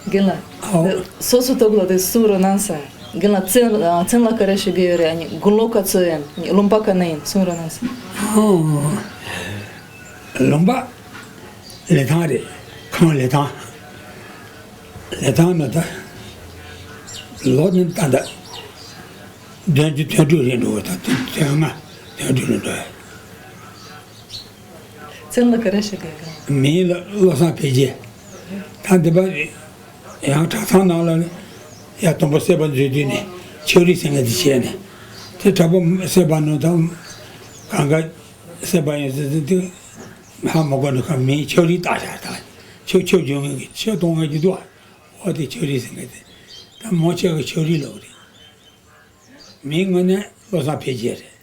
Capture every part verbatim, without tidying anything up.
རྒན་ལགས། ཨོ། སོ་སོ་ཐོག་ལ་དེ་གསུང་རོགས་གནང་ས། རྒན་ལགས་མཚན་མཚན་ལ་ག་རེ་ཞུ་གི་ཡོད་རེད། ཨ་ནི་དགུང་ལོ་ག་ཚོད་ཡིན། ལུང་པ་ག་ནས་ཡིན། གསུང་རོགས་གནང་ས། ཨོ། ལུང་པ་ལི་ཐང་རེད། ཁམས་ལི་ཐང་། ལི་ཐང་ནས་ད་ལོ་ནི་ད་ལྟ་བདུན་ཅུ་དོན་དྲུག་རེད་འགྲོ་གི། ད་དོན་ལྔ་དོན་དྲུག་རེད་འགྲོ་གི། མཚན་ལ་ག་རེ་ཞུ་གི་ཡོད་རེད། མིང་ལ་བློ་བཟང་འཕེལ་རྒྱས། ད་འདི་པ་ཡང་གྲྭ་ཚང་ནང་ལ་ཡ་དང་པོ་སྲིད་པ་འཛུལ་དུས་ནས་ཆོས་རིག་ཟེར་མཁན་དེ་བྱས་ནས། དེ་དྲག་པོ་སྲིད་པ་ནང་དང་གང་ག་སྲིད་པ་ཡིན་ཟེར་ཟེར་དུས་ཧ་མ་གོ་ནས་ཁ་མིང་ཆོས་རིག་བཏགས་བཞག་ད་ཆོས་ཆོས་བྱུང་ངེས་ཀྱི་ཆོས་གཏོང་ངེས་ཀྱི་འདུག་ཨོ་དེ་ཆོས་རིག་ཟེར་མཁན་དེ་ད་མོ་ཆོས་ཀྱི་ཆོས་རིག་ལོག་རེད། མིང་དངོས་གནས་བློ་བཟང་འཕེལ་རྒྱས་རེད།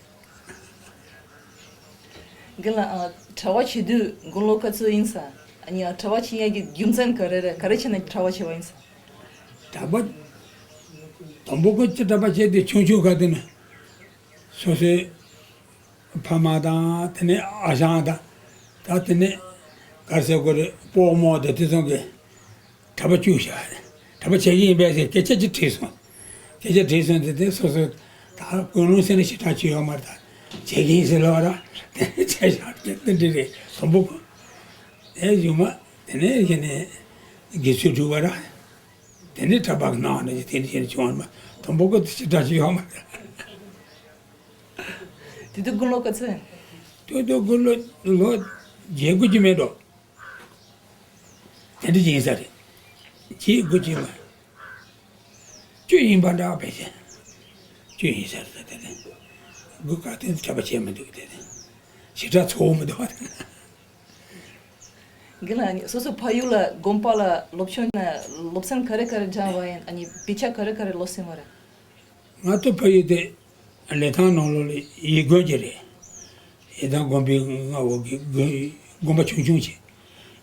རྒན་ལགས། ཨ། གྲྭ་པ་བྱེད་དུས་དགུང་ལོ་ག་ཚོད་ཡིན་ས། ཨ་ནི་ཨ་གྲྭ་པ་བྱེད་ཡག་གི་རྒྱུ་མཚན་ག་རེ་རེད། ག་རེ་བྱས་ནས་གྲྭ་པ་བྱས་པ་ཡིན་ས། གྲྭ་པ། དང་པོ་ཁོ་ཅི་གྲྭ་པ་བྱས་ཏེ་ཆུང་ཆུང་ག་དེ་ནས་སོ་སོའི་ཕ་མ་དང་དེ་ནས་ཨ་ཞང་དང་ད་དེ་ནས་ག་རེ་ཟེར་དགོས་རེད། སྤོ་རྨོ་དང་དེ་ཚོ་གིས་གྲྭ་པ་བཅུག་བཞག་གྲྭ་པ་བྱེད་ཀྱི་ཡིན་པས་ཟེར་སྐད་ཆ་ཅིག་དྲིས་སོང་། སྐད་ཆ་དྲིས་སོང་དེ་དེ་སོ་སོ་ད་ཀུན་སློང་ཟེར་ན་ཞེ་དྲག་ཅིག་ཡོད་མ་རེད། ད་བྱེད་ཀྱི་ཡིན་ཟེར་ལབ་ར་དེ་བྱས་བཞག་དེ་འདྲ་རེད། དང་པོ་ཁོ་དེ་གཞུག་མ་དེ་ནས་གཞི་ནས་དགེ་ཚུལ་སྒྲུབ་པ་ར་དེ་ནས་གྲྭ་པ་གི་ནང་ནས་དེ་འདྲ་བྱས་ནས་བྱུང་བ་རེད། དང་པོ་ཁོ་དེ་ཞེ་དྲག་ཅིག་ཡོད་མ་རེད། དེ་དུས་དགུང་ལོ་ག་ཚོད་ཡིན། དེ་དུས་དགུང་ལོ་ལོ་བརྒྱད་དགུ་ཅིག་མེད་འགྲོ། དེ་འདྲ་ཅིག་ཡིན་ས་རེད། བརྒྱད་དགུ་ཅིག་མ། བཅུ་ཡིན་པ་འདྲ་བ་ཕལ་ཆེར། བཅུ་ཡིན་ས་རེད། ད་དེ་ནས་དགུ་ག་དེ་གྲྭ་པ་བྱས་མི་འདུག་དེ་ནས་ཞེ་དྲག་ཚོར་མི་འདུག་བ། རྒན་ལགས། ཨ་ནི་སོ་སོ་ཕ་ཡུལ་ལ་དགོན་པ་ལ་སློབ་སྦྱོང་ན་སློབ་ཚན་ག་རེ་ག་རེ་སྦྱངས་པ་ཡིན། ཨ་ནི་དཔེ་ཆ་ག་རེ་ག་རེ་ཀློག་ཟིན་པ་རེད། ང་ཚོ་ཕ་ཡུལ་དེ་ལི་ཐང་ནང་ལོགས་ལ་ཡིད་དགོན་གྱི་རེད། ཡིད་དགོན་དགོན་པའི་མངའ་འོག་གི་དགོན་དགོན་པ་ཆུང་ཆུང་ཅིག་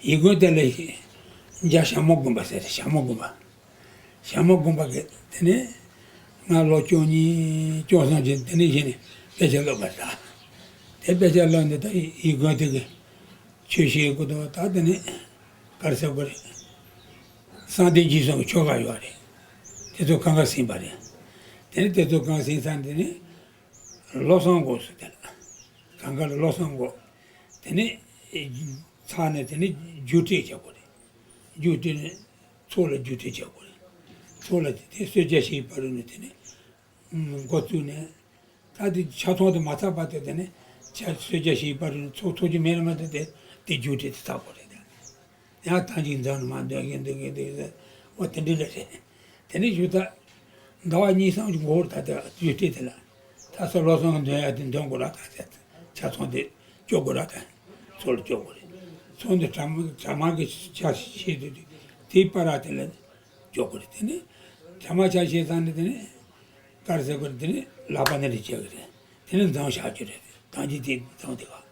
ཡིད་དགོན་དེ་ལ་རྒྱ་ཞྭ་མོ་དགོན་པ་ཟེར་རེད། ཞྭ་མོ་དགོན་པ། ཞྭ་མོ་དགོན་པ་གི་དེ་ནས་ང་ལོ་བཅུ་གཉིས་བཅུ་གསུམ་ཅིག་དེ་ནས་གཞི་ནས་དཔེ་ཆ་ཀློག་པ་རེད། དེ་དཔེ་ཆ་ཀློག་ནས་ད་ཡིད་དགོན་དེ་གི་ཆོས་བཤད་དགོས་འདུག་ད་དེ་ནས་ག་རེ་ཟེར་དགོས་རེད། གསང་བདེ་འཇིགས་གསུམ་གྱི་ཆོ་ག་ཡོད་རེད། དེ་ཚོ་གང་ག་ཟིན་པ་རེད། དེ་ནས་དེ་ཚོ་གང་ཟིན་ཚར་དེ་ནས་བློ་བཟང་དགོས་སུ་དེ་ལ་གང་ག་ལ་བློ་བཟང་དགོས། དེ་ནས་ཚར་ནས་དེ་ནས་རྒྱུགས་སྤྲོད་བྱ་དགོས་རེད། རྒྱུགས་སྤྲོད་ནས་ཚོགས་ལ་རྒྱུགས་སྤྲོད་བྱ་དགོས་རེད། ཚོགས་ལ་དེ་གསོལ་ཇ་ཞིག་པ་རུ་ནས་དེ་ནས་འགོ་བཙུགས་ནས། ད་དེ་ཆ་ཚང་དུ་མ་ཚར་བར་དུ་དེ་ནས་ཆ་གསོལ་ཇ་ཞིག་པ་རུ་ཚོགས་ཚོགས་རྒྱུ་མེད་ན་མ་གཏོགས་དེ་དེ་རྒྱུགས་སྤྲོད་དེ་ཚར་དགོས་རེད། ཡང་ཐང་ཅིག་འཛམ་ནས་མ་འདོན་གིན་འདོན་གིན་འདོན་གིན་འོ་དེ་འདྲ་ལ་རེད། དེ་ནས་ཞུ་ད་ཟླ་བ་གཉིས་གསུམ་གྱི་འགོར་ད་དེ་རྒྱུགས་སྤྲོད་དེ་ལ་ད་སོ་བློ་བཟང་འདོན་ཡ་དེ་འདོན་དགོས་ར་ད་ཟེར། ཆ་ཚང་དེ་སྐྱོར་དགོས་ར་ད་ཚོགས་ལ་སྐྱོར་དགོས་རེད། ཚོགས་འདི་གྲ་མ་གྲ་མ་གི་ཆ་ཤེས་དུས་དེའི་བར་ར་དེ་ལ་སྐྱོར་དགོས་རེད། དེ་ནས་གྲ་མ་ཆ་ཤེས་ཚར་ནས་དེ་ནས། དཀར་ཟེར་བར་དེ་ནི་ལག་པ་ནི་རེ་བྱེད་ཀྱི་རེད། དེ་ནི་མཛངས་བཞག་རྒྱུ་རེད། ཐང་ཅིག་དེ་མཛངས་དེ་ག་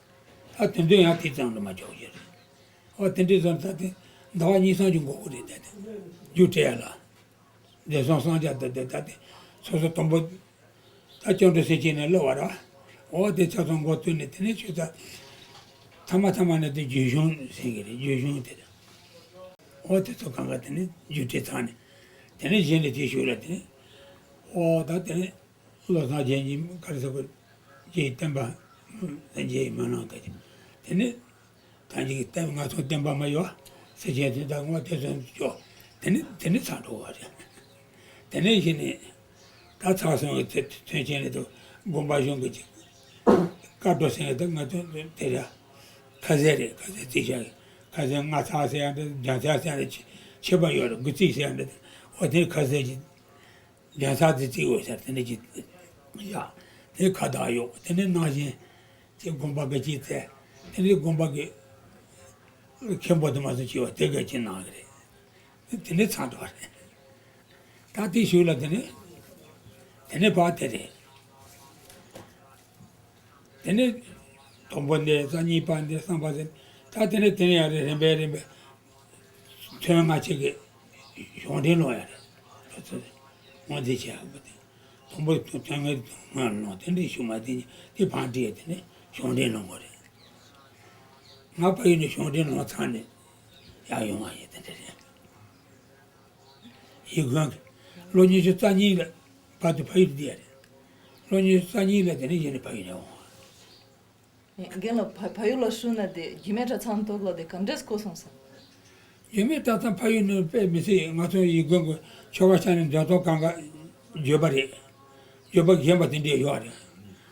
ད་དེ་འདྲ་ཡང་དེ་ཙམ་དུ་མ་འཇོག་རྒྱུ་རེད། ཨོ་དེ་འདྲའི་བཟོ་ད་དེ་ཟླ་བ་གཉིས་གསུམ་ཅིག་འགོར་གི་རེད། ད་དེ་རྒྱུགས་སྤྲོད་ཡ་ལ་བདེ་སྲུང་གསང་རྒྱ་དེ་དེ་ད་དེ་སོ་སོ་དང་པོ་ད་སྐྱབས་འགྲོ་ཟེར་བྱས་ནས་སླེབས་པ་ར། ཨོ་དེ་ཆ་ཚང་འགོ་བཙུགས་ནས་དེ་ནས་ཆུ་ཚ་ཐ་མ་ཐ་མ་ནས་དེ་རྒྱུད་གཞུང་ཟེར་གི་རེད། རྒྱུད་གཞུང་དེ་རེད། ཨོ་དེ་ཚོ་གང་ག་དེ་ནས་རྒྱུགས་སྤྲོད་ཚར་ནས་དེ་ནས་གཞི་ནས་དེ་ཞུགས་ལ་དེ་ནས་ཨོ་ད་དེ་ནས། བློ་བཟང་རྒྱལ་གྱི་ག་རེ་ཟེར་དགོས། རྗེ་ཡི་བསྟན་པ། རྗེ་ཡི་མ་ནང་ག་ཅིག་དེ་ནི། ད་ཅིག་བསྟན་ང་ཚོ་བསྟན་པ་མ་ཡོད་ཟེར་བྱས་དེ་ད་ངོ་དེ་ཚོ་ཅོ། དེ་ནི་དེ་ནི་ཚར་འགྲོ་བ་རེད། དེ་ནས་གཞི་ནས། ད་ཚར་སོང་བའི་དོན་ཆེན་ནི་དུ་དགོན་པ་གཞུང་གི་ཅིག་བཀའ་སྒྲོག་ཟེར་ཡ་དེ་ང་ཚོ་དེ་རེད། ཁ་ཟས་རེད། ཁ་ཟས་རྩིས་བཞག་གི་ཁ་ཟས་སྔ་ཚར་ཟེར་ཡ་འདྲ། རྒྱང་ཚར་ཟེར་ཡ་འདྲ། ཆད་པ་ཡོད་རེད། དགུ་རྩིས་ཟེར་ཡ་འདྲ། འོ་དེ་ཁ་ཟས་ཀྱི། རྒྱང་ཚར་དེ་རྩིས་འོས་ཟེར་དེ་འདྲ་ཅིག་ཡ། དེ་ཁ་བརྡ་ཡོད། དེ་ནས་ནང་བཞིན་དེ་དགོན་པ་གི་ཅིག་བཙལ། དེ་ནས་དགོན་པ་གི་མཁན་པོ་དུ་མ་སུ་ཅིག་ཡོད་དེ་ག་ཅིག་གནང་གི་རེད། དེ་ནས་ཚར་འགྲོ་བ་རེད། ད་དེ་ཞུགས་ལ་དེ་ནས་དེ་ནས་ཕར་དེ་རེད། དེ་ནས་དང་པོ་འདི་ས། གཉིས་པ་འདི། གསུམ་པ་འདི། ད་དེ་ནས་དེ་ནས་ཡར་རིམ་པས་རིམ་པས་ཐོན་ལྔ་ཅིག་གི་གཞུང་འབྲེལ་ལོང་ཡ་རེད། ལོ་ཚོད་སྔོན་རྩིས་བྱས་པ་དེ། དང་པོ་ཐོན་ལྔའི་སྔོན་ལོང་དེ་འདྲའི་ཞུ་མ་དེ་དེ་ཕར་འདྲི་ཡ་དེ་ནས་གཞུང་འབྲེལ་ལོང་གོ་རེད། ང་ཕ་ཡུལ་ནས་གཞུང་འབྲེལ་ལོང་ཚར་ནས། ཡར་ཡོང་བ་ཡིན། དེ་འདྲ་རེད། ཡིད་དགོན་གྱི་ལོ་ཉི་ཤུ་རྩ་གཉིས་ལ་བར་དུ་ཕ་ཡུལ་དུ་བསྡད་རེད། ལོ་ཉི་ཤུ་རྩ་གཉིས་ལ་དེ་ནས་གཞི་ནས་ཕ་ཡུལ་ནས་འོང་བ། རྒན་ལགས། ཕ་ཕ་ཡུལ་ལ་བཞུགས་ན་དེ་རྒྱུད་སྨད་གྲྭ་ཚང་ཐོག་ལ་དེ་ག་འདྲས་གོ་སོང་ཟེར། རྒྱུད་སྨད་གྲྭ་ཚང་ཕ་ཡུལ་ནས་དཔེ་མི་སྲིད། ང་ཚོ་ཡིད་དགོན་གྱི་ཆོ་ག་བཤམས་ནས་འདོན་ཐོག་གང་ག་བརྗོད་པ་རེད། བརྗོད་པ་རྒན་པ་དེ་འདྲས་ཡོད་རེད།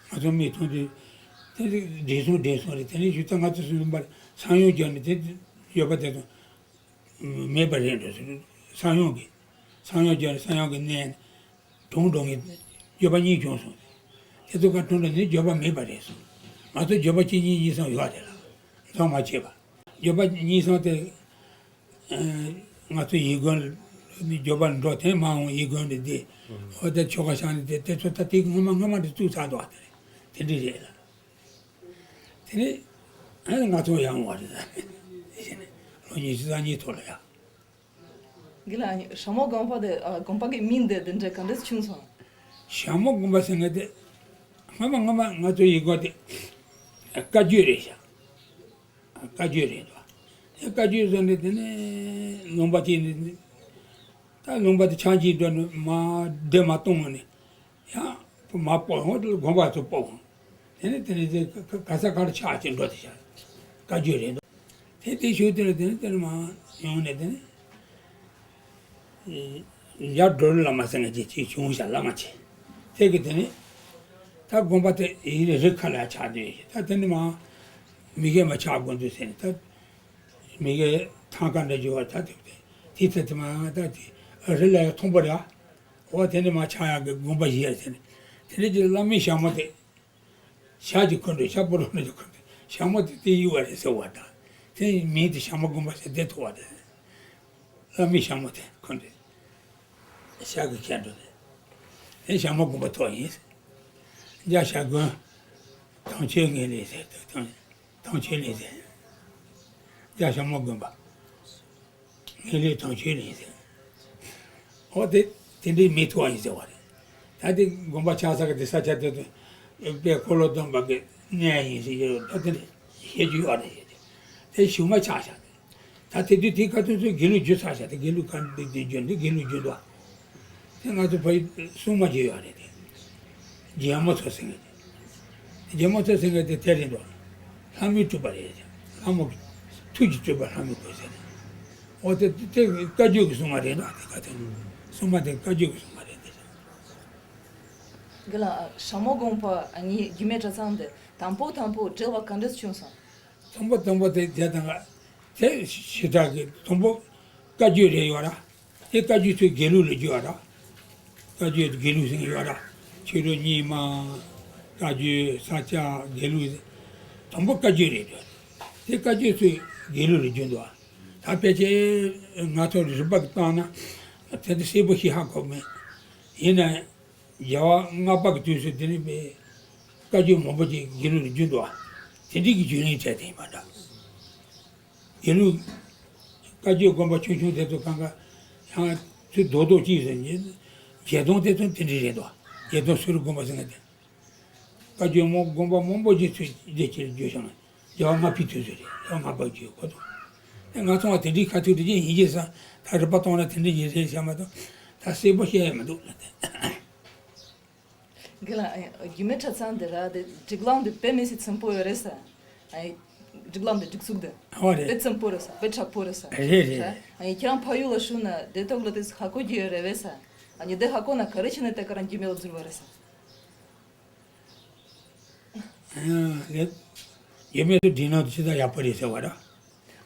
ང་ཚོ་མིག་མཐོང་དུས་དེ་འདྲས་འདྲེས་སོང་འདྲེས་སོང་རེད། དེ་ནས་ཞུ་ད་ང་ཚོ་སུ་ལུང་པར་ས་ཡོམ་བརྒྱབ་ནས་དེ་བརྗོད་པ་དེ་ཚོ་མེད་པ་རེད་འགྲོ་ཟེར། ས་ཡོམ་གྱིས། ས་ཡོམ་བརྒྱབ་ནས་ས་ཡོམ་གྱི་ནད་གྲོངས་འགྲོ་མཁན་བརྗོད་པ་གཉིས་བྱུང་སོང་། དེ་ཚོ་ག་གྲོངས་འགྲོ་ནས་བརྗོད་པ་མེད་པ་རེད་སོང་། ང་ཚོ་བརྗོད་པ་གཅིག་གཉིས་གཉིས་གསུམ་ཡོད་རེད་ལ། ཚང་མ་བྱས་པ། བརྗོད་པ་གཉིས་གསུམ་དེ། ཨ། ང་ཚོ་ཡིད་དགོན་ནས་བརྗོད་པ་འགྲོ་དེ་མ་འོངས་ཡིད་དགོན་ནས་བསྡད། འོ་དེ་ཆོ་ག་བཤམས་ནས་བསྡད། དེ་ཚོ་ད་དེ་སྔོན་མ་སྔོན་མ་དེ་བཙུགས་ཚར་འདུག་བ། དེ་རེད། དེ་འདྲས་རེད་ལ། དེ་ནས་ཨ་ནི་ང་ཚོ་ཡར་འོང་བ་རེད། ལོ་ཉི་ཤུ་རྩ་གཉིས་ཐོག་ལ་ཡ། རྒན་ལགས། ཨ་ནི་ཞྭ་མོ་དགོན་པ་དེ། ཨ། དགོན་པ་གི་མིང་དེ་དེ་འདྲ་ག་འདྲས་བྱུང་སོང་། ཞྭ་མོ་དགོན་པ་ཟེར་མཁན་དེ་སྔ་མ་སྔ་མ་ང་ཚོ་ཡིད་དགོན་དེ་བཀའ་བརྒྱུད་རེད་ཤག། བཀའ་བརྒྱུད་རེད་འདུག། དེ་བཀའ་བརྒྱུད་ཟེར་ནས་དེ་ནས་ལུང་པ་གཅིག་ནས། ད་ལུང་པ་དེ་ཆགས་ཀྱི་འགྲོ་ནས་མར་སྡེ་མར་སྟོང་ནས། ཡང་མར་སྤོ་འོང་། དེ་ལ་དགོན་པ་ཚོ་སྤོ་འོང་། དེ་ནས་དེ་ནས་དེ་ག་ག་ས་ག་ལ་ཆགས་ཀྱི་འགྲོ་དེ་ཤག། བཀའ་བརྒྱུད་རེད་འདུག། དེ་དེ་ཞུ་དེ་ལ་དེ་ནས་དེ་ནས་མར་ཡོང་ནས་དེ་ནས། ཡར་སྒྲོལ་བླ་མ་ཟེར་མཁན་ཅིག་ཅིག་བྱུང་ཤག། བླ་མ་ཅིག། དེ་གི་དེ་ནས་ད་དགོན་པ་དེ་ཡིན་ནས་རི་ཁ་ལ་ཆགས་བསྡད་ཡོད། ད་དེ་ནས་མར་མི་གེ་མར་ཆགས་དགོས་འདུག་ཟེར་ནས། ད་མི་གེ་ཐང་ཀ་འདྲ་བྱུང་བ། ད་དེ་དེ་ཚེ་དེ་མར་ད་དེ་རི་ལ་ཡང་མཐོན་པོ་རེད། འོ་དེ་ནས་མར་ཆགས་ཡག་གི་དགོན་པ་བཞེངས་ཟེར་ནས། དེ་ནས་ཀྱི་བླ་མའི་ཞྭ་མོ་དེ། ཞྭ་གཅིག་འཁུར་འགྲོ། ཞྭ་སྤོ་རོགས་གནང་གཅིག་འཁུར་འགྲོ། ཞྭ་མོ་དེ་དེ་གཡུགས་པ་རེད་ཟེར་བ་དང་། དེ་མིང་དེ་ཞྭ་མོ་དགོན་པ་ཟེར་དེ་ཐོགས་པ་རེད། བླ་མའི་ཞྭ་མོ་དེ་འཁུར་འགྲོ། ཞྭ་གིས་ཁྱེར་འགྲོ་རེད། དེ་ཞྭ་མོ་དགོན་པ་ཐོགས་ཡིན། རྒྱ་ཞྭ་དགོན། དྭངས་ཆོས་ངེས་ལེགས་ཟེར། དེ་དང་། དྭངས་ཆོས་ལེགས་ཟེར། རྒྱ་ཞྭ་མོ་དགོན་པ། ངེས་ལེགས་དྭངས་ཆོས་ལེགས་ཟེར། འོ་དེ་དེ་འདྲའི་མིང་ཐོགས་ཡིན་ཟེར་བ་རེད། ད་དེ་དགོན་པ་ཆགས་ས་གི་དེ་ས་ཆ་དེ་དུ་དཔལ་འཁོར་ལོ་སྡོམ་པ་གི་གནས་ཡིན་ཟེར་གྱི་ཡོད། ད་དེ་འདྲ་བཤད་རྒྱུ་ཡོད་རེད་ཟེར་ཏེ། དེ་གཞུག་མ་ཆགས་ཤག་དེ། ད་དེ་དུས་དེ་ཁ་ཐུག་ཚོས་དགེ་ལུགས་བརྒྱུད་ཚར་ཤག། དེ་དགེ་ལུགས་ག་འདི་འདི་བརྒྱུད་འདི་དགེ་ལུགས་བརྒྱུད་འདུག། དེ་ང་ཚོ་ཕ་ཡུལ་སྲུང་མ་བརྒྱུད་ཡོད་རེད་དེ། རྒྱལ་མོ་མཚོ་ཟེར་མཁན་དེ། རྒྱལ་མོ་མཚོ་ཟེར་མཁན་དེ་དེ་རེད་འདུག། ལྷ་མོའི་སྤྲུལ་པ་རེད། ལྷ་མོ་གི་ཐུགས་ཀྱི་སྤྲུལ་པ་ལྷ་མོའི་སྐུ་ཟེར་ནས། འོ་དེ་དེ་བཀའ་བརྒྱུད་ཀྱི་སྲུང་མ་རེད་འདུག། དེ་ག་དེ་སྲུང་མ་དེ་བཀའ་བརྒྱུད་ཀྱི་སྲུང་མ་རེད་དེ། རྒན་ལགས། ཞྭ་མོ་དགོན་པ་ཨ་ནི་རྒྱུད་སྨད་གྲྭ་ཚང་དེ་དང་པོ་དང་པོ་འབྲེལ་བ་ག་འདྲས་བྱུང་སོང་། དང་པོ་དང་པོ་དེ་དེ་དང་དེ་ཞེ་དྲག་གི་དང་པོ་བཀའ་བརྒྱུད་རེད་ཡོད་ར། དེ་བཀའ་བརྒྱུད་ཚོས་དགེ་ལུགས་ལ་བརྒྱུད་པ་ར། བཀའ་བརྒྱུད་དགེ་ལུགས་ཟེར་གྱི་ཡོད་ར། ཕྱི་རོལ་རྙིང་མ། བཀའ་བརྒྱུད་ས་སྐྱ་དགེ་ལུགས་ཟེར། དང་པོ་བཀའ་བརྒྱུད་རེད་འདུག། དེ་བཀའ་བརྒྱུད་ཚོས་དགེ་ལུགས་ལ་བརྒྱུད་འདུག། ད་ཕལ་ཆེར་ང་ཚོ་རིག་པ་གིས་བཏང་ན་དེ་འདྲ་གསལ་པོ་ཞིག་ཧ་གོ་མེད། ཡིན་ན། རྒྱལ་བ་ལྔ་པ་གི་དུས་སུ་དེ་ནི་བཀའ་བརྒྱུད་མང་པོ་ཅིག་དགེ་ལུགས་ལ་བརྒྱུད་འདུག། དེ་འདྲའི་གི་བརྒྱུད་རིམ་བྱས་དེ་ཡིན་པ་འདྲ། དགེ་ལུགས། བཀའ་བརྒྱུད་དགོན་པ་ཆུང་ཆུང་དེ་ཚོ་གང་ག་ཡང་ཚུར་རྡོག་རྡོག་གཅིག་ཟེར་ནས། བརྒྱད་སྟོང་དེ་ཚོ་དེ་འདྲ་རེད་འདུག། བརྒྱད་སྟོང་སུ་རུ་དགོན་པ་ཟེར་མཁན་དེ། བཀའ་བརྒྱུད་མོ་དགོན་པ་མང་པོ་ཅིག་ཚུར་བསྡད་ཀྱི་བརྒྱུད་བྱུང་། རྒྱལ་བ་ལྔ་པའི་དུས་སུ་རེད། རྒྱལ་བ་ལྔ་པ་བརྒྱུད་གོ་དང་། ང་ཚོ་བ་དེ་འདྲའི་ཁ་ཐུག་དེ་འདྲ་ཡིན་གྱི་ས། ད་རིག་པ་གཏོང་ན་དེ་འདྲ་ཡིན་རེད་བྱ་མ་གཏོགས་ད་གསལ་པོ་བཤད་ཡ་མི་འདུག་ལ་དེ། རྒན་ལགས། ཨ། རྒྱུད་སྨད་གྲྭ་ཚང་འདི་ར་དེ་སྒྲིག་ལམ་འདི་དཔེ་མི་སྲིད་ཚིམ་པོ་ཡོད་རེད་ས། ཨ། སྒྲིག་ལམ་འདི་སྒྲིག་ཚུགས་འདི། ཨོ་རེད། དཔེ་ཚིམ་པོ་རེད་ས། དཔེ་དྲག་པོ་རེད་ས། རེད་རེད། ཨ་ནི་ཁྱེད་རང་ཕ་ཡུལ་ལ་བཞུགས་ན་དེ་ཐོག་ལ་དེ་ཧ་གོ་རྒྱུ་ཡོད་རེད་བས་ས། ཨ་ནི་དེ་ཧ་གོ་ན་ག་རེ་བྱས་ནས་དེ་ག་རང་རྒྱུད་སྨད་ལ་འཛུལ་བ་རེད་ས། ཨ། རེད། རྒྱུད་སྨད་དུ་འགྲིག་ན་ཅི་ལྟར་ཡག་པོ་རེད་ཟེར་བ་ར།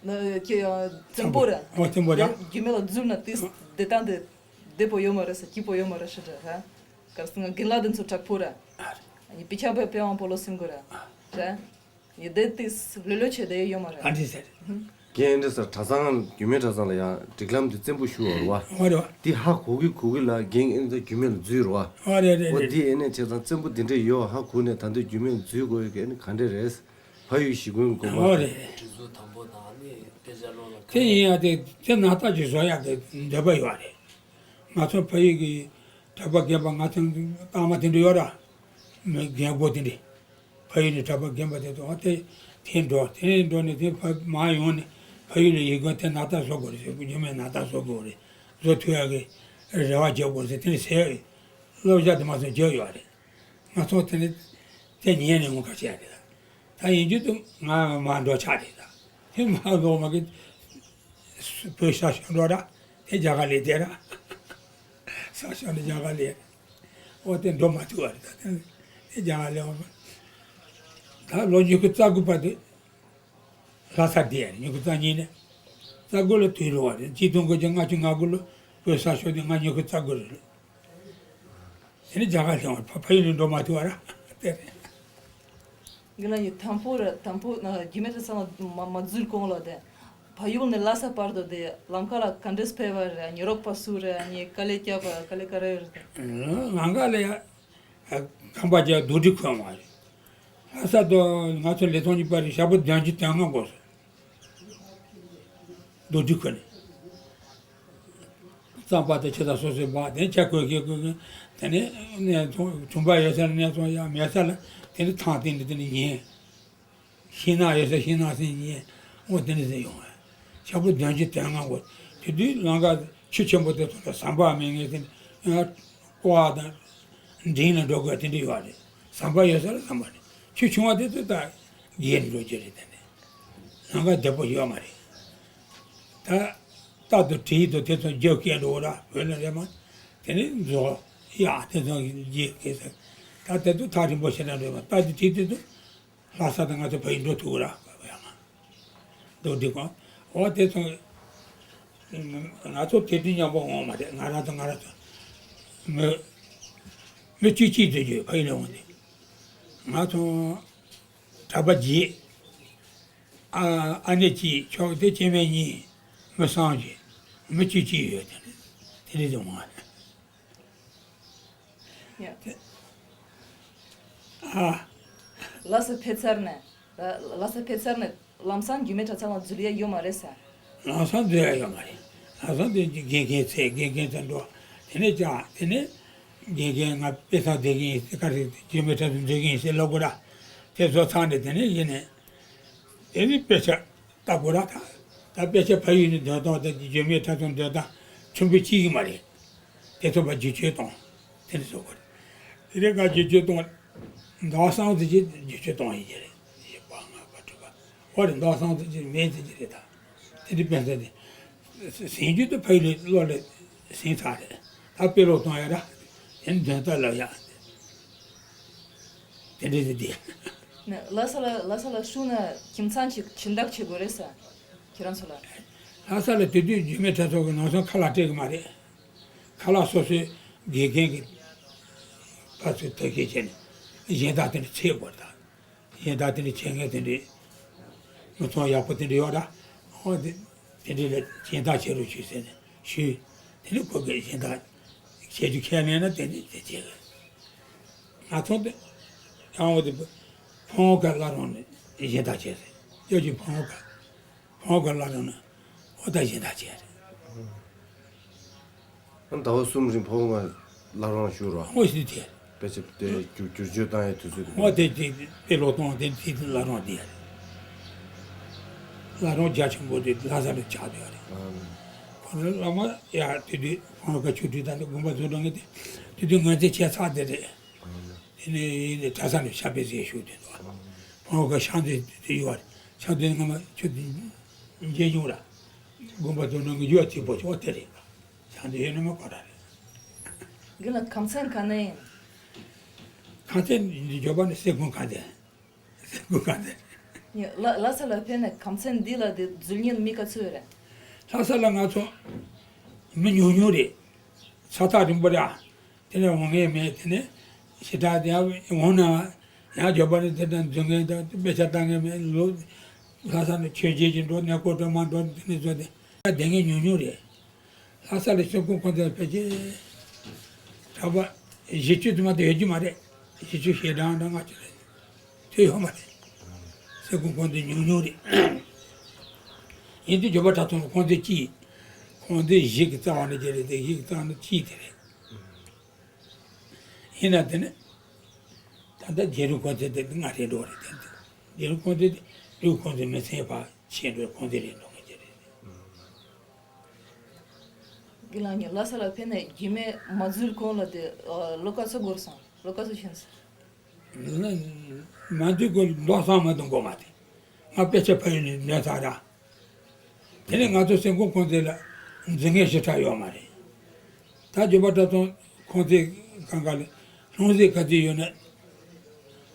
ན་ཁྱེད་ཡང་བཙན་པོ་ར། ཨོ་བཙན་པོ་ར། རྒྱུད་སྨད་ལ་འཛུལ་ན་དེ་བདེ་ཐང་དེ་བདེ་པོ་ཡོད་མ་རེད་ས། སྐྱིད་པོ་ཡོད་མ་རེད་ཤི་ར་ཧ། གར་སང་རྒན་ལགས་དེ་ཚོ་དྲག་པོ་ར། ཨ་རེད། ཡི་པི་ཆ་བའི་པེ་ཝང་པོ་ལོ་སིང་གོ་ར། ར། ཡི་དེ་དེ་ལོ་ལོ་ཆེ་དེ་ཡོད་མ་རེད། ཨ་འདྲི་ཟེར། རྒན་འདྲི་ཟེར། གྲྭ་ཚང་རྒྱུད་སྨད་གྲྭ་ཚང་ལ་ཡང་སྒྲིག་ལམ་དེ་བཙན་པོ་ཞུ་བ་རེད་བ། ཨོ་རེད་བ། དེ་ཧ་གོ་གི་གོ་གི་ལ་རྒན་ཨེ་ནི་ད་རྒྱུད་སྨད་ལ་འཛུལ་རེད་བ། ཨོ་རེད་རེད་ཨོ་རེད་དེ་རེད། ཨེ་ནི་བྱས་ཙང་བཙན་པོ་དེ་འདྲས་ཡོད་ཧ་གོ་ནས་ད་འདི་རྒྱུད་སྨད་ལ་འཛུལ་དགོས་ཡོད་གི་ཨེ་ནི་ག་འདྲས་རེད། ཕ་ཡུལ་གཞིས་དགོན་དགོན་པ། ཨོ་རེད། དེ་ཚོ་དང་པོ་དང་ནི་དཔེ་ཆ་ཀློག་ལ་དེ་ཡིན་ཡང་དེ་དེ་ན་ད་ཅིག་བཟོ་ཡག་གི་འདོད་པ་ཡོད་རེད། ང་ཚོ་ཕ་ཡུལ་གྱི་གྲྭ་པ་རྒན་པ་ང་ཚོ་རྟགས་མ་དེ་འདྲ་ཡོད་ར། མི་རྒན་པོ་དེ་འདྲ། ཕ་ཡུལ་ནས་གྲྭ་པ་རྒན་པ་དེ་ཚོ་ཨ་དེ་དེ་འགྲོ་དེ་འགྲོ་ནས་དེ་ཕ་མ་ཡོང་ནས་ཕ་ ཕ་ཡུལ་ལ་ཡི་གེ་དེ་ནག་ཐིག་བཟོ་དགོས་རེད་ཟེར། རྒྱུ་མེད་ནག་ཐིག་བཟོ་དགོས་རེད། བཟོ་ཐུབ་ཡག་གི་རེ་བ་བརྒྱབ་དགོས་ཟེར། དེ་ནི་ཟེར་བློ་བཞག་དེ་མ་སོང་བརྒྱབ་ཡོད་རེད། ང་ཚོ་དེ་ནི་དེ་ཉན་ནས་ངོ་ཁ་ཤས་རེད། ད་ཡིན་རྒྱུ་དུ་ང་མ་འགྲོ་ཆགས་རེད། ད་དེ་མ་འགྲོ་མ་གི་བོད་ས་ཤོར་འགྲོ་ར། དེ་རྒྱ་གར་ལས་བསྡད་ར། ས་ཤོར་ནས་རྒྱ་གར་ལས། འོ་དེ་འགྲོ་མ་ཐུབ་པ་རེད། ད་དེ་དེ་རྒྱ་གར་ལས་འོང་། ད་ལོ་ཉི་ཤུ་རྩ་དགུ་བར་དུ་ལྷ་ས་བསྡད་ཡ་རེད། ཉི་ཤུ་རྩ་གཉིས་ནས་རྩ་དགུ་ལ་དུས་ལོ་བ་རེད། གཅིག་སྟོང་དགུ་བརྒྱ་ལྔ་བཅུ་ང་དགུ་ལོ་བོད་ས་ཤོར་དུས་ང་ཉི་ཤུ་རྩ་དགུ་རེད། དེ་ནས་རྒྱ་གར་ལྷོད་པ། ཕ་ཕ་ཡུལ་ལ་འགྲོ་མ་ཐུབ་པ་ར། དེ་རེད། འདི་ལ་ཡི་དང་པོ་ར་དང་པོ་ན་རྒྱུད་སྨད་གྲྭ་ཚང་ལ་མ་མ་འཛུལ་གོང་ལ་དེ། ཕ་ཡུལ་ནས་ལྷ་ས་བར་དུ་དེ་ལམ་ཁ་ལ་ག་འདྲས་ཕེབས་པ་རེད། ཉེན་རྟོག་པ་སུ་རེད། ཨ་ནི་དཀའ་ལས་བརྒྱབ་པ་དཀའ་ལས་ག་རེ་རེད། ལམ་ཁ་ལ་ཡ་ཁང་པ་རྒྱག་རྡོ་གྲི་ཁུར་ཡོང་བ་རེད། ལྷ་ས་དུ་ང་ཚོ་ལི་ཐང་གཉིས་བར་རེད། ཞག་པོ་བདུན་ཅུ་དོན་ལྔ་འགོར་སོང་། རྡོ་གྲི་ཁུར་ནས། རྩམ་པ་དང་ཕྱེ་དང་སོ་སོའི་འབག་དེ་ཆ་བགོས་བགོས་བགོས་བགོས། དེ་ནས་ནས་ཚོང་གྲོང་པ་ཡོད་ས་ལ་ནས་ཚོང་ཡ་མེད་ས་ལ་དེ་ནས་ཐང་སྟེང་ནས་དེ་ནས་ཉལ། ཤིང་ནགས་ཡོད་ས་ཤིང་ནགས་སེང་ཉལ། འོ་དེ་ནས་ཟེར་ཡོང་བས། ཞག་པོ་བདུན་ཅུ་དོན་ལྔ་འགོར། དེ་དུས་ལམ་ཁ་ཆུ་ཆེན་པོ་དེ་ཚོ་ལ་ཟམ་པ་མེད་མཁན་དེ་ནས་ཀོ་བ་དང་འབྲིང་ལ་འགྲོ་དགོས་དེ་འདྲ་ཡོད་རེད། ཟམ་པ་ཡོད་ས་ལ་ཟམ་པ་རེད། ཆུ་ཆུང་བ་དེ་ཚོ་ད་བརྒལ་འགྲོ་རྒྱུ་རེད། དེ་ནས་ལམ་ཁ་བདེ་པོ་ཡོད་མ་རེད། ད་རྟ་དང་གྲི་དང་དེ་ཚོ་རྒྱབ་བཀལ་འགྲོ་ར། བོད་ལ་རེད་མ། དེ་ནས་མཛོ་གཡག་དེ་ཚོ་རྒྱབ་བཀལ་ཟེར། ད་དེ་ཚོ་ཐག་རིང་པོ་ཞེ་དྲག་འགྲོ་བ། རྟ་དང་གྲི་དེ་ཚོ་ལྷ་ས་དང་ང་ཚོ་ཕ་ཡུལ་འགྲོ་ཐུབ་ར། ཡང་མདོ་སྡེ་ཁང་འོ་དེ་ཚོ། ང་ཚོ་དེ་དུས་མཉམ་པོ་འོང་མ་རེད། ང་རང་ཚོ་ང་རང་ཚོ་མི་མི་བཅུ་གཅིག་འཛུལ་རྒྱུ་ཕ་ཡུལ་ལ་འོང་དུས། ང་ཚོ་གྲྭ་པ་བརྒྱད། ཨ་ཨ་ནེ་གཅིག་ཆོག་དེ་སྐྱེ་དམན་གཉིས། མི་སངས་རྒྱས། མི་བཅུ་གཅིག་ཡོད། དེ་ནས་དེ་ནས་འོང་བ་རེད། ཡ། ཨ། ལྷ་ས་ཕེབས་ཚར་ནས། ལྷ་ལྷ་ས་ཕེབས་ཚར་ནས་ལམ་སང་རྒྱུད་སྨད་གྲྭ་ཚང་ལ་འཛུལ་ཡ་ཡོད་མ་རེད་ས། ལམ་སང་འཛུལ་ཡ་ཡོད་མ་རེད། ལམ་སང་དེ་དགེ་རྒན་ཚེ་དགེ་རྒན་ཚེ་འགྲོ། དེ་ནས་ཀྱང་དེ་ནས་དགེ་རྒན་ང་དཔེ་ཚང་བསྡད་ཀྱི་ཡིན་ཟེར། ག་རེ་རྒྱུད་སྨད་གྲྭ་ཚང་འཛུལ་གྱི་ཡིན་ཟེར་ལབ་དགོས་ར། དེ་བཟོ་ཚང་ནས་དེ་ནས་ཡིན་ནས་དེ་ནས་དཔེ་ཆ། ལྟ་དགོས་ར། ད་ད་དཔེ་ཆ་ཕ་ཡུལ་ནས་འདོན་སྟངས་དང་རྒྱུད་སྨད་གྲྭ་ཚང་འདོན་སྟངས་ཆུང་བོ་གཅིག་གི་མ་རེད། དེ་ཚོ་ཕར་བསྒྱུར་བཅོས་གཏོང་། དེ་འདྲ་བཟོ་དགོས་རེད། དེ་རིང་ཁ་བསྒྱུར་བཅོས་གཏོང་། ཟླ་བ་གསུམ་ཙམ་ཅིག་བསྒྱུར་བཅོས་གཏོང་ཡིན་གྱི་རེད། བཞི་པ་ལྔ་པ་དྲུག་པ། འོ་རེད། ཟླ་བ་གསུམ་ཙམ་ཅིག་མེད་ཟེར་གྱི་རེད། ད་དེ་འདྲའི་དཔེ་ཚོ་དེ་ཟིན་རྒྱུ་དེ་ཕ་ཡུལ་ལ་བློ་ལ་ཟིན་ཚར་རེད། ད་དཔེ་ཀློག་གཏོང་ཡ་ར། དེ་འདོན་སྟངས་ལབ་ཡ། དེ་འདྲ་ཟེར་དེ། ནས་ལྷ་ས་ལ་ལྷ་ས་ལ་ཞུགས་ན་ཁྱིམ་ཚང་ཅིག་སྦྱིན་བདག་བྱེད་དགོས་རེད་ས། ཁྱེད་རང་ཚོ་ལ། ལྷ་ས་ལ་དེ་དུས་རྒྱུད་སྨད་གྲྭ་ཚང་གི་ནང་སོང་ཁ་ལག་སྤྲད་གི་མ་རེད། ཁ་ལག་སོ་སོའི་དགེ་རྒན་གྱི་ཕར་ཚུར་ཐབས་ཤེས་བྱས་ནས་གཞན་དག་དེ་འདྲ་འཚོལ་དགོས་རེད་ད། གཞན་དག་དེ་འདྲ་བྱེད་མཁན་དེ་འདྲ་མི་ཚང་ཡག་པོ་དེ་འདྲ་ཡོད་ར། ཨོ་དེ་དེ་འདྲ་ལ་གཞན་དག་བྱེད་རོགས་བྱོས་ཟེར་ནས་ཞུས། དེ་ནས་ཁོ་གིས་གཞན་དག་བྱེད་རྒྱུ་ཁས་ལེན་ན་དེ་ནས་དེ་བྱེད་གི། ང་ཚོ་དེ་ཡང་འོ་དེ་ཕོང་ཁ་བླ་རུང་ནས་གཞན་དག་བྱས་ཟེར། སྐྱབས་རྗེ་ཕོང་ཁ་ཕོང་ཁ་བླ་རུང་ནས་འོ་ད་གཞན་དག་བྱས་རེད། ཟླ་བ་གསུམ་རིང་ཕོང་ཁ་བླ་རུང་བཞུགས་རོགས། འོ་ཞིག་དེ། དཔེ་ཆ་དེ་བསྒྱུར་བསྒྱུར་བཅོས་བཏང་ཡའི་དུས་ཚོད་དེ། འོ་དེ་དེ་དཔེ་ཀློག་གཏོང་དེ་དེ་དེ་བླ་རུང་དེ་ཡ་རེད། བླ་རུང་རྒྱ་ཆེན་པོ་དེ་ལྷ་ས་ལ་ཆགས་བསྡད་ཡོད་རེད། ཨ་ནི། ཁོ་ཚོ་བླ་མ་ཡ་དེ་དུས་ཕོང་ཁ་ཆོས་ཁྲི་དང་དེ་དགོན་པ་བཟོ་འགྲོ་མཁན་དེ་དེ་དུས་ངོས་འཛིན་བྱས་ཚར་དེ་རེད། ཨ་ནི། དེ་ནས་ཡིན་ནས་གྲྭ་ས་ནས་ཕྱག་དཔེ་ཟེར་ཞུ་དེ་འདུག་ཕོ་བ་ཤང་དེ་དེ་ཡོད་རེད། ཤང་དེ་སྔ་མ་ཁྱོད་དེ་མཇལ་མྱོང་ར། དགོན་པ་དེ་ནང་གི་ཡོད་དེ་པོ་ཅོག་དེ་རེད། ཤང་དེ་ཡོད་ནི་མ་གོ་ར་རེད། འདི་ལ་ཁམས་ཚན་ག་ནས་ཡིན། ཁམས་ཚན་འདི་འབྱོར་པ་ནི་སེ་ཁུང་ཁམས་ཚན། སེ་ཁུང་ཁམས་ཚན། ཡ། ལ་ལྷ་ས་ལ་ཕེབས་ནས་ཁམས་ཚན་འདི་ལ་དེ་འཛུལ་མཁན་མི་ག་ཚོད་རེད། ལྷ་ས་ལ་ང་ཚོ་མི་ཉུང་ཉུང་རེད། ས་ཐག་རིང་པོ་རེད་ཨ། དེ་ནས་འོང་མཁན་མེད། དེ་ནས་ཞེ་དྲག་དེ་ཡང་འོང་ན་ཡང་འབྱོར་པ་ནི་དེ་དང་འཛུལ་མཁན་དང་དཔེ་ཆ་ལྟ་མཁན་མེད། ལོ་ལྷ་ས་ནས་ཆོས་བརྒྱུད་ཀྱི་འགྲོ་གནས་སྐོར་འགྲོ་མ་འགྲོ་དེ་ནས་བཟོ་དེ་བསྡད་མཁན་ཉུང་ཉུང་རེད། ལྷ་ས་ལ་སེ་ཁུང་ཁམས་ཚན་ཕལ་ཆེར་གྲྭ་པ་བཞི་བཅུ་དུ་མ་གཏོགས་ཡོད་རྒྱུ་མ་རེད། བཞི་བཅུ་ཞེ་གྲངས་འདྲ་ལྔ་བཅུ་རེད། དེ་ཡོད་མ་རེད། སེ་ཁུང་ཁམས་ཚན་ཉུང་ཉུང་རེད། ཡིན་དུས་འབྱོར་པ་གྲྭ་ཚང་ཁམས་ཚན་གཅིག་ཁམས་ཚན་བཞི་གི་རྩ་བ་ནས་བརྒྱད་རེད་དེ། བཞི་གི་རྩ་བ་ནས་གཅིག་དེ་རེད། ཡིན་ན་དེ་ནི་ད་ལྟ་རྒྱལ་རོང་ཁམས་ཚན་དེ་ལྔ་རེད་འགྲོ་རེད། དེ་རྒྱལ་རོང་ཁམས་ཚན་དེ་འབྲུག་ཁམས་ཚན་མི་ཚན་ཕར་ཕྱིན་འགྲོ་ཁམས་ཚན་རེད་འགྲོ་ངེས་ཀྱི་རེད། རྒན་ལགས་ནི་ལྷ་ས་ལ་ཕེབས་ནས་རྒྱུད་སྨད་མ་འཛུལ་གོང་ལ་དེ་ཨ་ལོ་ག་ཚོད་འགོར་སོང་། ལོ་ག་ཚོད་ཕྱིན་སོང་། ན་མ་འཛུལ་གོང་ལོ་གསུམ་མ་གཏོགས་འགོར་མ་ཐལ། ང་དཔེ་ཆ་ཕ་ཡུལ་ནས་ལེན་ཚར་ར། དེ་ནས་ང་ཚོ་སེམས་ཁོང་ཁོང་ཚོ་ལ་འཛིན་མཁན་ཞེ་དྲག་ཡོད་མ་རེད། ད་འཇུ་པ་གྲྭ་ཚང་ཁོང་ཚོའི་གང་ག་ལ་ལྷུང་བཟེད་ག་ཚོད་ཡོད་ན།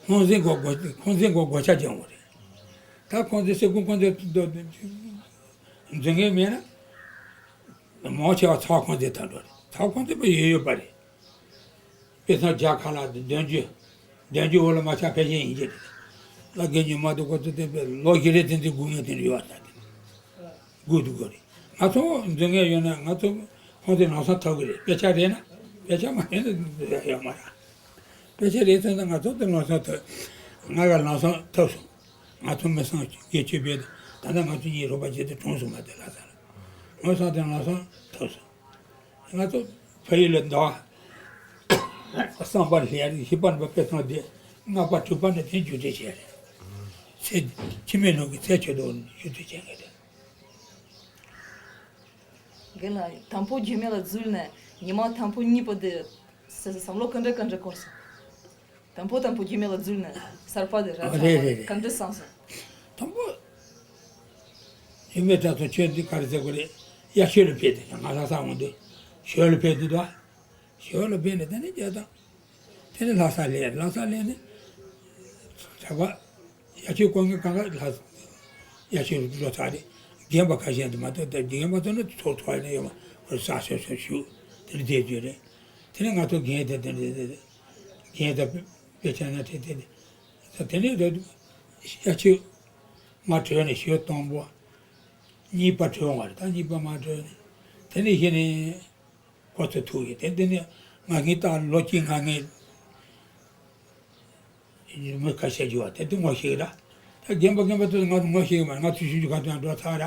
ལྷུང་བཟེད་གོ་གོ་ཁོང་ཚོའི་གོ་གོ་ཆ་སྦྱང་བ་རེད། ད་ཁོང་ཚོའི་སེམས་ཁོང་ཁོང་ཚོའི་འཛིན་མཁན་མེད་ན། མང་ཆེ་བ་ཚ་ཁོང་ཚོའི་ཐད་འགྲོ་རེད། ཚ་ཁོང་ཚོའི་པ་ཡོད་ཡོད་པ་རེད། དཔེ་བཟང་རྒྱ་གར་ལ་བདུན་ཅུ། བདུན་ཅུ་འོག་ལ་མ་ཆགས་ཕལ་ཆེར་ཡིན་གྱི་རེད། ལ་རྒན་ཉི་མ་དུ་ཁོ་ཚོ་བསྟན་པའི་ལོ་བཞི་རེ་བཙན་འཛུལ་སྒུག་མཁན་དེ་འདྲ་ཡོད་པ་ད་དེ་སྒུག་འདུག་གི་རེད། ང་ཚོ་འཛིན་མཁན་ཡོད་ན་ང་ཚོ་ཁོང་ཚོའི་ལམ་སང་ཐོབ་གི་རེད། དཔེ་ཆ་རེད་ན་དཔེ་ཆ་མ་རེད་ན་ཡོད་མ་རེད། དཔེ་ཆ་རེད་ཚོད་ན་ང་ཚོ་དེ་ལམ་སང་ཐོབ། ང་ག་ལམ་སང་ཐོབ་སོང་། ང་ཚོ་མི་སང་དགེ་ཆོས་པས་ད་ལྟ་ང་ཚོ་གཉིས་རོགས་པ་བྱེད་དུ་གྲོངས་སོང་མ་དེ་ལ་ས་ལ་ང་སང་དེ་ལམ་སང་ཐོབ་སོང་། ང་ཚོ་ཕ་ཡུལ་ལ་འདུག་བསམ་པ་ལྷས་རིགས་ཤི་པ་ནི་པ་དཔེ་ཚང་དེ་སྔགས་པ་གྲུབ་པ་ནི་དེ་རྒྱུ་འབྲས་བྱས་རེད། ཚེ་ཕྱི་མའི་ལུགས་ཀྱི་ཚེ་ཆོས་དུ་ཞུ་དུ་བྱས་ངེས་རེད། རྒན་ལགས་དང་པོ་རྒྱུད་སྨད་ལ་འཛུལ་ནས་ཉི་མ་དང་པོ་གཉིས་པ་དེ་ས་བསམ་བློ་ག་འདྲ་ག་འདྲ་འཁོར་སོང་། དང་པོ་དང་པོ་རྒྱུད་སྨད་ལ་འཛུལ་ནས་གསར་པ་དེ་ར་ཨ་ཚང་རེད་རེད་རེད། ག་འདྲ་བསམ་སོང་། དང་པོ། ཡུམ་མེད་དྲ་ཚོ་ཁྱོད་འདི་ག་རེ་ཟེར་དགོས་རེད། དབྱར་ཆོས་ལ་ཕེབས་དེ་ང་ལྷ་ས་འོང་དུས་ཞོལ་ལ་ཕེབས་དུས་དོ། ཞོལ་ལ་ཕེབས་ནས་དེ་ནས་རྒྱ་དང་། དེ་ནས་ལྷ་ས་སླེབས། ལྷ་ས་སླེབས་ནས་གྲྭ་པ་དབྱར་ཆོས་སྐོར་མཁན་གང་ག་ལྷ་དབྱར་ཆོས་འགྲོ་ཚར་རེད། རྒན་པ་ཁ་ཤས་འདི་མ་གཏོགས་ད་རྒན་པ་ཚོ་ནི་ཚོགས་ཚོགས་ནས་ཡོང་བ་ས་སོ་སོ་བཞུགས་དེ་ནས་བསྡད་རྒྱུ་རེད། དེ་ནས་ང་ཚོ་རྒན་དེ་དེ་འདྲ་རྒན་དེ་དཔེ་ཆ་ན་ཁྲིད་དེ་ནས་ད་དེ་ནས་ད་དབྱར་ཆོས་མ་གྲོལ་ནས་ཞོལ་དང་པོ། གཉིས་པ་གྲོལ་བ་རེད། ད་གཉིས་པ་མ་གྲོལ་ནས་དེ་ནས་གཞི་ནས་ཁོ་ཚོ་ཐུག་ཡོད་དེ། དེ་ནས་ང་ངའི་ཏང་ལོ་གཅིག་ང་ངའི་མི་ཁ་ཤས་རྒྱུ་བ་དེ་དུ་ངོ་ཤེས་ར། ད་རྒན་པ་རྒན་པ་ཚོ་ང་ཚོ་ངོ་ཤེས་མ་ང་ཚོ་ཞུ་རྒྱུ་ག་དུ་ཡང་འགྲོ་ཚར་ར།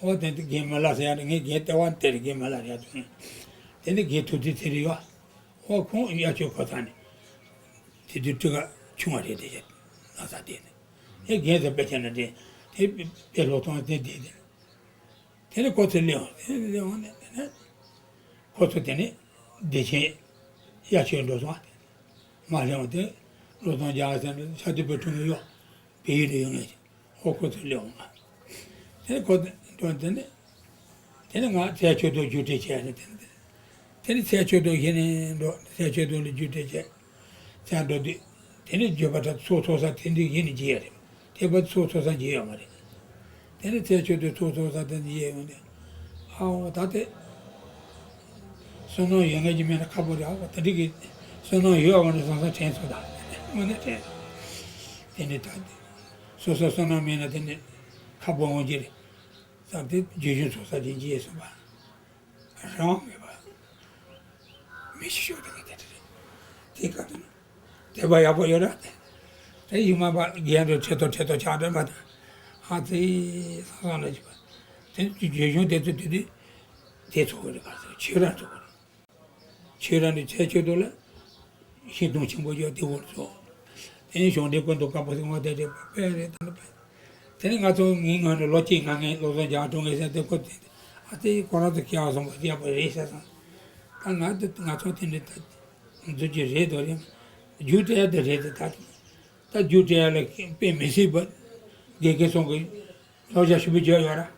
ཨོ་དེ་དུ་རྒན་མི་ལ་ཟེར་ཡ་རེད། ངའི་རྒན་ལྟེ་བ་དེ་རེད། རྒན་མི་ལ་རེད་ཡ་དུ་ཡིན། དེ་ནས་རྒན་ཐུག་དུས་དེ་རེད་ཡོད། ཨོ་ཁོང་དབྱར་ཆོས་ཁོ་ཚང་ནས་དེ་དུས་སྤྲི་ག་ཆུང་བ་རེད་དེ་བྱས་ན་ས་དེ་ནས་དེ་རྒན་ཚོ་དཔེ་ཆ་ན་དེ་དེ་དཔེ་ལོ་ཐོང་དེ་དེ་དེ། དེ་ནས་ཁོ་ཚོ་སླེབས་འོང་། དེ་ནས་སླེབས་འོང་ནས་དེ་ནས་ཁོ་ཚོ་དེ་ནས་བདེ་ཆེན་དབྱར་ཆོས་འགྲོ་སོང་། དེ་མ་སླེབས་འོང་དེ་བློ་བཟང་རྒྱ་ཚ་ནས་ཤར་དུས་པའི་ཁྲུང་ཡོད་བལ་ཡུལ་ནས་ཡོང་ངེས་ཤིང་ཁོ་ཁོ་ཚོ་སླེབས་འོང་། དེ་ནས་ཁོ་ཚོ་འགྲོ་དེ་ནས་དེ་ནས་ང་ཚལ་ཆོས་དུ་རྒྱུ་འབྲས་བྱས་ནས་དེ་ནས་དེ་ནས་ཚལ་ཆོས་དུ་ཞེས་ནས་འགྲོ། ཚལ་ཆོས་དུ་ལ་རྒྱུ་འབྲས་བྱས། ཚལ་འགྲོ་དུས་དེ་ནས་འགྱོད་པ་དང་ཚོགས་ཚོགས་ས་དེ་འདྲའི་ཡིན་ནི་བརྗེད་ཡ་རེད། དེ་བར་ཚོགས་ཚོགས་ས་བརྗེད་ཡོད་མ་རེད། དེ་ནས་ཚལ་ཆོས་དུ་ཚོགས་ཚོགས་ས་དེ་འདྲ་ཡོད་ཡོང་དུས་ཨ་འོ་ད་དེ་བསོད་ནམས་ཡོད་མཁན་གྱི་མེད་ན་ཁག་པོ་རེད། ཨ་འོ་ད་འདྲ་གི་བསོད་ནམས་ཡོད་པ་ནི་སང་སང་དྲན་སོང་། ད་དངོས་གནས་དྲན་སོང་། དེ་ནས་ད་སོ་སོ་བསོད་ནམས་མེད་ན་དེ་ནས་ཁག་པོ་འོང་གི་རེད་བསམ་སྟེ་རྒྱུ་གཞུང་ཚོགས་ས་དེ་འཇིགས་སོང་བ། རང་མེད་པ། མི་ཤི་ཤོག་དེ་ག་དེ་རེད། དེ་ག་དེ་ན། དེ་བ་ཡག་པོ་ཡོད་ར། དེ་ཡུ་མ་པ་རྒན་རེ་ཁྲེ་ཏོ་ཁྲེ་ཏོ་ཆགས་དྲན་པ་དང་། ཧ་ཙི་ས་སང་ལ་ཅི་པ། དེ་རྒྱུ་གཞུང་དེ་ཚོ་དེ་དུས་དེ་ཚོ་གི་རེད། ག་ཚོད་ཆོས་ར་ཚོ་གི་རེད། ཆོས་ར་ནི་ཚལ་ཆོས་དུ་ལ་ཤིང་སྡོང་ཆེན་པོ་ཡོད་དེ་བོར་ཚོ། དེ་ནི་གཞུང་འབྲེལ་ཀུན་ཏུ་དཀར་པོ་སེང་བ་དེ་རེད་པ་དཔེ་རེད་ད་ནི་པ། དེ་ནི་ང་ཚོ་ངའི་ངོས་ནས་ལོ་གཅིག་ང་ངའི་བློ་བཟང་རྒྱ་གྲོང་གི་སེམས་དེ་ཁོ་དེ་ཨ་ཙི་ཁོ་རང་ཚོ་ཁྱེད་བ་སོང་བ་དེ་ཡག་པོ་རེད་ཟེར་སོང་། ད་ང་དེ་ང་ཚོ་དེ་འདྲ་ད་འཛུལ་གྱི་རེད་དོ་རེད། རྒྱུ་སྤྲད་དེ་རེད་དེ་ད་ད་རྒྱུ་སྤྲད་ལ་དཔེ་མི་སྲིད་པ་དགེ་རྒན་སོང་གི་ལོ་བརྒྱ་ཞུ་བ་བརྗོད་ཡོད་ར།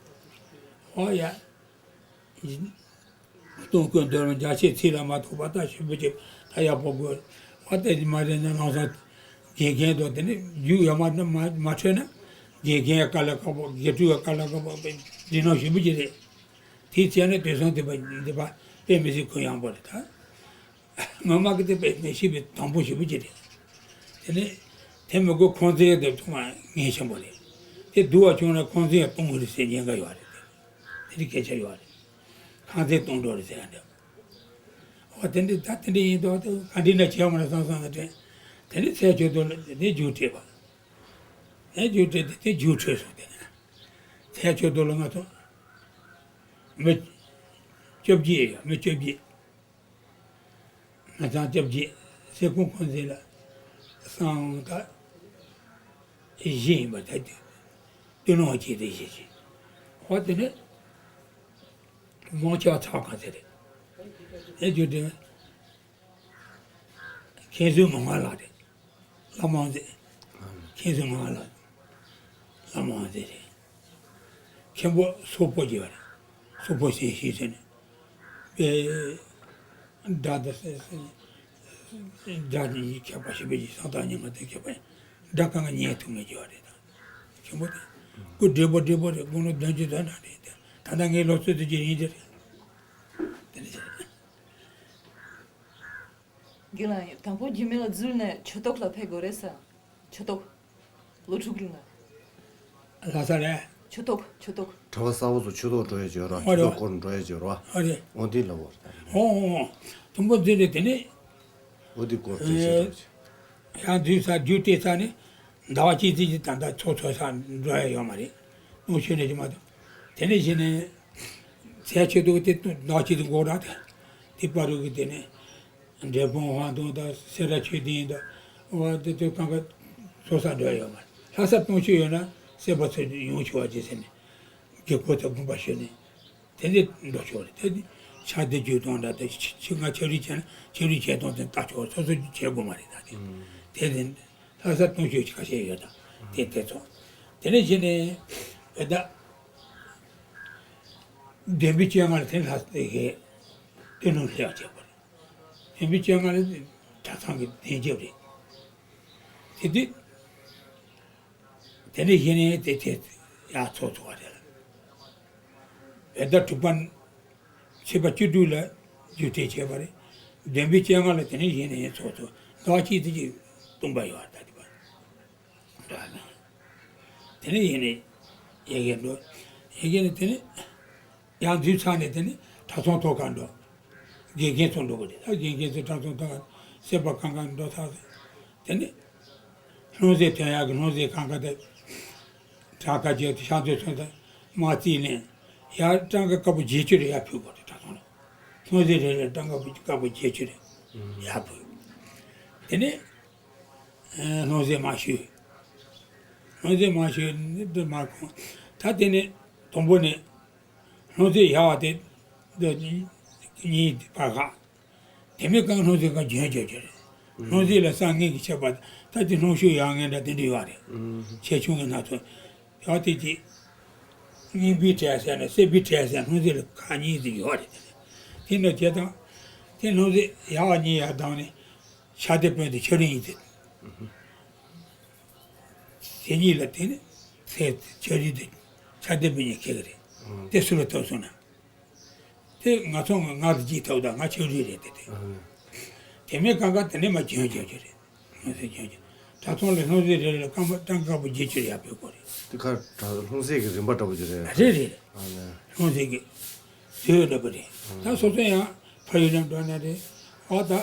ཨོ་ཡ། སྟོང་ཀུན་འདོར་བ་འཇའ་ཆེ་ཚིག་ལ་མ་ཐོགས་པ་ལྟ་ཞིབ་པོ་བྱེད་ད་ཡག་པོ་དགོས། ཨ་ཏེ་མ་རེད་ན་ལང་སང་དགེ་རྒན་དང་དེ་ནི་རྒྱུགས་ཡོད་མ་ན་མ་མ་འཕྲོད་ན་དགེ་རྒན་དཀའ་ལས་ཁག་པོ་དགེ་ཕྲུག་དཀའ་ལས་ཁག་པོ་འདི་ནང་ཞིབ་པོ་བྱེད་རེད། དེའི་ཚེ་ནི་དུས་སང་དེ་པ་འདི་པ་དཔེ་མི་སྲིད་གུ་ཡངས་པོ་རེད་ད། ངོ་མ་གི་དེ་དཔེ་མི་སྲིད་པའི་དང་པོ་ཞིབ་པོ་བྱེད་རེད། དེ་ནི་དེ་མི་དགོས་ཁོང་ཚོའི་དེ་ཐོག་མ་ངེས་ཆེན་པོ་རེད། དེ་བསྡུ་བ་བྱུང་ན་ཁོང་ཚོའི་གཏོང་གི་རེད་ཟེར་ཉེན་ཁ་ཡོད་རེད། དེ་རིགས་སྐད་ཆ་ཡོད་རེད། ཁང་ཚན་གཏོང་འགྲོ་རེད་ཟེར་ཡ་འདྲ། འོ་དེ་འདྲ་ད་དེ་འདྲ་ཡིན་དུས་དེ་ག་འདྲ་ན་བྱས་མ་རེད་བསམ་བསམ་ནས་དྲན། དེ་ནས་ཚལ་ཆོས་དུ་ལ་དེ་རྒྱུགས་སྤྲད་པ། དེ་རྒྱུགས་སྤྲད་དེ་དེ་རྒྱུགས་འཕྲོད་སོང་དེ་ནས། ཚལ་ཆོས་དུ་ལ་ང་ཚོ་མི་བཅོ་བརྒྱད་ཡོད། མི་བཅོ་བརྒྱད། ང་ཚང་སྐྱབས་རྗེ་སེ་ཁོང་ཁོང་ཚེ་ལ་སང་ད་བཞི་ཡིན་པ་ད་དུས་སྟོད་ལུང་བ་ཁྱེད་དེ་བཞི་བཞི། ཧོ་དེ་ནས་མང་ཆེ་བ་ཚ་བ་གང་ཚེ་རེད། ཨེ་ཇོ་དེ། མཁན་ཟུར་ངག་དབང་ལགས་རེད། བླ་མ་དབང་མཛད། མཁན་ཟུར་ངག་དབང་ལགས། བླ་མ་དབང་མཛད་རེད། མཁན་པོ་སོག་པོ་རྒྱལ་བ་རེད། སོག་པོ་སེང་ཤིང་ཟེར་ནས། པའི། དགྲ་དང་སེ་སེ། དགྲ་གཉིས་ཁྱད་པར་ཞིག་པའི་ས་དང་ཉི་མ་དང་ཁྱད་པར། དགྲ་གང་ག་ཉན་ཐུབ་མེད་རྒྱུ་བ་རེད་ད། ཆེན་པོ་དེ། སྐུ་བགྲེས་པོ་བགྲེས་པོ་རེད། དགུང་ལོ་བདུན་ཅུ་དོན་གྲངས་རེད་དེ། ད་ལྟ་ངའི་ལོ་ཚོད་དུ་ཅི་ཡིན་གྱི་རེད། དེ་ནི་བྱས། རྒན་ལགས། དང་པོ་རྒྱུད་སྨད་ལ་འཛུལ་ནས་ཆོས་ཐོག་ལ་ཕེབས་དགོས་རེད་ས། ཆོས་ཐོག་ལོ་དྲུག་ལ། ལྷ་ས་ལ། ཆོས་ཐོག་ཆོས་ཐོག་གྲྭ་པ་གསར་པ་ཚོ་ཆོས་ཐོག་འགྲོ་ཡས་བྱོས་ར། ཨོ་ཆོས་རེད་ཐོག་བ། སྐོར་འགྲོ་ཡས་བྱོས་ར། ཨོ་རེད། འོ་འདི་ལ་བོར་ད། ཨོ་ཨོ་ཨོ། དང་པོ་འཛུལ་ནས་དེ་ནས། འོ་འདི་སྐོར་དེ་བཤད་ཐུབ་ཅིག་ཡང་འཛུལ་ས་རྒྱུ་དེ་ས་ནས། ཟླ་བ་གཅིག་ཙམ་གྱི་ད་ལྟ་ཚོགས་འཚོགས་ས་འགྲོ་ཡ་ཡོད་མ་རེད། གནང་ཤོད་ནས་ཀྱི་མ་གཏོགས། དེ་ནས་གཞི་ནས། ཚལ་ཆོས་དུ་དེ་ཟླ་བ་གཅིག་ཏུ་འགོར་ར་དེ། དེ་བར་དུ་གི་དེ་ནས། འབྲས་སྤུངས་དབང་ཐང་དང་སེ་ར་ཆོས་སྡིངས་དང་། བ་དེ་དུ་གང་ག་ཚོགས་ས་འགྲོ་ཡ་ཡོད་མ་རེད། ལྷ་ས་གཏོང་ཤོད་ཡོད་ན་སེ་པ་ཚོ་ཡོང་ཆོག་བ་ཅེས་ཟེར་ནས། དགེ་བསྐོས་ཚོ་དགོངས་པ་ཞུས་ནས། དེ་འདི་འགྲོ་ཆོག་རེད། དེ་འདི་ཕྱག་དེ་རྒྱུ་དང་འདྲ་དེ་ཕྱི་ཕྱི་ང་ཆ་རུས་བྱས་ན་ཆ་རུས་བྱས་དང་དེ་ལྟ་ཆོག་སོ་སོ་བྱེད་དགོས་མ་རེད་ད་དེ། དེ་རིང་ལྷ་ས་གཏོང་ཤོས་ཁ་ཤས་ཡོད་ད་དེ་དེ་ཚོ། དེ་ནས་གཞི་ནས་བོད་ཟླ་བདུན་པའི་བཅོ་ལྔ་ལ་དེ་ལྷ་ས་དེ་གའི་སྟོད་ལུང་ལྷ་བྱེད་པ་རེད། བདུན་པའི་བཅོ་ལྔ་ལ་གྲྭ་ཚང་གི་གདན་རྒྱབ་རེད། དེ་དུས། དེ་ནས་གཞི་ནས་དེ་དེ་ཡར་ཚོགས་ཚོགས་པ་རེད་ལ། བོད་ཟླ་དྲུག་པ། ཚེས་པ་བཅུ་དྲུག་ལ་རྒྱུན་གཏན་བྱས་པ་རེད། བདུན་པའི་བཅོ་ལྔ་ལ་དེ་ནས་གཞི་ནས་ཚོགས་ཚོགས་ཟླ་བ་གཅིག་དེ་གཅིག་སྟོང་པ་ཡོད་ད་དེ་པ། འདྲ་ལ། དེ་ནས་གཞི་ནས་ཡ་གི་འགྲོ། ཡ་གི་ནས་དེ་ནས། ཡང་འཛུལ་ཚར་ནས་དེ་ནས་གྲྭ་ཚང་ཐོག་ཁར་འགྲོ། དགེ་རྒན་ཚོ་འགྲོ་གི་རེད། ད་དགེ་རྒན་ཚོ་གྲྭ་ཚང་ཐོག་ཁར་སེ་པ་གང་ག་འགྲོ་ཚར་ཟེར། དེ་ནས་ལྷུང་བཟེད་ཐོན་ཡག་གི་ལྷུང་བཟེད་གང་ག་དེ་གྲངས་ཀ་བརྒྱད་དེ་ཤག་མཛོད་ཚོ་དང་མ་རྩིས་ལེན། ཡར་གྲངས་ཀ་དཀར་པོ་བརྒྱད་ཅུ་རེ་ཡར་ཕུལ་དགོས་རེད་གྲྭ་ཚང་ལ། ལྷུང་བཟེད་རེ་རེ་གྲངས་ཀ་དཀར་པོ་བརྒྱད་ཅུ་རེ་ཡར་ཕུལ། དེ་ནས་ལྷུང་བཟེད་མར་ཞུས། ལྷུང་བཟེད་མར་ཞུས་ནས་འདི་མར་ཁོང་ད་དེ་ནས་དང་པོ་ནས། ལྷུང་བཟེད་ཡར་བ་དེ། འདི་གཉིས་བར་ཁ། དེ་མིན་གང་ལྷུང་བཟེད་གང་རྒྱུན་སྐྱོར་གྱི་རེད། ལྷུང་བཟེད་ལ་སང་ངེ་གི་ཆད་པ་ད་དེ་ལྷུང་ཤུགས་ཡར་ངེ་འདྲ་དེ་འདྲ་ཡོད་རེད། ཆེ་ཆུང་གི་སྣ་ཚོགས། ཡར་དེ་གཅིག་རྙིང་པའི་གྲས་ཟེར་ན་སེར་པའི་གྲས་ཟེར་ན་ལྷུང་བཟེད་ལ་ཁག་གཉིས་ཙམ་ཡོད་རེད། དེ་འདྲ་བྱས་ཙང་། དེ་ལྷུང་བཟེད་ཡར་བ་གཉིས་ཡར་བཏང་ནས། ཕྱག་དེ་བོན་དེ་ཆ་རུས་ཡིན་ཏེ། དེ་གཉིས་ལ་བརྟེན་ནས་ཚེ་ཆ་རུས་དེ་ཕྱག་དེ་བོན་གཉིས་ཁེགས་རེད། དེ་སུ་ལ་ཐོབ་སོང་ན། དེ་ང་ཚོ་ང་ང་དེ་གཅིག་ཐོབ་ད་ང་ཆ་རུས་རེད་དེ་དེ། དེ་མིན་གང་ག་དེ་ནས་མ་གྱོན་གྱོན་གྱོན་རེད། ལྷུང་བཟེད་གྱོན་གྱོན། གྲྭ་ཚང་ལ་ལྷུང་བཟེད་རེ་རེ་ལ་རྐང་པ་གྲངས་དཀར་པོ་བརྒྱད་ཅུ་ཡར་ཕུལ་དགོས་རེད། དེ་ཁ་གྲྭ་ལྷུང་བཟེད་ཀྱི་རིམ་པ་འདྲ་པོ་ཅིག་རེད། རེད་རེད། ལྷུང་བཟེད་ཀྱི་དུས་འདྲ་པོ་རེད། ད་སོ་སོ་ཡང་ཕ་ཡུལ་ལ་འགྲོ་ན་རེད། ཨོ་ད།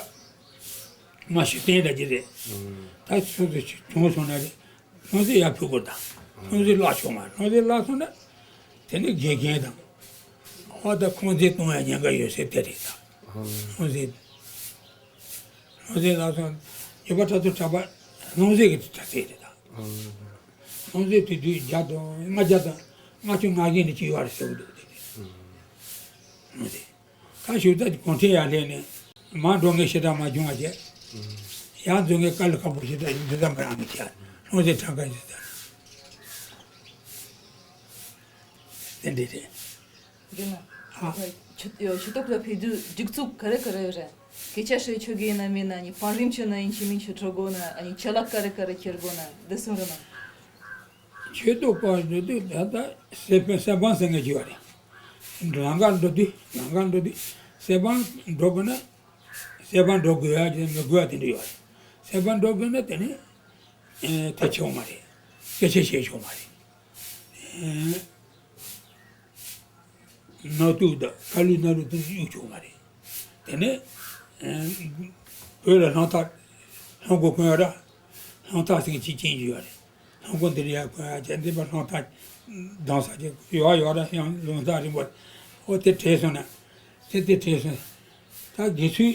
མ་ཞུ་བསྟན་འདྲ་ཅིག་རེད། ད་སོ་སོ་བྱུང་སོང་ན་རེད། ལྷུང་བཟེད་ཡར་ཕུལ་དགོས་དང་། ལྷུང་བཟེད་བརླག་ཆོག་མ་ལྷུང་བཟེད་བརླག་སོང་ན། དེ་ནི་དགེ་རྒན་དང་། ཨོ་ད་ཁོང་ཚོས་གཏོང་ཡ་ཉེན་ཁ་ཡོད་ཟེར་དེ་རེད་ད། ལྷུང་བཟེད། ལྷུང་བཟེད་བརླག་སོང་། ཡོད་པ་ད་ཚོ་གྲྭ་པ་ལྷུང་བཟེད་ཀྱི་གྲྭ་ཚིགས་རེད་ད། ལྷུང་བཟེད་དེ་དུས་བརྒྱ་དང་ལྔ་བརྒྱ་དང་ལྔ་བཅུ་ང་བརྒྱད་ནས་ཅི་ཡོད་རེད་ཟེར་གི་འདུག་དེ་རེད། ལྷུང་བཟེད། ད་ཞུ་ད་གུང་ཁྲན་ཡར་སླེབས་ནས་མར་འགྲོ་མཁན་ཞེ་དྲག་མ་བྱུང་བ་བྱས། ཡར་འཛུལ་མཁན་དཀའ་ལས་ཁག་པོ་ཞེ་དྲག་འདི་ཙམ་རང་གི་བྱས། ལྷུང་བཟེད་གྲངས་ཀ་ཞིག་ད། དེ་འདྲ་རེད། རྒན་ལགས། ཨ། ཆོས་ཡོ་ཆོས་ཐོག་ལ་ཕེབས་དུས་སྒྲིག་འཛུགས་ག་རེ་ག་རེ་ཡོད་རེད། སྐད་ཆ་བཤད་ཆོག་གི་ཡིན་ན་མིན་ན་ནི་བར་རིམ་ཆོད་ན་ཡིན་གཅིག་མིན་གཅིག་འགྲོ་དགོས་ན་ཨ་ནི་ཅ་ལག་ག་རེ་ག་རེ་འཁྱེར་དགོས་ན་འདི་གསུང་རོགས་གནང་། ཆོས་ཐོག་པར་འགྲོ་དུས་ད་ལྟ་སེ་སེ་བང་ཟེར་མཁན་ཅིག་ཡོད་རེད། ལམ་ཁ་འགྲོ་དུས་ལམ་ཁ་འགྲོ་དུས་སེ་བང་འགྲོ་དགོས་ན། སེ་བང་འགྲོ་དགོས་ཡ་ཅིག་མི་དགོས་ཡ་དེ་འདྲ་ཡོད་རེད། སེ་བང་འགྲོ་དགོས་ན་དེ་ནི། ཨེ་དེ་ཆོག་མ་རེད། སྐད་ཆ་བཤད་ཆོག་མ་རེད། ཨེ་ནག་ཐིག་དང་ཁ་ལུད་སྣ་ལུད་དེ་གཡུག་ཆོག་མ་རེད། དེ་ནས་ཨེ་བོད་ལ་ལྷམ་ཐག་ལྷམ་གོག་གོན་ཡ་ར། ལྷམ་ཐག་ཟེར་མཁན་ཅིག་ཅན་ཅིག་ཡོད་རེད། ལྷམ་གོག་འདི་ལ་ཡ་གོན་ཡ་ཅན་འདི་པ་ལྷམ་ཐག་གདང་ས་ཅིག་ཡོད་ཡོད་ར། ཡང་ལུང་ཐག་རིང་པོ། ཨོ་དེ་བྲེས་སོང་ན། དེ་དེ་བྲེས་སོང་། ད་དགེ་ཚུལ་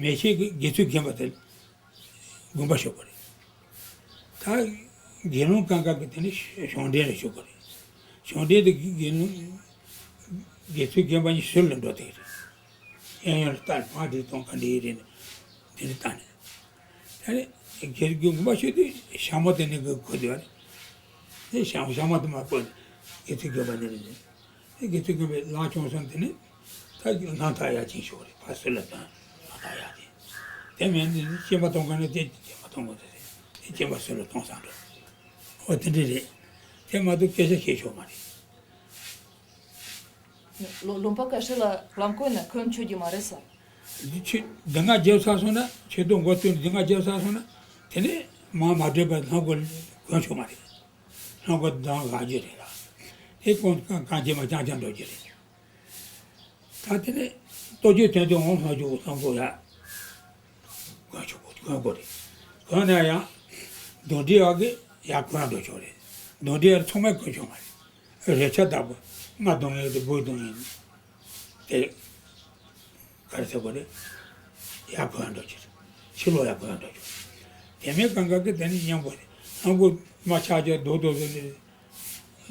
མེ་ཁྱེད་ཀྱི་དགེ་ཚུལ་རྒན་པ་དེ། དགོངས་པ་ཞུ་དགོས་རེད། ད་དགེ་སློང་གང་ག་གི་དེ་ནི་གཞུང་འབྲེལ་ལ་ཞུ་དགོས་རེད། གཞུང་འབྲེལ་དེ་དགེ་སློང་དགེ་ཚུལ་རྒན་པ་གཉིས་ཟུར་ལ་འགྲོ་དེ་རེད། གཡས་གཡོན་ལ་ལྟ་ནས་བར་དེ་གཏོང་ག་འདྲ་ཡིན་རེད། དེ་ནས་ལྟ་ནས། ད་ནི་དགེ་ཚུལ་དགེ་འདུན་པ་ཤོད་དུས་ཞྭ་མོ་དེ་ནས་གི་གོ་དེ་བ་རེད། དེ་ཞྭ་ཞྭ་མོ་དེ་མ་བོས་ནས་དགེ་ཚུལ་དགེ་འདུན་པ་ནི་རེད། དེ་དགེ་ཚུལ་དགེ་འདུན་པའི་ལག་བྱུང་སོང་། དེ་ནས་ད་སྣང་དག་ཡ་ཅིག་ཤོག་རེད། ཕར་ཚུར་ལ་སྟོན། སྣང་དག་ཡ་དེ། དེ་མིན་དེ་ནི་སྐྱེས་པ་གཏོང་ག་ནས་དེ་སྐྱེས་པ་གཏོང་དགོས་དེ་རེད། དེ་སྐྱེས་པ་ཚུར་ལ་གཏོང་བསམ་འགྲོ། འོ་དེ་འདྲ་རེད། དེ་མ་གཏོགས་སྐད་ཆ་བཤད་ཆོག་མ་རེད། ལོ་ལུང་པ་ཁ་ཤས་ལ་རང་བཀོད་ནས་གོན་ཆོག་གི་མ་རེད་ཟེར། འདི་ཆོས་འདི་སྔ་བརྒྱབ་ཚར་སོང་ན། ཆོས་དུང་མགོ་བཏོན་འདི་སྔ་བརྒྱབ་ཚར་སོང་ན། དེ་ནས་མ་མ་འདྲེས་པའི་ལྷམ་གོག་གོན་ཆོག་མ་རེད། ལྷམ་གོག་འདང་བཞག་རྒྱུ་རེད་ལ། དེ་གོན་གང་གང་བྱེད་མ་རྐྱང་རྐྱང་འགྲོ་རྒྱུ་རེད། ད་དེ་ནས་ལྟོ་ཆས་ཐོན་དུས་འོང་ལྷམ་གོག་ལྷམ་གོག་ཡ། གོན་ཆོག་གོ་གོན་དགོས་རེད། གོན་ན་ཡང་གདོན་འདྲེ་ཡག་གི་ཡར་གོན་འགྲོ་ཆོག་རེད། གདོན་འདྲེ་ཡར་ཚང་མས་གོན་ཆོག་མ་རེད། རེ་ཆ་བདག་པོ་རྔ་གདོན་ཡིན་དེ་སྦུག་གདོན་ཡིན། དེ་ག་རེ་ཟེར་དགོས་རེད། ཡར་གོན་འགྲོ་ཆོག་རེད། ཕྱི་ལོགས་ཡར་གོན་འགྲོ་ཆོག་རེད། དེ་མིན་གང་ག་གི་དེ་ནི་མཉམ་པོ་རེད། ལྷམ་གོག་མ་ཆགས་ཆོག་རྡོག་རྡོག་ཟེར་ནས།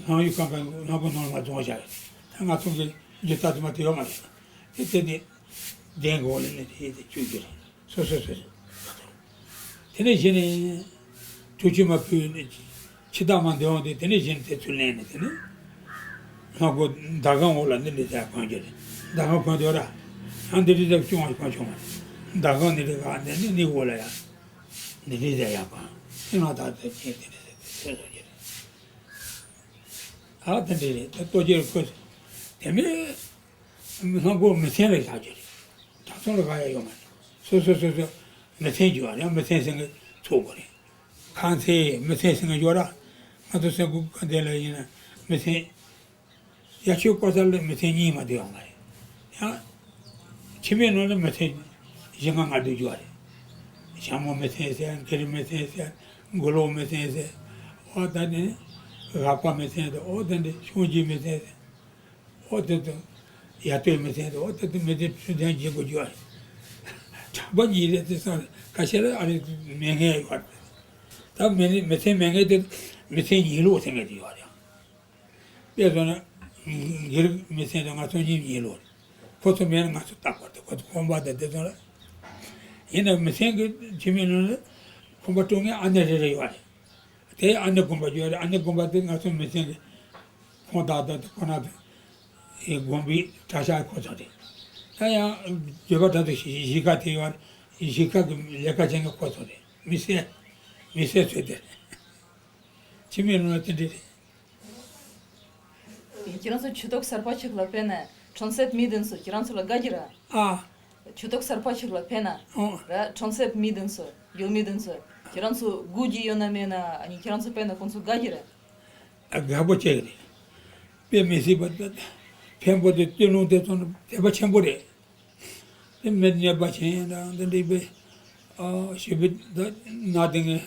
ལྷམ་གཡུག་གང་ག་ལྷམ་གོག་ནང་ལ་མ་བཙོང་བཞག་ཡོད། ད་ང་ཚོ་གི་རྒྱུ་ད་དུ་མ་དེ་ཡོད་མ་རེད། དེ་དེ་ནི་གདན་གོང་ལ་ནི་དེ་དེ་བཅུག་རྒྱུ་རེད། སོ་སོ་སོ་སོ། དེ་ནས་གཞི་ནས་ཐུགས་ཆུ་མ་ཕུལ་ནས་འཆི་བདག་མ་འདོན་འོང་དུས། དེ་ནས་གཞི་ནས་དེ་ཚུར་ལེན་ནས། དེ་ནས་ལྷམ་གོག་ཟླ་གང་འོག་ལ་འདི་འདྲ་ཟེར་གོན་རྒྱུ་རེད། ཟླ་གང་གོན་དུས་ར། ཡང་འདི་འདྲ་ཟེར་བཅུག་གོན་ཆོག་མ་རེད། ཟླ་གང་འདི་འདྲ་ག་འདི་འདི་འདི་འོག་ལ་ཡང་འདི་འདྲ་ཟེར་ཡང་གོན། དེ་ང་ད་ལྟ་ཅན་དེ་འདྲ་ཟེར་དེ་ཚོད་བཟོ་རྒྱུ་རེད། ཨ་དེ་འདྲ་རེད། ད་ལྟོ་རྒྱུ་རེད་ཁོ། དེ་མིན་ལྷམ་གོག་མི་ཚན་ལ་བཞག་རྒྱུ་རེད། དྲ་ཚོང་ལ་ག་ཡ་ཡོད་མ་རེད། སོ་སོ་སོ་སོ་མི་ཚན་རྒྱུ་བ་རེད། མི་ཚན་ཟེར་མཁན་ཚོགས་པ་རེད། ཁང་ཚན་མི་ཚན་ཟེར་མཁན་ཡོད་ར། ང་ཚོ་སེམས་ཁུར་ག་འདི་ལ་ཡིན་ན་མི་ཚན། ཡ་ཆོས་བཀའ་ཚར་ལ་མི་ཚན་གཉིས་མ་གཏོགས་ཡོད་མ་རེད། ཡང་ཁྱིམ་པའི་ནང་ལ་མི་ཚན་བཞི་ལྔ་ལྔ་བསྡུ་རྒྱུ་བ་རེད། ཞྭ་མོ་མི་ཚན་ཟེར། གྱི་རི་མི་ཚན་ཟེར། མགོ་ལོག་མི་ཚན་ཟེར། འོ་ད་ནི་སྒ་པ་མི་ཚན་དང་། འོ་ད་འདི་ཤོང་གི་མི་ཚན་ཟེར། འོ་དེ་དང་ཡ་སྟོད་མི་ཚན་དང་། འོ་དེ་དང་མི་ཚན་ཚུལ་ལྡན་བྱེད་དགོས་རྒྱུ་བ་རེད། གྲྭ་པ་གཉིས་རེད་དེ་སང་ཁ་ཤས་ལ་ཨ་རེ་མེད་མཁན་ཡོད་རེད། ད་མི་མི་ཚན་མེད་མཁན་དེ་མི་ཚན་ཉིན་ལོག་ཟེར་མཁན་དེ་ཡོད་རེད། དཔེ་བཟོ་ན། སྒེར་མི་ཚན་དང་ང་ཚོ་གཉིས་གཉིས་ལོག་རེད། ཁོ་ཚོ་མེད་ན་ང་ཚོ་ལྟ་དགོས་རེད། ཁོ་ཚོ་ཁང་པ་དང་དེ་ཚོ་ལ། ཡིན་ན་མི་ཚན་གྱི་ཁྱིམ་མི་ནང་ལ་ཁང་པ་སྤྲོ་མཁན་ཨ་ནེ་རེ་རེ་ཡོད་རེད། དེ་ཨ་ནེ་དགོན་པ་ཡོད་རེད། ཨ་ནེ་དགོན་པ་དེ་ང་ཚོ་མི་ཚན་གྱི་ཁོང་དག་དག་དེ་ཁོ་ན་དེ་དགོན་པའི་གྲྭ་ཤག་ཁོ་ཚོ་རེད། ད་ཡང་བརྗོད་པ་དག་ཏུ་གཞིས་ཀ་དེ་ཡོད་རེད། གཞིས་ཀ་གི་ལས་ཀ་བྱེད་མཁན་ཁོ་ཚོ་རེད། མི་སེར། མི་སེར་ཚོས་དེ་རེད། ཁྱིམ་མི་ནང་ལ་དེ་འདྲ་རེད། ཁྱེད་རང་ཚོ་ཆོས་ཐོག་གསར་པ་ཞིག་ལ་ཕེབས་ན་གྲོང་གསེབ་མི་དེ་ཚོ་ཁྱེད་རང་ཚོ་ལ་དགའ་གི་རེད། ཨ། ཆོས་ཐོག་གསར་པ་ཞིག་ལ་ཕེབས་ན། ཨོ། ར་གྲོང་གསེབ་མི་དེ་ཚོ་ཡུལ་མི་དེ་ཚོ་ཁྱེད་རང་ཚོ་སྒུག་གི་ཡོད་ན་མེད་ན། ཨ་ནི་ཁྱེད་རང་ཚོ་ཕེབས་ན་ཁོང་ཚོ་དགའ་གི་རེད། ཨ་དགའ་པོ་བྱེད་གི་རེད། དཔེ་མི་སྲིད་པ། ཕན་པོ་དེ་སྟོད་ལུང་དེ་ཚོ་དད་པ་ཆེན་པོ་རེད། དེ་མི་ནད་པ་ཆེན་དང་དེ་འདྲ་པའི་ཨ་ཞེ་པོ་ད་ན་དེ་ངས་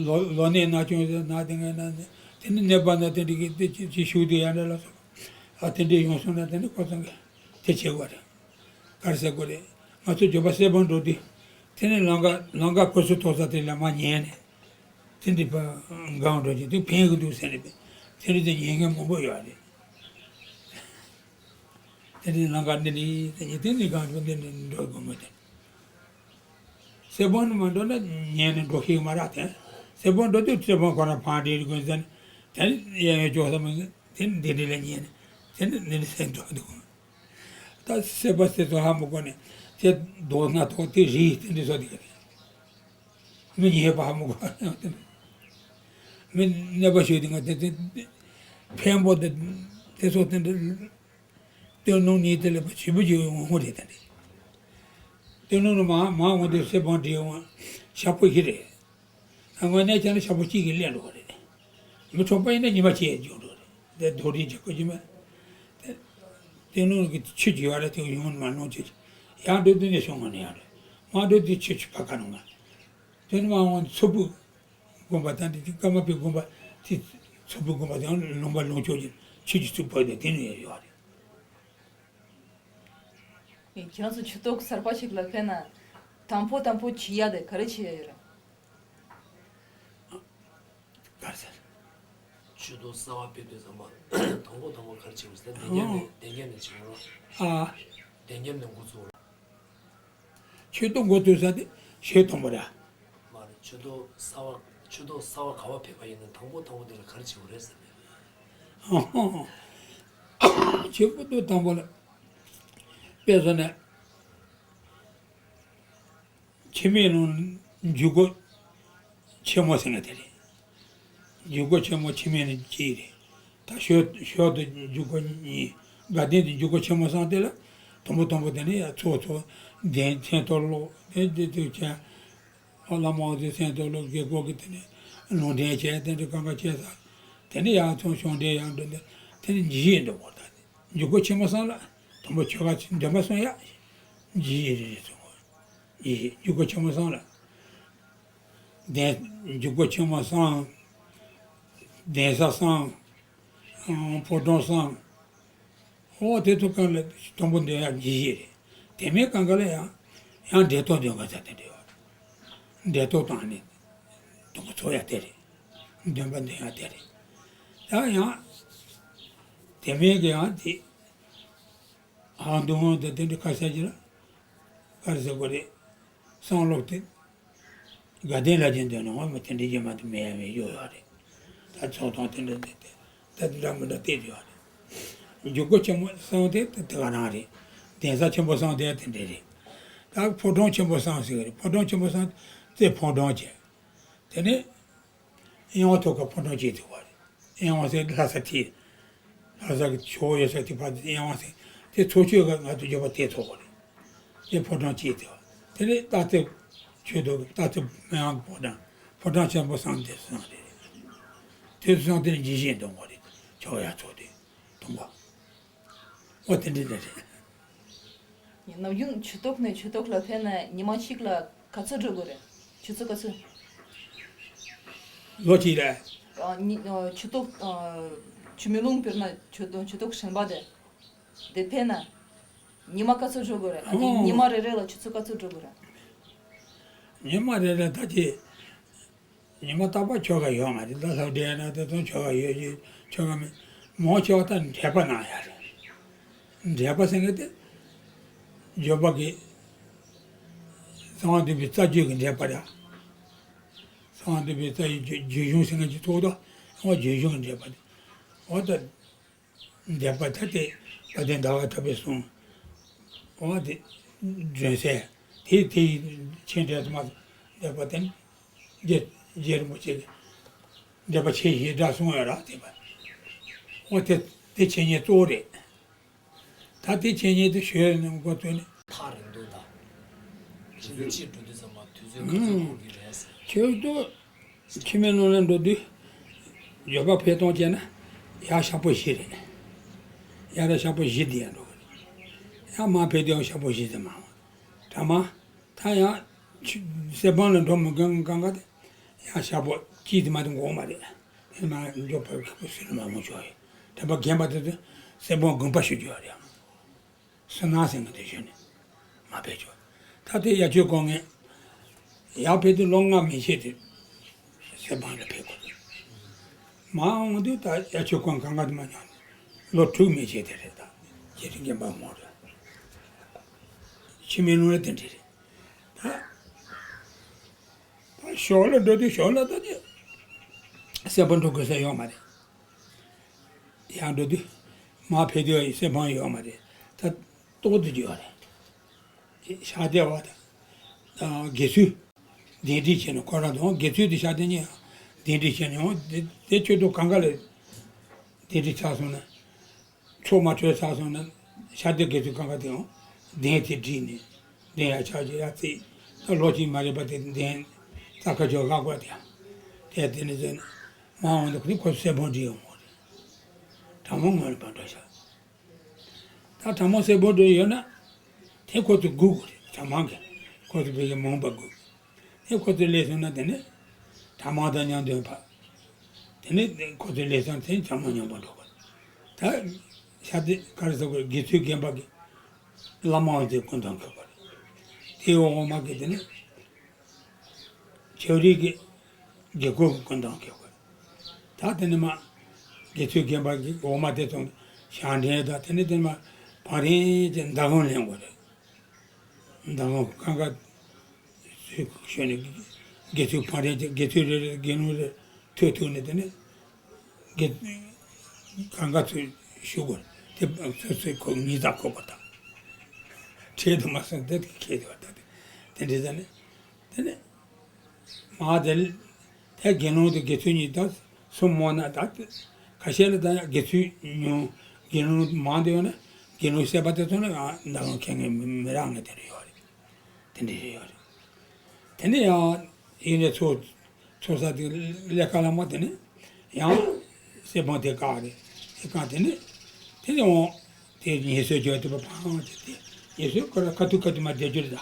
ལོ་ལོ་ནད་ན་ཆུང་ཟེར་ན་དེ་ངས་ན་དེ་ནི་ནད་པ་ན་དེ་འདྲ་གི་དེ་ཅི་ཅི་ཞུ་དེ་ཡང་འདྲ་ལ་སོགས་ཨ་དེ་འདྲ་ཡོང་སོང་ན་དེ་ནི་ཁོ་ཚང་གི་དེ་བྱེད་དགོས་རེད། ག་རེ་ཟེར་དགོས་རེད། ང་ཚོ་འགྱོད་པ་སེ་བང་འགྲོ་དུས་དེ་ནི་ལམ་ཁ་ལམ་ཁ་ཕར་ཚུར་ཐོག་ས་དེ་ལ་མ་ཉན་ནས་དེ་འདྲ་པ་འགའ་འགྲོ་གི་དུས་ཕན་གི་འདུག་ཟེར་ནས་པས་དེ་འདྲ་དེ་ཉན་མཁན་མང་པོ་ཡོད་རེད། དེ་ནས་ལམ་ཁ་འདི་ནས་དེ་ནས་དེ་ནས་གང་བྱུང་དེ་ནས་འགྲོ་དགོས་མོད་དེ། སེ་བང་ནས་མ་འགྲོ་ན་ཉན་ནས་འགྲོ་ཤེས་མ་རག་དེ། སེ་བང་འགྲོ་དུས་སེ་བང་ཁོ་རང་ཕང་འདྲེ་རི་ཀུན་ཟེར་ནས་དེ་ནས་གཡས་གཡོན་ཅོག་ས་མ་དེ་ནས་འདི་འདྲ་ལ་ཉན་ནས་དེ་ནས་འདི་འདྲ་སེ་འགྲོ་འདུག་ད་སེ་བ་སེ་ཚོ་ཧ་མ་གོ་ནས་དེ་རྡོ་སྣ་ཐོག་དེ་རི་དེ་འདྲ་ཚོ་དེ་ག་རེད། མི་ཉན་པ་ཧ་མ་གོ། མི་གནོད་པ་ཞུ་དེ་ང་དེ་དེ་ཕན་པོ་དེ་དེ་ཚོ་དེ་འདྲ། སྟོད་ལུང་ནས་དེ་ལས་པ་ཞེ་པོ་ཅིག་འོང་བ་རེད་ད་དེ། སྟོད་ལུང་ནས་མར་མར་འོང་དུས་སེ་བང་འདྲེས་འོང་ཤག་པོ་ཞིག་རེད། དངོས་གནས་བྱས་ན་ཤག་པོ་གཅིག་གིས་ལེན་འགྲོ་བ་རེད། མི་ཁྲོམ་པ་ཡིན་ན་ཉི་མ་གཅིག་འཇུག་འགྲོ་རེད། དེ་རྡོ་རིགས་ཀྱི་བཀོད་ཀྱི་མེད། དེ་སྟོད་ལུང་གི་ཆུ་རྒྱུ་བ་རེད། དེ་ཡོང་མ་ལོང་ཆུ་ཡང་འགྲོ་དུས་ནས་ཤོང་ངོ་ནས་ཡང་རེད། མ་འགྲོ་དུས་ཆུ་ཆུ་ཁ་ཁ་ནང་ང་། དེ་ནས་མར་འོང་མཚོ་བུ། དགོན་པ་དང་དེ་ཀརྨ་པའི་དགོན་པ་དེ་མཚོ་བུ་དགོན་པ་དང་ལུང་པ་ལུང་ཕྱོགས་ཀྱི་ཆུ་ཀྱི་རྩུབ་པོ་དེ་དེ་ནས་ཡོད་རེད། ཁྱེད་རང་ཚོ་ཆོས་ཐོག་གསར་པ་ཞིག་ལ་ཕེབས་ན་དང་པོ་དང་པོ་བྱེད་ཡ་དེ་ག་རེ་བྱེད་ཡ་ཡོད་རེད། ག་རེ་ཟེར། ཆོས་ཐོག་གསར་པ་ཕེབས་དུས་ཙམ་པ་དང་པོ་དང་པོ་ག་རེ་བྱེད་དགོས་ཟེར་ན་བདེ་སྐྱིད་ནས་བདེ་སྐྱིད་ནས་བྱེད་དགོས་རེད། ཨ། བདེ་ཉམས་ནས་འགོ་བཙུགས་ལ། ཆོས་ཐོག་འགོ་བཙུགས་ས་དེ་ཞོལ་དང་པོ་རེད། མ་རེད། ཆོས་ཐོག་གསར་པ། ཆོས་ཐོག་གསར་པ་ག་པར་ཕེབས་པ་ཡིན་ན་དང་པོ་དང་པོ་དེ་ལ་ག་རེ་བྱེད་དགོས་རེད་ཟེར་ནས། ཆོས་པོ་ཏོ་དང་པོ་ལ། དཔེ་བཟོ་ནས། འཆི་མེད་ལུང་འཇུག་སྒོ་ཆེན་མོ་ཟེར་ན་དེ་རེད། འཇུག་སྒོ་ཆེན་མོ་འཆི་མེད་ལུང་གཅིག་རེད། ད་ཞོལ་ཞོལ་དུ་འཇུག་སྒོ་གཉིས། དགའ་ལྡན་དུ་འཇུག་སྒོ་ཆེན་མོ་གསུམ་དེ་ལ། དང་པོ་དང་པོ་དེ་ནས་ཡར་ཚོགས་ཚོགས། གདན་མཚན་ཐོ་སློག་དེ་དེ་དེ་བྱས། ཨོ་བླ་མ་དབུ་མཛད་མཚན་ཐོ་སློག་དགེ་སྐོས་ཀྱི་དེ་ནས་ལུང་འདྲེན་བྱས། དེ་འདྲ་གང་ག་བྱས་ས། དེ་ནས་ཡར་ཚོགས་བྱུང་འདྲེན་ཡར་འགྲོ་འདི། དེ་ནས་འཇུག་ཡིག་འདུག་གོ་ད་འཇུག་སྒོ་ཆེན་མོ་གསུམ་ལ། དང་པོ་ཆོ་ག་འདོན་པ་གསུམ་ཡ། འཇུག་ཡིག་རེ་རེ་ཚོགས། ཡིག་འཇུག་སྒོ་ཆེན་མོ་གསུམ་ལ། གདན་འཇུག་སྒོ་ཆེན་མོ་གསུམ། གདན་ས་གསུམ། ཕོ་བྲང་གསུམ། ཨོ་དེ་ཚོ་གང་ལ་དང་པོ་འདོན་ཡ་འཇུག་ཡིག་རེད། དེ་མིན་གང་ག་ལ་ཡང་ཡང་འབྲེལ་ཐོགས་འདོན་ག་ས་དེ་འདྲ་ཡོད། འབྲེལ་ཐོགས་བཏང་ནས་དང་པོ་ཚོགས་ཡ་དེ་རེད། འདོན་པ་འདོན་ཡ་དེ་རེད། ད་ཡང་དེ་མིན་གི་ཡང་དེ། ཨ་འདུ་ཧོང་དང་དེ་འདྲ་ཁ་ཤས་ཀྱི་ལ། ག་རེ་ཟེར་དགོས་རེད། གསང་སློབ་དེ། དགའ་ལྡན་ལ་ཅན་དོན་ནི་ངོ་མ་དེ་འདྲའི་རྗེས་མ་དེ་མེད་ཡ་མེད་ཡོད་ཡོད་རེད། ད་ཚོགས་དང་དེ་འདྲ་དེ་དེ་ད་འདྲ་མི་འདྲ་བལྟས་ཡོད་རེད། འཇུག་སྒོ་ཆེན་མོ་གསུམ་དེ་དེ་དེ་ག་རང་རེད། གདན་ས་ཆེན་པོ་གསུམ་དེ་དེ་འདྲ་རེད། ད་ཕོ་བྲང་ཆེན་པོ་གསུམ་ཟེར་གི་རེད། ཕོ་བྲང་ཆེན་པོ་གསུམ་དེ་ཕོ་བྲང་བྱས། དེ་ནས། གཡེང་བ་ཐོག་ཁ་ཕོ་བྲང་བྱས་ཐུབ་པ་རེད། གཡེང་བ་ཟེར་ལྷ་ས་ཐིག་ལྷ་ས་གི་ཆོས་ཡོད་ས་ཐིག་ཕ་དེ་གཡེང་བ་ཟེར། དེ་ཚོགས་ཆོས་ག་ང་ཚོ་འབྱོར་པ་དེ་ཐོག་པ་རེད། དེ་ཕོ་བྲང་བྱས་ཐུབ་པ། དེ་ནས་རྟ་རྩེ་ཆོས་ཐོག་རྟ་རྩེ་མི་དབང་གི་ཕོ་བྲང་། ཕོ་བྲང་ཆེན་པོ་གསུམ་དེ་གསུམ་རེད། དེ་གསུམ་དེ་ནས་འཇུག་ཡིག་འདོན་དགོས་རེད། ཆོག་ཡ་ཚོགས་དེ་གཏོང་བ། ཨོ་དེ་འདྲ་རེད། ནམ་རྒྱུན་ཆོས་ཐོག་ནས་ཆོས་ཐོག་ལ་ཕེབས་ན་ཉི་མ་གཅིག་ལ་ག་ཚོད་འགྲོ་དགོས་རེད། ཆུ་ཚོད་ག་ཚོད། ལོ་གཅིག་ལ། ཨ་ཉི་ཨ་ཆོས་ཐོག་ཨ་འཆི་མེད་ལུང་དཔེར་ན་ཆོས་ཐོག་ཆོས་ཐོག་གཞན་པ་དེ། དེ་ཕེབས་ན། ཉི་མ་ག་ཚོད་འགྲོ་དགོས་རེད། ཨ་ནི་ཨོ། ཉི་མ་རེ་རེ་ལ་ཆུ་ཚོད་ག་ཚོད་འགྲོ་དགོས་རེད། ཉི་མ་རེ་རེ་ད་ཅི། ཉི་མ་རྟག་པར་ཆོ་ག་ཡོད་མ་རེད། ད་ལྷག་འདྲེ་ན་དེ་ཚོ་ཆོ་ག་ཡོད་ཀྱི་ཆོ་ག་མེད། མང་ཆེ་བ་ད་འགྲེལ་པ་གནང་ཡ་རེད། འགྲེལ་པ་ཟེར་མཁན་དེ། འབྱོར་པ་གི། གསང་བ་འདུས་པའི་རྩ་རྒྱུད་ཀྱི་འགྲེལ་པ་རེད། གསང་བ་འདུས་པའི་རྩ་བའི་རྒྱུད་རྒྱུད་གཞུང་ཟེར་མཁན་གྱི་ཐོག་ཏུ་ཨོ་རྒྱུད་གཞུང་གི་འགྲེལ་པ་དེ། ཨོ་ད། འགྲེལ་པ་ད་དེ་དཔལ་ལྡན་ཟླ་བ་གྲགས་པས་གསུངས། འོ་དེ་སྒྲོན་གསལ། དེ་དེ་ཡི་ཆེས་འགྲེལ་དུ་མ་འགྲེལ་པ་དེ་རྗེ་རྗེ་རིན་པོ་ཆེ་གི་འགྲེལ་པ་ཆེས་ཞེ་དྲག་གསུངས་ཡོད་ར་དེ་པ། འོ་དེ་དེ་འཆད་ཉན་གཙོ་བོ་རེད། ད་དེ་འཆད་ཉན་དེ་ཞུ་ཡ་ནི་འགོ་བཙུགས་ནས། ཐག་རིང་འདུག་ད། ཁྱེད་ཚོས་ཅིག་འགྲོ་དུས་ཙམ་པ་དུས་ཚོད་ག་ཚོད་འགོར་གི་རེད་ཟེར། ཁྱོད་ཚོ། འཆི་མེད་ལུང་ལ་འགྲོ་དུས། འབྱོར་པ་འཕེལ་གཏོང་བྱས་ན། ཡར་ཤག་པོ་བཞི་རེད། ཡར་ཤག་པོ་བཞི་འདི་ཡར་འགྲོ་གི་རེད། ཡར་མར་ཕེབས་དུས་ཡང་ཤག་པོ་བཞི་ཙམ་མང་བ། གྲ་མ། ད་ཡང་། ཆུ། གསེར་སྦང་ལ་འགྲོ་མི་དགོས་གང་ག་དེ། ཡར་ཤག་པོ་གཅིག་དེ་མ་གཏོགས་འགོར་མ་རེད། དེ་མ་འབྱོར་པ་ཁག་པོ་སུ་ལ་མ་མོ་ཆོག་ཡོད། དེ་པ་རྒན་པ་དེ་ཚོ། གསེར་སྦང་དགོན་པ་ཞུ་རྒྱུ་ཡོད་རེད། བསོད་ནམས་ཟེར་མཁན་དེ་ཞུས་ནས་མར་ཕེབས་ཆོག་ད་དེ་དབྱར་ཆོས་སྐོར་ངས་ཡར་ཕེབས་དུས་ལོ་ལྔ་མན་ཆད་དེ་གསེར་སྦང་ལ་ཕེབས་དགོས་འདུག་མར་འོང་དུས་ད་དབྱར་ཆོས་སྐོར་གང་ག་དུ་མ་མྱོང་ནས་ལོ་དྲུག་མན་ཆད་དེ་རེད། ད་རྗེ་རིན་རྒན་པ་མོ་རེད། འཆི་མེད་ལུང་ལ་དེ་འདྲ་རེད། ད་ད་ཞོར་ལ་འགྲོ་དུས་ཞོར་ལ་ད་དེ་གསེར་སྦང་འགྲོ་དགོས་ས་ཡོད་མ་རེད། ཡར་འགྲོ་དུས། མར་ཕེབས་དུས་གསེར་སྦང་ཡོད་མ་རེད། ད་ལྟོགས་དུ་འགྱོད་རེད། ཤག་སྡེ་བ་དང་། དགེ་ཚུལ། གདན་འདྲེན་བྱས་ནས་ཁོ་རང་དང་དགེ་ཚུལ་དེ་ཤག་སྡེ་གཉིས་གདན་འདྲེན་བྱས་ནས་འོང་དེ་དེ་ཆོས་ཐོག་གང་ག་ལ་གདན་འདྲེན་ཚར་སོང་ན། ཚོགས་མ་གྲོལ་ཚར་སོང་ན། ཤག་སྡེ་དགེ་ཚུལ་གང་ག་དེ་འོང་གདན་དེ་བསྒྲིགས་ནས་གདན་ཡར་ཕྱག་རྒྱ་ཡར་བརྩིགས། ད་ལོ་གཅིག་མ་རེད་པ་དེ་གདན་རྩ་ཁ་ཆོས་ལྷག་པ་དེ་ཡང་། དེ་དེ་ནས་ཟེར་ནས་མར་འོང་དུས་ཁོ་ཚོ་གསེར་སྦང་འདྲེན་ཡོང་བ་རེད། དྲ་མོ་ངོ་ལ་བར་འགྲོ་ཤག་ད་དྲ་མོ་གསེར་སྦང་འགྲོ་ཡོད་ན། དེ་ཁོ་ཚོ་སྒུག་དགོས་རེད། དྲ་མང་གི། ཁོ་ཚོ་བོད་ཀྱི་མོན་པ་སྒུག་དེ་ཁོ་ཚོ་སླེབས་སོང་ན་དེ་ནས། དྲ་མང་དང་མཉམ་དུ་ཕ། དེ་ནས་ཁོ་ཚོ་སླེབས་སོང་དེ་དྲ་མང་མཉམ་པོ་འགྲོ་དགོས་རེད། ད། ཤག་སྡེ་ག་རེ་ཟེར་དགོས་རེད། དགེ་ཚུལ་རྒན་པ་གི། བླ་མ་འོ་དེ་སྐུ་མདུན་འཁོད་པ་རེད། དེའི་འོག་མ་གི་དེ་ནས། ཆོས་རིག་གི་དགེ་སྐོས་ཀྱི་སྐུ་མདུན་འཁོད་པ་རེད། ད་དེ་ནས་མ། དགེ་ཚུལ་རྒན་པ་གི་འོག་མ་དེ་ཚོ་ཞལ་འདྲེན་དང་དེ་ནས་དེ་ནས་མ། བང་རིམ་གྱི་མདའ་དབང་ལེན་དགོས་རེད། མདའ་དབང་གང་ག་ཚུར་ཞོན་ནས་དགེ་ཚུལ་བང་རིམ་གྱི་དགེ་ཚུལ་རེ་རེ་དགེ་སློང་རེ་ཐུག་ཐུག་ནས་དེ་ནས་དགེ་གང་ག་ཚུར་ཞུ་དགོས་རེད། དེ་སོ་སོའི་ཁོ་ཉིས་རྩ་ཁོ་དགོས་དང་། ཁྲལ་དུ་མ་སོང་དེ་ཁེལ་དེ་བ་ད་དེ་དེ་འདྲ་ཟེར་ནས་དེ་ནས། མ་དེ་ལ་དེ་དགེ་སློང་དེ་དགེ་ཚུལ་གཉིས་དང་གསུམ་མོ་ན་ད་ཁ་ཤས་ལ་ད་དགེ་ཚུལ་ཉུང་། དགེ་སློང་མང་དུ་ཡོད་ན་དགེ་སློང་བསད་པ་དེ་ཚོ་ལ་ཡང་མདའ་དབང་ཁེལ་མཁན་མི་རག་མཁན་དེ་འདྲ་ཡོད་རེད། དེ་འདྲ་ཡོད་རེད། དེ་ནས་ཡང་ཡིན་ནས་ཚོ་ཚོ་ས་དེ་ཀླད་ཀ་ལ་མ་དེ་ནས་ཡང་སྲིད་དབང་དེ་བཀག་རེད། དེ་བཀག་དེ་ནས་དེ་ནས་འོང་། དེ་ངལ་གསོ་བྱོས་དེ་བ་ཕང་བྱས་ཏེ་ངལ་གསོ་ཁོ་ར་ཁ་ཐུག་ཁ་ཐུག་མ་བསྡད་རྒྱུ་རེད། ད་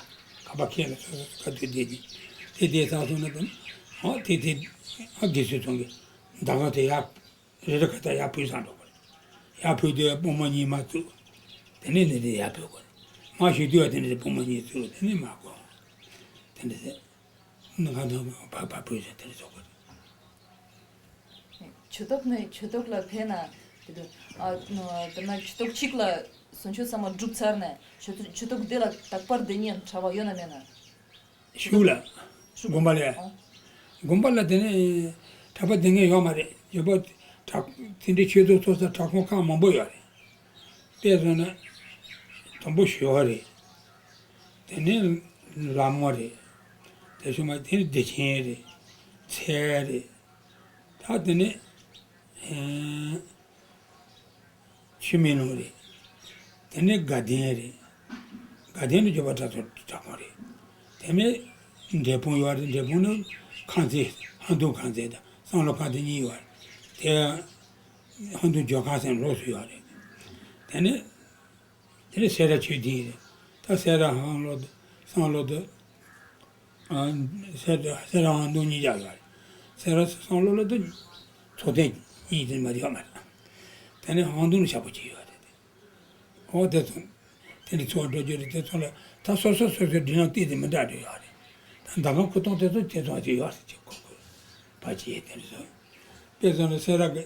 ཁ་པ་ཁེལ་ལ་སོ་སོ་སོ་ཁ་ཐུག་བསྡད་ཀྱི་དེ་དེ་ཚགས་སོང་ན་དེ་ཨ་དེ་དེ་ཨ་དགེ་ཚུལ་ཚང་གི་མདའ་ཁང་དེ་ཡར་རེ་རེ་ཁ་ཐག་ཡར་བུད་སོང་འགྲོ་གི་རེད། ཡར་བུད་དེ་དཔུང་མ་གཉིས་མ་བཙུགས། དེ་ནས་ནི་དེ་ཡར་བུད་དགོས་རེད། མ་ཞུ་དུས་དེ་ནས་དེ་དཔུང་མ་གཉིས་བཙུགས། དེ་ནས་མ་དགོས། དེ་འདྲ་ཟེར། ནི་ང་དང་བ་བ་བུད་ཟེར་དེ་རེད་ཚོགས་པ་རེད། ཆོས་ཐོག་ནས་ཆོས་ཐོག་ལ་ཕེབས་ན་དེ་དུས་ཨ་ནོ་དེ་ན་ཆོས་ཐོག་གཅིག་ལ་གསུང་ཆོས་ཚང་མ་གྲུབ་ཚར་ནས་ཆོས་ཐོག་ཆོས་ཐོག་དེ་ལ་དག་པར་བསྡད་ཉན་གྲྭ་པ་ཡོད་ན་མེད་ན། ཤུགས་ལ། ཤུགས་དགོན་པ་ལ། ཨོ། དགོན་པ་ལ་དེ་ནས་གྲྭ་པ་བསྡད་མཁན་ཡོད་མ་རེད། ཡོད་པ་གྲྭ་དེ་འདྲའི་ཆོས་ཐོག་ཚོགས་ས་གྲྭ་ཁོངས་ཁག་མང་པོ་ཡོད་རེད། དཔེ་བཟོ་ན། དང་པོ་ཞོལ་རེད། དེ་ནས་ལ་མོ་རེད། དེ་ཤུ་མ་དེ་ནས་བདེ་ཆེན་རེད། ཚལ་རེད། ད་དེ་ནས་ཨེ་ཆུ་སྨན་ལུང་རེད། དེ་ནས་དགའ་ལྡན་རེད། དགའ་ལྡན་ནི་འབྱོར་པ་གྲྭ་ཚང་གྲྭ་ཁོངས་རེད། དེ་ནས་འབྲས་སྤུངས་ཡོད་རེད། འབྲས་སྤུངས་ནི་ཁང་ཚན་ཧང་ཏུང་ཁང་ཚན་དང་བསམ་བློ་ཁང་ཚན་གཉིས་ཡོད་རེད། དེ་ཧང་ཏུང་ཇོ་ཁང་ཟེར་ལོགས་སུ་ཡོད་རེད། དེ་ནས། དེ་ནས་སེ་ར་ཆོས་སྡིངས་རེད། ད་སེ་ར་ཧང་ལོ་དུ་སང་ལོ་དུ་ཨ་སེ་ར་སེ་ར་ཧང་ཏུང་གཉིས་ཀྱང་ཡོད་རེད། སེ་ར་སང་ལོ་ལོ་དུ་ཚོགས་ཐེངས་གཉིས་དེ་མ་ཡོད་མ་རེད། དེ་ནས་ཧང་ཏུང་ལ་ཞག་པོ་གཅིག་ཡོད་རེད། ཨོ་དེ་ཚོ་དེ་ནས་ཚོགས་འགྲོ་རྒྱུ་རེད། དེ་ཚོ་ལ་ད་སོ་སོ་སོ་སོའི་མགྲིན་ལམ་ཏིག་ཏིག་མི་འདྲ་འདྲ་ཡོད་རེད། ད་མདའ་ཁང་སྐུ་ཐང་དེ་ཚོ་དེ་ཚོ་ཅིག་ཡོད་རེད། ཅིག་ཁོ་ཁོ་ཕ་ཅི་ཡེ་དེ་རེད་སོ། དཔེ་བཟོ་ན་སེ་ར་གི་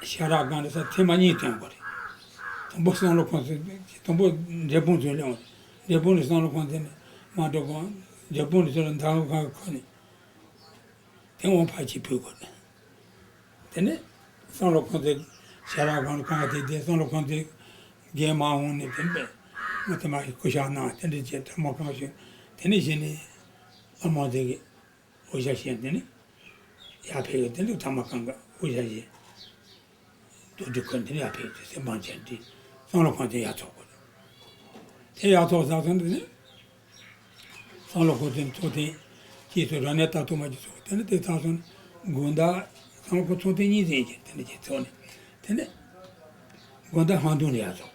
ཤ་ར་སྒང་རེད་ས་ཐེངས་མ་གཉིས་ཐོན་དགོས་རེད། དང་པོ་བསམ་བློ་ཁོང་ཚོས་དང་པོ་འབྲས་སྤུངས་ཚོས་སླེབས་འོང་། འབྲས་སྤུངས་ནས་བསམ་བློ་ཁོང་ཚོས་ནས་མ་འགྲོ་གོང་འབྲས་སྤུངས་ནས་ཚོས་ལ་མདའ་ཁང་ཁ་ཁོ་ནས་དེ་འོང་ཕར་ཅིག་ཕུད་དགོས་རེད། དེ་ནས་བསམ་བློ་ཁོང་ཚོས་ཤ་ར་སྒང་ལ་གང་དེ་དེ་བསམ་བློ་ཁོང་ཚོས་རྒན་མ་འོང་ནས་དེ་འབད་མ་དེ་མ་སྐུ་ཞབས་གནང་དེ་འདྲ་བྱས་ཐ་མ་གང་ཞིག་དེ་ནས་གཞི་ནས་ཨ་མ་དེ་གི་དབུ་ཞྭ་བཞེས་དེ་ནི་ཡར་ཕེབས་ཡོད། དེ་ནི་ཐ་མ་གང་ག་དབུ་ཞྭ་བཞེས། རྡོ་གྲི་ཁོན་དེ་ནི་ཡར་ཕེབས་ཏེ་སེམས་དཔང་ཅན་དེ་བསམ་བློ་ཁོང་དེ་ཡར་ཚོགས་དགོས། དེ་ཡར་ཚོགས་ཚར་སོང་དེ་ནི་བསམ་བློ་ཁོང་དེ་ཚོགས་ཐེངས་གཅིག་སུ་རང་གནས་ལྟ་ཐུབ་མ་གཅིག་ཚོགས། དེ་ནི་དེ་ཚར་སོང་དགོང་དག་བསམ་བློ་ཁོང་ཚོགས་ཐེངས་གཉིས་ཟིན་གྱི་དེ་ནི་གཅིག་ཚོགས་ནས་དེ་ནི་དགོང་དག་ཧང་ཏུང་ནས་ཡར་ཚོགས་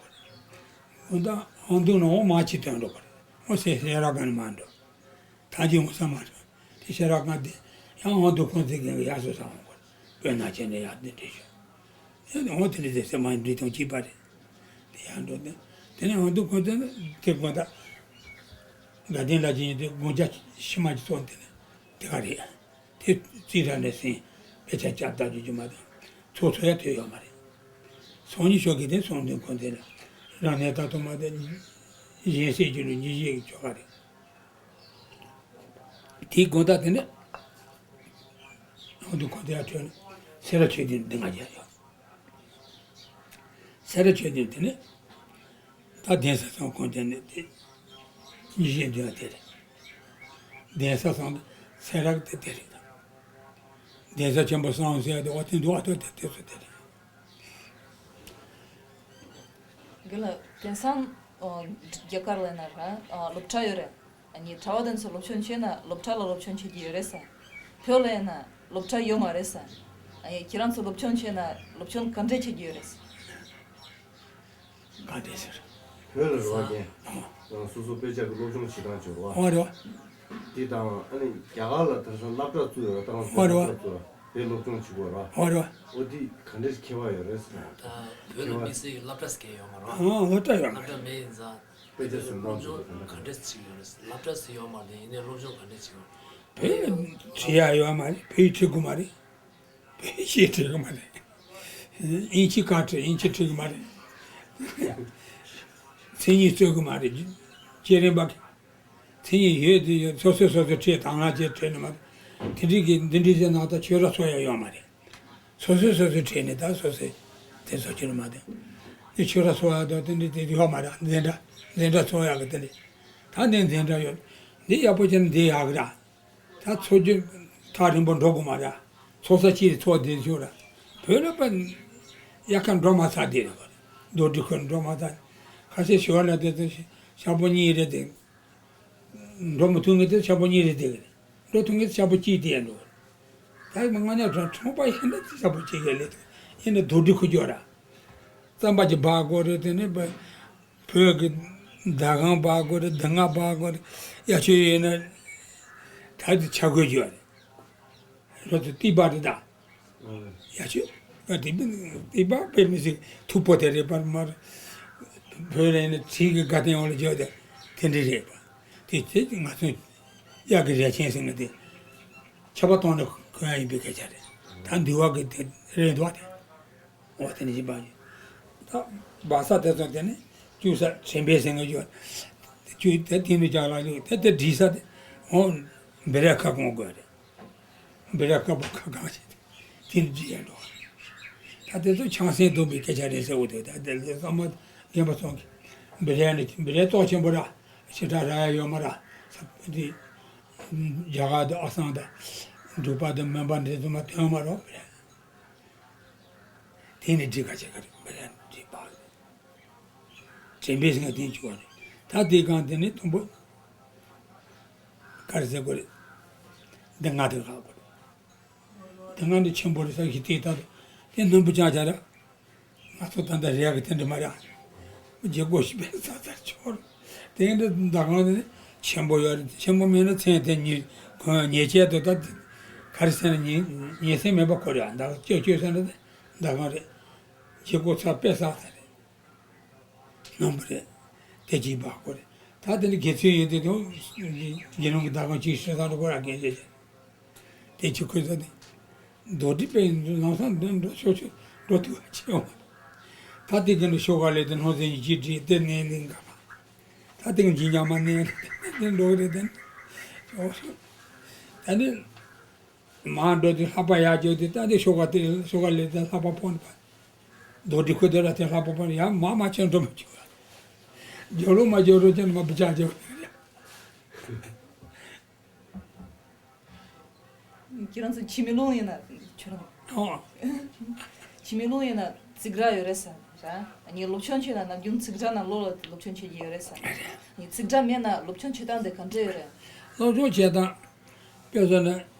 དགོས། དགོང་དག་ཧང་ཏུང་ནས་འོ་མ་གཅིག་ཐོན་འགྲོ་དགོས། འོ་སེ་སེ་ར་ག་ནས་མར་འགྲོ། ཐང་ཆེན་འོང་ས་མ་རེད། དེ་ཤ་ར་གང་དེ་ཡང་འོང་དུ་ཁོང་ཚོའི་རྒན་གྱི་ཡར་སོ་ས་འོང་དགོས། བོད་ནང་ཆེན་ནས་ཡར་འདི་འདྲ་ཞུ། དེ་འོང་དེ་འདྲ་དེ་སེ་མ་འདྲི་དང་གཅིག་པ་རེད། དེ་ཡར་འགྲོ་དེ། དེ་ནས་འོང་དུ་ཁོང་ཚོ་དེ་དགོན་དག་དགའ་ལྡན་ལ་ཅན་དེ་དགོན་ཆ་ཕྱི་མ་ཅིག་ཚོགས་དེ་ནས་དེ་ག་རེད། དེ་རྩིས་ར་ནས་ཟིན་དཔེ་ཆ་བསྐྱར་ལྟ་རྒྱུ་རྒྱུ་མ་དང་ཚོགས་ཚོགས་ཡ་ཐོས་ཡོད་མ་རེད། སང་ཉིན་ཞོགས་ཀྱི་དེ་སང་དུ་ཁོང་ཚོ་ལ་རང་གནས་ལྟ་ཐུབ་མ་དང་གཞན་སེ་རྒྱུ་ལུགས་ཉི་ཤེས་ཀྱི་ཆོ་ག་རེད། དེའི་དགོང་དག་དེ་ནས་ཧང་ཏུང་ཁོང་དེ་ཡར་ཐོན་ནས་སེ་ར་ཆོས་སྡིངས་འདི་ང་རྒྱལ་ཡོད། སེ་ར་ཆོས་སྡིངས་དེ་ནས་ད་གདན་ས་སང་ཁོང་དེ་ནས་དེ་ཉི་ཤེས་འདི་ཡང་དེ་རེད། གདན་ས་སང་སེ་ར་དེ་དེ་རེད། གདན་ས་ཆེན་པོ་སང་ཟེར་དེ་འོ་དེ་འདུག་ཨ་ཐོ་དེ་དེ་ཚོ་དེ་རེད། དགེ་ལགས་དེང་སང་ཨ་རྒྱ་གར་ལ་ན་ར་ཨ་སློབ་གྲྭ་ཡོད་རེད། ཨ་ནི་གྲྭ་པ་དེ་ཚོ་སློབ་སྦྱོང་བྱས་ན་སློབ་གྲྭ་ལ་སློབ་སྦྱོང་བྱེད་ཀྱི་ཡོད་རེད་ས། བོད་ལ་ཡིན་ན་སློབ་གྲྭ་ཡོད་མ་རེད་ས། ཨ་ནི་ཁྱེད་རང་ཚོ་སློབ་སྦྱོང་བྱས་ན་སློབ་སྦྱོང་ག་འདྲས་བྱེད་ཀྱི་ཡོད་རེད་ས། ག་འདྲས་ཟེར། བོད་ལ་རོགས་རྒན། ཨ། རང་སོ་སོ་དཔེ་ཆ་གི་སློབ་སྦྱོང་བྱེད་སྟངས་བྱོས་རོགས། ཨོ་རེད། དེ་དང་ཨ་ནི་རྒྱ་གར་ལ་དེང་སང་སློབ་གྲྭ་བཙུགས་ཡོད་ར། ད་ང་ཚོ་ཨོ་རེད། སློབ་གྲྭ་བཙུགས་ཡོད་ར། དེ་སློབ་སྦྱོང་བྱེད་དགོས་ར། ཨོ་རེད། འོ་དེ་ག་འདྲས་ཁྱད་པར་ཡོད་རེད་ཟེར། ད་བོད་ལ་དམིགས་བསལ་གྱི་སློབ་གྲྭ་ཟེར་མཁན་ཡོད་མ་རེད། ཨ་སློབ་གྲྭ་ཡོད་མ་རེད། སློབ་གྲྭ་མེད་ཡིན་ཙང་། དཔེ་ཆ་སུ་སློབ་འདང་སྦྱོང་ཟེར་ག་འདྲས་ཅིག་ཡོད་རེད། སློབ་གྲྭ་ཟེར་ཡོད་མ་རེད། ཡིན་ནའི་སློབ་སྦྱོང་ག་འདྲས་ཅིག་ཡོད། བོད་ཁྲིད་ཡ་ཡོད་མ་རེད། བོད་ཡིག་ཁྲིད་དགོས་མ་རེད། བོད་ཡིག་ཤེས་ཁྲིད་དགོས་མ་རེད། དབྱིན་ཇི་ག་ཁྲིད་དབྱིན་ཇི་ཁྲིད་དགོས་མ་རེད། མཚན་ཉིད་རྩོད་གི་མ་རེད། བསྐྱེད་རིམ་པ་གི། མཚན་ཉིད་ཡོད་དེ་ཡོད། སོ་སོས་སོ་སོ་ཁྲིད་དང་ལ་ཁྱེད་ཁྲིད་ནི་མ་རེད། དེ་འདྲའི་གི་འདི་འདྲའི་ཟེར་ནང་ད་ཆོས་ར་ཚོ་ཡ་ཡོད་མ་རེད། སོ་སོས་སོ་སོ་ཁྲིད་ནི་ད་སོ་སོས་དེ་ཚོ་ཁྱེད་མ་དེ། འདི་ཆོས་ར་ཚོ་ཡ་དང་དེ་འདྲའི་དེ་ཡོད་མ་རེད། འཛིན་གྲྭ་འཛིན་གྲྭ་ཚོ་ཡ་གི་དེ་འདྲའི། ད་འདི་འཛིན་གྲྭ་ཡོད། འདི་ཡག་པོ་བྱས་ན་འདི་ཡག་གི་ར། ད་འཚོ་རྒྱུ་ཐག་རིང་པོ་འགྲོ་དགོས་མ་རེད། འཚོ་ས་ཅིག་འཚོ་བསྡད་ཆོག་ར། བོད་ལ་པ་དབྱར་ཁ་འགྲོ་མ་ཚར་དེ་རེད། རྡོ་སྒྲིག་ཁུལ་འགྲོ་མ་ཚར། ཁ་ཤས་ཞོར་ལ་དེ་ཚོ་ཤ་པོ་གཉིས་རེད་དེ། འགྲོ་མི་ཐུབ་མཁན་དེ་ཤ་པོ་གཉིས་རེད་དེ། འགྲོ་ཐུབ་མཁན་དེ་ཤ་པོ་གཅིག་དེ་འགྲོ། ད་མི་ང་ཉག་གྲོང་ཁྲོང་པ་ཡིན་ན་དེ་ཤ་པོ་གཅིག་ག་ལས་ཐུབ་ཡིན་ན་རྡོ་སྒྲིག་ཁུལ་ཅོག་ར། རྩམ་པ་ཅིག་འབག་དགོས་རེད། དེ་ནས་བོད་ཀྱི་ཟླ་གང་འབག་དགོས་རེད། ཟླ་ལྔ་འབག་དགོས་རེད། ཡ་ཆོས་ཡོད་ན་ད་དེ་ཆ་བགོས་རྒྱུ་རེད། རོ་དེ་ཏི་པ་རེད་ད། ཡ་ཆོས་ད་དེ་ཏི་པ་དཔེ་མི་སྲིད་མཐུག་པོ་དེ་རེད། པར་མར་བོད་ལ་ཡིན་ན་གྲི་གི་དགའ་སྟོན་འོག་ལ་བརྗོད་དེ་དེ་འདྲ་རེད་པ། དེ་དེ་ང་ཚོ་གཡག་གི་རས་ཆེན་ཟེར་ན་དེ་ཆར་པ་གཏོང་ན་གོན་ཡ་ཡིན་པའི་སྐད་ཆ་རེད། ད་འདུལ་བ་གི་དེ་རེད་འདུག་བ་དེ། འོ་དེ་ནི་བཞི་པ་ཡིན། ད་སྦ་ས་དེ་ཚོ་དེ་ནི་བཅུ་ས་དྲན་པའི་སེང་གེ་བཅུ། བཅུ་དེ་དེ་ནི་ལྕགས་ལ་བཅུ་དེ་དེ་བྲིས་ས་དེ། འོ་བི་ར་ཁ་གོང་དགོས་རེད། བི་ར་ཁ་པོ་ཁ་གང་ཞིག་དེ་ནི་བྲིས་ཡ་འགྲོ། ད་དེ་ཚོ་ཆང་སེང་བསྡོམས་པའི་སྐད་ཆ་རེད་ཟེར་འོ་དེ། ད་དེ་ལས་བསམ་མ་རྒན་པ་ཚོ་གི་བི་ར་ནི་བི་ར་གཙོ་ཆེན་པོ་ར་ཞེ་དྲག་རག་ཡ་ཡོད་མ་ར། ས་དེ་རྒྱ་གར་དང་ཨ་སམ་དང་འབྲུག་པ་དང་མོན་པ་འདི་ཚོ་མ་ཐོན་མ་རོགས་བི་ར། དེ་ནི་འགྲིག་ག་བྱེད་ག་རེད། མི་ལ་འགྲིག་པ་རེད། དྲན་པའི་སེང་གེ་དེ་བཅུ་བ་རེད། ད་དེ་གང་དེ་ནི་དུམ་བུ་ག་རེ་ཟེར་དགོས་རེད། འདི་ལྔ་དེ་ལྷག་དགོས་རེད། འདི་ལྔ་འདི་ཆེན་པོ་རེད་ས་ཞིག་དེ་ད་དེ་སྣུམ་པོ་ཅང་ཅང་རེད། ང་ཚོ་ད་ལྟ་རེད་གི་དེ་འདྲ་མ་རེད། རྒྱལ་སྒོ་ཞིག་པའི་ས་ཚར་ཆོག་རེད། དེ་འདྲ་ཟླ་གང་དེ་ཆེན་པོ་ཡོད་རེད། ཆེན་པོ་མིན་ན་མཚན་དེ་ཉེ་གོང་ཉེ་ཆད་དུ་ད་ག་རེ་ཟེར་ན་ཉེ་ཉེ་སེམས་མེད་པ་ཁོ་རེད། ཨ་ད་ཅོ་ཅོ་ཟེར་ན་ད་གང་རེད། རྒྱལ་སྒོ་ཚར་དཔེ་བསགས་ས་རེད། སྣམ་བུ་རེད། དེ་གཅིག་འབག་དགོས་རེད། ད་དེ་ནི་དགེ་ཚུལ་ཡིན་དེ་དང་དགེ་སློང་གི་ཟླ་གང་གཅིག་ཤི་ས་འགྲོ་དགོས་ར་གན་རེད། དེ་གཅིག་ཁོས་ས་དེ་རྡོ་དྲིལ་པས་ལམ་སང་འདི་འགྲོ་ཆོག་ཆོག་འགྲོ་ཐུབ་པ་ཆེ་བ། ད་དེ་གི་ནི་ཤོག་ཁ་ལས་དེ་སྣང་སེམས་ཀྱི་གཅིག་བྲིས་དེ་ནས་ལིང་ག་པ། ད་དེ་གི་འཇིགས་ཉམས་མ་ནས་དེ་འགྲོ་གི་རེད། དེ་ནི་ད་ནི། མར་འགྲོ་དུས་ལྷགས་པ་ཡར་རྒྱབ་དུས་ད་དེ་ཤོག་ཁ་དེ་ཤོག་ཁ་ལས་དེ་ལྷགས་པ་ཕོག་ནས་པ། རྡོ་དྲིལ་ཁུ་དེ་ལ་དེ་ལྷགས་པ་ཕོག་ནས་ཡར་མར་མར་ཁྱེར་འགྲོ་མི་བཅུག་པ། རྒྱབ་ལོག་མ་རྒྱབ་རོགས་ཀྱང་མ་བུ་ཅག་རྒྱབ། ཁྱེད་རང་ཚོ་འཆི་མེད་ལུང་ཡིན་ན་ཁྱོད་རང་། ཨོ། འཆི་མེད་ལུང་ཡིན་ན་རྩིག་ར་ཡོད་རེད་ས་ར། ངས་སློབ་སྦྱོང་བྱས་ན་ནམ་རྒྱུན་རྩིག་ར་ནང་ལོགས་ལ་སློབ་སྦྱོང་བྱེད་ཀྱི་ཡོད་རེད་ས། ངས་རྩིག་ར་མེད་ན་སློབ་སྦྱོང་བྱེད་སྟངས་དེ་ག་འདྲ་ཡོད་རེད། སློབ་སྦྱོང་བྱེད་སྟངས། དཔེ་མཚོན་ན།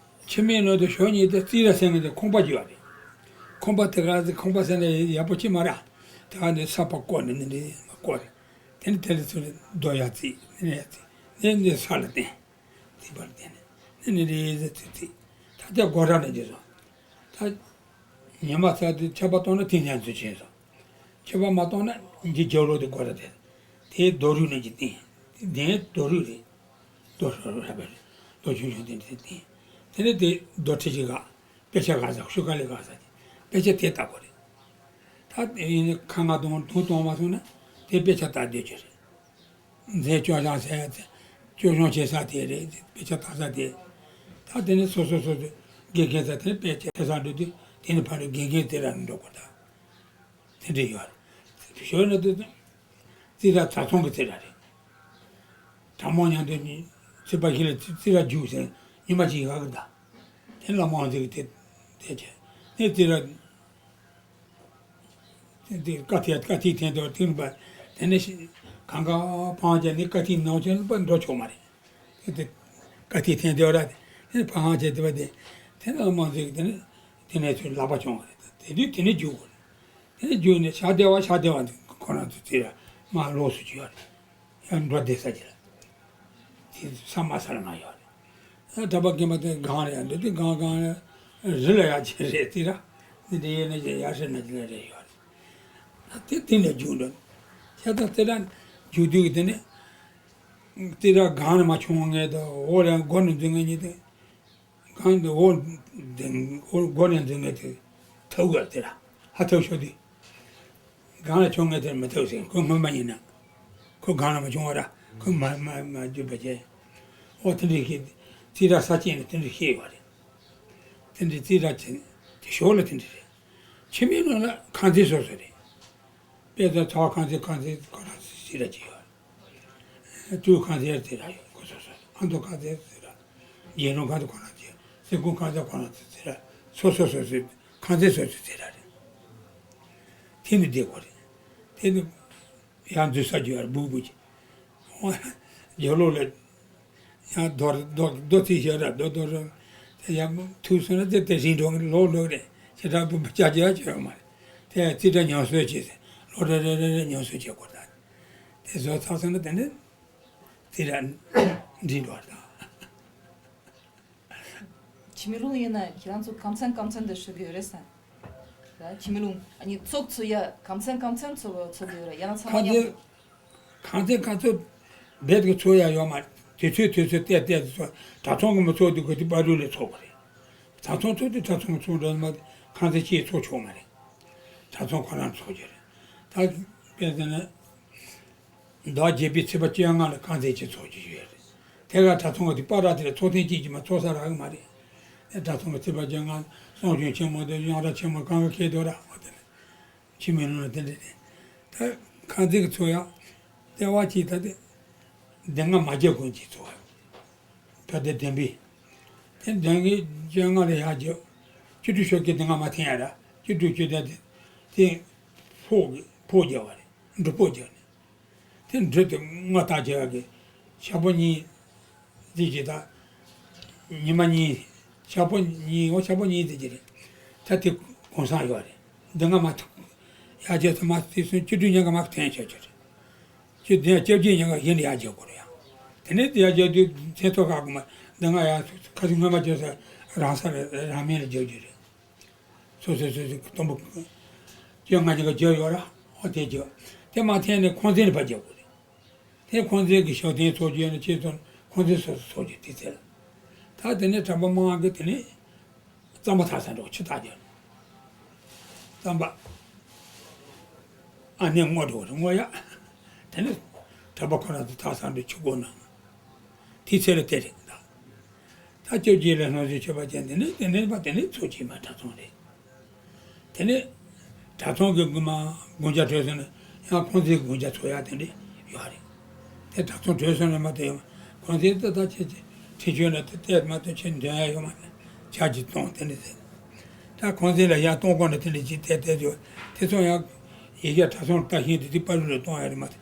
ཆུ་སྨད་ནང་དུ་ཞོ་གཉིས་དེ་རྩིག་ར་ཟེར་མཁན་དེ་ཁང་པ་ཅིག་ཡོད་རེད། ཁང་པ་དེ་ག་ཟེར་ཁང་པ་ཟེར་ན་ཡག་པོ་ཅིག་མ་རེད། དེ་ག་ནས་ས་པ་བརྐོས་ནས་འདི་འདྲ་མ་བརྐོས་རེད། དེ་ནས་དེ་ལ་ཚུར་རྡོ་ཡར་བརྩིགས་ནས་ཡར་བརྩིགས་ནས་འདི་ས་ལ་བརྟེན། བརྩིགས་པར་བརྟེན་ནས་ནི་འདི་འདྲ་བརྩིགས་བརྩིགས། ད་ལྟ་སྒོ་ར་ནས་འདི་སོང་། ད་ཉི་མ་ཚ་དུས་ཆར་པ་གཏོང་ན་དེ་ནས་ཚུར་ཕྱིན་སོང་། ཆར་པ་མ་གཏོང་ན་འདི་རྒྱབ་ལོགས་དེ་སྒོ་ར་དེ། དེ་རྡོ་རུས་ནས་ཀྱི་བརྟེན། དེ་རྡོ་རུས་རེད། རྡོ་ཧྲ་རུ་ཧྲ་པའི་རྡོ་ཆུང་ཆུང་དེ་འདྲ་དེ། དེ་ནས་དེ་རྡོ་ཁྲི་ཅིག་ག་དཔེ་ཆ་ག་ས་ཤུ་ག་ལེ་ག་ས་དེ་དཔེ་ཆ་དེ་ལྟ་དགོས་རེད། ད་དེ་ཡིན་ནི་ཁ་ང་དུང་དུང་གཏོང་མ་སོང་ན་དེ་དཔེ་ཆ་ལྟ་སྡོད་རྒྱུ་རེད། མཛེས་སྐྱོ་ཤང་ཟེར་ཡ་དེ་སྐྱོ་སྐྱོང་བྱེད་ས་དེ་རེད། དཔེ་ཆ་ལྟ་ས་དེ། ད་དེ་ནས་སོ་སོ་སོ་སོ་དགེ་རྒན་ས་དེ་དཔེ་ཆ་ཐེ་ས་འགྲོ་དུས་དེ་ནས་ཕ་རོལ་དགེ་རྒན་དེ་ར་འགྲོ་དགོས་ད། དེ་འདྲ་ཡོད་རེད། ཞོར་ན་དེ་དང་། རྩིག་ར་གྲྭ་ཚང་གི་རྩིག་ར་རེད། གྲྭ་མང་མཉམ་དུ་ནི་རྩིག་པ་ཞིག་ལ་རྩིག་ར་རྒྱུགས་ཟེར་ཉི་མ་གཅིག་ཡག་གི་གདའ། དེ་ལ་མང་ཟིག་དེ་དེ་བྱས་ནས་རྩིག་ར་དེ་དཀའ་ཐིག་དཀའ་ཐིག་འཐེན་དུ་ཐིག་པ། དེ་ནས་གང་ག་འཕང་བྱས་ནས་དཀའ་ཐིག་ནང་ཆེན་པ་འགྲོ་ཆོག་མ་རེད། དེ་དེ་དཀའ་ཐིག་འཐེན་དེ་བ་ར་དེ་ནས་ཕ་ཧང་བྱས་དེ་བ་དེ་དེ་ནས་མང་ཚིག་དེ་ནས་དེ་ནས་ཚུར་ལག་པ་བྱུང་བ་རེད། དེ་དུས་དེ་ནས་རྒྱུག་དགོས་རེད། དེ་ནས་རྒྱུག་ནས་ཤ་དེ་བ་ཤ་དེ་བ་ཁོ་རང་ཚོ་ཚེ་ར་མ་ལོགས་སུ་བྱུང་བ་རེད། ཡང་འགྲོ་བསྡད་ས་ཅིག་ལ་དེ་ས་མ་ས་ལ་མ་ཡོད་རེད། གྲྭ་པ་རྒན་པ་དེ་སྒང་རེད། ཡང་འདི་དེ་སྒང་སྒང་རེད། རི་ལ་ཡ་ཆེ་རེད་ཚེ་ར། འདི་དེ་ཡས་ནས་ཡ་ཧྲེ་ན་ཅི་ལ་རེད་ཡོད་རེད། དེ་དེ་ནས་རྒྱུག་འགྲོ། ཁྱེད་ད་དེ་ལ་རྒྱུག་དུས་དེ་ནས། རྩིག་ར་སྒང་ནས་མ་ཕྱུང་ངེས་དང་འོག་ལ་སྒོ་ནས་འཛུལ་ངེས་གཉིས་དེ། སྒང་དེ་འོག་དེ་འོག་སྒོ་ནས་འཛུལ་ངེས་དེ་ཐབས་དགོས་རྩིག་ར་ཧ་ཐབས་ཤོར་དུས། སྒང་ལ་བྱུང་ངེས་དེར་མི་ཐུབ་ཟེར། ཁོ་སྔོན་མ་ཡིན་ན། ཁོ་སྒང་ལ་མ་བྱུང་བ་ར། ཁོ་མ་མ་མ་བརྒྱུད་པ་བྱས། ཨོ་དེ་འདྲའི་ཤེས། རྩིས་ར་ས་སྐྱེས་ནས་དེ་འདྲའི་ཤེས་ཡོད་རེད། དེ་འདྲའི་རྩིས་ར་ཅན་དེ་ཞོར་ལ་དེ་འདྲ་རེད། ཕྱི་མའི་ནང་ལ་ཁང་ཚན་སོ་སོ་རེད། དཔེ་ཚོ་ཚ་བ་ཁང་ཚན་ཁང་ཚན་ཁོ་རང་རྩིས་ར་ཅིག་ཡོད། སྤྲུལ་ཁང་ཚན་རྩིས་ར་ཡོད་ཁོ་སོ་སོ་རེད། ཨ་མདོ་ཁང་ཚན་རྩིས་ར། རྒྱལ་ནོར་ཁང་ཚན་ཁོ་རང་རྩིས། སྲིན་ཀུན་ཁང་ཚན་ཁོ་རང་རྩིས་ར། སོ་སོ་སོ་སོའི་ཁང་ཚན་སོ་སོའི་རྩིས་ར་རེད། དེ་ནི་བདེ་པོ་རེད། དེ་ནི། ཡང་འཛུལ་ས་རྒྱུ་བར་སྦུག་སྦུག་གི། རྒྱབ་ལོགས་ལ། ཡང་རྡོ་རྡོ་རྡོ་རྩིག་ཞིག་ར་རྡོ་རྡོ་ར། དེ་ཡང་ཐུག་སོང་ན་དེ་དེ་བཞིན་འགྲོ་གི་ལོག་ལོག་རེད། ཞེ་དྲག་སྦུག་སྦུག་ཅག་ཅག་བྱས་ཡོད་མ་རེད། དེ་ཡང་རྩིས་ར་ཉམས་གསོ་བྱས་ཟེར། ལོག་རེ་རེ་རེ་རེ་ཉམས་གསོ་བྱེད་དགོས་ད། དེ་བཟོ་ཚར་སོང་ན་དེ་ནི་རྩིས་ར་འགྲིག་འགྲོ་བ་དང་། འཆི་མེད་ལུང་ཡིན་ན་ཁྱེད་རང་ཚོ་ཁང་ཚན་ཁང་ཚན་དུ་ཤོད་ཀྱི་ཡོད་རེད་ཟེར། ད་འཆི་མེད་ལུང་ཨ་ནི་ཚོགས་ཚོ་ཡ་ཁང་ཚན་ཁང་ཚན་ཚོགས་ཚོགས་ཀྱི་ཡོད་རེད། ཡང་ཚང་མ་ཁང་མཉམ་ཚན། དུ། ཁང་ཚན་ཁང་ཚན་རྦད་ཀྱི་ཚོགས་ཡ་ཡོད་མ་རེད། དུས་ཚོད་དུས་ཚོད་བལྟས་བལྟས་ཚོགས། གྲྭ་ཚང་གི་མི་ཚོགས་དུས་ག་དུས་བར་དུ་ལས་ཚོགས་པ་རེད། གྲྭ་ཚང་ཚོགས་དུས་གྲྭ་ཚང་གི་ཚོགས་འགྲོ་མ་ཁང་ཚན་གཅིག་ཚོགས་ཆོག་མ་རེད། གྲྭ་ཚང་ཁོ་རང་ཚོགས་ཀྱི་རེད། ད་དཔེར་ན། ཟླ་བ་བརྒྱད་པའི་ཚེས་པ་བཅོ་ལྔ་ལ་ཁང་ཚན་གཅིག་ཚོགས་ཀྱི་ཡོད་རེད། དེ་ག་གྲྭ་ཚང་གི་དུས་པར་ར་དེ་ལ་ཚོགས་ཐེངས་གཅིག་གིས་མ་ཚོགས་ས་རག་གི་མ་རེད། དེ་གྲྭ་ཚང་གི་ཚེས་པ་བཅོ་ལྔ་གསུང་ཆོས་ཆེན་མོ་དང་གཡང་ར་ཆེན་མོ་གང་ག་ཁེལ་འདུག་ར། འོ་དེ་ནི་འཆི་མེད་ལུང་ལ་དེ་འདྲ་རེད། ད་ཁང་ཚན་གྱི་ཚོགས་ཡང་ལྟེ་བ་གཅིག་ད་དེ་སྡེ་ལྔ་མ་རྒྱལ་དགོན་གྱི་ཚོགས་ཡང་ད་དེ་བདེན་པས། དེ་བདེན་གྱི་བཅོ་ལྔ་ལ་ཡར་རྒྱབ། བཅུ་དྲུག་ཤོག་གི་སྡེ་ལྔ་མ་འཐེན་ཡ་ར། བཅུ་དྲུག་བཅུ་བདུན་དེ་དེ་ཕོག་གི་ཕོག་རྒྱབ་པ་རེད། འབྲུ་ཕོག་རྒྱབ་ནས། དེ་འབྲུ་དེ་སྔོ་རྟགས་བྱས་པ་གི། ཞག་པོ་གཉིས། འདི་གི་ད། ཉི་མ་གཉིས། ཞག་པོ་གཉིས་འོ་ཞག་པོ་གཉིས་འདི་གི་རེད། ད་དེ་གུང་སེང་ཡོད་རེད། འདི་སྔ་མ་ཐུག་ཡར་རྒྱས་ཚོ་མ་དེ་སོང་བཅུ་དྲུག་ཉིན་ག་མ་འཐེན་ཆོག་ཆོག་རེད། བཅུ་བདུན་བཅོ་བརྒྱད་ཉིན་ག་གཞན་ཡར་རྒྱས་དགོས་རེད་ཡང་། དེ་ནས་དེ་ཡར་རྒྱས་དུས་མཚན་ཐོ་ཁག་གི་མ་འདི་སྔ་ཡར་ཁ་སང་སྔོན་མ་བརྗོད་ས་རང་ས་རང་མིང་ལ་བརྗོད་རྒྱུ་རེད། སོ་སོ་སོ་སོ་དུམ་བུ། བཅོ་ལྔ་ཉིན་ག་བརྗོད་ཡོད་ར། ཨོ་དེ་བརྗོད། དེ་མ་འཐེན་ནས་ཁང་ཚན་ལ་ཕར་རྒྱག་དགོས་རེད། དེ་ཁང་ཚན་གྱི་ཞབས་བརྟན་ཚོགས་རྒྱུ་ཡོད་ན་ཁྱེད་ཚོ་ཁང་ཚན་སོ་སོ་ཚོགས་རྒྱུ་དེ་ཚེ་ལ། ད་དེ་ནས་གྲྭ་པ་མང་གི་དེ་ནས། རྩམ་པ་ཐག་ས་འགྲོ་ཆུ་རྟགས་རྒྱག་རྩམ་པ། ཨ་ནེ་སྔོ་འགྲོ་རེད་སྔོ་ཡ། དེ་ནས་གྲྭ་པ་ཁོ་རང་ཚོ་ཐག་ས་འགྲོ་ཆུ་སྒོ་ནང་། དེའི་ཚེ་ལ་དེ་རེད་ད། ད་སྐྱབས་རྗེ་ལ་སྣང་ཞིག་མཆོད་པ་ཅན་དེ་ནས་དེ་ནས་པ་དེ་ནས་ཚོགས་ཀྱི་མ་གྲྭ་ཚང་རེད། དེ་ནས་གྲྭ་ཚང་གི་དགོན་མ་དགོན་རྒྱ་གྲོལ་སོང་ན་ཡང་ཁང་ཚན་དགོན་རྒྱ་ཚོགས་ཡ་དེ་འདྲ་ཡོད་རེད། དེ་གྲྭ་ཚང་གྲོལ་སོང་ན་མ་དེ་ཡང་ཁང་ཚན་ཏག་ཏག་ཆེ་ཆེ་ཁྲིད་ཆོས་ན་དེ་བལྟས་མ་ཐུབ་ཆེ་འདོན་ཡ་ཡོད་མ་རེད། ཇ་གཅིག་བཏུང་དེ་འདྲ་ཟེར། ད་ཁང་ཚན་ལ་ཡར་གཏོང་དགོས་ན་དེ་འདྲ་ཅིག་བལྟས་བལྟས་ཆོག་དེ་ཚོ་ཡང་ཡི་གེ་གྲྭ་ཚང་ལྟ་ཞིང་དེ་དུས་པར་རུ་ལ་གཏོང་ཡ་རེད་མ་རེད།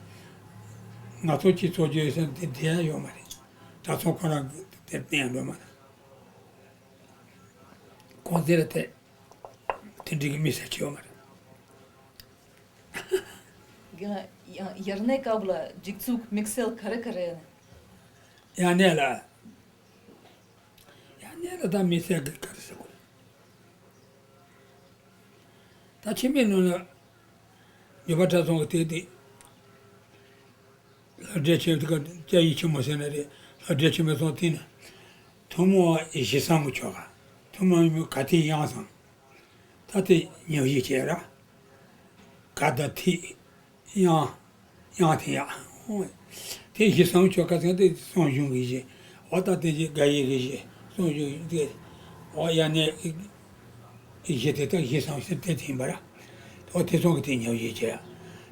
ང་ཚོ་གཅིག་ཚོགས་རྒྱུ་ཡོད་སེམས་དེ་བསྡད་ཡ་ཡོད་མ་རེད། གྲྭ་ཚང་ཁོ་རང་གི་དེར་བསྟན་ཡ་འགྲོ་མ་རེད། ཁང་ཚན་ལ་དེ་དེ་འགྲིག་གི་མི་ཟེར་གྱི་ཡོད་མ་རེད། དགེ་ལགས། ཡང་དབྱར་གནས་སྐབས་ལ་སྒྲིག་འཛུགས་དམིགས་བསལ་ག་རེ་ག་རེ་ཡོད་ན། དབྱར་གནས་ལ། དབྱར་གནས་ལ་ད་དམིགས་བསལ་གྱི་ག་རེ་ཟེར་དགོས་རེད། ད་འཆི་མེད་ལུང་ལ་འབྱོར་པ་གྲྭ་ཚང་གི་དེ་དེ། ལྷ་འདྲེ་ཆེན་པོ་དེ་ག་སྐྱ་ཡིས་ཆེན་མོ་ཟེར་ན་རེད། ལྷ་འདྲེ་ཆེན་པོ་ཚང་ཐིང་ན། ཐུན་མོང་བ་ཞི་བསམ་གྱི་ཆོ་ག་ཐུན་མོང་བའི་ག་ཐིག་དབྱངས་སམ། ད་དེ་ཉམས་ཞིབ་བྱས་ར། ག་ད་ཐིག་དབྱངས། དབྱངས་ཐིག་ཡག་དེ་ཞི་བསམ་ཆོ་ག་ཟེར་དེ་གསུང་གཞུང་གི་གཞི། འོ་ད་དེ་གཞི་དགའ་ཡིག་གི་གཞི་གསུང་གཞུང་དེ། འོ་དབྱར་གནས་གཞི་དེ་ད་ཞི་བསམ་ཟེར་དེ་ཐིག་པ་ར། འོ་དེ་ཚང་གི་དེ་ཉམས་ཞིབ་བྱས་ཡ།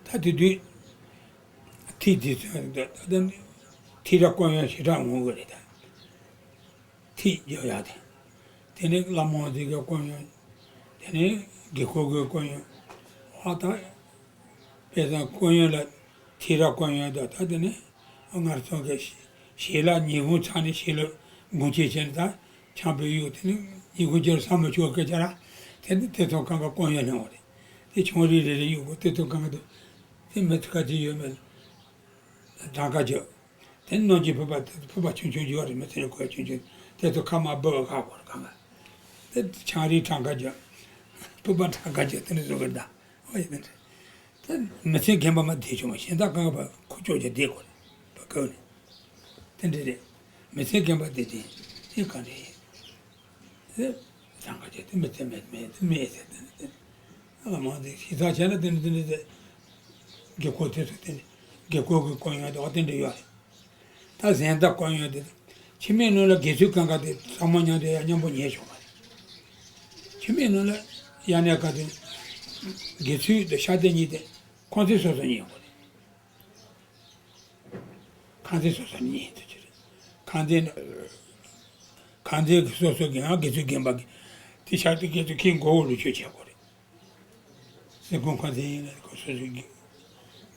ད་དེ་དུས། ཐིག་འདི་ཚོ་ད་ལྟ་ཐིག་ར་བསྐོར་ཡོང་ཞེ་དྲག་འོང་གི་རེད་ད། ཐིག་རྒྱག་ཡག་དེ། དེ་ནས་བླ་མ་འདི་ག་བསྐོར་ཡོང་། དེ་ནས་དགེ་འཁོར་གྱི་བསྐོར་ཡོང་། ཨ་ད། དཔེ་བཟང་བསྐོར་ཡོང་ལ་ཐིག་ར་བསྐོར་ཡོང་ད་ད་དེ་ནས་ང་རང་ཚོ་གི་ཞལ་ལག་ཉིན་གུང་ཚར་ནས་ཞལ་ལག་དགུང་ཆེན་བྱས་ནས་ད་ཆང་ཕུད་གཡུག་དེ་ནས་ཉིན་གུང་ཅིག་ས་མ་ཆུ་བ་སྐད་ཆ་ར། དེ་ནས་དེ་ཚོ་གང་ག་བསྐོར་ཡོང་ལེན་བ་རེད། དེ་ཆུང་རིགས་རེ་རེ་གཡུག་གོ་དེ་ཚོ་གང་ག་དུ། དེ་མི་ཚོ་ག་ཅི་ཡོད་མེད། གྲངས་ཀ་བརྗོད། དེ་ནང་གི་ཕུད་པ་དེ་ཕུད་པ་ཆུང་ཆུང་ཡོད་རེད་མི་ཚེ་ཁོ་ཆུང་ཆུང་དེ་ཚོ་ཁ་མ་སྦུབ་ཁ་སྐོར་གང་ག་དེ་ཆང་རིགས་གྲངས་ཀ་བརྗོད། ཕུད་པ་གྲངས་ཀ་བརྗོད་དེ་འདྲ་བཟོ་གི་ད། ཨོ་ཡིན་ནི་རེད། དེ་མི་ཚེ་རྒན་པ་མ་བསྡད་ཆོག་མ་གཞན་དག་གང་ག་བ་ཁུ་ཅོག་ཅིག་བསྡད་དགོས་རེད་བ་ཀའོ་ནི། དེ་འདྲ་རེད། མི་ཚེ་རྒན་པ་བསྡད་དེ་དེ་ག་འདྲ་ཡིན། ཟེར། གྲངས་ཀ་བྱས་ཏེ་མི་ཚེ་མེད་མེད་དེ་མེད་ཟེར་དེ་ནི་དེ། ཨ་ལ་མང་དེ་ཞིག་ཚགས་བྱས་ན་དེ་ནི་དེ་ནི་དེ། དགེ་སྐོས་དེ་ཚོ་དེ་ནི་དགེ་སྐོས་ཀྱི་སྐོར་ཡོན་དེ་འོ་དེ་འདྲ་ཡོད་རེད། ད་གཟེངས་རྟགས་སྐོར་ཡོན་དེ་འཆི་མེད་གླིང་ལ་དགེ་ཚུལ་གང་ག་དེ་ཚང་མ་མཉམ་དུ་ཡང་མཉམ་པོ་ཉལ་བྱུང་བ་རེད། འཆི་མེད་གླིང་ལ་ཡང་ནས་ག་དེ་དགེ་ཚུལ་དང་ཤཱཀྱ་གཉིས་དེ་ཁོང་ཚོས་སོ་སོ་ཉལ་དགོས་རེད། ཁང་ཚན་སོ་སོ་ཉིད་དུ་གྱུར། ཁང་ཚན། ཁང་ཚན་གྱི་སོ་སོ་གི་ཡང་དགེ་ཚུལ་རྒན་པ་གི་དེ་ཆར་དུ་དགེ་ཚུལ་ཁྱེད་མགོ་བོ་ལུ་ཆོས་བྱེད་དགོས་རེད། སེ་གོང་ཁང་ཚན་ཡིན་ན་ཁོ་སོ་སོ་གི་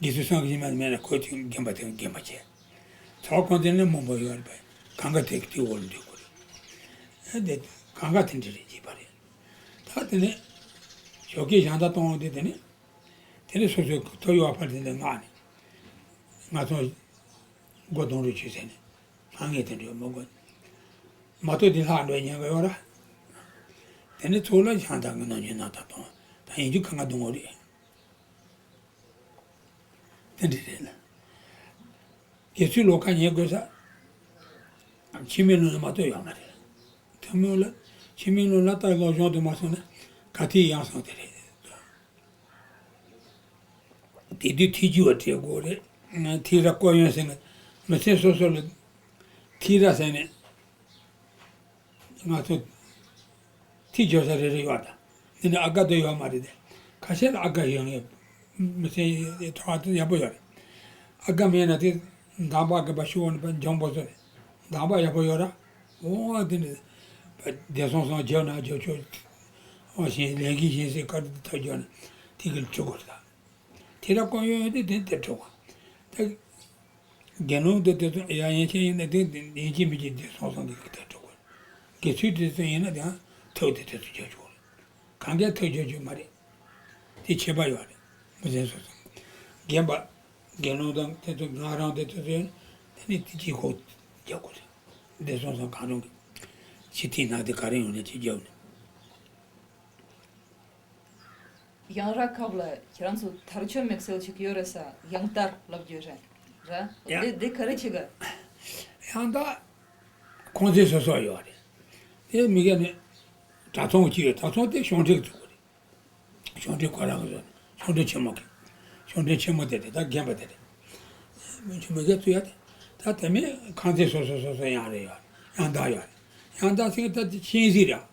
དགེ་ཚུལ་སངས་རྒྱས་མ་མེད་ན་ཁོ་དེ་རྒན་པ་དེ་རྒན་པ་བྱས། ཚ་བ་ཁང་ཚན་ནི་མང་པོ་ཡོད་རེད་པས། གང་ག་དེ་དེ་འོག་ལ་འདུས་དགོས་རེད། ཨེ་དེ་གང་ག་དེ་འདྲ་རེད་བྱས་པ་རེད། ད་དེ་ནས་ཞོགས་ཀས་ཞང་ད་གཏོང་དེ་དེ་ནས། དེ་ནས་སོ་སོའི་ཐོ་ཡོད་པ་དེ་འདྲ་མངགས་ནས། ང་ཚོ་སྒོ་རྡུང་རོགས་བྱོས་ཟེར་ནས་ལྷང་ངེ་དེ་འདྲ་མི་དགོས། མ་གཏོགས་དེ་ལྷག་འགྲོ་ཉན་ག་ཡོད་ར། དེ་ནས་ཚུར་ལ་ཞང་ད་གི་ནང་ཆོས་ནང་ད་གཏོང་ད་ཡིན་རྒྱུ་གང་ག་རྡུང་འོ་རེད། དེ་འདྲ་རེད་ལ། དགེ་ཚུལ་ལོ་ཁ་ཉན་དགོས་ས། འཆི་མེད་གླིང་ལ་མ་གཏོགས་ཡོད་མ་རེད། ཐུན་མོང་ལ། འཆི་མེད་གླིང་ལ་ལྟ་སློབ་སྦྱོང་དུ་མ་སོང་ན་ག་ཐེ་ཡང་སོང་དེ་རེད། དེ་དུས་ཐེ་ཇུས་བ་སྤྲད་དགོས་རེད། ཐེ་ར་སྐོར་ཡོན་ཟེར་ན་མི་ཚེ་སོ་སོ་ལ་ཐེ་ར་ཟེར་ནས་ང་ཚོ་ཐེ་བྱོས་ས་རེ་རེ་ཡོད་ད། འདི་ནི་ཨ་ག་དེ་ཡོད་མ་རེད་དེ། ཁ་ཤས་ལ་ཨ་ག་ཡོད་ངེས། མི་ཚེ་ཐོག་ཏུ་ཡག་པོ་ཡོད་རེད། ཨ་ག་མེད་ན་དེ་འདམ་བག་གི་བ་ཤུ་བ་ནི་བ་འཇམ་པོ་ཚོ་རེད། འདམ་བག་ཡག་པོ་ཡོད་ར། འོ་དེ་ནི་བདེ་སོང་སོང་རྒྱབ་ན་རྒྱབ་ཆོག་འོ་ཞིང་ལས་ཀྱི་ཞིང་སའི་ཀ་ཐུག་རྒྱབ་ན་དེ་གི་ལ་ཁྲིད་དགོས་རེད་ད། དེ་ལ་ཀོ་ཡོད་ཡོད་དེ་དེ་དེ་ཁྲིད་དགོས། ད། དགེ་སློང་དེ་དེ་ཚོ་ཡ་ཡན་ཆད་ཡིན་ན་དེ་ཡིན་གཅིག་མིན་གཅིག་དེ་སོང་སོང་དེ་གི་དེ་ཁྲིད་དགོས། དགེ་ཚུལ་དེ་ཚོ་ཡིན་ན་དེའང་ཐུགས་དེ་དེ་ཚོ་རྒྱབ་ཆོག་རེད། གང་གས་ཐུགས་རྒྱབ་ཆོག་མ་རེད། དེ་ཁྱད་པར་ཡོད་རེད། མི་ཚེ་སོ་སོ། རྒན་པ། དགེ་སློང་དང་དེ་ཚོ་ང་རང་དེ་ཚོ་ཚོས་དེ་ནི་དེ་གཅིག་ཁོག་རྒྱག་དགོས་རེད། བདེ་སོང་སོང་གང་རུང་གི། ཕྱི་ཐིག་ནང་དེ་ག་རེ་ཡོང་ན་ཅིག་རྒྱབ་ནས། ཡང་ར་ཁབ་ལ་ཁྱེད་རང་ཚོ་དར་ཆོས་དམིགས་བསལ་ཅིག་ཡོད་རེད་ས། ཡང་དར་ལབ་རྒྱུ་རེད། ར། ཡ། དེ་དེ་ག་རེ་བྱེད་ག་ཡང་དར། ཁོང་ཚོའི་སོ་སོ་ཡོད་རེད། དེ་མི་ག་ནི། གྲྭ་ཚང་གཅིག་ཡོད། གྲྭ་ཚང་དེ་གཞུང་འབྲེལ་བཙུགས་རེད། གཞུང་འབྲེལ་ཁོ་རང་གི་བཟོ་ནས་གཞུང་འབྲེལ་ཆེན་མོ་གི། གཞུང་འབྲེལ་ཆེན་མོ་དེ་རེད། ད་རྒན་པ་དེ་རེད། མི་ཆུ་མི་ག་ཚུ་ཡ་དེ། ད་དེ་མིན་ཁང་ཚན་སོ་སོ་སོ་སོ་ཡང་རེ་ཡོད། ཡང་དར་ཡོད་རེད། ཡང་དར་ཟེར་ད་དེ་ཆེན་ཟིག་རེད།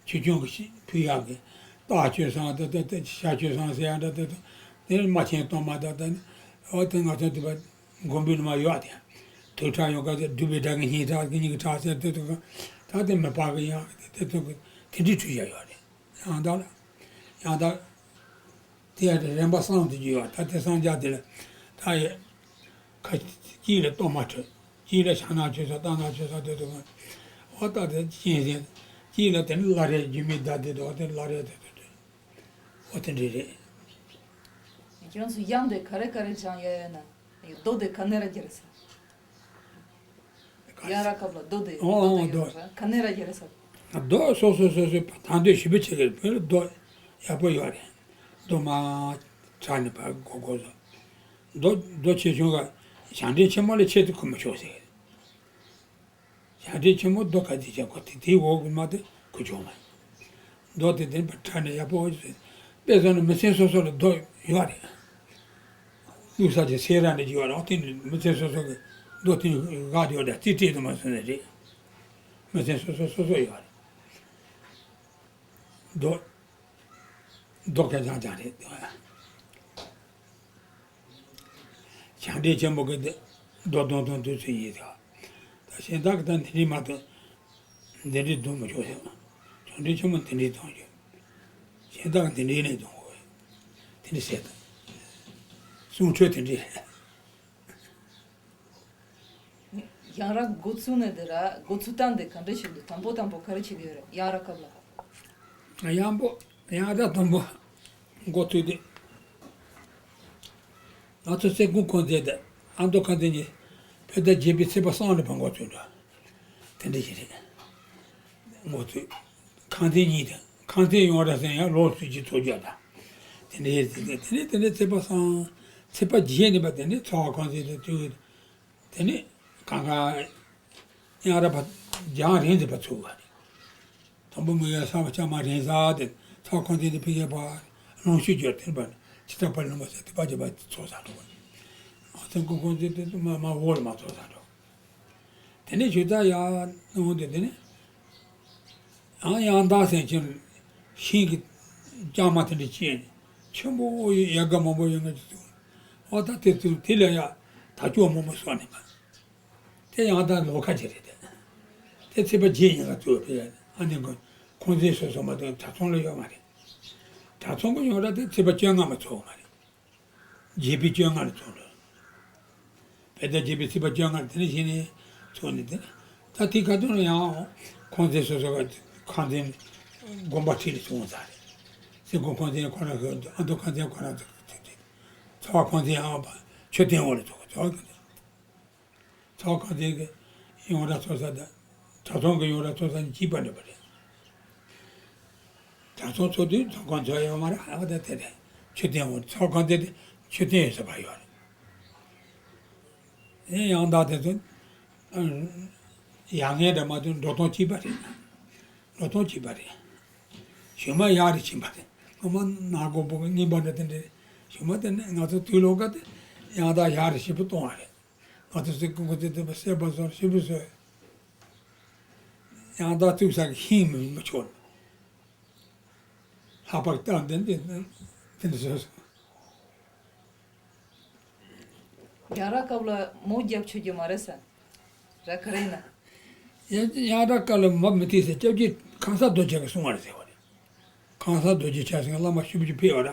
ཆོས་སྐྱོང་གི་ཕུལ་ཡག་གི། རྟ་མཆོད་བཟང་ད་ད་ད་ཤ་མཆོད་བཟང་ཟེར་ཡག་འདྲ་ད་ད། དེ་རྨ་ཆེན་གཏོར་མ་ད་ད། འོ་དེ་ང་ཚོ་དེ་བ་མགོན་པོའི་ནུ་མ་ཡོད་དེ། དུར་ཁྲག་ཡོད་ག་ཚོད་སྒྲུབ་པའི་དགྲ་གི་སྙིང་ཁྲག་གི་སྙིང་ཁྲག་ཟེར་དེ་ཚོ་གི། ད་དེ་མི་ཕག་གི་ཡང་དེ་ཚོ་གི་དེ་འདྲའི་ཁྲུས་བྱ་ཡོད་རེད། ཡང་དག་ལ། ཡང་དག་དེ་ཡང་རིམ་པ་གསུམ་དུ་བརྗོད་པ། ད་དེ་གསུམ་ཆར་དེ་ལ་ད་ཡི། ཁ་གཅིག་ལ་གཏོར་མ་ཁྲོད། གཅིག་ལ་ཕྱག་ན་མཆོད་སོགས་རྟ་ན་མཆོད་སོགས་དེ་ཚོ་གི། འོ་ད་དེ་གཅན་གཟན། གཅིག་ལ་དེ་ནི་བླ་རེ་སྒྱུ་མའི་བརྡ་དེ་དོ་དེ་བླ་རེ་དེ་དོ་དེ། འོ་དེ་འདྲ་རེད། ཁྱེད་རང་ཚོ་གཡང་དེ་ག་རེ་ག་རེ་སྦྱང་ཡ་ཡོད་ན། རྡོ་དེ་ག་ནས་ར་རྒྱག་རེད་ས། ཡ་ར་ཁབ་ལ་རྡོ་དེ་ཨོ་ཨོ་རྡོ་དེ་ཡོད་ར། ག་ནས་ར་རྒྱག་རེད་ས། རྡོ་སོ་སོ་སོ་སོའི་ད་འདོད་ཞིབ་པོ་བྱེད་ཀྱི་རེད། བོད་ལ་རྡོ་ཡག་པོ་ཡོད་རེད། རྡོ་མ་དྲག་ནས་ཕར་གོ་གོ་སོ། རྡོ་རྡོ་ཆེ་ཆུང་ག་ཞང་འབྲས་ཆེན་མོ་ལས་ཆེ་དུ་ཁུར་མི་ཆོག་ཟེར། ཞང་འབྲས་ཆེན་མོ་རྡོ་ག་དེ་ཆེ་གོ་དེ་དེའི་འོག་གི་མ་དེ་ཁུར་ཆོག་མ། རྡོ་དེ་དེ་ཕར་དྲག་ནས་ཡག་པོ་ཟེར། དཔེ་བཞག་ན་མི་ཚེ་སོ་སོ་ལ་རྡོ་ཡོད་རེད། བླུགས་ས་དེ་སེ་ར་ནས་ཅིག་ཡོད་རེད། དེ་ནི་མི་ཚེ་སོ་སོ་གི་རྡོ་དེ་འགག་དེ་ཡོད་རེད། རྩིས་སྤྲད་དུ་མ་སོང་ནས་རེད། མི་ཚེ་སོ་སོ་སོ་སོ་ཡོད་རེད། རྡོ། རྡོ་སྐད་རྐྱང་རྐྱང་རེད། ཞང་འབྲས་ཆེན་པོ་གི་འདི་རྡོ་རྡུང་སྟངས་དུས་ཚོད་ཡིན་ཟེར། ད་གཞན་དག་གི་ད་འདི་འདྲའི་མ་གཏོགས་འདི་འདྲའི་རྡུང་མི་ཆོག་ཟེར། ཞང་འབྲས་ཆེན་པོ་འདི་འདྲའི་རྡུང་རྒྱུ། གཞན་དག་འདི་འདྲའི་ནས་རྡུང་དགོས། དེ་འདྲ་བྱས་ད། གསུང་འཕྲོས་དེ་འདྲའི་རེད། ཡང་ར་འགོ་ཚུགས་ནས་དེ་ར་འགོ་ཚུགས་སྟངས་དེ་ག་འདྲ་ཞིག་འདུག་དང་པོ་དང་པོ་ག་རེ་བྱེད་ཀྱི་ཡོད་རེད། ཡང་ར་སྐབས་ལ། ཡང་པོ་ཡང་ར་དང་པོ་འགོ་ཚུགས་དུས། ང་ཚོ་སེ་གོང་ཁང་ཚན་དེ་ཨ་མདོ་ཁང་ཚན་གཉིས་བོད་ཟླ་བརྒྱད་པའི་ཚེས་པ་གསུམ་ལ་ཕར་འགོ་ཚུགས་འགྲོ། དེ་འདྲ་ཞིག་རེད། འགོ་ཚུགས། ཁང་ཚན་གཉིས་དང་ཁང་ཚན་ཡོངས་གྲགས་ཟེར་ཡང་ལོ་གཅིག་གི་ཚོགས་རྒྱག་དང་། དེ་འདྲ་ཡིན་ཟེར་ཏེ་དེ་ནས་དེ་ནས་ཚེས་པ་གསུམ། ཚེས་པ་བརྒྱད་ནས་པ་དེ་ནས་ཚ་བ་ཁང་ཚན་དེ་བཙུགས། དེ་ནས་གང་ག་ཡང་ར་པ་རྒྱང་རིང་དུ་པ་ཚུགས་པ་རེད། དང་པོ་མི་ཡ་ས་བ་ལྕང་མ་རིང་ས་དེ་ཚ་བ་ཁང་ཚན་དེ་ཕི་གེ་པ་ལོངས་སྤྱོད་སྦྱོར་དེ་པ་ ཕྱི་ཐག་པ་ལུང་པ་ཟེར་དེ་པ་ཅི་པ་ཚོགས་ས་འགྲོ། ཨ་ཚང་ཀུན་ཁོང་ཚོས་དེ་མ་མ་འོག་ལ་མ་ཚོགས་ས་འགྲོ། དེ་ནས་ཞུ་ད་ཡ་འོང་དེ་དེ་ནས། ཡང་ཡང་དག་སེང་ཆེན་ཤིང་གི་ལྕང་མ་དེ་འདྲ་བཅད་ནས་ཆེན་པོ་ཡ་ག་མང་པོ་ཡོད་ང་ཅི་ཚོ། ཨོ་ད་དེ་ཚོ་དེ་ལ་ཡ་ད་ཅོག་མང་པོ་སོགས་ནས་མ། དེ་ཡང་དག་ལོ་ཁ་ཅིག་རེད་དེ། དེ་ཚེས་པ་བརྒྱད་ཡིན་ལ་ཚོ་དེ་ཨ་ནི་ཁོང་ཚོའི་སོ་སོ་མ་གཏོགས་གྲྭ་ཚང་ལ་ཡོད་མ་རེད། གྲྭ་ཚང་གི་ཡོང་ར་དེ་ཚེས་པ་བཅོ་ལྔ་མ་ཚོགས་མ་རེད། བརྒྱད་པའི་བཅོ་ལྔ་ལ་ཚོགས་འགྲོ། བོད་ཟླ་བརྒྱད་པའི་ཚེས་པ་བཅོ་ལྔ་དེ་ནས་གཞི་ནས་ཚོགས་ནས་དེ་ནས་ད་དེ་ཁ་ཐུག་ལ་ཡང་ཁོང་ཚོའི་སོ་སོ་ག་ཁང་ཚན་དགོན་པ་ཁྲིད་ལ་སོང་ཚར་རེད། སེ་གོ་ཁང་ཚན་ཁོ་རང་གི་ཨ་མདོ་ཁང་ཚན་ཁོ་རང་ཚོ་ཚོགས་ཚོགས་ཚོགས་ཚོགས་ཁང་ཚན་ཨ་མཆོད་རྟེན་འོག་ལ་ཚོགས་ཚོགས་ཁང་ཚན། ཚོགས་ཁང་དེ་གི་ཡོང་ར་ཚོགས་ས་དང་གྲྭ་ཚང་གི་ཡོང་ར་ཚོགས་ས་ནི་གཅིག་པ་འདྲ་པོ་རེད། གྲྭ་ཚང་ཚོགས་དུས་ཚོགས་ཁང་ཚོགས་ཡོད་མ་རེད། ཨ་ད་དེ་རེད། མཆོད་རྟེན་འོག་ཚོགས་ཁང་དེ་དེ་མཆོད་རྟེན་ཡོད་ས་བ་ཡོད་རེད། ཡང་དག་དེ་ཚོ་ཡ་ངའི་འདྲ་མ་ཚོ་འགྲོ་སྟངས་གཅིག་པ་རེད། འགྲོ་སྟངས་གཅིག་པ་རེད། ཞུ་མ་ཡག་རེ་ཕྱིན་པ་རེད། ངོ་མ་ནག་པོ་པོ་གི་རྔན་པ་འདྲ་དེ་འདྲ་རེད། ཞུ་མ་དེ་ནས་ང་ཚོ་དུས་ལོ་ཀ་དེ་ཡང་དག་ཡག་རེ་ཞིབ་པོ་གཏོང་བ་རེད། ང་ཚོ་སེ་ཀུན་གོ་ཚེ་དེ་བ་སེ་བ་སོར་ཤི་བུ་སོ། ཡང་དག་བཙུགས་ས་གི་ཤིང་མི་མི་ཆོག་ལྷག་པར་སྟངས་དེ་འདི་དེ་འདི་བཟོས་སོ། ཡ་ར་སྐབས་ལ་མོ་རྒྱབ་ཆོད་རྒྱུ་མ་རེད་ས། ར་ཁ་རེ་ན། ཡ་ཡ་ར་སྐབས་ལ་མོ་མི་ཐེ་ས་སྐྱབས་རྗེ་ཁང་གསར་རྡོ་རྗེ་གི་གསུང་བ་རེད་ཟེར་བ་རེད། ཁང་གསར་རྡོ་རྗེ་ཆ་ཟིན་བླ་མ་ཞུ་བཅུ་ཕེབས་པ་ར།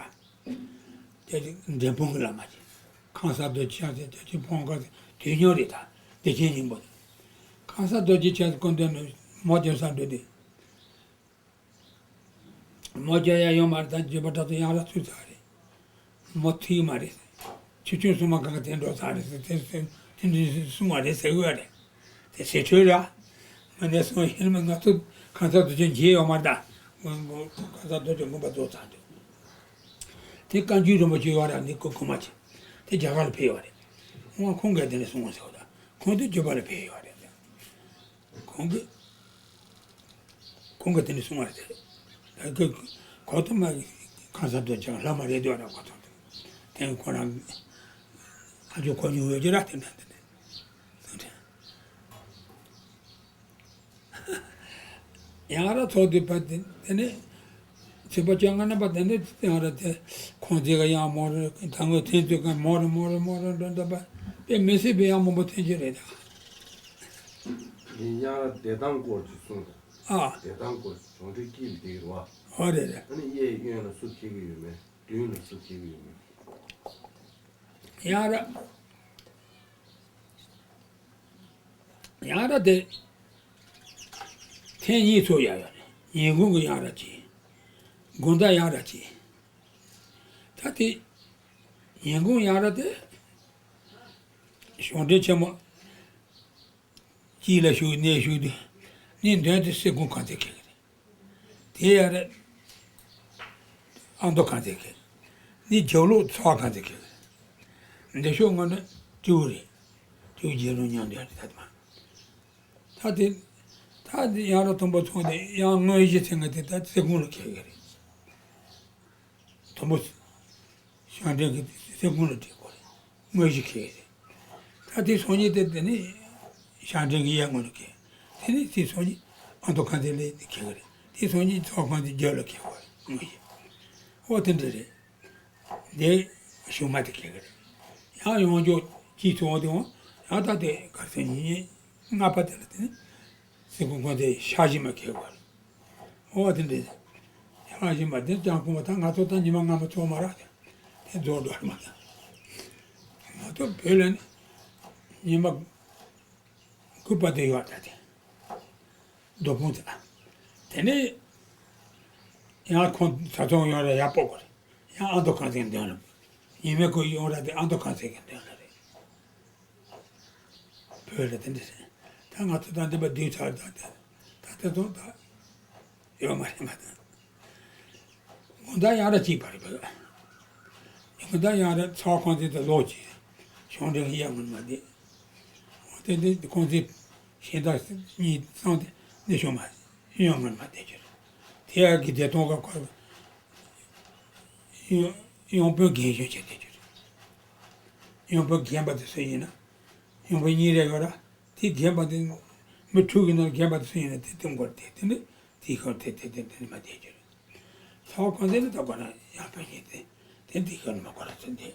དེ་འབྲས་སྤུངས་ཀྱི་བླ་མ་ཅིག་ཁང་གསར་རྡོ་རྗེ་ཆ་ཟིན་དེ་ཅིག་ཕོང་ཁ་དུས་མཉམ་རེད་ད། བདེ་ཆེན་སྙིང་པོ་དེ། ཁང་གསར་རྡོ་རྗེ་ཆ་ཟིན་སྐུ་མདུན་ནས་མོ་རྒྱབ་ས་འགྲོ་དུས། མོ་རྒྱབ་ཡ་ཡོད་མ་རེད་ད་འཇུ་པ་དྲག་ཏུ་ཡང་ར་ཚུད་ཚར་རེད། མོ་ཐུག་མ་རེད། ཆུ་ཆུང་སྲུང་མ་གང་ག་དེ་འགྲོ་ཚར་རེད་ཟེར་དེ་དེ་འདྲ་གསུང་བ་རེད་ཟེར་གི་ཡོད་རེད། དེ་ཟེར་འཕྲོས་ར། ང་ནས་སོང་ཧེ་མ་ང་ཚོ་གང་ཚར་དུ་ཅན་བརྗེད་ཡོད་མ་རེད་ད། ང་ང་གང་ཚར་དུ་ཅན་ངུ་པ་རྫོགས་ཚར་འདུག་དེ་བཀའ་འགྱུར་རིན་པོ་ཆེ་ཡོད་ར་ནི་ཀོ་ཀོ་མ་ཆེ། དེ་རྒྱ་གར་ལ་ཕེབས་ཡོད་རེད། ང་ཁོང་གིས་དེ་ནས་སོང་ཟེར་བ་ད་ཁོང་དེ་འཇུ་པ་ལ་ཕེབས་ཡོད་རེད། ཁོང་གིས། ཁོང་གིས་དེ་འདྲ་གསུང་བ་རེད། ད་གི་གོ་ཐོག་མ་གང་ཟག་དོན་ཅང་ལྷ་མ་རེད་འདུག་ར་གོ་ཐོག་དེ་ཁོ་རང་ཨ་ཇོ་གོ་མྱོང་ཡོད་ཀྱི་ར་དེ་འདྲ་དེ་འདྲ། ཡང་ར་ཚོགས་དུས་པ་དེ་དེ་ནས་ཚེས་པ་བཅོ་ལྔ་ནས་པ་དེ་ནས་ཡང་ར་དེ་ཁོང་ཚེ་ག་ཡང་མོ་རེ་ད་ངོས་ཐེན་ཚོད་ག་མོ་རེ་མོ་རེ་མོ་རེ་འགྲོ་འདུག་པ་དཔེ་མི་སྲིད་པའི་ཡང་མང་པོ་ཐོན་གྱི་རེད་ད། ཡིན་ཡང་བདེ་ཐང་སྐོར་གྱི་གསུང་དང་། ཨ། བདེ་ཐང་སྐོར་གྱི་གྲོང་ཁྱེར་དཀྱིལ་དེ་རུ་བ། ཨོ་རེད་རེད། ཨ་ནི་གཡས་གཡོན་ལ་སུ་འཁེལ་གྱི་ཡོད་མེད། མདུན་ལ་སུ་འཁེལ་གྱི་ཡོད་མེད། ཡང་ར། ཡང་ར་དེ། ཐེངས་གཉིས་ཚོགས་ཡ་ཡོད་རེད། ཉིན་གུང་གི་ཡང་ར་གཅིག་དགོང་དག་ཡང་ར་གཅིག་ད་དེ། ཉིན་གུང་ཡང་ར་དེ། གཞུང་འབྲེལ་ཆེན་མོ། དཀྱིལ་ལ་བཞུགས་གནས་བཞུགས་དུས། གནས་མདུན་དུ་སེ་གོང་གང་ཚེ་ཁེལ་གི་རེད། དེ་ཡ་རེད། ཨ་མདོ་གང་ཚེ་ཁེལ། གནས་རྒྱབ་ལོགས་ཚོགས་གང་ཚེ་ཁེལ་གི་རེད། འདི་ཕྱོགས་སྔོན་ནས་སྤྲེའུ་རེད། སྤྲེའུ་རྒྱལ་རོང་མཉམ་དུ་ཡ་རེད་ད་དེ་མ། ད་དེ། ད་དེ་ཡང་ར་དུམ་བུ་ཚོང་དེ་ཡང་དངོས་གཞི་ཚེ་ང་དེ་ད་སེ་གོང་ལ་ཁེལ་གི་རེད། དུམ་བུ། ཞང་བྲན་གྱི་སེ་གོང་ལ་བྲིས་དགོས་རེད། དངོས་གཞི་ཁེལ་རེད། ད་དེ་སང་ཉིན་དེ་དེ་ནི་ཞང་བྲན་གྱི་གཡས་ངོས་ལ་ཁེལ། དེ་ནི་དེ་སང་ཉིན་ཨ་མདོ་ཁང་དེ་ལ་ཁེལ་གི་རེད། དེ་སང་ཉིན་ཚོགས་ཁང་དེ་རྒྱབ་ལ་ཁེལ་དགོས་རེད་དངོས་གཞི། ཨོ་དེ་འདྲ་རེད། དེ་གཞུག་མ་དེ་ཁེལ་གི་རེད། ཡང་ཡོང་འཇོག་གྱིས་ཚོགས་དེ་འོང་ཡང་ད་དེ་གར་སེ་ཉིན་ལྔ་པ་དེ་ལ་དེ་ནི། སེ་གོང་ཁང་དེ་ཤ་ཞིམ་མ་ཁེལ་དགོས་རེད། ཨོ་དེ་འདྲ། ཡང་ཞིག་མ་དེ་ཅང་ཁོང་པ་ད་ང་ཚོ་ད་ཉི་མ་སྔ་མ་ཚོགས་མ་རག་དེ་རྫོགས་འགྲོ་མ་ད། ང་ཚོ་བོད་ལ་ནི་ཉི་མ་དགུ་པ་དེ་ཡོད་ད་དེ། རྡོ་ཕུང་དེ་ལ། དེ་ནས་ཡང་ཁོང་ས་ཚོང་ཡོང་ར་ཡག་པོ་གོ་རེད། ཡང་ཨ་མདོ་ཁང་ཚན་འདོན་ལ། ཉི་མའི་ཁོ་ཡོང་ར་དེ་ཨ་མདོ་ཁང་ཚན་གྱི་འདོན་ལ་རེད། བོད་ལ་དེ་འདྲ་ཟེར། ད་ང་ཚོ་ད་འདི་པ་སྡོད་ཚར་ད་ད་ད་ད་དུང་ད་ཡོད་མ་རེད་མ་ད། དགོང་དག་ཡང་ར་གཅིག་པ་རེད་པ། དགོང་དག་ཡང་ར་ཚ་བ་ཁང་དེ་ད་ལོག་ཅིག་ཞང་བྲན་གྱི་གཡས་ངོས་མ་བསྡད། འོ་དེ་འདི་ཁོང་ཚོས་གཞན་དག་གཉིས་བསམ་སྟེ་འདི་ཞོག་མ་གཡོན་ངོས་མ་བསྡད་ཀྱི་རེད། དེ་ཡ་གི་བདེ་ཐང་ག་ཁོ་གཡོན་ གཡང་འབོད་རྒན་གཞོན་བྱས་བསྡད་རྒྱུ་རེད། གཡང་འབོད་རྒན་པ་དེ་སུ་ཡིན་ན། གཡང་འབོད་གཉིས་རེ་ཡོད་ར། དེ་རྒན་པ་དེ། མི་དྲུག་གི་ནང་རྒན་པ་དེ་སུ་ཡིན་ན་དེ་དེ་མགོར་དེ་དེ་ནི་དེ་ཤོར་དེ་དེ་དེ་དེ་ནི་མ་བསྡད་རྒྱུ་རེད། ཚ་བ་གང་དེ་ནི་ད་གོ་ན་ཡང་འབོད་ཡིན་དེ་དེ་དེ་ཤོར་ནི་མ་གོ་ར་ཚུན་དེ།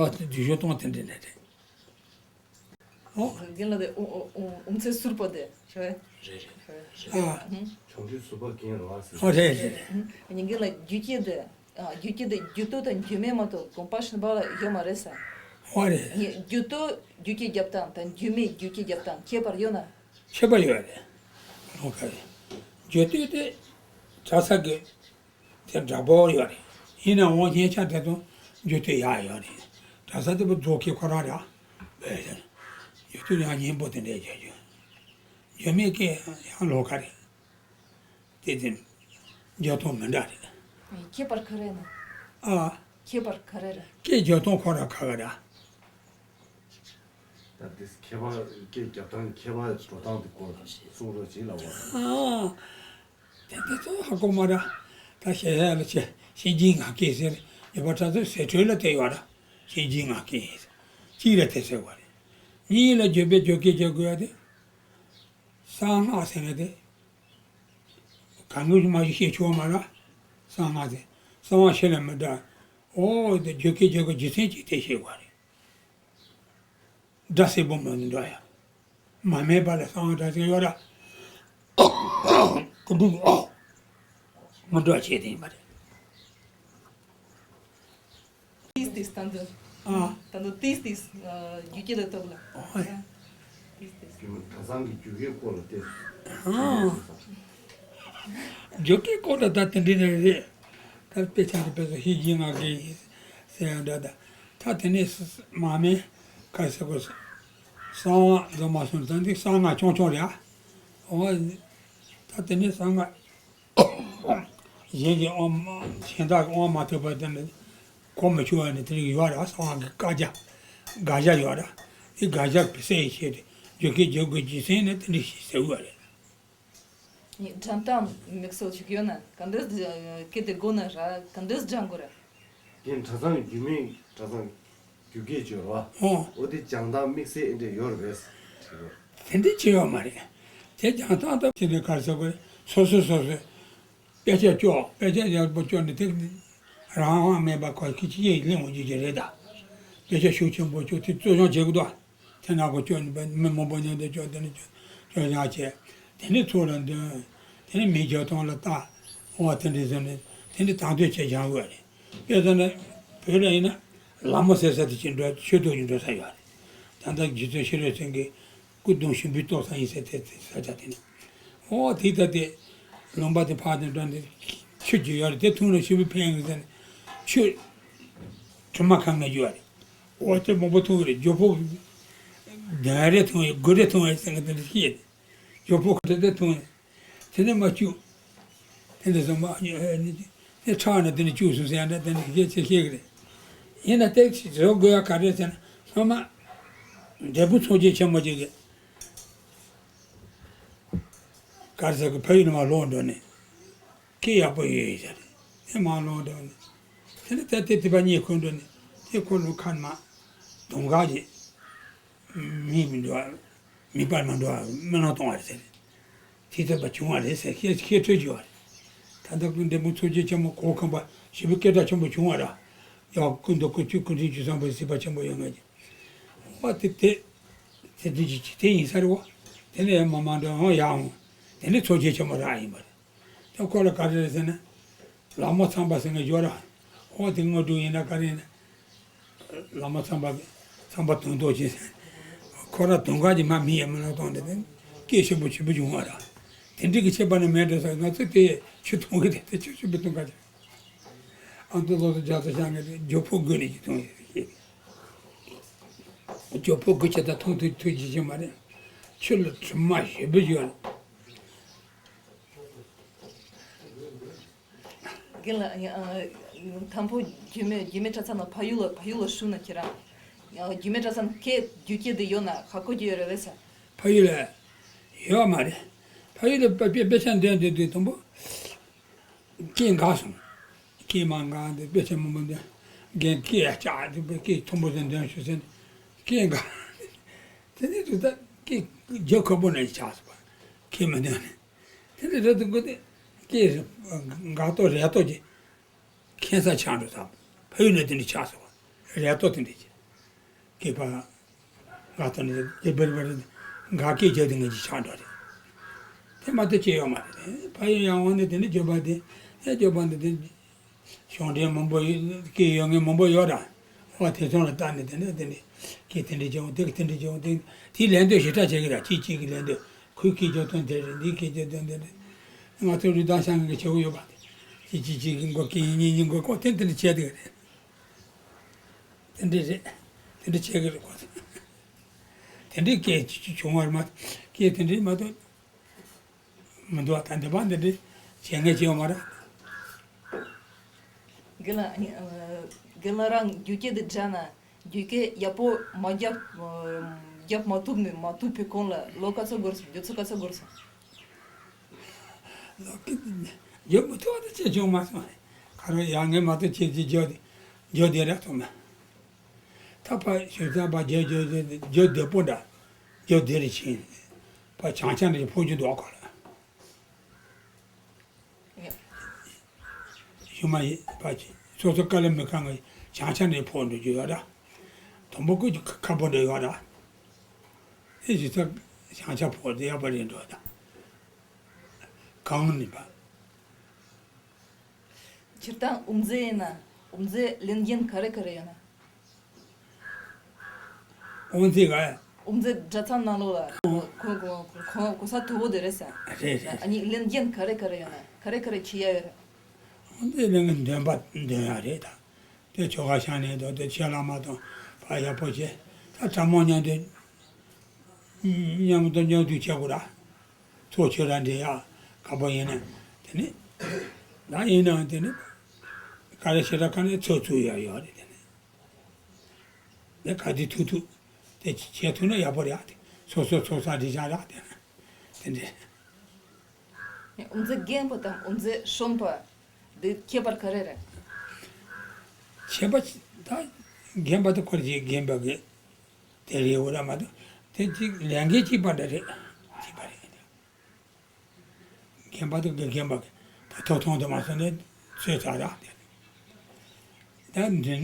ཨ་དེ་དུས་ཤོར་གཏོང་དེ་འདྲ་འདྲ་རེད། ཨོ། རྒན་ལགས་དེ་ཨོ་ཨོ་ཨོ་ཨོམ་ཚེ་ཟུར་པོ་དེ་ཤོད། རེད་རེད་རེད། ཨ། ཆུང་དུས་ཟུར་པ་རྒན་རེད་བ་ཟེར། ཨོ་རེད་རེད་རེད། ཉིན་རྒན་ལགས་རྒྱུ་སྐྱེས་དེ། ཨ་རྒྱུ་སྐྱེས་དེ་རྒྱུ་ཏོ་དང་རྒྱུ་མའི་མ་གཏོགས་དགོན་པ་གཞན་པ་ལ་ཡོད་མ་རེད་ཟེར། ཨོ་རེད། ཉི་རྒྱུ་ཏོ་རྒྱུ་སྐྱེས་རྒྱབ་སྟངས་དང་རྒྱུ་མའི་རྒྱུ་སྐྱེས་རྒྱབ་སྟངས་ཁྱད་པར་ཡོད་ན། ཁྱད་པར་ཡོད་རེད། ལོ་ཁ་རེད། རྒྱུ་སྟོད་དེ་གྲྭ་ས་གི་དེ་འདྲ་པོ་ཡོད་རེད། ཡིན་ནའང་སྙན་ཆ་དེ་ཚོ་རྒྱུ་སྟོད་ཡག་ཡོད་རེད། གྲྭ་ས་དེ་པོ་རྫོང་ཁྱེད་ཁོ་རང་རེད། བས་རྒྱུ་སྟོད་ཡང་སྙན་པོ་དེ་འདྲས་རྒྱུ་རྒྱུ། རྒྱུ་མའི་སྐད་ཡང་ལོ་ཁ་རེད། དེ་དེ་རྒྱུ་སྟོད་མི་འདྲ་རེད། ཁྱད་པར་ག་རེ་ན། ཨ། ཁྱད་པར་ག་རེ་རེད། སྐད་རྒྱུ་སྟོད་ཁོ་རང་ཁ་ག་རེད། ད་དེ་ཁྱད་པར་སྐད་རྒྱབ་སྟངས་ཁྱད་པར་འགྲོ་སྟངས་དེ་སྐོར་གསུང་རོགས་བྱེད་ལབ་པ། ཨ། དེ་དེ་ཚོ་ཧ་གོ་མ་ར། ད་ཞེ་ས་ལ་ཆེ་ཤེས་ཀྱི་ང་སྐད་ཟེར་ཡོད་པ་དྲ་ཚོད་ཟེར་འཕྲོས་ལ་དེ་ཡོད་ར། ཤེས་ཀྱི་ང་སྐད་ཟེར། གཅིག་ལ་དེ་ཟེར་བ་རེད། གཉིས་ལ་བརྗོད་པའི་བརྗོད་སྐད་རྒྱག་དགོས་ཡ་དེ། གསང་སྔགས་ཟེར་ན་དེ། གང་གི་མ་ཞིག་ཤེས་ཆོག་མ་ར། གསང་སྔགས་དེ། གསང་བ་ཤེས་ལ་མི་འདྲ། ཨོ་དེ་བརྗོད་སྐད་རྒྱག་གི་རྒྱུ་མཚན་གཅིག་དེ་ཤེས་དགོས་རེད། སྒྲ་གསལ་པོ་མ་འདྲ་ཡ། མ་སྨད་པ་ལ་གསང་བ་སྒྲ་གསལ་ཡོད་ར། ཀུ་འདུག་ཨོ། མི་འདྲ་བྱས་དེ་ཡིན་པ་རེད། ཏིས་ཏིས་ད་འདི། ཨ། ད་འདི་ཏིས་ཏིས་རྒྱུ་སྐྱེས་ལ་གཏོགས་ལ། ཨོ། ཏིས་ཏིས། རྒྱུ་གྲྭ་ཚང་གི་རྒྱུ་སྐྱེས་སྐོར་ལ་ཏིས། ཨ། རྒྱུ་སྐྱེས་སྐོར་ལ་ད་དེ་འདྲ་ནས་རེད། ད་དཔེ་ཆ་འདི་དཔེ་ཚོ་ཤེས་ཀྱི་ང་གི་ཟེར་ཡང་འདྲ་ད། ད་དེ་ནས་མ་མེད་ག་ཟེར་གོ་གསང་བ་འཛོམས་མ་སོང་ད་འདི་གསང་སྔགས་ཆུང་ཆུང་རེད་ཨ། འོ། ད་དེ་ནས་གསང་སྔགས་གཞན་གྱི་དབང་གཞན་དག་གི་དབང་མ་ཐོབ་པ་དེ་ནི་གོ་མི་ཆོད་པ་ནི་དེ་རིགས་ཡོད་རེད་ཨ། གསང་སྔགས་ཀྱི་བཀའ་རྒྱ་དགག་བྱ་ཡོད་རེད། དེ་དགག་བྱ་གི་སའི་ཆེད་དུ་རྒྱུ་སྐྱེས་རྒྱུ་དགོས་ཀྱི་སེམས་ནི་དེ་འདྲ་ཞིག་ཟེར་བ་རེད། འགྲམ་དང་མིག་སོགས་ཤིག་ཡོད་ན་ག་འདྲ་སྐད་དེ་དགོས་ན་ར་ག་འདྲ་སྦྱང་དགོས་ར། རྒན་གྲྭ་ཚང་རྒྱུད་སྨད་གྲྭ་ཚང་རྒྱུ་སྐྱེས་བརྗོད་རོགས། ཨོ། འོ་དེ་སྦྱང་སྟངས་དམིགས་བསལ་ཨེ་འདྲ་ཡོད་རེད་པས། དེ་འདྲ་ཅི་ཡོད་མ་རེད། དེ་སྦྱང་སྟངས་ད་ཅི་འདྲ་གར་ཟེར་དགོས་རེད། སོ་སོ་སོ་སོས་དཔེ་ཆ་ལྕོགས་དཔེ་ཆ་ཡག་པོ་ལྕོགས་ནས་དེ་རང་དབང་མེད་པ་ཁོ་ཁྱི་ཁྱི་ཡིས་གླེང་འོང་རྒྱུ་ཅི་རེད་ད། དཔེ་ཆ་ཤུགས་ཆེན་པོ་ལྕོགས་དེ་བཙོ་སྦྱོང་བྱེད་དགོས་ད། དེ་ནང་གོ་སྐྱོན་མི་མང་པོ་མཉམ་དུ་སྐྱོན་དེ་ནི་སྐྱོན་སྐྱོན་ཡང་བྱས། དེ་ནི་ཚོགས་ལ་འདོན། དེ་ནི་མི་རྒྱབ་སྟངས་ལ་ལྟ། འོ་དེ་འདྲ་ཟེར་ནས་དེ་ནི་དང་དོད་བྱས་སྦྱང་དགོས་རེད། དཔེ་ཟེར་ན་བོད་ལ་ཡིན་ན་ལ་མོ་ཟེར་ས་དེ་ཅི་འགྲོ་ཆོས་ཐོག་ཅིག་འགྲོ་ས་ཡོད་རེད། ད་ལྟ་རྗེ་བཙུན་ཤེས་རབ་སེང་གེ་སྐུ་གདུང་ཞིག་པོའི་ཏོག་ཙམ་ཡིན་ཟེར་དེ་དེ་ས་ཆ་དེ་ནི། འོ་དེ་ལྟ་སྟེ། ལུང་པ་དེ་ཕར་དང་འགྲོ་ནས་ཆུ་རྒྱུ་ཡོད་རེད་དེ་འཐུང་ན་ཞིག་པོ་ཕན་གི་ཟེར་ནས་ཆུ་དྲི་མ་ཁ་ང་རྒྱུ་བ་རེད། འོ་དེ་མང་པོ་འཐུང་གི་རེད། ཇོ་ཕོ་གདན་རེ་འཐུང་ཡོད་དགུ་རེ་འཐུང་ཡོད་ཟེར་གི་དེ་འདྲ་ཤེས་རེད། ཇོ་ཕོ་ག་དེ་དེ་འཐུང་ཡོད། དེ་ནས་མ་བཅུག་དེ་འདྲ་སོང་མ་དེ་ཁྲག་ནས་དེ་ནས་བཅུག་སོང་ཟེར་ཡ་འདྲ་དེ་འདྲ་ཤེས་ཤེས་གི་རེད། ཡིན་ན་དེ་བཟོ་དགོས་ཡ་ག་རེ་ཟེར་ན་སྔོན་མ་འབྲས་སྤུངས་ཚོགས་ཆེན་ཆེན་མོ་ཅིག་གི་གར་ཟེར་གི་ཕ་ཡུལ་ནས་མར་ལོག་འགྲོ་ནས། སྐད་ཡག་པོ་ཡོད་ཡོད་ཟེར། དེ་མར་ལོག་འགྲོ་ནས། དེ་ནས་ད་ལྟའི་དེ་པ་གཉིས་ཁོ་འགྲོ་ནས་དེ་ཁོ་ལོ་ཁ་ནས་མར་དུང་དཀར་གྱི་མི་མི་འགྲོ་བ་མི་པར་མ་འགྲོ་བ་སྨོན་ལམ་གཏོང་བ་རེད་ཟེར། དེ་ལྟ་བུ་བྱུང་བ་རེད་ཟེར་ཤེས་ཤེས་ཐོས་བྱུང་བ་རེད། ད་ལྟ་ཀུན་འབྲས་སྤུངས་ཚོགས་ཆེན་ཆེན་མོ་གོ་ཁང་པ་ཞེ་པོ་སྐད་གྲགས་ཆེན་པོ་བྱུང་བ་ར། ཡང་ཀུན་ཏུ་ཀུན་སྤྱོད་ཀུན་འདུས་རྒྱུ་བཟང་པོའི་གཟིགས་པ་ཆེན་པོ་ཡོད་ངེས་ཀྱི། ཨོ་དེ་དེ། དེ་དེ་ཅི་ཅི་དེ་ཡིན་ས་རེད་བ། དེ་ནས་མ་མ་འདྲ་འོང་ཡག་འོང་། དེ་ནས་ཚོགས་ཆེན་ཆེན་མོ་རག་ཡིན་པ་རེད། དེ་ཁོ་ལ་ག་རེ་རེད་ཟེར་ན། ལ་མོ་ཚངས་པ་ཟེར་མཁན་ཡོད་ར། ཨོ་དེ་དངོས་གྲུབ་ཡིན་ན་ག་རེ་ཡིན་ན། ལ་མོ་ཚངས་པ་ཚངས་པ་དོན་རྟོགས་ཅན་ཟེར། ཁོ་ར་དོན་དཀར་གྱི་མ་མི་ཡས་མི་ལ་གཏོང་དེ་དེ་སྐད་ཆེན་པོ་ཆེན་པོ་བྱུང་བ་ར། དེ་འདྲ་གི་ཁྱད་པར་ནི་མེད་འགྲོ་ས་ང་ཚོས་དེ་ཆུ་འཐུང་གི་རེད་དེ་ཆུ་ཆེན་པོ་འཐུང་ག་ཅིག་ཨ་མདོ་ལོག་ཏུ་རྒྱ་མཚོ་བཞག་ནས་ཇོ་ཕོ་དགུ་ནས་ཀྱི་མཐོང་ཡོད་ཟེར། ཇོ་ཕོ་དགུ་ཆེ་ད་མཐོང་ཐུབ་ཐུབ་ཀྱི་ཅི་མ་རེད། ཆུ་ལ་དྲི་མ་ཞེ་པོ་ཡོད་རེད། རྒན་ལགས། དང་པོ་རྒྱུད་སྨད་རྒྱུད་སྨད་གྲྭ་ཚང་ནང་ཕ་ཡུལ་ལ་ཕ་ཡུལ་ལ་བཞུགས་ན་ཁྱེད་རང་རྒྱུད་སྨད་གྲྭ་ཚང་ཁྱེད་རྒྱུད་སྐྱེས་དེ་ཡོད་ན་ཧ་གོ་རྒྱུ་ཡོད་རེད་བས་ས། ཕ་ཡུལ་ལ་ཡོད་མ་རེད། ཕ་ཡུལ་ལ་དཔེ་དཔེ་དཔེ་ཆ་འདོན་འདོན་དུས་དང་པོ། སྐད་འགག་སོང་ སྐད་མ་འགག་འདི་དཔེ་ཆ་མང་པོ་འདོན། རྒན་སྐད་ཡ་ལྕགས་འདི་དཔེ་སྐད་མཐོན་པོ་ཟིག་འདོན་ཤོག་ཟེར་ནས་སྐད་འགག་དེ་ནས་དུས་ད་སྐད་རྒྱབ་ཁ་པོ་ནས་ཆགས་སོང་བ། སྐད་མི་འདོན་ནས། དེ་ནས་རེད་དུ་དགོས་ཏེ་སྐད་འགག་ཏོ་རེད་ཏོ་གྱི་ཁྱད་མཚར་ཆགས་འགྲོ་ཐལ། ཕ་ཡུལ་ནས་དེ་འདྲ་ཆགས་སོང་བ། རེད་ཏོ་དེ་འདྲ་གྱི་སྐད་པ། འགག་ཐོག་ནས་རྒྱུ་བེར་བེར་འགག་སྐད་རྒྱབ་དེ་ངེས་ཀྱི་ཆགས་འགྲོ་རེད། དེ་མ་གཏོགས་ཅི་ཡོད་མ་རེད། ཕ་ཡུལ་ཡང་འོང་ནས་དེ་ནས་རྒྱུ་བ་དེ་ཨེ་རྒྱུ་བ་འདི་དེ་གཞུང་འབྲེལ་མང་པོ་ཡོད་སྐད་ཡོད་ངེས་མང་པོ་ཡོད་ར། འོ་དེ་ཚོ་ལ་བལྟས་ནས་དེ་ནས་དེ་ནས་སྐད་དེ་འདྲ་བྱུང་དེ་དེ་འདྲ་བྱུང་དེ་དེའི་ལན་འདེབས་ཞེ་དྲག་བྱེད་ཀྱི་ར། གཅིག་གཅིག་གི་ལན་འདེབས་ཁོའི་སྐད་རྒྱབ་དོན་དེ་རེད། འདིའི་སྐད་རྒྱབ་དོན་དེ་རེད། ང་ཚོ་རི་དྭགས་ཤང་གི་བྱེད་སྒོ་ཡོད་པ་དེ་གཅིག་གཅིག་གཅིག་གི་མགོ་སྐད་གཉིས་གཉིས་མགོ་ལྐོག་དེ་དེ་འདྲ་བྱས་དེ་རེད། དེ་འདྲ་རེད། དེ་འདྲ་བྱེད་ཀྱི་རེད་ཁོ་ཚོ། དེ་འདྲའི་སྐད་ཅིག་བྱུང་བ་རེད་མ། སྐད་དེ་འདྲའི་མ་གཏོགས་མི་འདུག་བ། ད་འདི་པ་འདི་འདྲའི་བྱེད་ངེས་བྱེད་ཡོད་མ་རེད། རྒན་ལགས་ཨ་ནི་ཨ། རྒན་ལགས་རང་རྒྱུད་སྐད་འདི་སྦྱངས་ན་རྒྱུད་སྐད་ཡག་པོ་མ་རྒྱབ་ཨ། རྒྱབ་མ་ཐུབ་ནས་མ་ཐུབ་པའི་གོང་ལ་ལོ་ག་ཚོད་འགོར་སོང་། རྒྱུ་ཚོད་ག་ཚོད་འགོར་སོང་། ལོ་ཀི་འདི་ནི་འཇོག་མི་ཐུབ་པ་དང་ཅི་བྱུང་མ་སོང་། ཁ་རོག་ཡར་ངས་མ་གཏོགས་ཁྱེད་ཀྱིས་འཇོག་དེ་འཇོག་དེ་ར་ཐུབ་མ། ད་ཕ་ཞུ་ཚ་པ་འཇོག་འཇོག་འཇོག་འཇོག་བདེ་པོ་འདྲ་འཇོག་བདེ་རེ་ཕྱིན། ཕ་བྱང་ཆ་འདྲ་ཕོག་རྒྱུ་འདུག་ག་ལ། ཞུ་མ་ཡིན་པ་ཅི་སོ་སོ་དཀའ་ལས་མི་ཁག་ངས་བྱང་ཆ་འདྲ་ཕོག་འགྲོ་རྒྱུ་ཡོད་ར། དང་པོ་ཀུ་ཁ་པོ་འདྲ་ཡོད་ར། ཨེ་ཞུ་ཚ་བྱང་ཆ་ཕོག་དེ་ཡག་པ་རེད་འགྲོ་ད། གང་ནི་པ། སྤྱིར་བཏང་དབུ་མཛད་ཡིན་ན་དབུ་མཛད་ལས་འགན་ག་རེ་ག་རེ་ཡོད་ན། དབུ་མཛད་ག་དབུ་མཛད་གྲྭ་ཚང་ནང་ལོགས་ལ་གོ་གོ་གོ་གོ་ས་མཐོ་པོ་དེ་རེད་ཟེར། རེད་རེད། ཨ་ནི་ལས་འགན་ག་རེ་ག་རེ་ཡོད་ན་ག་རེ་ག་རེ་བྱེད་ཡ་ཡོད་རེད། དབུ་མཛད་ལས་འགན་འདོན་པ་འདོན་ཡ་རེད་ད། དེ་ཆོ་ག་བཤམས་ནས་དང་དེ་ཆོས་བླ་མ་དང་ཕར་ཡག་པོ་བྱས། ད་གྲྭ་མང་མཉམ་དུ་མཉམ་དུ་མཉམ་དུ་བྱེད་དགོས་ར། ཚོགས་ཆོས་ར་འབྲེལ་ཡག་དཀར་པོ་ཡིན་ན་དེ་ནི། ད་ཡིན་ནའང་དེ་ནི་ག་རེ་ཞེ་དྲག་ག་ནས་ཚོགས་ཚུགས་ཡག་ཡོད་རེད་དེ་ནི། དེ་ག་དེ་ཐུག་ཐུག་དེ་བྱེད་ཐུབ་ན་ཡག་པོ་རེད་ཨ། དེ་སོ་སོ་ཚོགས་བསགས་སྒྲིག་སྦྱང་རག་དེ་ནི་དེ་འདྲས། དབུ་མཛད་རྒན་པ་དང་དབུ་མཛད་གཞོན་པ་འདི་ཁྱད་པར་ག་རེ་རེད། ཁྱད་པར་ད་རྒན་པ་དེ་ཁོ་རང་རྒན་པ་གི་དེ་རེད་འོ་ར་མ་གཏོགས་དེ་གཅིག་ལས་འགན་གཅིག་པ་འདྲ་རེད། གཅིག་པ་རེད། རྒན་པ་དེ་གི་རྒན་པ་གི་ད་ཐོབ་ཐང་དུ་མ་སོང་ནས་ཚོད་ཚ་རག་དེ་ད་འདི་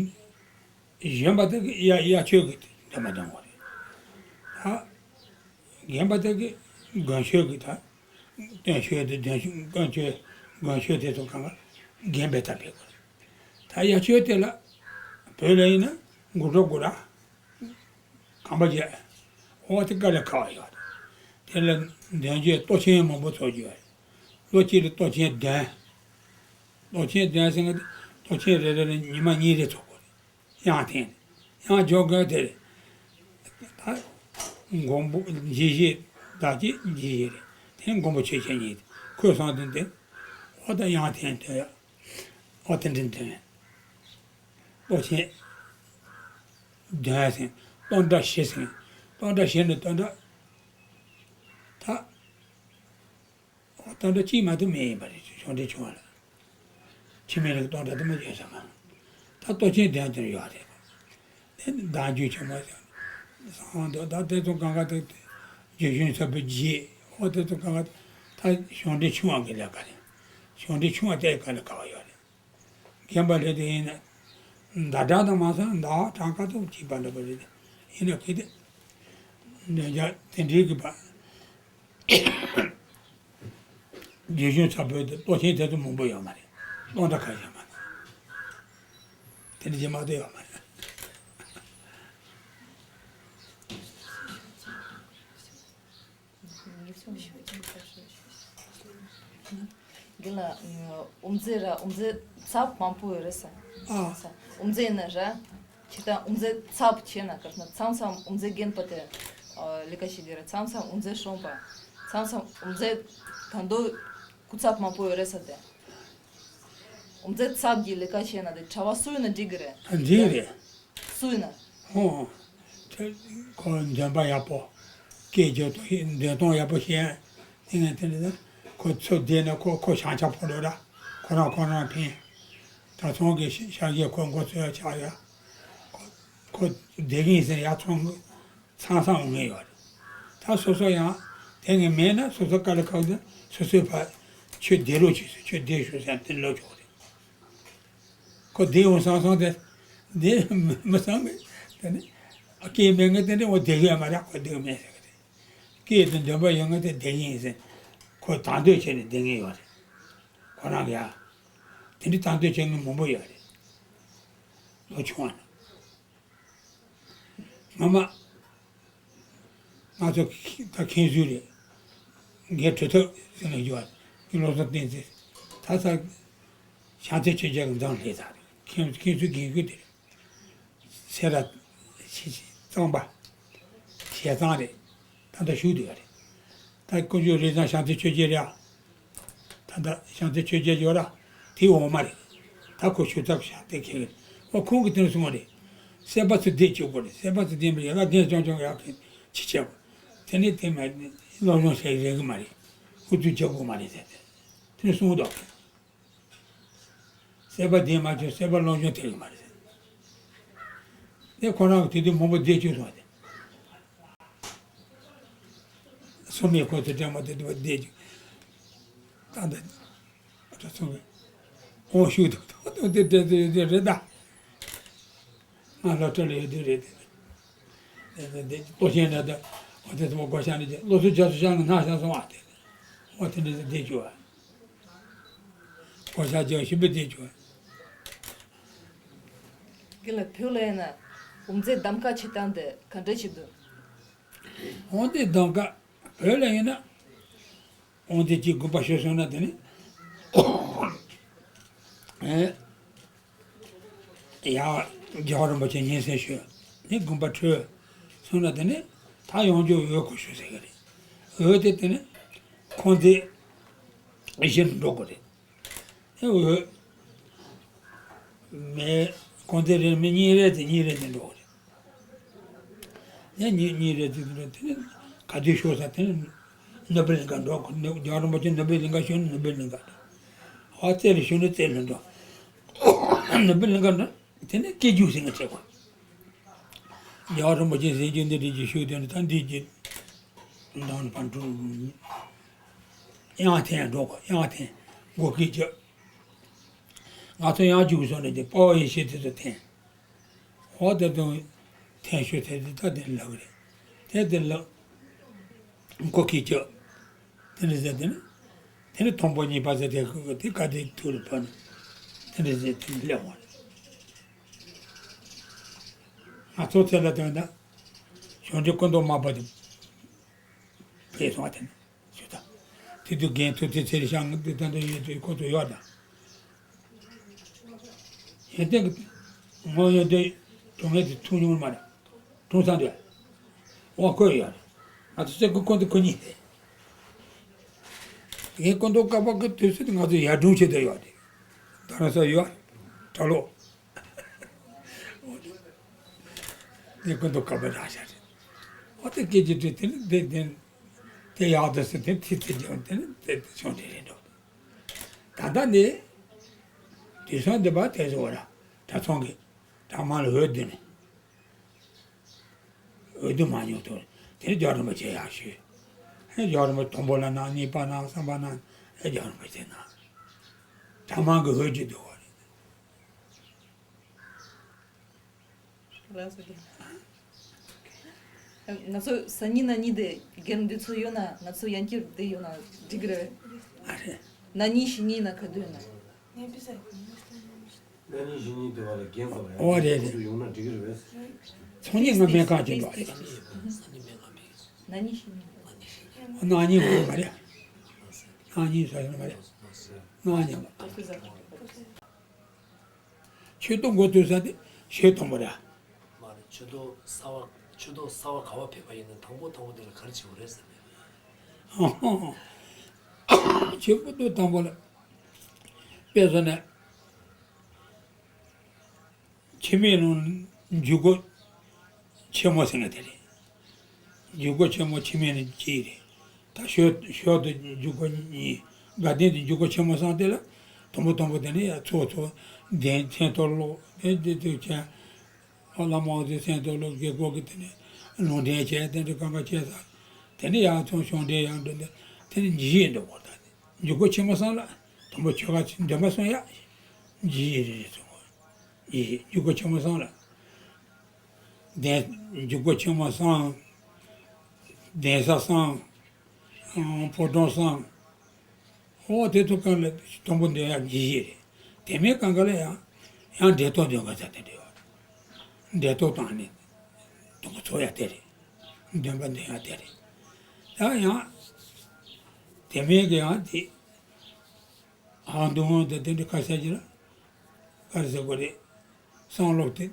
གཞོན་པ་དེ་གི་ཡ་ཡ་ཆོས་གི་འདྲ་མ་འདྲ་འོ་རེད། ད་རྒན་པ་དེ་གི་དགོན་ཆོས་གི་ད་སྟོན་ཆོས་དེ་དགོན་ཆོས་དགོན་ཆོས་དགོན་ཆོས་དེ་ཚོ་གང་ག་རྒན་པའི་ད་ཕེབས་དགོས་རེད། ད་ཡ་ཆོས་དེ་ལ་བོད་ལ་ཡིན་ན་དགུ་གྲོགས་དགུ་ར། གང་པ་བྱས། འོ་དེ་དཀའ་ལས་ཁག་པ་ཡོད་རེད། དེ་ལ་འདོན་རྒྱུའི་གཏོར་ཆེན་མང་པོ་ཚོགས་རྒྱུ་ཡོད་རེད། ལོ་གཅིག་ལ་གཏོར་ཆེན་བདུན། གཏོར་ཆེན་བདུན་ཟེར་ན་གཏོར་ཆེན་རེ་རེ་ལ་ཉི་མ་གཉིས་རེ་ཚོགས་དགོས་རེད། དབྱངས་འཐེན་ནས་ཡང་འཇོག་དགོས་དེ་རེད། ད་མགོན་པོ་འཇིགས་བྱེད་བདག་བསྐྱེད་འཇིགས་བྱེད་རེད། དེ་མགོན་པོ་ཆོས་རྒྱལ་གཉིས་ཁོས་གསུངས་དོན་དེ། འོ་ད་དབྱངས་འཐེན་དོན་ཡ། འོ་དེ་འདྲ་འཐེན། གཏོར་ཆེན་བདུན་ཟེར། གཏོར་འདྲ་བཞི་ཟེར། གཏོར་འདྲ་བཞི་ནི་གཏོར་འདྲ། ད་གཏོར་འདྲ་གཅིག་མ་གཏོགས་མེད་ཡིན་པ་རེད། གཞུང་འབྲེལ་ཆུང་བ་ལ། འཆི་མེད་རིགས་གཏོར་འདྲ་དུ་མ་བརྗོད་ས་མ། ད་གཏོར་ཆེན་བདུན་དེར་ཡོད་རེད། དེ་ནི་བདག་རྒྱུད་ཆེན་མོ་ཟེར། སང་དུ་ད་དེ་ཚོ་གང་ག་དེ་རྒྱུ་གཞུང་ཚབ་པའི་རྗེས་འོ་དེ་ཚོ་གང་ག་ད་གཞུང་འབྲེལ་ཆུང་བ་གི་ལས་ཀ་རེད། གཞུང་འབྲེལ་ཆུང་བ་དེ་ག་ལས་ག་བ་ཡོད་རེད། རྒན་པ་རེད་དེ་ཡིན་ན། ཟླ་གྲངས་དང་མ་སོང་ཟླ་བ་གྲངས་ཀ་ཙམ་གཅིག་པ་འདྲ་པོ་རེད། ཡིན་ན་གལ་ཏེ། འདོན་རྒྱག་དེ་འདྲའི་གི་པ། རྒྱུ་གཞུང་ཚབ་པའི་གཏོར་ཆེན་དེ་ཚོ་མང་པོ་ཡོད་མ་རེད། གཏོར་འདྲ་ཁ་ཤས་མ་རེད། དེ་འདྲ་ཅིག་མ་གཏོགས་ཡོད་མ་རེད། རྒན་ལགས། དབུ་མཛད་ར་དབུ་མཛད་ཚབ་མང་པོ་ཡོད་རེད་ས། ཨ། ས། དབུ་མཛད་ཡིན་ན་ར། ཁྱེད་རང་དབུ་མཛད་ཚབ་བྱས་ན་སྐབས་ན་མཚམས་མཚམས་དབུ་མཛད་རྒན་པ་དེ་ཨ་ལས་ཀ་བྱེད་དེ་ར། མཚམས་མཚམས་དབུ་མཛད་གཞོན་པ། མཚམས་མཚམས་དབུ་མཛད་ད་དུང་སྐུ་ཚབ་མང་པོ་ཡོད་རེད་ས་དེ། དབུ་མཛད་ཚབ་ཀྱི་ལས་ཀ་བྱས་ན་དེ་གྲྭ་པ་སུ་ཡིན་ན་འགྲིག་གི་རེད། འགྲིག་རེད། སུ་ཡིན་ན། ཧོ། དེ་ཁོ་འདོན་པ་ཡག་པོ། སྐད་རྒྱག་སྟངས་འདོན་སྟངས་ཡག་པོ་ཤེས། དེ་ནས་དེ་འདྲ་ཁོ་ཚུར་བསྡད་ན་ཁོ་ཁོ་བྱང་ཆ་ཕོག་འགྲོ་ར། ཁོ་རང་ཁོ་རང་ཕན། གྲྭ་ཚང་གི་ཤ- ཤག་གིས་ཁོ་མགོ་ཚོས་ཡ་ཆག་ཡ། ཁོ་ཁོ་བསྡད་ཀྱི་ཡིན་ཟེར་ཡ་ཚང་ཚང་ཚང་འོང་ངེས་ཡོད་རེད། ད་སོ་སོ་ཡང་དེ་ངས་མེད་ན་སོ་སོ་དཀའ་ལས་ཁག་ཟེར་སོ་སོའི་ཕ་ཁྱོད་བསྡད་རོགས་བྱོས་ཟེར། ཁྱོད་བསྡད་ཤོག་ཟེར་དེ་ལབ་ཆོག་རེད། ཁོ་བསྡད་འོང་བསམ་བསམ་དེ་བསྡད་མི་མི་བསམ་གི། དེ་ནི་སྐད་མེད་ངས་དེ་འདྲ་འོ་བསྡད་གི་ཡོད་མ་རེད། ཁོ་བསྡད་གི་མེད་ཟེར་གི་རེད། སྐད་དེ་འདོན་པ་ཡོད་ངས་དེ་བསྡད་ཀྱི་ཡིན་ཟེར། ཁོ་དང་དོད་བྱས་ནས་བསྡད་ངེས་ཡོད་རེད། ཁོ་རང་གི་ཡ། དེ་འདྲའི་དང་དོད་བྱེད་མཁན་མང་པོ་ཡོད་རེད། ལོ་ཆུང་བ་ན། ངོ་མ། ང་ཚོ་ད་མཁན་ཟུར་རེད། རྒན་གྲུབ་ཐོབ་ཟེར་ནས་ཡོད་རེད། བློ་བཟང་བསྟན་འཛིན། ད་ས། བྱང་རྩེ་ཆོས་རྒྱལ་གྱི་འཛམ་ལྷས་ས་རེད། མཁན་མཁན་ཟུར་རྒན་ཁུལ་དེ་རེད། སེ་ར། ཆི་ཆི། གཙང་པ། བྱས་ཙང་རེད། ད་ལྟ་བཞུགས་བསྡད་ཡོད་རེད། ད་དཀོན་མཆོག་རི་ཚང་བྱང་རྩེ་ཆོས་རྒྱལ་རེད་ཨ། ད་ལྟ་བྱང་རྩེ་ཆོས་རྒྱལ་ཡོད་ར། དེའི་འོག་མ་རེད། ད་ཁོ་ཞུ་ཐབས་བྱ་དེ་ཁེལ་གི་རེད། ཨོ་ཁོང་གིས་དེ་ནས་གསུངས་པ་རེད། སེམས་པ་ཚོ་བདེ་བཅུག་དགོས་རེད། སེམས་པ་ཚོ་བདེ་མི་ཡག་ག་རྒན་ཆུང་ཆུང་ཡག་གི་ཅི་བྱེད་དགོས། དེ་ནས་དེ་མ་སློབ་སྦྱོང་བྱེད་རེད་གི་མ་རེད། ཨུ་ཚུགས་རྒྱག་དགོས་མ་རེད་ཟེར་ཏེ། དེ་ནས་གསུངས་འདུག་སེམས་པ་བདེ་མ་བྱུང་སེམས་པ་སློབ་སྦྱོང་ཐེབས་ཀྱི་མ་རེད། དེ་ཁོ་རང་གི་དེ་དུས་མང་པོ་བསྡད་བཅུག་སོང་བ་དེ། སོ་མའི་ཁོ་ཚོ་དྲན་མ་དེ་དུས་བསྡད་བཅུག་ད་འདི་ཨ་ཚོ་ཚོ་གི་འོང་ཤུགས་འདུག་ད་དེ་དེ་དེ་དེ་རེད་ད། ང་སློབ་གྲྭ་ལ་ཡོད་དུས་རེད་དེ། དེ་དེ་དེ་ལྟོ་ཆེན་འདྲ་དེ་འོ་དེ་ཚོ་མ་སྒོ་ཤ་ནི་དེ་སློབ་གསོ་རྒྱ་མཚོ་ཤང་གི་ནང་ཤ་སོང་བ་དེ། འོ་དེ་འདྲ་དེ་བསྡད་བཅུག་བ། གོ་ཆ་རྒྱག་ཞིམ་པོ་བསྡད་བྱུང་། དེ་ལ་བོད་ལ་ཡིན་ན་འོང་རྩེད་གདམ་ཀ་བྱེད་སྟངས་དེ་ག་འདྲ་ཞིག་འདུག་འོང་རྩེད་གདམ་ཀ་བོད་ལ་ཡིན་ན། འོང་རྩེད་ཀྱི་དགོན་པ་ཤོད་སོང་ན་དེ་ནི། ཨེ། ཡ། རྒྱལ་བ་རིན་པོ་ཆེ་ཉིན་མཚན་ཤོད། ནི་དགོན་པ་འཕྲོད། སོང་ན་དེ་ནི་ད་ཡོང་རྒྱུ་འོས་སྐོར་ཞུ་ཟེར་གི་རེད། འོས་དེ་དེ་ནི་ཁོང་ཚོས་གཞིར་འགྲོ་དགོས་རེད། ཨེ་འོས། མི་ཁོང་ཚོས་རེད། མི་གཉིས་རེ་དེ་གཉིས་རེ་དེ་འགྲོ་དགོས་རེད། ཡང་གཉིས་གཉིས་རེ་དེ་འགྲོ་དེ་ནི་ག་དུས་ཤོར་ས་དེ་ནི་ནོར་བུ་གླིང་ག་འགྲོ་དགོས། རྒྱལ་བ་རིན་པོ་ཆེ་ནོར་བུ་གླིང་ག་ཤོར་ན་ནོར་བུ་གླིང་ག་འགྲོ། ཨ་རྩེ་ལ་ཤོར་ན་རྩེ་ལ་འགྲོ། ནོར་བུ་གླིང་ག་འགྲོ། དེ་ནས་སྐད་རྒྱུགས་ཟེར་ན་བྱེད་དགོས། རྒྱལ་བ་རིན་པོ་ཆེ་ཟེར་རྒྱུ་འདི་རེད་ཀྱི་ཤུགས་དེ་ནི་ད་འདི་ཀྱི་མདང་ནི་ཕར་འགྲོ། དབྱངས་འཐེན་འགྲོ་དགོས། དབྱངས་འཐེན། མགོ་སྐད་རྒྱག་ང་ཚོ་ཡང་རྒྱུགས་སོང་ནས་དེ་དཔའ་བོ་ཡེ་ཤེས་དེ་ཚོ་འཐེན། འོ་དེ་དང་འཐེན་ཤོག་དེ་དེ་ད་དེ་ལབ་རེད། དེ་དེ་ལབ། མགོ་སྐད་རྒྱག་དེ་འདྲ་ཟེར་དེ་ནི། དེ་ནི་དང་པོ་གཉིས་པ་ཟེར་དེ་ཁོ་དེ་ག་དེ་ཐུག་ལ་ཕར་ནི། དེ་འདྲ་ཟེར་དེ་སླེབས་འོང་། ང་ཚོ་ཚེ་ལ་དོན་དང་། གཞུང་འབྲེལ་སྐུ་མདོག་དམར་པོ་དེ་ཕེབས་སོང་བ་དེ་ནི་ཞུ་དང་། དེ་དུས་རྒན་ཐུབ་བསྟན་ཚེ་རིང་ཤང་དེ་ད་འདི་ཡོད་དུས་ཁོ་ཚོ་ཡོད་དང་། ཡོན་ཏན་གྱི་ངོ་ཡོན་ཏན་སྒྲུབ་མཁན་དེ་ཐུག་མྱོང་མ་རེད། གྲུང་ས་འདྲ། དབང་བསྐུར་ཡོད་རེད། ང་ཚོ་སེ་ཀུ་ཀོན་དུ་ཁོ་གཉིས་རེད། ངས་ཀོན་ཏོ་ཀ་པ་གི་དུས་ཚོད་ང་ཚོ་ཡར་སྒྲུང་བྱེད་དུ་ཡོད་རེད། རྡ་རམ་ས་ཡོད་རེད། གྲྭ་ལོག་ངས་ཀོན་ཏོ་ཀ་པ་རག་བཞག་རེད། འོ་དེ་སྐད་ཀྱི་དུས་དེ་ནི་དེ་དེ་དེ་ཡག་དུ་སེ་དེ་ཐི་ཐི་རྒྱབ་དེ་ནི་དེ་དེ་བྱུང་དེ་རེད་འགྲོ། ད་ལྟ་ནི། དུས་སང་འདི་པ་དེ་ཚོ་ར་གྲྭ་ཚང་གི་གྲྭ་མང་ལ་འོས་བསྡུ་ནས། འོས་བསྡུ་མ་མྱོང་དུས་དེ་རྒྱལ་རིན་པོ་ཆེ་ཡག་ཤོས། ཨེ་རྒྱལ་རིན་པོ་དང་པོ་ལ་གནང་། གཉིས་པ་གནང་། གསུམ་པ་གནང་། ཨེ་རྒྱལ་རིན་པོ་ཆེ་གནང་། གྲྭ་མང་གི་འོས་ཀྱི་འདུག་བ་རེད། ལགས་སོ་རྒན། ང་ཚོ་སང་ཉིན་གནངས་ཉིན་དེ་རྒན་འདི་ཚོ་ཡོད་ན། ང་ཚོ་ཡང་བསྐྱར་དེ་ཡོད་ན་འགྲིག་གི་རེད། ཨ་རེད། གནངས་ཉིན་གཞེས་ཉིན་ན་ག་དུས་ཡོད་ན། གནངས་ཉིན་གཞེས་ཉིན་དེ་བ་ལ་རྒན་ཚོ་ལ་ཡང་ཨོ་རེད་རེད། ཁོང་ཚོ་ཡོང་ན་འགྲིག་གི་རེད་པས། ཚོང་གཉིས་ང་སྨན་ཁང་ཅིག་འགྲོ་རེད། གནངས་ཉིན་གཞེས་ཉིན། གནངས་ཉིན་ངོ་མ་རེད། གནངས་ཉིན་ས་ཡོད་མ་རེད། གནངས་ཉིན་ལ། ཆོས་ཐོག་འགོ་ཚུགས་ས་དེ་ཞོལ་དང་པོ་རེད། མ་རེད། ཆོས་ཐོག་གསར་པ། ཆོས་ཐོག་གསར་པ་ག་པར་ཕེབས་པ་ཡིན་ན་དང་པོ་དང་པོ་དེ་ལ་ག་རེ་བྱེད་དགོས་རེད་ཟེར་ནས། ཆོས་པོ་ཏོ་དང་པོ་ལ། དཔེ་བཞག་ན། འཆི་མེད་ལུང་འཇུག་སྒོ་ཆེན་མོ་ཟེར་ན་དེ་རེད། འཇུག་སྒོ་ཆེན་མོ་འཆི་མེད་ལུང་གཅིག་རེད། ད་ཞོལ་ཞོལ་དུ་འཇུག་སྒོ་གཉིས། དགའ་ལྡན་དུ་འཇུག་སྒོ་ཆེན་མོ་གསུམ་དེ་ལ། དང་པོ་དང་པོ་དེ་ནི་ཡ་ཚོ་ཚོ་ གདན་མཚན་ཐོ་སློག་དེ་དེ་དུས་ཀྱང་། ཨོ་བླ་མ་འོ་ཟེར་མཚན་ཐོ་སློག་དགེ་སྐོས་ཀྱི་དེ་ནས་ལུང་འདྲེན་བྱས། དེ་འདྲ་གང་ག་བྱས་ཚར། དེ་ནས་ཡར་ཚང་ཞོགས་འདྲེན་ཡར་འགྲོ་འདི་དེ་ནས་འཇིགས་བྱེད་འདུག་གོ། ད་འཇུག་སྒོ་ཆེན་མོ་གསུམ་ལ་དང་པོ་ཆོ་ག་འདོན་པ་གསུམ་ཡ། འཇིགས་བྱེད་རེ་རེ་གསུང་གོ། འཇིགས་བྱེད་འཇུག་སྒོ་ཆེན་མོ་གསུམ་ལ། གདན། འཇུག་སྒོ་ཆེན་མོ་གསུམ། གདན་ས་གསུམ། ཨང་། ཕོ་བྲང་གསུམ། ཨོ་དེ་ཚོ་གང་ལ་དང་པོ་འདོན་ཡ་འཇིགས་བྱེད་རེད། དེ་མིན་གང་ག་ལ་ཡང་ཡང་འབྲེལ་ཐོག་འདོན་ག་ས་དེ་འདྲ་ཡོད་རེད། འབྲེལ་ཐོག་བཏང་ནས་དང་པོ་ཚོགས་ཡ་དེ་རེད། འདོན་པ་འདོན་ཡ་དེ་རེད། ད་ཡང་དེ་མིན་གི་ཡང་དེ། ཨ་འདུག་འོང་དེ་དེ་འདྲ་ཁ་ཤས་ཀྱི་ལ་ག་རེ་ཟེར་དགོས་རེད། གསང་སློབ་དེ་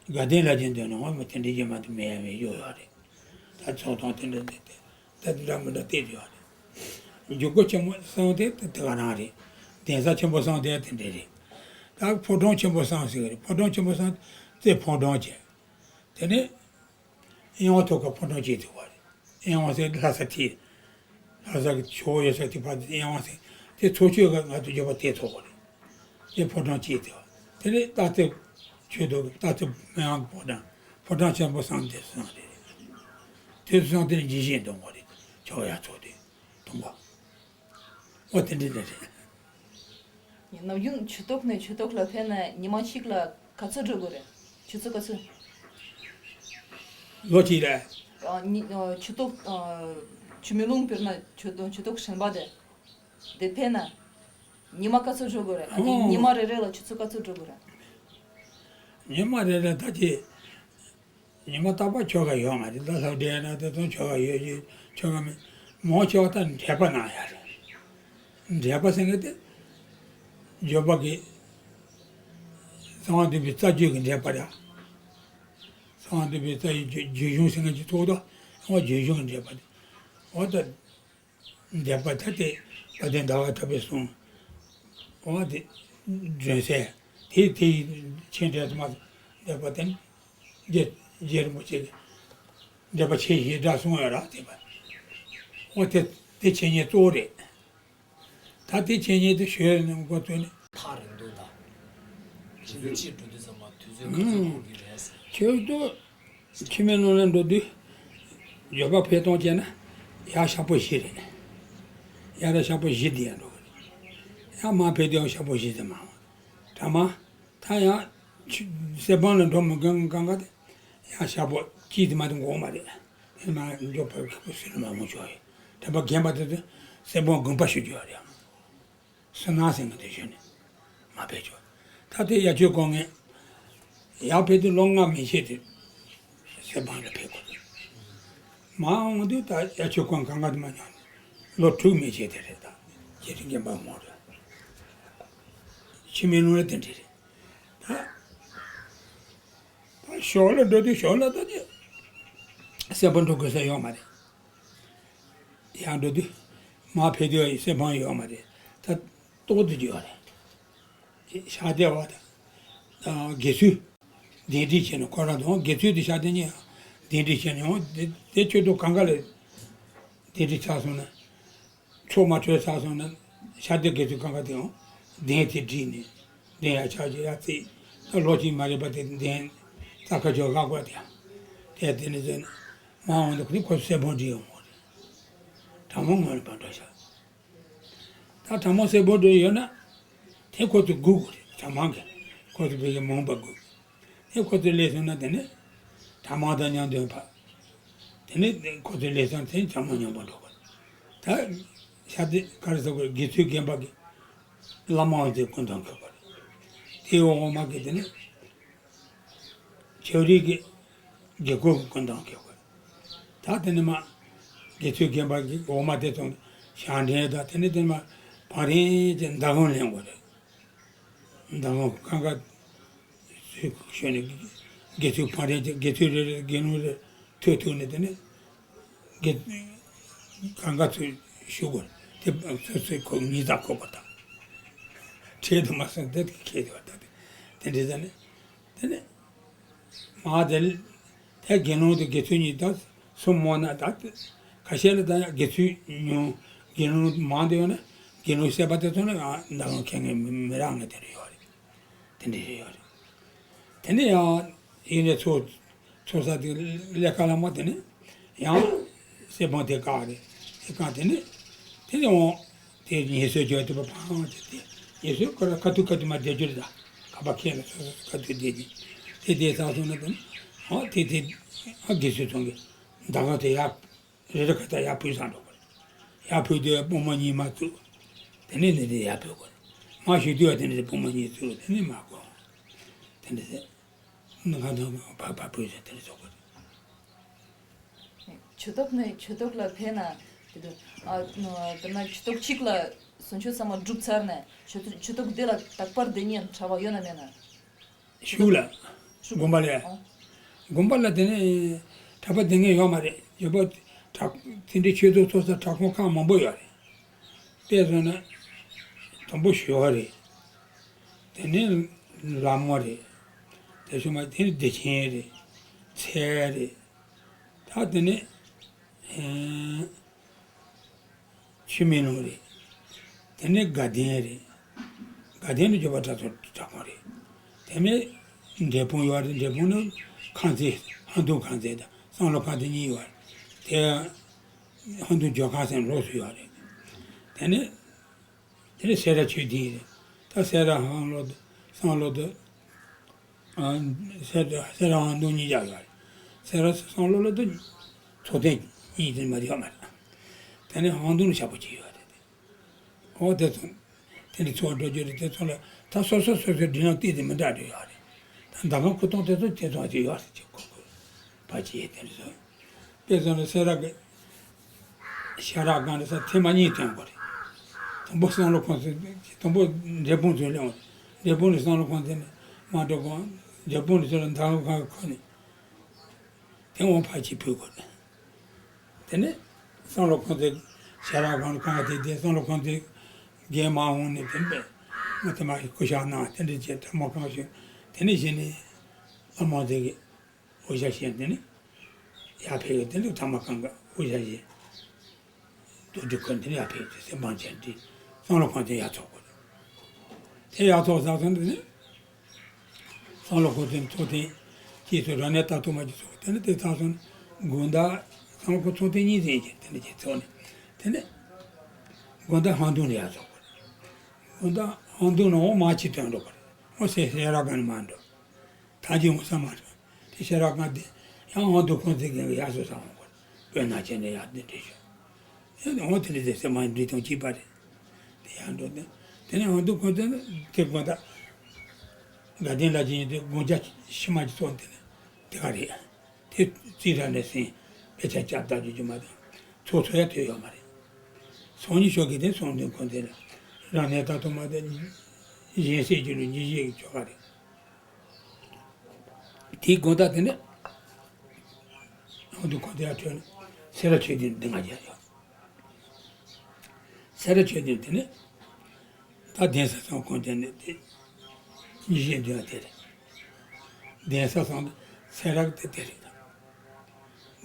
དགའ་ལྡན་ལ་ཅན་འདོན་ནས་འོང་མི་དེ་འདྲ་ཅན་མ་གཏོགས་མེད་ཡ་མེད་ཡོད་ཡོད་རེད། ད་ཚོགས་དང་དེ་འདྲ་དེ་དེ་ད་དེ་འདྲ་མི་འདྲ་བལྟས་ཡོད་རེད། འཇུག་སྒོ་ཆེན་མོ་གསུམ་དེ་དེ་དེ་ག་རང་རེད། གདན་ས་ཆེན་པོ་གསུམ་དེ་དེ་འདྲ་རེད། ད་ཕོ་བྲང་ཆེན་པོ་གསུམ་ཟེར་གི་རེད། ཕོ་བྲང་ཆེན་པོ་གསུམ་དེ་ཕོ་བྲང་བྱས། དེ་ནས། གཡེང་བ་ཐོག་ཁ་ཕོ་བྲང་བྱེད་ཐུབ་པ་རེད། གཡེང་བ་ཟེར་ལྷ་ས་ཐིག་ལྷ་ས་གི་ཆུ་བོ་ཡོད་ས་ཐིག་ཕར་དེ་གཡེང་བ་ཟེར་དེ་ཚོ་ཆོས་ག་ང་ཚོ་འགྱོད་པ་དེ་ཐོག་གོ་རེད། དེ་ཕོ་བྲང་བྱེད་ཐུབ་པ། དེ་ནས་རྟ་རྩེ་ཆོས་རྡོ་རྟ་རྩེ་མི་དབང་གི་ཕོ་བྲང་ཕོ་བྲང་ཆེན་པོ་གསུམ་དེ་གསུམ་རེད། དེ་གསུམ་དེ་ནས་འཇིགས་བྱེད་འདོན་དགོས་རེད། ཆོག་ཡ་ཚོགས་དེ་གཏོང་དགོས། ཨོ་དེ་འདྲ་རེད། ནམ་རྒྱུན་ཆུ་ཐོག་ནས་ཆུ་ཐོག་ལ་ཕེབས་ན་ཉི་མ་གཅིག་ལ་ག་ཚོད་འགྲོ་དགོས་རེད། ཆུ་ཚོད་ག་ཚོད། ལོ་གཅིག་རེད། ཨ་ཉི་ཨ་ཆུ་ཐོག་ཨ་ཆུ་མེ་རླུང་དཔེར་ན་ཆུ་ཆུ་ཐོག་གཞན་པ་དེ་དེ་ཕེབས་ན་ཉི་མ་ག་ཚོད་འགྲོ་དགོས་རེད། ཨ་ཉི་ཨོ། ཉི་མ་རེ་རེ་ལ་ཆུ་ཚོད་ག་ཚོད་འགྲོ་དགོས་རེད། ཉི་མ་རེ་རེ་ད་ཅི། ཉི་མ་རྟག་པར་ཆོ་ག་ཡོད་མ་རེད། ད་ལྷག་འདྲེ་ན་དེ་ཚོ་ཆོ་ག་ཡོད་ཀྱི་ཆོ་ག་མེད། མང་ཆེ་བ་ད་འགྲེལ་པ་གནང་ཡ་རེད། འགྲེལ་པ་ཟེར་མཁན་དེ་འགྱོད་པ་གི་གསང་བ་འདུས་པའི་རྩ་རྒྱུད་ཀྱི་འགྲེལ་པ་རེད། གསང་བ་འདུས་པའི་རྩ་ཡི་རྒྱུད་རྒྱུད་གཞུང་ཟེར་མཁན་གྱི་ཐོག་ཏུ་ཨ་རྒྱུད་གཞུང་གི་འགྲེལ་པ་རེད། འོ་ད། འདས་པ་ད་དེ་དཔལ་ལྡན་ཟླ་བ་གྲགས་པས་གསུངས། འོ་དེ་སྒྲོན་གསལ་དེ་དེ་ཡི་ཆེ་འབྲས་དུ་མ་འདས་པ་དེ་རྗེ་རྗེ་རིན་པོ་ཆེ་གིས་འདས་པ་ཆེ་ཞེ་དྲག་གསུངས་ཡོད་ར་དེ་པ། འོ་དེ་དེ་འཆད་ཉན་གཙོ་བོ་རེད། ད་དེ་འཆད་ཉན་དེ་ཞུས་ནས་འགོ་བཙུགས་ནས། ཐག་རིང་དུ་ལ། ཁྱེད་ཚོ་ཅིག་འགྲོ་དུས་ཙམ་པ་དུས་ཚོད་ག་ཚོད་འགོར་གི་རེད་ཟེར། ཁྱོད་ཚོ། འཆི་མེད་ལུང་ལ་འགྲོ་དུས། འགྱོད་པ་འཕེལ་གཏོང་བྱས་ན། ཡར་ཤག་པོ་བཞི་རེད། ཡར་ཤག་པོ་བཞི་འདི་ཡར་འགྲོ་གི་རེད། ཡར་མར་ཕེབས་དུས་ཡང་ཤག་པོ་བཞི་ཙམ་མ་འོང་། གྲ་མ། ད་ཡང་། ཆུ། གསེར་སྦང་ལ་འགྲོ་མི་དགོས་གང་ག་དེ། ཡར་ཤག་པོ་གཅིག་དེ་མ་གཏོགས་འགོར་མ་རེད། དེ་མ་འགྱོད་པ་ཁ་པོ་ཟེར་མ་འོང་ཆོག་ཡོད། དྲན་པ་རྒན་པ་དེ་ཚོས་གསེར་སྦང་དགོན་པ་ཞུ་རྒྱུ་ཡོད་རེད། བསོད་ནམས་ཟེར་མཁན་དེ་ཞུས་ནས་མར་ཕེབས་ཆོག་ད་དེ་དབྱར་ཆོས་སྐོར་ངས་ཡར་ཕེབས་དུས་ལོ་ལྔ་མན་ཆད་དེ་གསེར་སྦང་ལ་ཕེབས་དགོས། མར་འོང་དུས་ད་དབྱར་ཆོས་སྐོར་གང་ག་དེ་མ་མྱོང་ནས་ལོ་དྲུག་མན་ཆད་དེ་རེད། ད་རྗེ་རིན་རྒན་པ་མོ་རེད། འཆི་མེད་ལུང་ལ་དེ་འདྲ་རེད། ད་ད་ཞོར་ལ་འགྲོ་དུས་ཞོར་ལ་ད་དེ་གསེར་སྦང་འགྲོ་དགོས་ས་ཡོད་མ་རེད། ཡར་འགྲོ་དུས། མར་ཕེབས་དུས་གསེར་སྦང་ཡོད་མ་རེད། ད་ལྟོགས་དུས་ཡོད་རེད། ཤག་སྡེ་བ་དང་། དགེ་ཚུལ། གདན་འདྲེན་བྱས་ནས་ཁོ་རང་དང་དགེ་ཚུལ་དེ་ཤག་སྡེ་གཉིས་གདན་འདྲེན་བྱས་ནས་འོང་དེ་དེ་ཆོས་དུ་གང་ག་ལ། གདན་འདྲེན་ཆགས་སོང་ན། ཚོགས་མ་གྲོལ་ཚར་སོང་ན། ཤག་སྡེ་དགེ་ཚུལ་གང་ག་དེ་འོང་། གདན་དེ་བསྒྲིགས་ནས། གདན་ཡར་ཆགས་ཀྱི་ཡར་བརྩིགས། ད་ལོ་གཅིག་མ་རེད་པ་དེ་གདན། རྩ་ཁ་ཆོ་བཀག་པ་དེ། དེ་དེ་ནས་ཟེར་ན། མ་འོང་དུས་ཁོ་ཚོ་གསེར་སྦང་སྒྲིག་ཡོང་བ་རེད། དྲང་མོ་ངོ་ལ་བར་འགྲོ་ཤག་ད་དྲང་མོ་གསེར་སྦང་སྒྲིག་ཡོད་ན། དེ་ཁོ་ཚོ་སྒུག་དགོས་རེད། དྲང་མོ་གི་ཁོ་ཚོ་བོད་ཀྱི་མང་པ་སྒུག་དེ་ཁོ་ཚོ་སླེབས་སོང་ན་དེ་ནས། དྲང་མོ་དང་མཉམ་དུ་ཕ། དེ་ནས་ཁོ་ཚོ་སླེབས་སོང་དེ་དྲང་མོ་མཉམ་པོ་འགྲོ་དགོས་རེད། ད། ཤག་སྡེ་ག་རེ་ཟེར་དགོས་རེད། དགེ་ཚུལ་རྒན་པ་གི། བླ་མ་འོ་དེ་སྐུ་མདུན་འཁོད་པ་རེད། དེའི་འོག་མ་གི་དེ་ནས། ཆོས་རིག་གི་དགེ་སྐོས་ཀྱི་སྐུ་མདུན་འཁོད་པ་རེད། ད་དེ་ནས་མར་དགེ་ཚུལ་རྒན་པ་གི་འོག་མ་དེ་ཚོ་ཞལ་འདྲེན་དང་དེ་ནས་དེ་ནས་མར་བང་རིམ་གྱི་མདའ་དགོང་ལེན་དགོས་རེད། མདའ་དགོང་གང་ག་ཚུལ་ཞོན་ནས་དགེ་ཚུལ་བང་རིམ་གྱི་དགེ་ཚུལ་རེ་རེ་དགེ་སློང་རེ་ཐུག་ཐུག་ནས་དེ་ནས་དགེ་གང་ག་ཚུལ་ཞུ་དགོས་རེད། དེ་སོ་སོའི་ཁོ་ཉིས་ཙམ་ཁོ་པ་དང་། ཁྲེལ་དུ་མ་སོང་དེ་ཁེལ་དེ་བ་ད་དེ་དེ་འདྲ་ཟེར་ནས་དེ་ནས། མ་དེ་ལ་དེ་དགེ་སློང་དེ་དགེ་ཚུལ་གཉིས་དང་གསུམ་མོ་ན་ད་དེ་ཁ་ཤས་ལ་ད་དགེ་ཚུལ་ཉུང་དགེ་སློང་མང་དེ་ཡོད་ན་དགེ་སློང་བསད་པ་དེ་ཚོ་ནི་ང་ད་གང་ཁེ་ངེ་མི་རག་ངེ་དེ་རེ་ཡོད་རེད། དེ་འདྲ་ཞིག་ཡོད་རེད། དེ་ནས་ཡང་ཡིན་ནས་ཚོ་ཚོ་ས་དེ་ཀླད་ཀ་ལ་མ་དེ་ནས་ཡང་སེ་བང་དེ་བཀག་རེད། དེ་བཀག་དེ་ནས་དེ་ནས་འོང་དེ་ཉེ་སོས་བརྗོད་དེ་པ་ཕང་བྱས་ཏེ་ཉེ་སོས་ཁོ་ར་ཁ་ཐུག་ཁ་ཐུག་མ་བསྡད་རྒྱུ་རེད། ད་ཁ་པ་ཁས་ལ་སོ་སོ་ཁ་ཐུག་བསྡད་དེ་དེ་དེ་ཚ་སོང་ན་དེ་ནས་ཨ་དེ་དེ་ཨ་དགེ་ཚུལ་ཚང་གི་ཟླ་ག་དེ་ཡག་རེ་རེ་ཁ་ཐག་ཡར་བུད་སོང་འགྲོ་གི་རེད། ཡར་བུད་དུས་དཔུང་མ་གཉིས་མར་བཙུགས། དེ་ནས་ནི་དེ་ཡར་བུད་དགོས་རེད། མར་ཞུ་དུས་དེ་ནས་དེ་དཔུང་མ་གཉིས་བཙུགས་དེ་ནས་མར་བསྐོར། དེ་འདྲ་ཟེར། ནི་གང་དང་བར་བར་བུད་ཟེར་དེ་འདྲ་བཟོ་དགོས་རེད། ཆུ་ཐོག་ནས་ཆུ་ཐོག་ལ་ཕེབས་ན་དེ་དུས་ཨ་དེ་ན་ཆུ་ཐོག་གཅིག་ལ་གསུང་ཆོས་ཚང་མ་གྲུབ་ཚར་ནས་ཆུ་ཆུ་ཐོག་འདི་ལ་རྟག་པར་སྡོད་མཁན་གྲྭ་པ་ཡོད་ན་མེད་ན། ཤུགས་ལ། ཤུགས། དགོན་པ་ལ། ཨོ། དགོན་པ་ལ་དེ་ནས་གྲྭ་པ་སྡོད་མཁན་ཡོད་མ་རེད། ཡོད་པ་གྲྭ་དེ་འདྲའི་ཆོས་ཚོགས་ཚོགས་ས་གྲྭ་ཁོངས་ཁག་མང་པོ་ཡོད་རེད། དཔེ་བཟོས་ན་དང་པོ་ཞོལ་རེད། དེ་ནས་ལ་མོ་རེད། དེ་བྱུང་མ་དེ་ནས་བདེ་ཆེན་རེད། མཚལ་རེད། ད་དེ་ནས་ཨེ། ཆུ་སྨན་ལུང་རེད། དེ་ནས་དགའ་ལྡན་རེད། དགའ་ལྡན་ནི་འབྱོར་པ་གྲྭ་ཚང་གྲྭ་ཁོངས་རེད། དེ་ནས་འབྲས་སྤུངས་ཡོད་རེད། འབྲས་སྤུངས་ནི་ཁང་ཚན་ཧང་ཏུང་ཁང་ཚན་དང་བསམ་བློ་ཁང་ཚན་གཉིས་ཡོད་རེད། དེ་ཧང་ཏུང་ཇོ་ཁང་ཟེར་ལོགས་སུ་ཡོད་རེད། དེ་ནས་དེ་ནས་སེ་ར་ཆོས་སྡིངས་རེད། ད་སེ་ར་ཧང་ལོ་དང་བསམ་བློ་དང་། ཨ། སེ་ར་སེ་ར་ཧང་ཏུང་གཉིས་ཀ་ཡོད་རེད། སེ་ར་བསམ་བློ་ལ་དུ་ཚོགས་ཐེངས་གཉིས་ཙམ་མ་ཡོད་མ་རེད། དེ་ནས་ཧང་ཏུང་ལ་ཞག་པོ་གཅིག་ཡོད་རེད། འོ་དེ་ཚོ་དེ་ནས་ཚོགས་འགྲོ་རྒྱུ་རེད། དེ་ཚོ་ལ་ད་སོ་སོ་སོ་སོའི་སྒྲིག་ལམ་ཏིག་ཙམ་མི་འདྲ་འདྲ་ཡོད་རེད། ད་ཟླ་གམ་ཁུ་སྟོང་དེ་ཚོ་དེ་ཚོ་ཅིག་ཡོད་རེད། ཅིག་ཁོ་ཁོ་ཕ་ཆེ་དེ་ཚོ། དཔེ་བཞག་ན་སེ་ར་གི་ཤེས་རབ་སྒང་རེད་ས་ཐེངས་མ་གཉིས་ཐོན་དགོས་རེད། དང་པོ་བསམ་བློ་ཁང་ཚན། དང་པོ་འབྲས་སྤུངས་ཚུར་སླེབས། འབྲས་སྤུངས་ནས་བསམ་བློ་ཁང་ཚན་ནས་མར་འགྲོ་དགོས། འབྲས་སྤུངས་ནས་ཚུར་ལ་མདང་དགོང་ཁ་ཁ་ནས་དེ་འོང་ཕར་ཅིག་བུད་དགོས་རེད། དེ་ནས་བསམ་བློ་ཁང་ཚན་ཤེས་རབ་སྒང་ལ་གང་དེ་དེ་བསམ་བློ་ཁང་ཚན་རྒན་མ་འོང་ནས་དེ་འདྲ་མ་དེ་མ་སྐུ་ཞབས་གནང་། དེ་འདྲ་བྱས་ཐ་མ་གང་བྱུང་། དེ་ནས་གཞི་ནས་བླ་མ་དེ་གི་དབུ་ཞྭ་བཞེས། དེ་ནས་ཡར་ཕེབས། དེ་ནས་ཐ་མ་གང་ག་དབུ་ཞྭ་བཞེས། རྡོ་གྲུབ་ཁོ་དེ་ནས་ཡར་ཕེབས་ཏེ་སེམས་དཔང་བྱས་ཏེ་བསམ་བློ་ཁང་དེ་ཡར་ཚོགས་དགོས། དེ་ཡར་ཚོགས་ཚར་སོང་། དེ་ནས་བསམ་བློ་ཁང་དེ་ཚོགས་ཐེངས་གཅིག་ཚོགས། རབ་གནས་རྟ་ཐོག་མ་གཅིག་ཚོགས། དེ་ནས་དེ་ཚར་སོང་། དགོང་དག་བསམ་བློ་ཁང་ཚོགས་ཐེངས་གཉིས་ཟིན་གྱི་དེ་ནས་གཅིག་ཚོགས་ནས། དེ་ནས་དགོང་དག་ཧང་ཏུང་ནས་ཡར་ཚོགས་དགོས། དགོང་དག་ཧང་ཏུང་ནས་འོ་མ་གཅིག་ཐོན་འགྲོ་དགོས། འོ་སེ་སེ་ར་ག་ནས་མར་འགྲོ། ད་ཅི་འོང་ས་མ་རེད། དེ་ཤེས་རབ་སྒང་དེ་ཡང་ཧང་ཏུང་ཁང་ཚན་གྱི་ཡར་སོ་ས་འོང་དགོས། དཔེར་ན་བྱས་ན་ཡར་འདི་འདྲ་ཞུ། དེ་འོང་དེ་ནས་དེ་སེ་མ་འདི་དང་གཅིག་པ་རེད། དེ་ཡར་འགྲོ་དེ། དེ་ནས་ཧང་ཏུང་ཁང་ཚན་དེ་དགོང་དག་དགའ་ལྡན་ལ་ཅི་ཡིན་དེ་དགོང་ཇ་ཕྱི་མ་ཅིག་ཚོགས། དེ་ནས་དེ་ག་རེད། དེ་རྩིས་ར་ནས་ཟིན། དཔེ་ཆ་བསྐྱར་ལྟ་རྒྱུ་རྒྱུ་མ་དང་། ཚོགས་ཚོགས་ཡ་དོན་ཡོད་མ་རེད། སང་ཉིན་ཞོགས་ཀྱི་དེ་སང་ཉིན་ཁོང་དེ་ལ་རབ་གནས་རྟ་ཐོག་མ་དེ་གཞན་སེལ་རྒྱུ་ལ་ཉིན་ཤས་ཀྱི་ཆོ་ག་རེད། དེའི་དགོང་དག་དེ་ནས་ཧང་ཏུང་ཁང་ཚན་ཡར་ཐོན་ནས་སེ་ར་ཆོས་སྡིངས་འདི་ང་རྒྱལ་ཡོད། སེ་ར་ཆོས་སྡིངས་དེ་ནས་ད་གདན་ས་ཚང་ཁང་ཚན་ནས་དེ་ཉིན་ཤས་འདི་ཡང་དེ་རེད། གདན་ས་ཚང་སེ་ར་གི་དེ་དེ་རེད།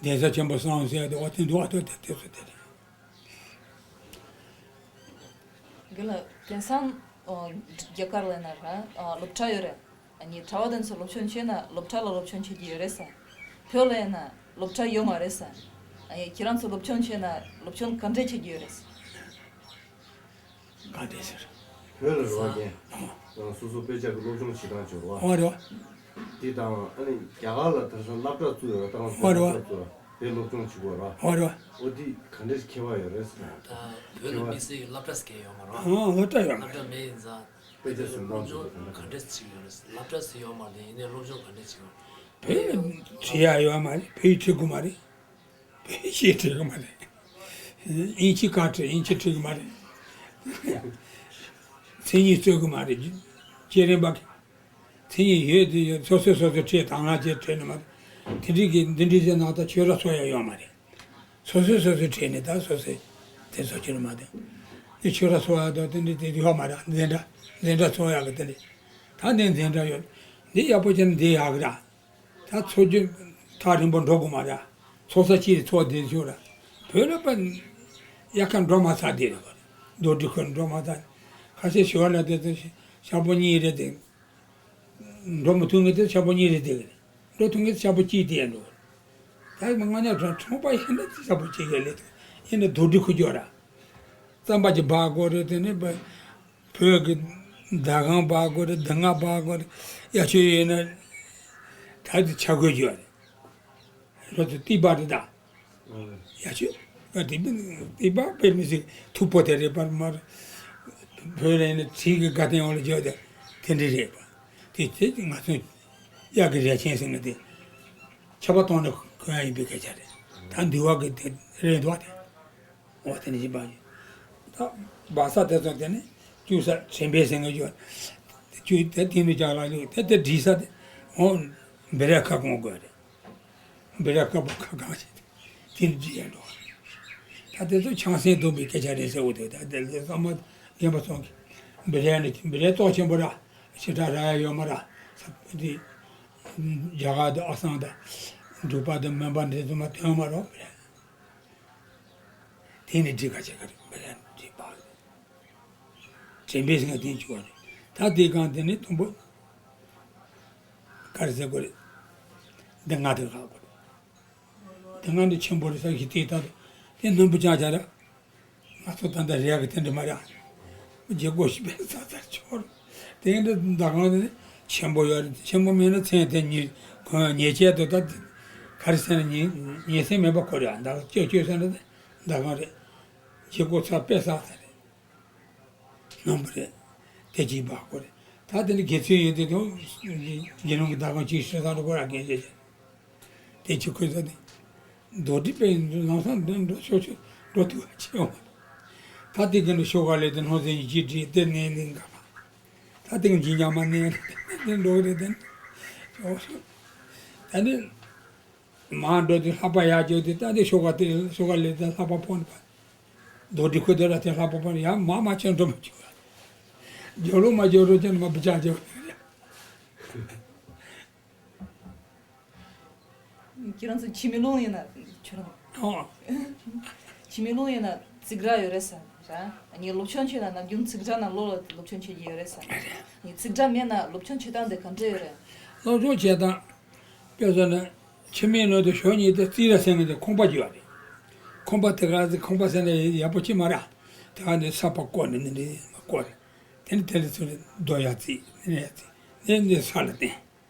གདན་ས་ཆེན་པོ་བསམ་ཟེར་ཡ་དེ་འོ་དེ་འདུག་ཨ་ཐོ་དེ་དེ་ཚོ་དེ་རེད། དགེ་ལགས། དེང་སང་ཨོ་རྒྱ་གར་ལ་ན་ར་ཨ་སློབ་གྲྭ་ཡོད་རེད། ཨ་ནི་གྲྭ་པ་དེ་ཚོ་སློབ་སྦྱོང་བྱས་ན་སློབ་གྲྭ་ལ་སློབ་སྦྱོང་བྱེད་ཀྱི་ཡོད་རེད་ས། བོད་ལ་ཡིན་ན་སློབ་གྲྭ་ཡོད་མ་རེད་ས། ཨ་ནི་ཁྱེད་རང་ཚོ་སློབ་སྦྱོང་བྱས་ན་སློབ་སྦྱོང་ག་འདྲས་བྱེད་ཀྱི་ཡོད་རེད་ས། ག་འདྲས་ཟེར། བོད་ལ་རེད་བ། རྒན། ཨ། ང་སོ་སོ་དཔེ་ཆ་གི་སློབ་སྦྱོང་བྱེད་སྟངས་ཅིག་ཡོད་རེད་བ། ཨོ་རེད་བ། དེ་དང་ཨ་ནི་རྒྱ་གར་ལ་དེང་སང་སློབ་གྲྭ་བཙུགས་ཡོད་རེད། ད་རང་ཚོ་ཨོ་རེད་བ། སློབ་གྲྭ་བཙུགས་རེད། དེ་སློབ་སྦྱོང་བྱེད་དགོས་རེད་བ། ཨོ་རེད་བ། ཨོ་དེ་ག་འདྲས་ཁྱད་པར་ཡོད་རེད་ཟེར། ད་བོད་ལ་དམིགས་བསལ་གྱི་སློབ་གྲྭ་ཟེར་མཁན་ཡོད་མ་རེད་བ། ཨ། སློབ་གྲྭ་ཡོད་མ་རེད། སློབ་གྲྭ་མེད་ཡིན་ཙང་། དཔེ་ཆ་སུ་འདོན་བྱེད་དགོས་དེ་འདྲ་ག་འདྲས་བྱེད་ཀྱི་ཡོད་རེད། སློབ་གྲྭ་ཟེར་ཡོད་མ་རེད། ཡིན་ནའི་སློབ་སྦྱོང་ག་འདྲས་བྱེད་ཀྱི་ཡོད་རེད། བོད་ལ་བྲིས་ཡ་ཡོད་མ་རེད། བོད་ཡིག་བྲི་དགོས་མ་རེད། བོད་ཡིག་བྲི་གི་མ་རེད། དབྱིན་ཇི་སྐད་བྲི། དབྱིན་ཇི་བྲི་གི་མ་རེད། མཚན་ཉིད་རྩོད་གི་མ་རེད། བརྗོད་རིམ་པ་མཚན་ཉིད་ཡོད་དེ་ཡོད། སོ་སོས་སོ་སོས་བྲིས་དང་བླངས་བྱས་བྲིས་ནི་མ་རེད། དེ་འདྲའི་གི་འདི་འདྲའི་ཟེར་ནང་ད་ཆོས་ར་འཚོགས་ཡ་ཡོད་མ་རེད། སོ་སོས་སོ་སོས་བྲིས་ནི་ད་སོ་སོས་དེ་ཚོ་བྱེད་ནི་མ་རེད། དེ་ཆོས་ར་འཚོགས་ཡ་ད་དེ་འདྲའི་དེ་ཡོད་མ་རེད། འཛིན་གྲྭ་འཛིན་གྲྭ་འཚོགས་ཡ་གི་དེ་འདྲའི་ད་འདི་འཛིན་གྲྭ་ཡོད། འདི་ཡག་པོ་བྱས་ན་འདི་ཡག་གི་ར། ད་ཚོགས་རྒྱུ་ཐག་རིང་པོ་འགྲོ་དགོས་མ་རེད། ཚོགས་ས་གཅིག་ཚོགས་བསྡད་ཆོག་ར། བོད་ལ་པ་དབྱར་ཁ་འགྲོ་མ་ཚར་དེ་རེད་པ། རྡོ་སྒྲིག་ཁོ་འགྲོ་མ་ཚར། ཁ་ཤས་ཞོར་ལ་དེ་ཚོ་ཞག་པོ་གཉིས་རེ་དེ་ འགྲོ་མི་ཐུབ་མཁན་དེ་ཤམ་པོ་གཉིས་རེ་བསྡད་ཀྱི་རེད། འགྲོ་ཐུབ་མཁན་དེ་ཤམ་པོ་གཅིག་དེ་ཡང་འགྲོ། ད་མི་ང་ཉག་གྲོང་ཁྲོང་པ་ཡིན་ན་དེ་ཤམ་པོ་གཅིག་ག་ལས་ཐུབ་ཡིན་ན་རྡོ་གྲི་ཁུར་རྒྱུ་ར། རྩམ་པ་གཅིག་འབག་དགོས་རེད། དེ་ནས་བོད་ཀྱི་ཟླ་གང་འབག་དགོས་རེད། ལྡུམ་ར་འབག་དགོས་རེད། ཡ་ཆོས་ཡིན་ན་ད་དེ་ཆ་བགོས་རྒྱུ་ར། རོ་དེ་ཏི་པ་རེད་ད། ཡ་ཆོས། ང་དེ་དེ་པ་དཔེ་མི་སྲིད་མཐུག་པོ་དེ་རེད་པར་མར། བོད་རེད་ནས་གྲི་གི་དགའ་སྟོན་འོག་ལ་འཇོག་དེ་དེ་འདྲ་རེད་པ། དེ་དེ་ང་ཚོ་གཡག་གི་རས་ཆེན་ཟེར་ནས་དེ་ཆར་པ་གཏོང་ནས་གོན་ཡ་ཡིན་པའི་སྐད་ཆ་རེད། ད་འདི་བ་གི་དེ་རེད་འདུག་བ་དེ། འོ་དེ་ནས་ཞིག་པ་ཡིན། ད་སྦ་ས་དེ་ཚོ་དེ་ནས་བཅུག་ས་དྲན་པའི་སེང་གེ་ཡོད། བཅུག་དེ་དེ་ནས་ཅག་ལ་ཡོད་དེ་དེ་བསྒྲིགས་ས་དེ་འོ་འབི་རས་ཁ་སྐོང་དགོས་རེད། འབི་རས་དཀར་པོ་ཁ་གང་ཞིག་དེ་ནས་བསྒྲིགས་ཡ་འགྲོ། ད་དེ་ཚོ་ཆང་སེང་བཏུང་པའི་སྐད་ཆ་རེད་ཟེར་འོ་དེ་ད་དེ་ཚོ་ཚང་མ་རྒན་པ་ཚོ་གི་འབི་རས་ནི་འབི་རས་གཙོ་ཆེན་པོ་ར་ཞེ་དྲག་རག་ཡ་ཡོད་མ་ར་ས་དེ་རྒྱ་གར་དང་ཨ་སམ་དང་འབྲུག་པ་དང་མོན་པ་འདི་ཚོ་མ་ཐོན་མ་རོགས་འབི་རས། དེ་ནི་འགྲིག་ག་བྱེད་ག་རེད་མི་རན་འགྲིག་པ། དྲན་པས་ང་དེ་བྱུང་བ་རེད། ད་དེ་གང་དེ་ནི་དུམ་བུ་ག་རེ་ཟེར་དགོས་རེད། འདི་ང་དེ་ཧ་གོ་རེད། དེ་ང་ནི་ཆེན་པོ་རེད་ས་ཞིག་དེ་ད་དེ་ནོར་བུ་ཅང་ཅང་ར། ང་ཚོ་ད་ལྟ་རེ་གི་དེ་འདྲ་མ་རེད། རྗེ་སྒོ་ཞིག་པས་ས་ཚར་ཆོག་རེད། དེ་འདྲ་ཟླ་གང་དེ་ནི་ཆེན་པོ་ཡོད་རེད། ཆེན་པོ་མེད་ན་མཚན་དེ་ཉེ་གོང་ཉེ་ཆད་དུ་ད་ག་རེ་ཟེར་ན་ཉེ་ཉེ་སེམས་མེད་པ་ཁོ་རེད། ད་ཅོ་ཅོ་ཟེར་ན་ད་ཟླ་གང་རེད། རྗེ་སྒོ་ཚར་པས་ས་ཚར་རེད། སྣང་བ་རེད། དེ་གཅིག་འབག་དགོས་རེད། ད་དེ་ནི་དགེ་ཚུལ་ཡིན་དེ་དང་། དགེ་སློང་གི་བདག་དབང་གཅིག་ཤོད་ས་འགྲོ་དགོས་ར་དགེ་རྒྱས་ཀྱི། དེ་གཅིག་ཁོས་ས་དེ། རྡོ་དྲི་པའི་ལམ་སང་འདི་འགྲོ་ཆོག་ཆོག་འགྲོ་ཐུབ་པ་ཆེ་བ། ད་དེ་གི་ནི་ཤོག་ག་ལས་དེ་སྣང་སེམས་ཡིད་ཀྱིས་བསྒྲིལ་དེ་ནས་ནི་འགག་པ། ད་དེ་གི་འཇིགས་ཉམས་མ་ནས་དེ་འགྲོ་གི་རེད་དེ། ད་ནི། མར་འགྲོ་དུས་ལྷགས་པ་ཡར་འཇོག་དུས་ད་དེ་ཤོག་ག་དེ་ཤོག་ག་ལས་དེ་ལྷགས་པ་ཕོག་ནས་པ། རྡོ་དྲི་ཁུ་དེ་ལ་དེ་ལྷགས་པ་ཕོག་ནས་ཡར་མར་མ་ཆེན་འགྲོ་མ་བཅུག་པ། འཇོག་ལོ་མ་འཇོག་རོ་ཅན་མ་བུ་ཅག་འཇོག་ཁྱེད་རང་ཚོ་ཁྱི་མེ་ལོང་ཡིན་ན་ཁྱོད་རང་ཨོ། ཁྱི་མེ་ལོང་ཡིན་ན་ཙིག་ར་ཡོད་རེད་ས་ར། ངས་སློབ་སྦྱོང་བྱས་ན་ནམ་རྒྱུན་ཙིག་ར་ནང་ལོགས་ལ་སློབ་སྦྱོང་བྱེད་ཀྱི་ཡོད་རེད་ས། ངས་ཙིག་ར་མེད་ན་སློབ་སྦྱོང་བྱེད་སྟངས་དེ་ག་འདྲ་ཡོད་རེད། སློབ་སྦྱོང་བྱེད་སྟངས། དཔེ་བཞག་ན། ཁྱི་མེད་ནོ་དེ་ཞོ་གཉིས་དེ་རྩིས་ར་ཟེར་ནས་དེ་ཁང་པ་རྒྱུ་བ་རེད། ཁང་པ་དེ་ག་ཚོད་ཁང་པ་ཟེར་ན་ཡག་པོ་ཅི་མ་ར། དེ་ག་ནས་ས་པ་བརྐོས་ནས་ནི་རེད་མ་བརྐོས་རེད། དེ་ནི་དེ་ལ་ཚུར་རྡོ་ཡར་རྩིས་ནི་རེད་རྩིས་ནི་ནི་ས་ལ་བརྟེན།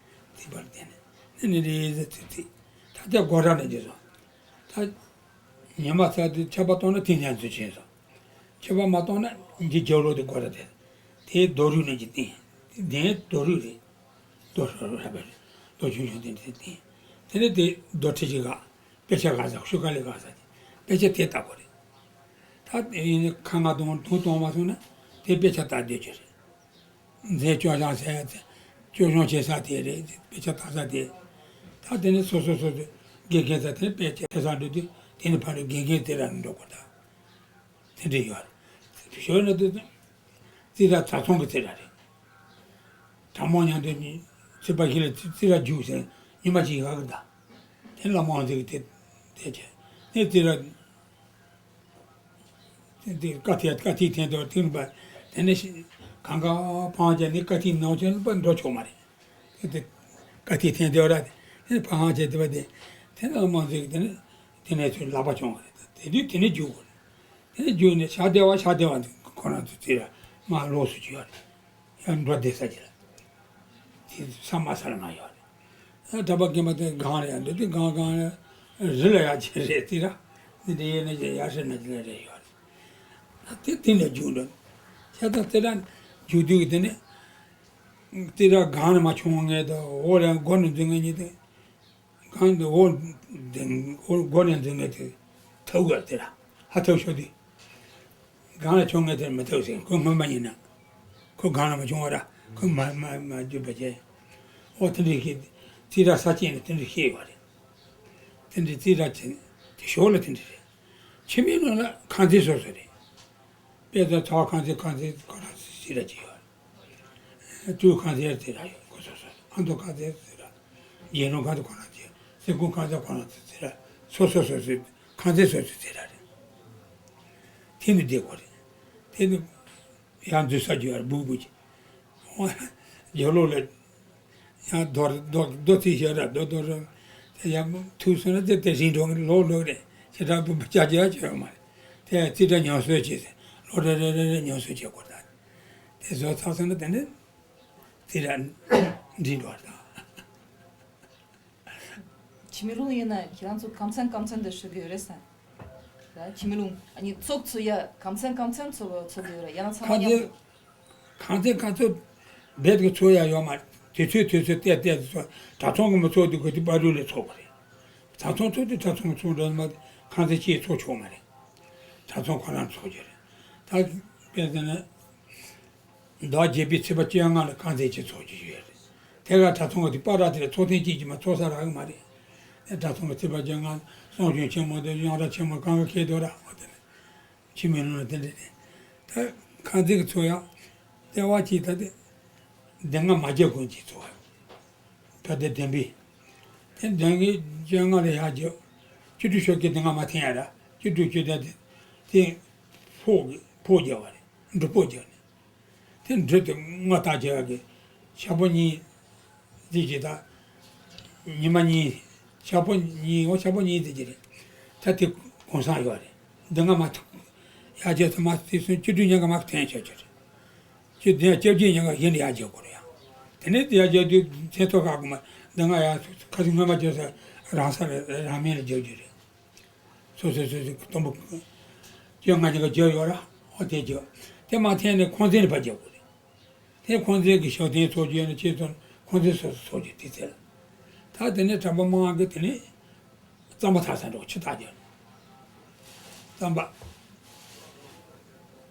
རྩིས་པར་བརྟེན་ནི་ནི་རེད་ཟེར་རྩིས་རྩིས། ད་དེ་སྒོ་ར་ནས་རྒྱུ་སོ། ད། ཉི་མ་ཚར་དུས་ཆར་པ་གཏོང་ན་དེ་ཉར་འཛུལ་ཕྱིན་སོང་། ཆར་པ་མ་གཏོང་ན་འདི་རྒྱབ་ལོགས་དེ་སྒོ་ར་དེ། དེའི་རྡོ་རུས་ནས་ཀྱི་སྟེང་། དེ་རྡོ་རུས་རེད། རྡོ་ཧྲ་ཧྲ་བའི་རྡོ་ཆུང་ཆུང་དེ་འདྲའི་སྟེང་། དེ་ནས་དེ་རྡོ་ཁྲི་ཅིག་ག་དཔེ་ཆ་ག་ས་ཤུ་ཀ་ལི་ག་ས་ཀྱི་དཔེ་ཆ་དེ་ལྟ་དགོས་རེད། ད་དེ་ཡིན་ནི་ཁ་ང་གཏོང་དུང་གཏོང་མ་སོང་ན་དེ་དཔེ་ཆ་ལྟ་སྡོད་རྒྱུ་རེད། མཛེས་སྐྱོ་ཞང་ཟེར་ཡ་དེ། སྐྱོ་ཞང་བྱེད་ས་དེ་རེད། དཔེ་ཆ་ལྟ་ས་དེ། ད་དེ་ནི་སོ་སོ་སོ་སོ་དགེ་རྒན་ཚ་དེ་དཔེ་ཆ་ལྟ་ས་འགྲོ་དུས་དེ་ནི་ཕ་རོལ་དགེ་རྒན་དེ་ར་ནི་འགྲོ་དགོས་ད། དེ་འདྲ་ཡོད་རེད། ཞོར་ན་དེ་རྩིས་ར་ཚ་ཚོང་གི་རྩིས་ར་རེད། གྲྭ་མོ་མཉམ་དུ་ནི་རྩིས་པ་ཞིག་ལ་རྩིས་ར་རྒྱུགས་ཟེར་ཉི་མ་གཅིག་ཡག་གི་ད། དེ་བླ་མ་དབང་འཛིན་གི་དེ་དེ་བྱས་ནས་རྩིས་ར། དེ་དཀའ་ཐིག་དཀའ་ཐིག་འཐེན་དུ་འཐེན་པ། དེ་ནས་གང་ག་འཕང་བྱས་ནས་དཀའ་ཐིག་ནང་ཆེན་པ་འགྲོ་ཆོག་མ་རེད། དེ་དེ་དཀའ་ཐིག་འཐེན་དུ་ར་དེ་ནས་འཕང་བྱས་དེ་བ་དེ་དེ་ནས་དམངས་ཚིག་དེ་ནས་དེ་ནས་ཚུར་ལག་པ་བྱུང་བ་རེད། དེ་དུས་དེ་ནས་རྒྱུག་དགོས་རེད། དེ་ནས་རྒྱུག་ནས་ཤ་བདེ་བ་ཤ་བདེ་བ་ཁོ་རང་ཚོ་རྩིས་ར་མ་ལོགས་སུ་བྱུང་བ་རེད། ཡང་འགྲོ་བསྡད་ས་ཅིག་ལ། དེ་ས་མ་ས་ལ་མ་ཡོད་རེད། ཨ་གྲྭ་པ་རྒན་པ་དེ་སྒང་རེད་ཡང་འདི་དེ་སྒང་སྒང་རེད། རི་ལ་ཡག་ཅིག་རེད་དེ་ར། འདི་འདྲ་ཡས་ན་ཅིག་ཡག་ཧྲེ་ན་ཅིག་ལ་རེད་ཡོད་རེད། ཨ་དེ་དེ་ནས་རྒྱུག་འགྲོ། ཁྱེད་ད་དེ་ར་རྒྱུག་དུས་དེ་ནས། དེ་ར་སྒང་ནས་མ་བྱུང་ངས་ད་འོ་རེད་སྒོ་ནས་འཛུལ་ངས་ཉིད་དེ། གང་དུ་འོ་དེ་འོ་སྒོ་ནས་འཛུལ་ངས་དེ་ཐབས་དགོས་དེ་ར་ཧ་ཐབས་ཤོར་དུས། གང་ལ་བྱུང་ངས་དེར་མི་ཐབས་ཟེར་ཁོ་སྔོན་མ་ཡིན་ན། ཁོ་གང་ལ་མ་བྱུང་བ་ར་ཁོ་མ་མ་མ་རྒྱུད་པ་བྱས། འོ་དེ་འདྲའི་ཤེས་རྩིས་ར་ས་ཆེན་ལ་དེ་འདྲའི་ཤེས་ཡོད་རེད། དེ་འདྲའི་རྩིས་ར་ཆེན་དེ་ཞོར་ལ་དེ་འདྲ་རེད། ཁྱིམ་མིའི་ནང་ལ་ཁང་ཚན་སོ་སོ་རེད། དཔེ་མཚོན་ཚ་བ་ཁང་ཚན་ཁང་ཚན་ཁོ་རང་རྩིས་ར་ཅིག་ཡོད་རེད། སྤྲུལ་ཁང་ཚན་རྩིས་ར་ཡོད་ཁོ་སོ་སོ་ཨ་མདོ་ཁང་ཚན་རྩིས་ར། རྒྱལ་རོང་ཁང་ཚན་ཁོ་རང་རྩིས་སེ་ཀུང་ཁང་ཚན་ཁོ་རང་རྩིས་ར་སོ་སོ་སོ་སོའི་ཁང་ཚན་སོ་སོའི་རྩིས་ར་རེད། དེ་ནི་བསྡད་དགོས་རེད། དེ་ནི་ཡང་འཛུལ་ས་རྒྱུ་ཡར་སྦུག་སྦུག་ཅིག་རྒྱབ་ལོགས་ལ། ཡང་རྡོ་རྡོ་རྡོ་རྩིག་ཞིག་ར་རྡོ་རྡོ་ར། དེ་ཡང་ཐུག་སོང་ན་དེ་དེ་རིང་འགྲོ་ལོག་ལོག་རེད། ཁྱེད་རང་བུ་བུ་ཅག་ཅག་ཡང་བྱོས་ཡོད་མ་རེད། དེ་ཡང་རྩིག་སྒྲ་ཉམས་གསོ་བྱས་ཟེར་ལོག་རེ་རེ་རེ་རེ་ཉམས་གསོ་བྱེད་དགོས་ད། དེ་བཟོ་ཚར་སོང་ན་དེ་ནི་རྩིག་སྒྲ་འགྲིག་འགྲོ་བ་ད། འཆི་མེད་ལུང་ཡིན་ན་ཁྱེད་རང་ཚོ་གམ་མཚན་གམ་མཚན་དུ་ཤོད་ཀྱི་ཡོད་རེད་ཟེར། ད་འཆི་མེད་ལུང་ཨ་ནི་ཚོགས་ཚོ་ཡ་གམ་མཚན་གམ་མཚན་ཚོགས་ཚོགས་ཀྱི་ཡོད་རེད། ཡང་ན་ཚང་མ་མཉམ་དུ། གང་ཚེ་གང་ཚེ་རྦད་དེ་ཚོགས་ཡ་ཡོད་མ་རེད། དུས་ཚོད་དུས་ཚོད་བལྟས་བལྟས་ཚོགས། གྲྭ་ཚང་གི་མི་ཚོགས་དུས་ག་དུས་པ་རུ་ལས་ཚོགས་པ་རེད། གྲྭ་ཚང་ཚོགས་དུས་གྲྭ་ཚང་གི་ཚོགས་འདྲ་མ་གང་ཚེ་ཅིག་ཚོགས་ཆོག་མ་རེད། གྲྭ་ཚང་ཁོ་རང་ཚོགས་ཀྱི་རེད། ད་དཔེར་བརྗོད་ན། ཟླ་བརྒྱད་པའི་ཚེས་པ་བཅོ་ལྔ་ལ་དཀར་མཛེས་ཀྱི་ཚོགས་ཀྱི་ཡོད་རེད། དེ་ག་གྲྭ་ཚང་གི་དུས་པ་ར་དེ་ཚོགས་ཐེངས་གཅིག་ཀྱི་མ་ཚོགས་ས་རག་གི་མ་རེད། དེ་གྲྭ་ཚང་གི་ཚེས་པ་བཅོ་ལྔ་གསུང་ཆོས་ཆེན་མོ་དེ་ཡང་ར་ཆེན་མོ་གང་ག་ཁེལ་དོ་ར་འོ་དེ་ནས་འཆི་མེད་ལུང་ལ་དེ་འདྲ་རེད། ད་དཀར་མཛེས་ཀྱི་ཚོགས་ཡང་ལྟེ་བ་གཅིག་ད་དེ་སྡེ་ལྔ་མ་རྒྱལ་དགོན་གྱི་ཚོགས་ད་དེ་བདེན་པའི་དེ་བདེན་གྱི་བཅོ་ལྔ་ལ་ཡར་རྒྱབ་བཅུ་དྲུག་ཤོག་གི་སྡེ་ལྔ་མ་འཐེན་ཡ་ར་བཅུ་དྲུག་བཅུ་བདུན་དེ་དེ་ཕོག་གི་ཕོག་རྒྱབ་པ་རེད། འབྲུ་ཕོག་རྒྱབ་ནས། དེ་འབྲུ་དེ་སྔོ་རྟགས་བྱས་པ་གི་ཞག་པོ་གཉིས་ཟེར་གྱི་ད། ཉི་མ་གཉིས། ཞག་པོ་གཉིས་འོ་ཞག་པོ་གཉིས་ཟེར་གྱི་རེད། ད་དེ་གུང་སེང་ཡོད་རེད། འདི་སྔ་མ་ཐུག་ཡར་རྒྱས་སུ་མ་དེ་སོང་བཅུ་དྲུག་ཉིན་ག་མ་འཐེན་ཆོག་ཆོག་རེད། བཅུ་བདུན་བཅོ་བརྒྱད་ཉིན་ག་གཞན་ཡར་རྒྱས་དགོས་རེད་ཡང་། དེ་ནས་དེ་ཡར་རྒྱས་དུས་མཚན་ཐོ་ཁག་གི་མ་འདི་སྔ་ཡར་ཁ་སང་སྔོན་མ་བརྒྱབ་ས་རང་ས་རང་མིང་ལ་རྒྱག་རྒྱུ་རེད། སོ་སོ་སོ་སོའི་དུམ་བུ་བཅོ་ལྔ་ཅིག་ག་བརྒྱབ་ཡོད་ར། ཨོ་དེ་བརྒྱབ། དེ་མ་འཐེན་ནས་ཁོང་ཚན་ནས་ཕར་རྒྱབ་དགོས་རེད། དེ་ཁོང་ཚན་གྱི་ཞབས་བརྟན་ཚོགས་རྒྱུ་ཡོད་ན་ཅི་ཚོགས་ཁོང་ཚན་སོ་སོ་ཚོགས་རྒྱུ་དེ་ཚེ་ལ། ད་དེ་ནས་གྲྭ་པ་མང་གི་དེ་ནས་རྩམ་པ་འཐག་ས་འགྲོ་ཆུ་འཐག་རྒྱུ། རྩམ་པ་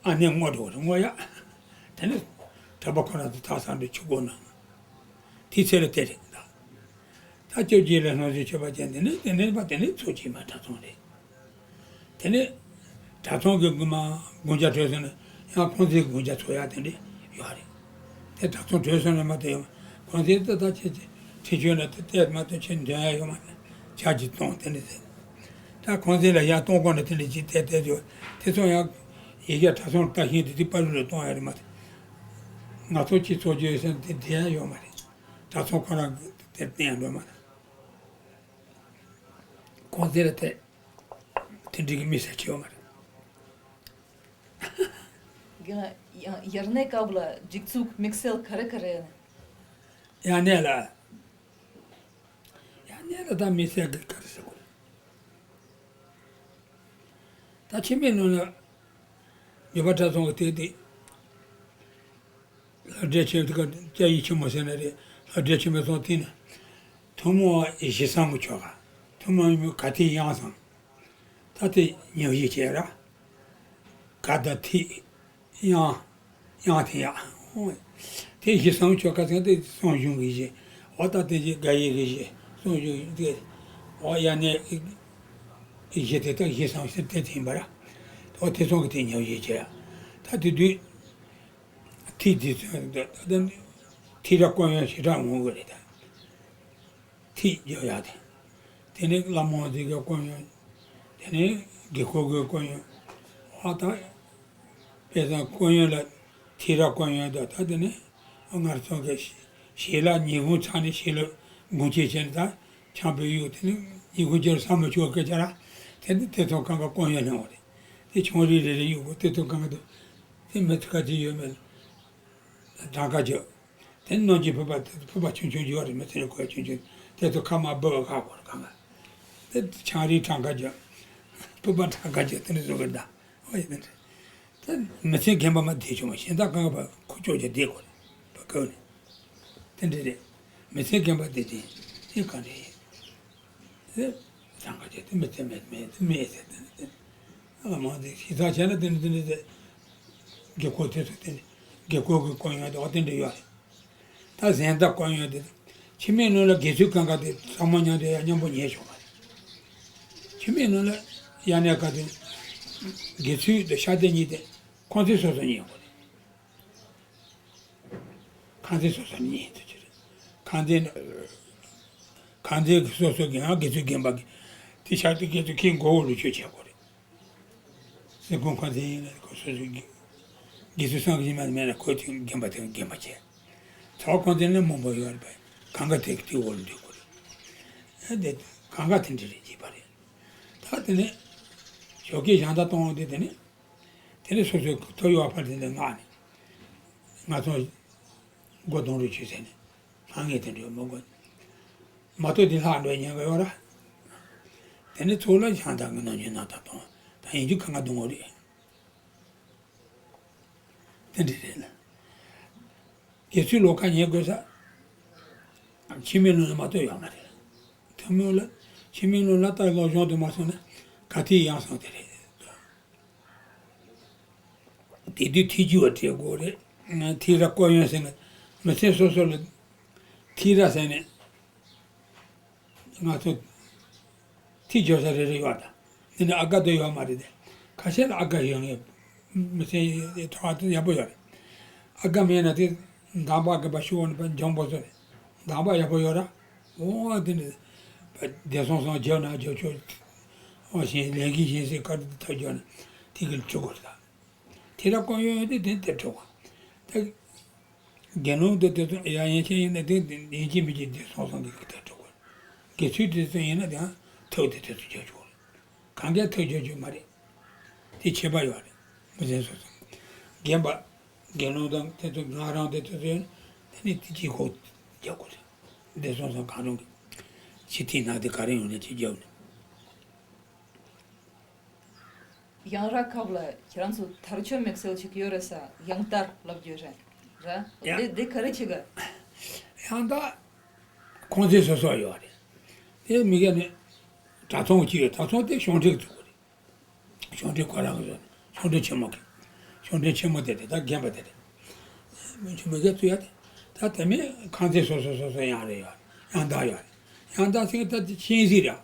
ཨ་ནེ་སྔོ་འགྲོ་རེད་སྔོ་ཡ། དེ་ནས་གྲྭ་པ་ཁོ་རང་ཚོ་འཐག་ས་འགྲོ་ཆུ་སྒོ་ནང་དེ་ཚེ་ལ་དེ་རེད་ད། ད་བཅོ་བརྒྱད་ལ་སློབ་གསོའི་མཆོད་པ་ཅན་དེ་ནས་དེ་ནས་པ་དེ་ནས་ཚོགས་ཀྱི་མ་གྲྭ་ཚང་རེད། དེ་ནས་གྲྭ་ཚང་གི་དགོན་མ་དགོན་ཆ་གྲོལ་སོང་ན་ཡང་ཁོང་ཚོའི་དགོན་ཆ་ཚོགས་ཡག་དེ་འདྲས་ཡོད་རེད། དེ་གྲྭ་ཚང་གྲོལ་སོང་ན་མ་གཏོགས་ཡོད་མ་ཁོང་ཚོའི་ཏག་ཏག་ཆེ་ཆེ་ཁྲིད་ཆོས་ན་དེ་ལྟས་མ་གཏོགས་ཆེ་འདོན་ཡག་ཡོད་མ་རེད། ཆ་གཅིག་གཏོང་དེ་འདྲས་ཟེར། ད་ཁོང་ཚོ་ལ་ཡག་གཏོང་དགོས་ན་དེ་འདྲས་ཅིག་བལྟས་བལྟས་ཡོད། དེ་ཚོ་ཡང་ཡི་གེ་གྲྭ་ཚང་ལ་ལྟ་བཞིན་དེ་དུས་པ་རུ་ལ་གཏོང་ཡག་རེད་མ་གཏོགས་ང་ཚོ་གཅིག་ཚོགས་རྒྱུ་ཡོད་ཟེར་ན་དེ་བསྡད་ཡག་ཡོད་མ་རེད། གྲྭ་ཚང་ཁོ་རང་གི་དེ་བསྟན་འགྲོ་མ་རེད། ཁོང་ཚེ་ལ་དེ་དེ་འགྲིག་གི་མི་ཟེར་གྱི་ཡོད་མ་རེད། དགེ་ལགས། ཡང་དབྱར་གནས་སྐབས་ལ་སྒྲིག་འཛུགས་དམིགས་བསལ་ག་རེ་ག་རེ་ཡོད་ན། དབྱར་གནས་ལ། དབྱར་གནས་ལ་ད་དམིགས་བསལ་གི་ག་རེ་ཟེར་དགོས། ད་འཆི་མེད་ལུང་ལ་འབྱོར་པ་གྲྭ་ཚང་གི་དེ་དེ། ལྷ་འདྲེ་ཆེན་དེ་ག་སྐྱ་ཡིས་ཆེན་མོ་ཟེར་ན་རེད། ལྷ་འདྲེ་ཆེན་མོ་ཚང་དེ་ནི། ཐུན་མོང་བ་ཡེ་ཤེས་བཟང་པོ་ཆོ་ག་ཐུན་མོང་ཡིན་མོད་ག་ཐེག་དབྱངས་བཟང་། ད་དེ་ཉམས་བཞེས་བྱས་ར། ག་དང་ཐིག་དབྱངས། དབྱངས་དེ་ཡག་དེ་ཡེ་ཤེས་བཟང་པོ་ཆོ་ག་ཚང་དེ་གསུང་གཞུང་གི་གཞི། འོ་ད་དེ་གཞི་དགའ་ཡི་གི་གཞི་གསུང་གཞུང་དེ། འོ་དབྱར་གནས་གཞི་དེ་ད་ཡེ་ཤེས་བཟང་པོ་ཟེར་དེ་དེ་ཡིན་པ་ར། འོ་དེ་ཚང་གི་དེ་ཉམས་བཞེས་བྱས་ཡ། ད་དེ་དུས། ཐིག་འདི་ཚོ་ད་ལྟ་ཐིག་ར་སྐུ་ཡོན་ཞེ་དྲག་འོང་གི་རེད་ད། ཐིག་རྒྱག་ཡག་དེ། དེ་ནས་བླ་མ་འདི་གའི་སྐུ་ཡོན། དེ་ནས་དགེ་སྐོས་ཀྱི་སྐུ་ཡོན། ཨ་ད། དཔེ་བཟང་སྐུ་ཡོན་ལ་ཐིག་ར་སྐུ་ཡོན་དང་ད་དེ་ནས་ང་རང་ཚོ་གི་ཞལ་ལག་ཉིན་གུང་ཚར་ནས་ཞལ་ལག་དགུང་ཅན་བྱས་ནས་ད་ཆང་ཕུད་གཡུག་དེ་ནས་ཉིན་གུང་ཅིག་ཟ་མི་ཆོག་སྐད་ཆ་ར། དེ་ནས་དེ་ཚོ་གང་ག་སྐུ་ཡོན་ལེན་བ་རེད། དེ་ཆུང་རིགས་རེ་རེ་གཡུག་དགོས་དེ་ཚོ་གང་ག་དེ། དེ་མི་ཚོ་ག་ཚོད་ཡོད་མེད་ལ། གྲངས་ཀ་བརྒྱབ། དེ་ནས་ནང་གི་བུ་པ་དེ་བུ་པ་ཆུང་ཆུང་ཡོད་རེད་མི་ཚེ་ཁོ་ཆུང་ཆུང་དེ་ཚོ་ཁ་མ་བུ་བ་ཁ་བོར་གང་ག་དེ་ཆང་རིགས་གྲངས་ཀ་བརྒྱབ། བུ་པ་གྲངས་ཀ་བརྒྱབ་དེ་ནས་བཟོ་གི་ད། ཨོ་ཡིན་ནི་རེད། དེ་མི་ཚེ་རྒན་པ་མ་བསྡད་བྱུང་བ་གཞན་དག་གང་ག་བ་ཁུ་ཅོག་ཅིག་བསྡད་དགོས་རེད། བ་ཀའོ་ནི། དེ་འདྲ་རེད། མི་ཚེ་རྒན་པ་བསྡད་དེ་དེ་གང་རེད། དེ་གྲངས་ཀ་བརྒྱབ་དེ་མི་ཚེ་མེད་མེད་དེ་མེད་ཟེར་དེ་ནི་དེ། ཨ་མ་དེ་ཞིག་ཚང་བྱས་ན་དེ་ནི་དེ་ནི་དེ། དགེ་སྐོས་དེ་ཚོ་དེ་ནི་དགེ་སྐོས་ཀྱི་སྐུ་ཡོན་དེ་འོ་དེ་འདྲ་ཡོད་རེད། ད་གཟན་ཟླ་སྐུ་ཡོན་དེ། འཆི་མེད་ལུང་ལ་དགེ་ཚུལ་གང་ག་དེ་ཚང་མ་མཉམ་དུ་ཡང་མཉམ་པོ་ཉལ་ཆོག་པ་རེད། འཆི་མེད་ལུང་ལ་དབྱར་གནས་སྐབས་དེ། དགེ་ཚུལ་དང་ཤར་དེ་གཉིས་དེ་ཁོང་ཚོས་སོ་སོ་ཉལ་དགོས་རེད། ཁང་ཚན་སོ་སོ་ནས་ཉན་ཐུབ་ཀྱི་རེད། ཁང་ཚན། ཁང་ཚན་གྱི་སོ་སོ་གི་ཡང་དགེ་ཚུལ་རྒན་པ་གི། དེ་ཤར་དུ་དགེ་ཚུལ་ཁྱེད་མགོ་བོ་ལུ་ཆོས་བྱེད་དགོས་རེད། སེ་གོང་ཁང་ཚན་ཡིན་ན་ཁོ་སོ་སོ་གི། དགེ་ཚུལ་སང་གི་ཡིན་མ་མེད་ན་ཁོ་དེ་རྒན་པ་དེ་རྒན་པ་བྱས། ཚ་བ་ཁང་ཚན་ནི་མང་པོ་ཡོད་རེད་པས། གང་ག་དེ་དེའི་འོག་ལ་སྡོད་དགོས་རེད། ཨ་དེ་གང་ག་དེ་འདྲ་རེད་བྱས་པ་རེད། ད་དེ་ནས་ཞོགས་ཀས་ཞལ་ཏ་གཏོང་བ་དེ་དེ་ནས། དེ་ནས་སོ་སོའི་ཐོ་ཡོད་པ་དེ་འདྲ་མངགས་ནས། ང་ཚོ་སྒོ་རྡུང་རོགས་བྱོས་ཟེར་ནས། ལྷང་ངེ་དེ་འདྲ་མི་དགོས། མ་གཏོགས་དེ་ལྷག་འགྲོ་ཉེན་ཁ་ཡོད་ར། དེ་ནས་ཚུར་ལ་ཞལ་ཏ་གི་ནང་ཆོས་ནང་ད་གཏོང་། ད་ཡིན་རྒྱུ་གང་ག་རྡུང་དགོས་རེད། དེ་འདྲ་རེད་ལ། དགེ་ཚུལ་ལོག་ཁ་ཉན་དགོས་ས། ཁྱིམ་མི་ལུང་ལ་མ་གཏོགས་ཡོད་མ་རེད། ཐུན་མོང་ལ། ཁྱིམ་མི་ལུང་ལ་ལྟ་སློབ་སྦྱོང་དུ་མ་སོང་ན་ག་དུས་ཡང་སོང་དེ་རེད། དེ་དུས་ཐིག་རྒྱུ་བ་བྲིས་དགོས་རེད། ཐིག་ར་བཀོད་ཡོན་ཟེར་ན། མི་ཚེ་སོ་སོ་ལ་ཐིག་ར་ཟེར་ནས། ང་ཚོ་ཐིག་བརྗོད་ས་རེ་རེ་ཡོད་ད། འདི་ནི་ཨ་ག་དེ་ཡོད་མ་རེད་དེ། ཁ་ཤས་ལ་ཨ་ག་ཡོད་ངེས། མི་ཚེ་ཐོག་ཏུ་ཡག་པོ་ཡོད་རེད། ཨ་ག་མེད་ན་དེ་འདམ་བག་གི་བ་ཤུ་བ་ནི་བ་འཇམ་པོ་ཚོ་རེད། འདམ་བག་ཡག་པོ་ཡོད་ར། འོ་དེ་ནི་བདེ་སོང་སོང་བརྗོད་ན་བརྗོད་ཆོག་འོ་ཞིང་ལས་ཀྱི་ཞིང་སྲིད་ཀ་དེ་ཐག་བརྗོད་ན་དེ་གི་ཆུ་གོ་རེད་ད། དེ་ར་བཀོད་ཡོད་དེ་དེ་དེ་འགྲོ་གོ། ད། དགེ་སློང་དེ་དེ་ཚོ་ཡ་ཡན་ཆད་ཡིན་ན་དེ་ཡིན་གཅིག་མིན་གཅིག་དེ་སོང་སོང་གི་གི་དེ་འགྲོ་གོ། དགེ་ཚུལ་དེ་ཚོ་ཡིན་ན་དེའང་ཐུགས་དེ་དེ་ཚོ་རྒྱབ་ཆོག་རེད། གང་གས་ཐུགས་རྒྱབ་ཆོག་མ་རེད། དེ་ཁྱད་པར་ཡོད་རེད། མི་ཚེ་སོ་སོ། རྒན་པ། དགེ་སློང་དང་དེ་ཚོ་ང་རང་དེ་ཚོ་ཡིན། དེ་ནི་དེ་གཅིག་ཁོ་རྒྱབ་གོ་རེད། དེ་སོང་སོང་གང་རུང་གི། ཕྱི་ཐིག་ནང་དེ་ག་རེ་ཡོང་ན་ཅིག་རྒྱབ་ནས། ཡང་ར་ཁབ་ལ་ཁྱེད་རང་ཚོ་དར་ལྕོག་དམིགས་བསལ་ཅིག་ཡོད་རེད་ས། ཡང་དར་ལབ་རྒྱུ་རེད། ར། ཡ། དེ་དེ་ག་རེ་བྱེད་ག་ཡང་དར་ཁོང་ཚོའི་སོ་སོ་ཡོད་རེད། དེ་མི་ག་ནི་གྲྭ་ཚང་གཅིག་ཡོད། གྲྭ་ཚང་དེ་གཞུང་འབྲེལ་གྱི་ཚུགས་རེད། གཞུང་འབྲེལ་ཁོ་རང་གི་བཟོ་ནས་གཞུང་འབྲེལ་ཆེན་མོ་གི། གཞུང་འབྲེལ་ཆེན་མོ་དེ་རེད། ད་རྒན་པ་དེ་རེད། མི་ཆུ་མི་ག་ཚུགས་ཡ་དེ། ད་དེ་མིན་ཁང་ཚན་སོ་སོ་སོ་སོ་ཡང་རེ་ཡོད། ཡང་དར་ཡོད་རེད། ཡང་དར་ཟེར་གི་ད་དེ་ཆེན་ཟིག་རེད།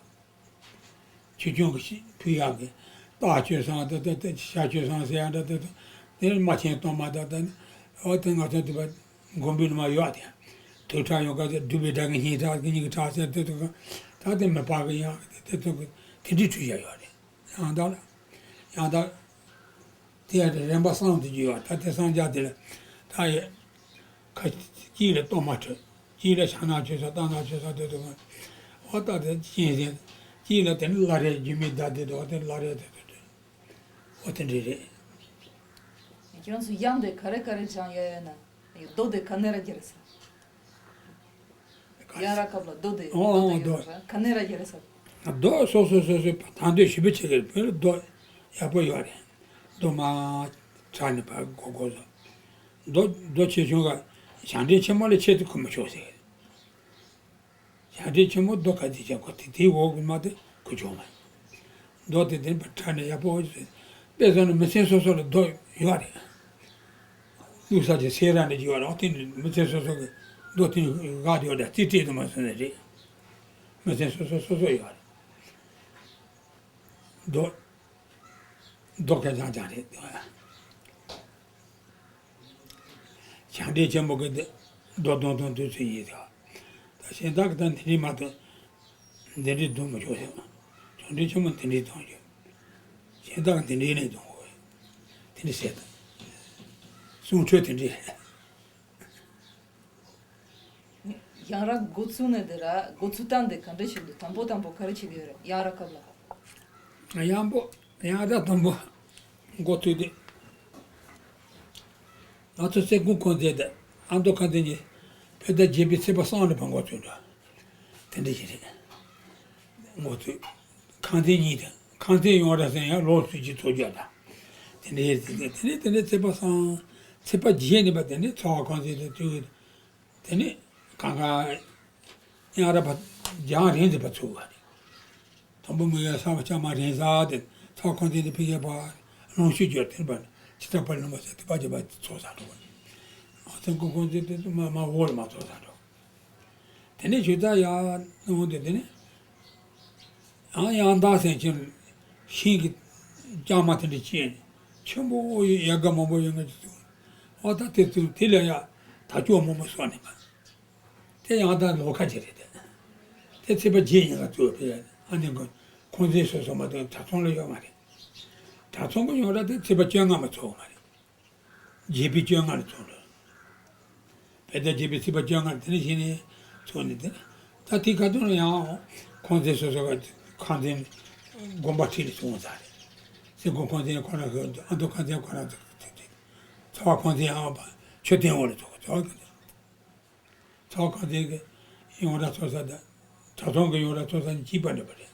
ཆོས་སྐྱོང་གི་ཕུལ་ཡག་གི། རྟ་མཆོད་བསང་དེ་དེ་དེ་ཤ་མཆོད་བསང་ཟེར་ཡག་འདྲ་དེ་དེ། དེ་རྨ་ཆེན་གཏོར་མ་དང་དེ། འོ་དེ་ང་ཚོ་དེ་བ་མགོན་པོའི་ནུ་མ་ཡོད་དེ། དུར་ཁྲག་ཡོང་ག་དེ་སྒྲུབ་པའི་སྒྲ་གི་སྙིང་ཁྲག་གི་སྙིང་གི་ཁྲག་ཟེར་དེ་དེ། ད་དེ་མི་ཕག་གི་ཡང་དེ་དེ་དེ་དེ་འདྲའི་ཁྲུས་བྱ་ཡོད་རེད། ཡང་དག་ལ། ཡང་དག་དེ་ཡང་རིམ་པ་གསུམ་དུ་བརྗོད་ཡོད། ད་དེ་གསུམ་ཀ་དེ་ལ་ད་ཡོད། ཁ་གཅིག་ལ་གཏོར་མ་ཁྲུས། གཅིག་ལ་ཕྱག་ན་མཆོད་ས་རྟ་ན་མཆོད་ས་དེ་ཚོ་ག་འོ་ད་དེ་གཅན་གཟན། གཅིག་ལ་དེ་ནི་བླ་རེ་རྒྱུ་མའི་བརྡ་དེ་དོ་དེ་བླ་རེ་དེ་དོ་དེ། འོ་དེ་འདྲ་རེད། ཁྱེད་རང་ཚོ་གཡང་དེ་ག་རེ་ག་རེ་སྦྱང་ཡ་ཡོད་ན། རྡོ་དེ་ག་ནས་ར་རྒྱལ་ས། ཡ་ར་ཁབ་ལ་རྡོ་དེ་ཨོ་རྡོ་དེ་ཨོ་ཡོད་ར་ག་ནས་ར་རྒྱལ་ས། རྡོ་སོ་སོ་སོ་སོའི་ཐང་དོད་ཞིབ་པོ་བྱེད་ཀྱི་རེད། བོད་ལ་རྡོ་ཡག་པོ་ཡོད་རེད། རྡོ་མ་ཚ་ནས་ཕར་གོ་གོ་སོ། རྡོ་རྡོ་ཆེ་ཆུང་ག་ཞང་འདྲེན་ཆེན་མོ་ལས་ཆེ་དུ་ཁུར་མི་ཆོག་ཟེར། ཞང་འདྲེན་ཆེན་མོ་རྡོ་ག་དེ་ཆེ་གོ་དེ་དེའི་འོག་གི་མ་དེ་ཁུར་ཆོག་མ། རྡོ་དེ་དེ་ཕར་ཁྲ་ནས་ཡག་པོ་ཡོད་ཟེར། དཔེ་བཟོ་ན་མི་སེར་སོ་སོ་ལ་རྡོ་ཡོད་རེད། བླུགས་ས་ཀྱི་སེ་ར་ནས་ཡོད་རེད། དེ་ནི་མི་སེར་སོ་སོ་གི་རྡོ་དེ་འགག་ཡོད་རེད། རྩིས་སྤྲད་དུ་མ་སོང་ནས་རེད། མི་སེར་སོ་སོ་སོ་སོ་ཡོད་རེད། རྡོ། རྡོ་སྐད་ཆ་ཅང་རེད། ཞང་འདྲེན་ཆེན་མོ་གི་རྡོ་རྡོ་རྡོ་འདུག་ཚུལ་ཡིན་ཟེར། ད་གཞན་དག་གི་ད་འདི་འདྲའི་མ་གཏོགས་འདི་འདྲའི་རྡུང་མི་ཆོག་ཟེར། ཞང་འདྲེན་ཆེན་མོ་འདི་འདྲའི་རྡུང་ཆོག་གཞན་དག་འདི་འདྲའི་ནས་རྡུང་དགོས། དེ་འདྲ་ཟེར་ད། གསུང་ཆོས་དེ་འདྲའི་རེད། ཡང་ར་འགོ་ཚུགས་ནས་དེ་ར་འགོ་ཚུགས་སྟངས་དེ་ག་འདྲ་ཞིག་འདུག་དང་པོ་དང་པོ་ག་རེ་བྱེད་ཀྱི་ཡོད་རེད། ཡང་ར་སྐབས་ལ། ཡང་པོ་ཡང་ར་དང་པོ་འགོ་ཚུགས་དེ། ང་ཚོ་སེ་ཀུང་ཁོང་ཚོས་དེ་ཨ་མདོ་ཁང་ཚན་གཉིས་བོད་ཟླ་བརྒྱད་པའི་ཚེས་པ་གསུམ་ལ་ཕར་འགོ་ཚུགས་འགྲོ། དེ་འདྲ་ཞིག་རེད། འགོ་ཚུགས། ཁང་ཚན་གཉིས་དང་ཁང་ཚན་ཡོངས་ར་ཟེར་ཡང་ལོ་སུ་ཅིག་ཚོགས་རྒྱག་དང་། དེ་འདྲ་ཡིན་ཟེར་དེ་ནས་དེ་ནས་ཚེས་པ་གསུམ། ཚེས་པ་བརྒྱད་ནས་པ་དེ་ནས་ཚོགས་ཁང་ཚན་དེ་བཙུགས། དེ་ནས་གང་ག་ཡང་ར་བ་རྒྱང་རིང་དུ་བ་ཚུགས་པ་རེད། དང་པོ་མི་ཡ་ས་བ་ལྕང་མ་རིང་ས་དེ་ཚོགས་ཁང་ཚན་དེ་ཕི་གེ་བ་ལོང་ཤུ་རྒྱུ་དེ་བ་ཆི་ཏྲ་པ་ལོང་བ་ས་དེ་བ་ཇི་བ་ཚོགས་ས་འགྲོ་བ། ཚེ་ཀུང་ཁང་ཚན་དེ་མ་མ་འོག་ལ་མ་ཚོགས་ས་འགྲོ། དེ་ནས་ཞུ་ད་ཡ་ནང་དུ་དེ་ནས་ཡང་ཡང་དག་སེང་ཆེན་ཤིང་གི་ལྕང་མ་དེ་འདྲ་བཅད་ནས་ཆེན་པོ་ཡ་ག་མང་པོ་ཡོད་ངེས་ཀྱི་འདུག་ཨོ་ད་དེ་ཚོ་དེ་ལ་ཡ་ད་ཅོག་མང་པོ་སོགས་ནས་མ་དེ་ཡང་དག་ལོ་ཁ་ཅིག་རེད། དེ་དེ་ཚེས་པ་བརྒྱད་ཉིན་ལ་ཚུགས་པའི་ཨ་ནི་ཁོང་ཚོའི་སོ་སོ་མ་གཏོགས་གྲྭ་ཚང་ལ་ཡོད་མ་རེད། གྲྭ་ཚང་གི་ཡོང་ར་དེ་ཚེས་པ་བཅོ་ལྔ་མ་ཚོགས་མ་རེད། བརྒྱད་པའི་བཅོ་ལྔ་ལ་ཚོགས་འདུག་བོད་ཟླ་བརྒྱད་པའི་ཚེས་པ་བཅོ་ལྔ་དེ་ནས་གཞི་ནས་ ཚོ་ནི་དེ། ད་དེ་ག་དུས་ཡང་ཁོང་ཚོའི་སོ་སོ་ག་ཁང་ཚན་དགོན་པ་ཁྲིད་ལ་སོང་ཚར་རེད། སེ་གོ་ཁང་ཚན་ཁོ་རང་གི་ཨ་མདོ་ཁང་ཚན་ཁོ་རང་ཚོ་ཁྲིད་དེ། ཚ་བ་ཁང་ཚན་ཡང་མཆོད་རྟེན་འོག་ལ་ཚོགས་ཚོགས་ཀྱི་འདུག་ཚ་བ་ཁང་ཚན་གྱི་ཡོང་ར་ཚོགས་ས་དང་གྲྭ་ཚང་གི་ཡོང་ར་ཚོགས་ས་ནི་གཅིག་པ་འདྲ་པོ་རེད།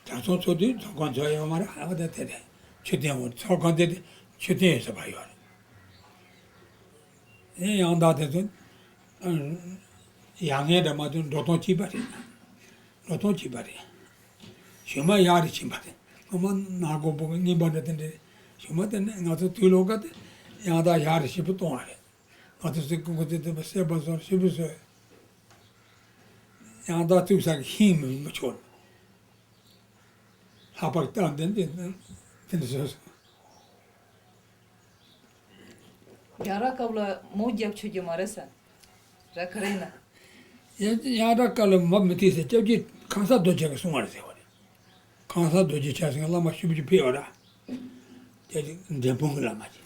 གྲྭ་ཚང་ཚོགས་དུས་ཚོགས་ཁང་ཚོགས་ཡོད་མ་རེད། ཨ་བ་ད་དེ་རེད། མཆོད་རྟེན་འོག་ཚ་བ་ཁང་ཚན་དེ་མཆོད་རྟེན་ཡོད་ས་བ་ཡོད་རེད། ཨེ་ཡང་དག་དེ་ཚོ་ཡ་ངན་འདྲ་མ་ཐོན་འགྲོ་སྟངས་གཅིག་པ་རེད། འགྲོ་སྟངས་གཅིག་པ་རེད། གཞུག་མ་ཡག་རེ་ཕྱིན་པ་རེད། སྔོན་མ་ནག་པོ་པོ་རྔན་པ་འདྲ་དེ་འདྲ་རེད། གཞུག་མ་དེ་ནས་ང་ཚོ་དུས་ལོག་ག་དེ་ཡང་དག་ཡག་རེ་ཞིབ་པོ་གཏོང་བ་རེད། ང་ཚོ་སེ་གོ་གོ་དེ་དེ་བ་སེ་བ་སོར་ཞིབ་པོ་བཟོས། ཡང་དག་བཙུགས་ས་གི་ཤིང་མི་མི་ཆོག་ལྷག་པར་སྟངས་དེ་འདི་དེ་འདྲ་བཟོས་སོང་། ཡ་ར་སྐབས་ལ་མོ་རྒྱབ་ཆོད་རྒྱུ་མ་རེད་ས། ར་ག་རེ་ཡིན་ན། ཡ་ཡ་ར་སྐབས་ལ་མོ་མི་ཐིག་ཟེར་སྐྱབས་རྗེ་ཁང་གསར་རྡོ་རྗེ་གིས་གསུང་བ་རེད་ཟེར་བ་རེད། ཁང་གསར་རྡོ་རྗེ་ཆ་སེང་བླ་མ་ཞུ་བཅུ་ཕེབས་བ་ར། སྐྱབས་རྗེ་འབྲས་སྤུངས་ཀྱི་བླ་མ་ཅིག་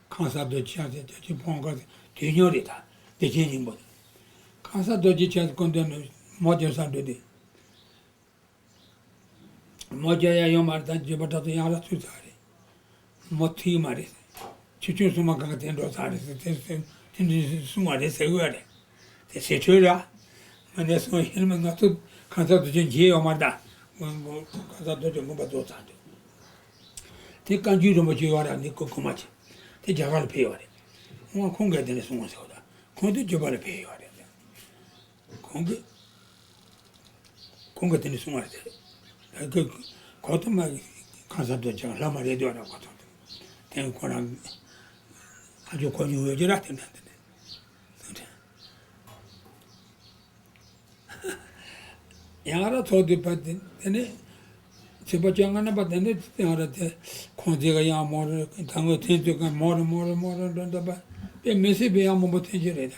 ཁང་གསར་རྡོ་རྗེ་ཆ་སེང་སྐྱབས་རྗེ་ཕོང་ཁ་དུས་ཉོ་རེད་ད། བདེ་ཆེན་སྙིང་པོ། ཁང་གསར་རྡོ་རྗེ་ཆ་སེང་སྐུ་མདུན་ནས་མོ་རྒྱབ་ས་འགྲོ་དུས། མོ་རྒྱ་ཡ་ཡོད་མ་རེད། ད་འགྱོད་པ་དྲག་ཏུ་ཡང་ར་ཚུད་ཚར་རེད། མོ་ཐིག་མ་རེད། ཆུ་ཆུང་སུ་མ་གང་ག་དེ་འགྲོ་ཚར་རེད་ཟེར་དེ་དེ་དེ་འདྲ་གསུང་བ་རེད་ཟེར་གི་རེད། དེ་ཟེར་འཕྲོས་ར། ང་ནས་སོང་ཡིན་མ་ང་ཚོ་གང་ཚ་དུ་ཅན་བརྗེད་ཡོད་མ་རེད་ད། གང་ཚ་དུ་ཅན་དགོངས་པ་རྫོགས་ཚར་འདུག་དེ་བཀའ་འགྱུར་རིན་པོ་ཆེ་ཡོད་ར་ནི་ཁོ་ཁོ་མ་ཆེ། དེ་རྒྱ་གར་ལ་ཕེབས་ཡོད་རེད། ང་ཁོང་གིས་དེ་འདྲ་གསུང་བ་ཟེར་བ་ད་ཁོང་དེ་འགྱོད་པ་ལ་ཕེབས་ཡོད་རེད། ཁོང་གིས། ཁོང་གིས་དེ་འདྲ་གསུང་བ་རེད། ད་གི་གོ་ཐོག་མ་གི་གང་ཟག་དོན་ཅང་ལྷ་མ་རེད་འདོད་ར་གོ་ཐོག་དེ་ཁོ་རང་ཨ་ཇོ་གོ་མྱོང་ཡོད་ཀྱི་ར་དེ་འདྲ་དེ་འདྲ་ཡང་ར་ཚོགས་འདུས་པ་དེ་དེ་ནས་ཚེས་པ་བཅོ་ལྔ་ནས་པ་དེ་ནས་ཡང་ར་དེ་ཁོང་ཚེ་ག་ཡང་མོ་རེད། ད་ངོས་ཐེན་ཚོས་ག་མོ་རེད་མོ་རེད་མོ་རེད་འགྲོ་འདུག་པ་དཔེ་མི་སྲིད་པའི་ཡང་མང་པོ་ཐེན་གྱི་རེད་ད།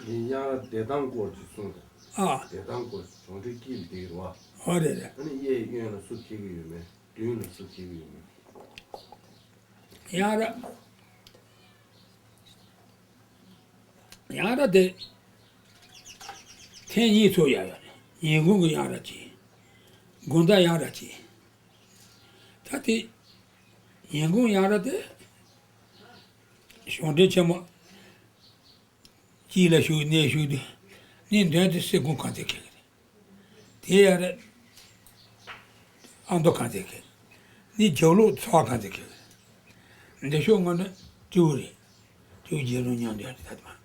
ཡིན་ཡང་བདེ་ཐང་སྐོར་གྱི་གསུང་དང་། ཨ། བདེ་ཐང་སྐོར་གྱི་གྲོང་ཁྱེར་དཀྱིལ་དེ་རེད་བ། ཨོ་རེད་རེད། ཨ་ནི་གཡས་གཡོན་ལ་སུ་འཁྱེར་གྱི་ཡོད་མེད། མདུན་ལ་སུ་འཁྱེར་གྱི་ཡོད་མེད། ཡང་ར། ཡང་ར་དེ། ཐེངས་གཉིས་ཚོགས་ཡག་ཡོད་རེད། ཉིན་གུང་གི་ཡང་ར་གཅིག་དགོང་དག་ཡང་ར་གཅིག་ད་དེ། ཉིན་གུང་ཡང་ར་དེ། གཞུང་འབྲེལ་ཆེན་མོ། དཀྱིལ་ལ་བཞུགས་གནས་བཞུགས་དུས། གནས་མདུན་དུ་སེ་གོ་ཁང་ཚན་འཁེལ་གི་རེད། དེ་ཡང་རེད། ཨ་མདོ་ཁང་ཚན་འཁེལ། གནས་རྒྱབ་ལོགས་ཚ་བ་ཁང་ཚན་འཁེལ་གི་རེད། འདི་ཕྱོགས་ངོས་ནས་སྤྲེའུ་རེད། སྤྲེའུ་རྒྱལ་རོང་མཉམ་དུ་ཡང་རེད་ད་དེ་མ།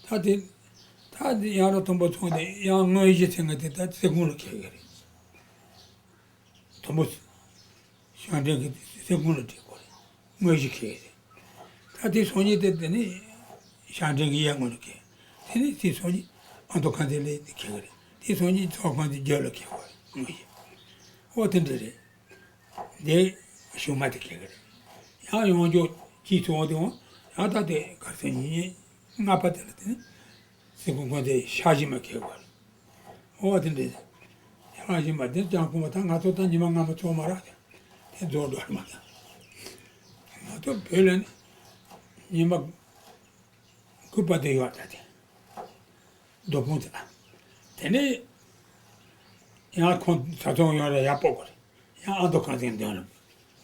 ད་དེ། ད་དེ་ཡང་ར་དུམ་བུ་ཚོང་དེ་ཡང་དངོས་གཞི་ཚན་ཁ་དེ་ད་སེ་གོ་ལ་འཁེལ་གི་རེད། དུམ་བུ། ཞང་བྲན་གྱི་སེ་གོ་ལ་བྲིས་དགོས་རེད། དངོས་གཞི་འཁེལ་རེད། ད་དེ་སང་ཉིན་དེ་དེ་ནི་ཞང་བྲན་གྱི་གཡས་ངོས་ལ་འཁེལ། དེ་ནི་དེ་སང་ཉིན་ཨ་མདོ་ཁང་ཚན་ལ་འཁེལ་གི་རེད། དེ་སང་ཉིན་ཚ་བ་ཁང་ཚན་རྒྱབ་ལ་འཁེལ་དགོས་རེད་དངོས་གཞི། ཨོ་དེ་འདྲ་རེད། དེ་གཞུག་མ་དེ་འཁེལ་གི་རེད། ཡང་ཡོངས་རྫོགས་ཀྱི་ཚོགས་དེ་འོང་ཡང་ད་དེ་གར་སེ་ཉིན་ལྔ་པ་དེ་ལ་དེ་ནི། སེ་གོ་ཁང་ཚན་ཤ་ཞིམ་མ་འཁེལ་དགོས་རེད། ཨོ་དེ་འདྲ། ཤ་ཞིམ་མ་དེ་ཅང་ཁོ་མ་ད་ང་ཚོ་ད་ཉི་མ་ལྔ་མ་ཚོགས་མ་རག་དེ་དེ་རྫོགས་འགྲོ་མ་ད། ང་ཚོ་བོད་ལ་ནི་ཉི་མ་དགུ་པ་དེ་ཡོད་ད་དེ། རྡོ་ཕུང་ཚ། དེ་ནས་ཡང་ཁོང་ཚ་ཚོང་ཡོང་ར་ཡག་པོ་གོ་རེད། ཡང་ཨ་མདོ་ཁང་ཚན་གྱི་མདུན་ལ།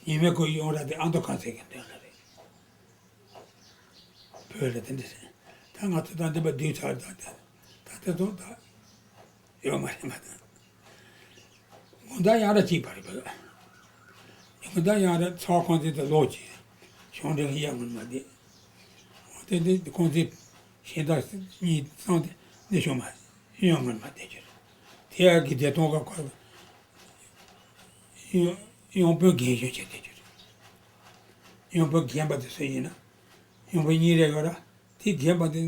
ཉི་མའི་གུང་ཡོང་ར་དེ་ཨ་མདོ་ཁང་ཚན་གྱི་མདུན་ལ་རེད། བོད་ལ་དེ་འདྲ་རེད། ད་ང་ཚོ་ད་འདི་པ་བསྡུས་ཚར་ད་དེ་ད་དེ་ཚོ་ད་ཡོད་མ་རེད་མ་ད། དགོང་དག་ཡང་ར་གཅིག་པ་རེད་བོད། དགོང་དག་ཡང་ར་ཚ་བ་ཁང་ཚན་དུ་ལོག་ཅིག་ཞང་བྲན་གྱི་གཡས་ངོས་མ་བསྡད། འོ་དེ་འདི་ཁང་ཚན་གཞན་དག་གཉིས་གསང་དེ་འདི་ཞོག་མ་གཡོན་ངོས་མ་བསྡད་རྒྱུ་རེད། དེ་ཡ་གི་བདེ་ཐང་ག་ཁོ་གཡོན་དཔོན་རྒན་གཞོན་བྱས་བསྡད་རྒྱུ་རེད། གཡོན་དཔོན་རྒན་པ་དེ་སུ་ཡིན་ན། གཡོན་དཔོན་གཉིས་རེ་ཡོད་ར། དེ་རྒན་པ་དེ།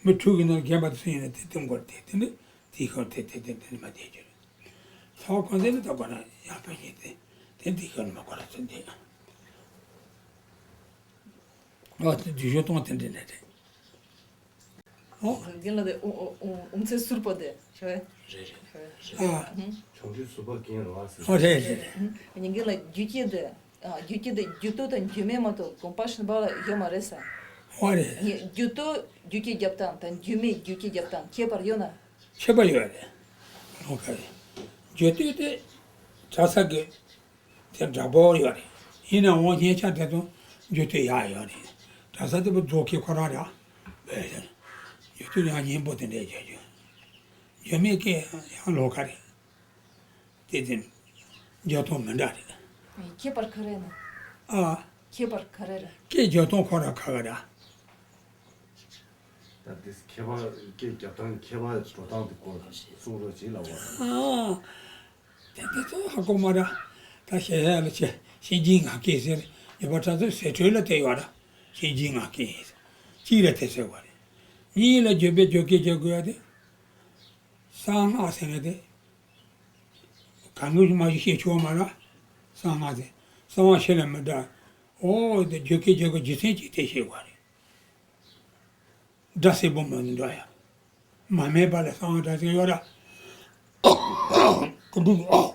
མི་དྲུག་གི་ནང་རྒན་པ་དེ་སུ་ཡིན་ན་དེ་དེ་མགོར་དེ་དེ་ནི་དེའི་ཤོར་དེ་དེ་དེ་དེ་ནི་མ་བསྡད་རྒྱུ་རེད། ཚ་བ་ཁང་ཚན་ནི་ད་ཁོ་རང་ཡང་དཔོན་ཡིན་ཏེ། དེ་དེའི་ཤོར་ནི་མ་ཁོ་རང་ཚོ་འདི། ཨ་དེ་དུས་ཤོར་གཏོང་དེ་འདྲ་ནས་རེད། ཨོ། རྒན་ལགས་དེ་ཨོ་ཨོ་ཨོ་ཨོམ་ཚེ་ཟུར་པོ་དེ་ཤོད། རེད་རེད། ཨ། ཆུང་དུས་ཟུར་པ་རྒན་རེད་བ་ཟེར། ཨོ་རེད་རེད་རེད། རྒན་ལགས་རྒྱུད་སྐྱེས་དེ། རྒྱུད་སྐྱེས་དེ་རྒྱུད་སྟོད་དང་རྒྱུད་སྨད་མ་གཏོགས་དགོན་པ་གཞན་པ་ལ་ཡོད་མ་རེད་ཟེར། ཨོ་རེད། ངས་རྒྱུད་སྟོད་རྒྱུད་ཀྱི་རྒྱབ་སྟངས་དང་རྒྱུད་སྨད་རྒྱུད་ཀྱི་རྒྱབ་སྟངས་ཁྱད་པར་ཡོད་ན། ཁྱད་པར་ཡོད་རེད། ལོ་ཁ་རེད། རྒྱུད་སྟོད་དེ་གྲྭ་ས་གི་དེ་འདྲ་པོ་ཡོད་རེད། ཡིན་ནའང་སྙན་ཆ་དེ་ཚོ་རྒྱུད་སྟོད་ཡག་ཡོད་རེད། གྲྭ་ས་དེ་པོ་རྫོགས་ཀྱི་ཁོ་རང་ར། རྒྱུད་སྟོད་ཡང་སྙན་པོ་དེ་འདྲས་བྱ་རྒྱུ། རྒྱུད་སྨད་ཀྱི་ཡང་ལོ་ཁ་རེད། དེ་དེ་རྒྱུད་སྟོད་མི་འདྲ་རེད། ཁྱད་པར་ག་རེ་ན། ཨ། ཁྱད་པར་ག་རེ་རེད། ཀྱེ་རྒྱུད་སྟོད་ཁོ་ར་ཁ་ག་ར། ད་དེ་ཁྱད་པར་ཀྱེ་རྒྱབ་སྟངས་ཁྱད་པར་འགྲོ་སྟངས་དེ་སྐོར་གསུང་རོགས་བྱེད་ལབ་པ། ཨ། དེ་དེ་ཚོ་ཧ་གོ་མ་ར། ད་ཞེ་ས་ལ་ཆེ་ཤེས་ཀྱི་ང་ཀྱེ་ཟེར་ཡོད་པ་ད་ཚོ་ཟེར་འཕྲོས་ལ་དེ་ཡོད་ར། ཤེས་ཀྱི་ང་ཀྱེ་ཟེར། གཅིག་ལ་དེ་ཟེར་བ་རེད། གཉིས་ལ་རྒྱུད་པའི་རྒྱུད་ཀྱི་རྒྱུད་དགོས་ཡ་དེ། གསང་སྔགས་ཟེར་ན་དེ། གང་གི་མ་ཞིག་ཤེས་ཆོག་མ་ར། གསང་སྔགས་དེ། གསང་བ་ཤེས་ལ་མི་འདྲ། ཨོ་དེ་རྒྱུད་ཀྱི་རྒྱུད་ཀྱི་རྒྱུ་མཚན་གཅིག་དེ་ཤེས་བ་རེད། སྒྲ་གསལ་པོ་མ་འདྲ་ཡ། མ་སྨད་པ་ལ་གསང་བ་སྒྲ་གསལ་ཡོད་ར། ཀུན་འདུས་ཨོ།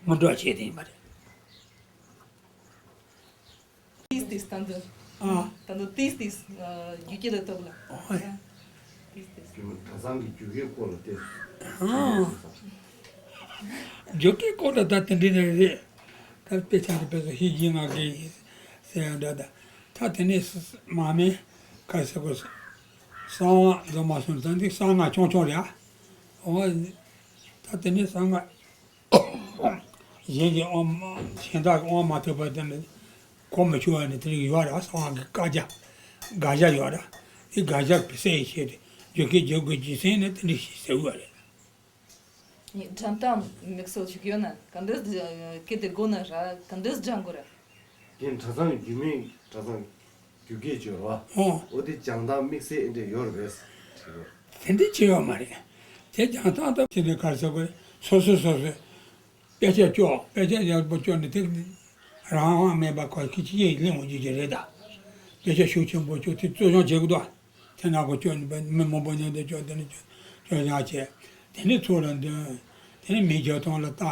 མི་འདྲ་བ་བྱས་དེ་ཡིན་པ་རེད། ཏིས་ཏིས་ད་འདི། ཨ། ད་འདི་ཏིས་ཏིས་རྒྱུད་ཀྱི་ལ་ཐོབ་ལ། ཨོ། ཏིས་ཏིས། གྲྭ་ཚང་གི་རྒྱུད་སྐྱེས་སྐོར་ལ་ཏེ། ཨ། རྒྱུད་སྐྱེས་སྐོར་ལ་ད་དེ་འདྲ་ནས་རེད། ད་དཔེ་ཆ་འདི་དཔེ་ཚོ་ཤེས་ཀྱི་ང་གི་ཟེར་ཡང་འདྲ་ད། ད་དེ་ནས་མ་སྨད་ག་རེ་ཟེར་དགོས། གསང་བ་འཛོམས་མ་སོང་ད་འདི་གསང་སྔགས་ཆུང་ཆུང་རེད་ཨ། ཨོ། ད་དེ་ནས་གསང་སྔགས། གཞན་གྱི་དབང་གཞན་དག་གི་དབང་མ་ཐོབ་པ་དེ་ནི་གོ་མི་ཆོད་པ་ནི་དེ་རིགས་ཡོད་ར། གསང་བ་གི་བཀའ་རྒྱ་དགག་བྱ་ཡོད་ར། དེ་དགག་བྱ་གི་སའི་ཆེད་དུ་རྒྱུད་སྐྱེས་རྒྱུད་སྐྱེས་ཀྱི་སེམས་ནི་དེ་འདྲ་ཞིག་ཟེར་བ་རེད། འགྲམ་སྟངས་དམིགས་བསལ་ཞིག་ཡོད་ན་ག་འདྲས་སྐད་དེ་དགོས་ན་ར་ག་འདྲས་སྦྱང་དགོས་ར། དེ་གྲྭ་ཚང་རྒྱུད་སྨད་གྲྭ་ཚང་། རྒྱུད་སྐྱེས་སྦྱོར་བ། ཨོ། འོ་དེ་སྦྱང་སྟངས་དམིགས་བསལ་ཨེ་འདྲས་ཡོད་རེད་པས། དེ་འདྲས་བྱས་ཡོད་མ་རེད། དེ་སྦྱང་སྟངས་ད་དེ་འདྲས་ག་རེ་ཟེར་དགོས། སོ་སོ་སོ་སོས་དཔེ་ཆ་ལྕོགས་དཔེ་ཆ་ཡག་པོ་ལྕོགས་ནས་དེ་རང་དབང་མེད་པ་ཁོ་ཁྱི་ཁྱི་ཡིས་གླེང་འོང་རྒྱུ་ཅིག་རེད་ད། དཔེ་ཆ་ཤུགས་ཆེན་པོ་ལྕོགས་དེ་རྩོད་སྦྱོང་བྱེད་དགོས་དོ། དེ་ནང་གོ་ལྕོགས་ནས་མི་མང་པོ་མཉམ་དུ་ལྕོགས་དེ་ནས་ལྕོགས་ལྕོགས་སྦྱང་བྱས། དེ་ནས་ཚུར་ལ་འདོན། དེ་ནས་མི་རྒྱབ་སྟངས་ལ་ལྟ།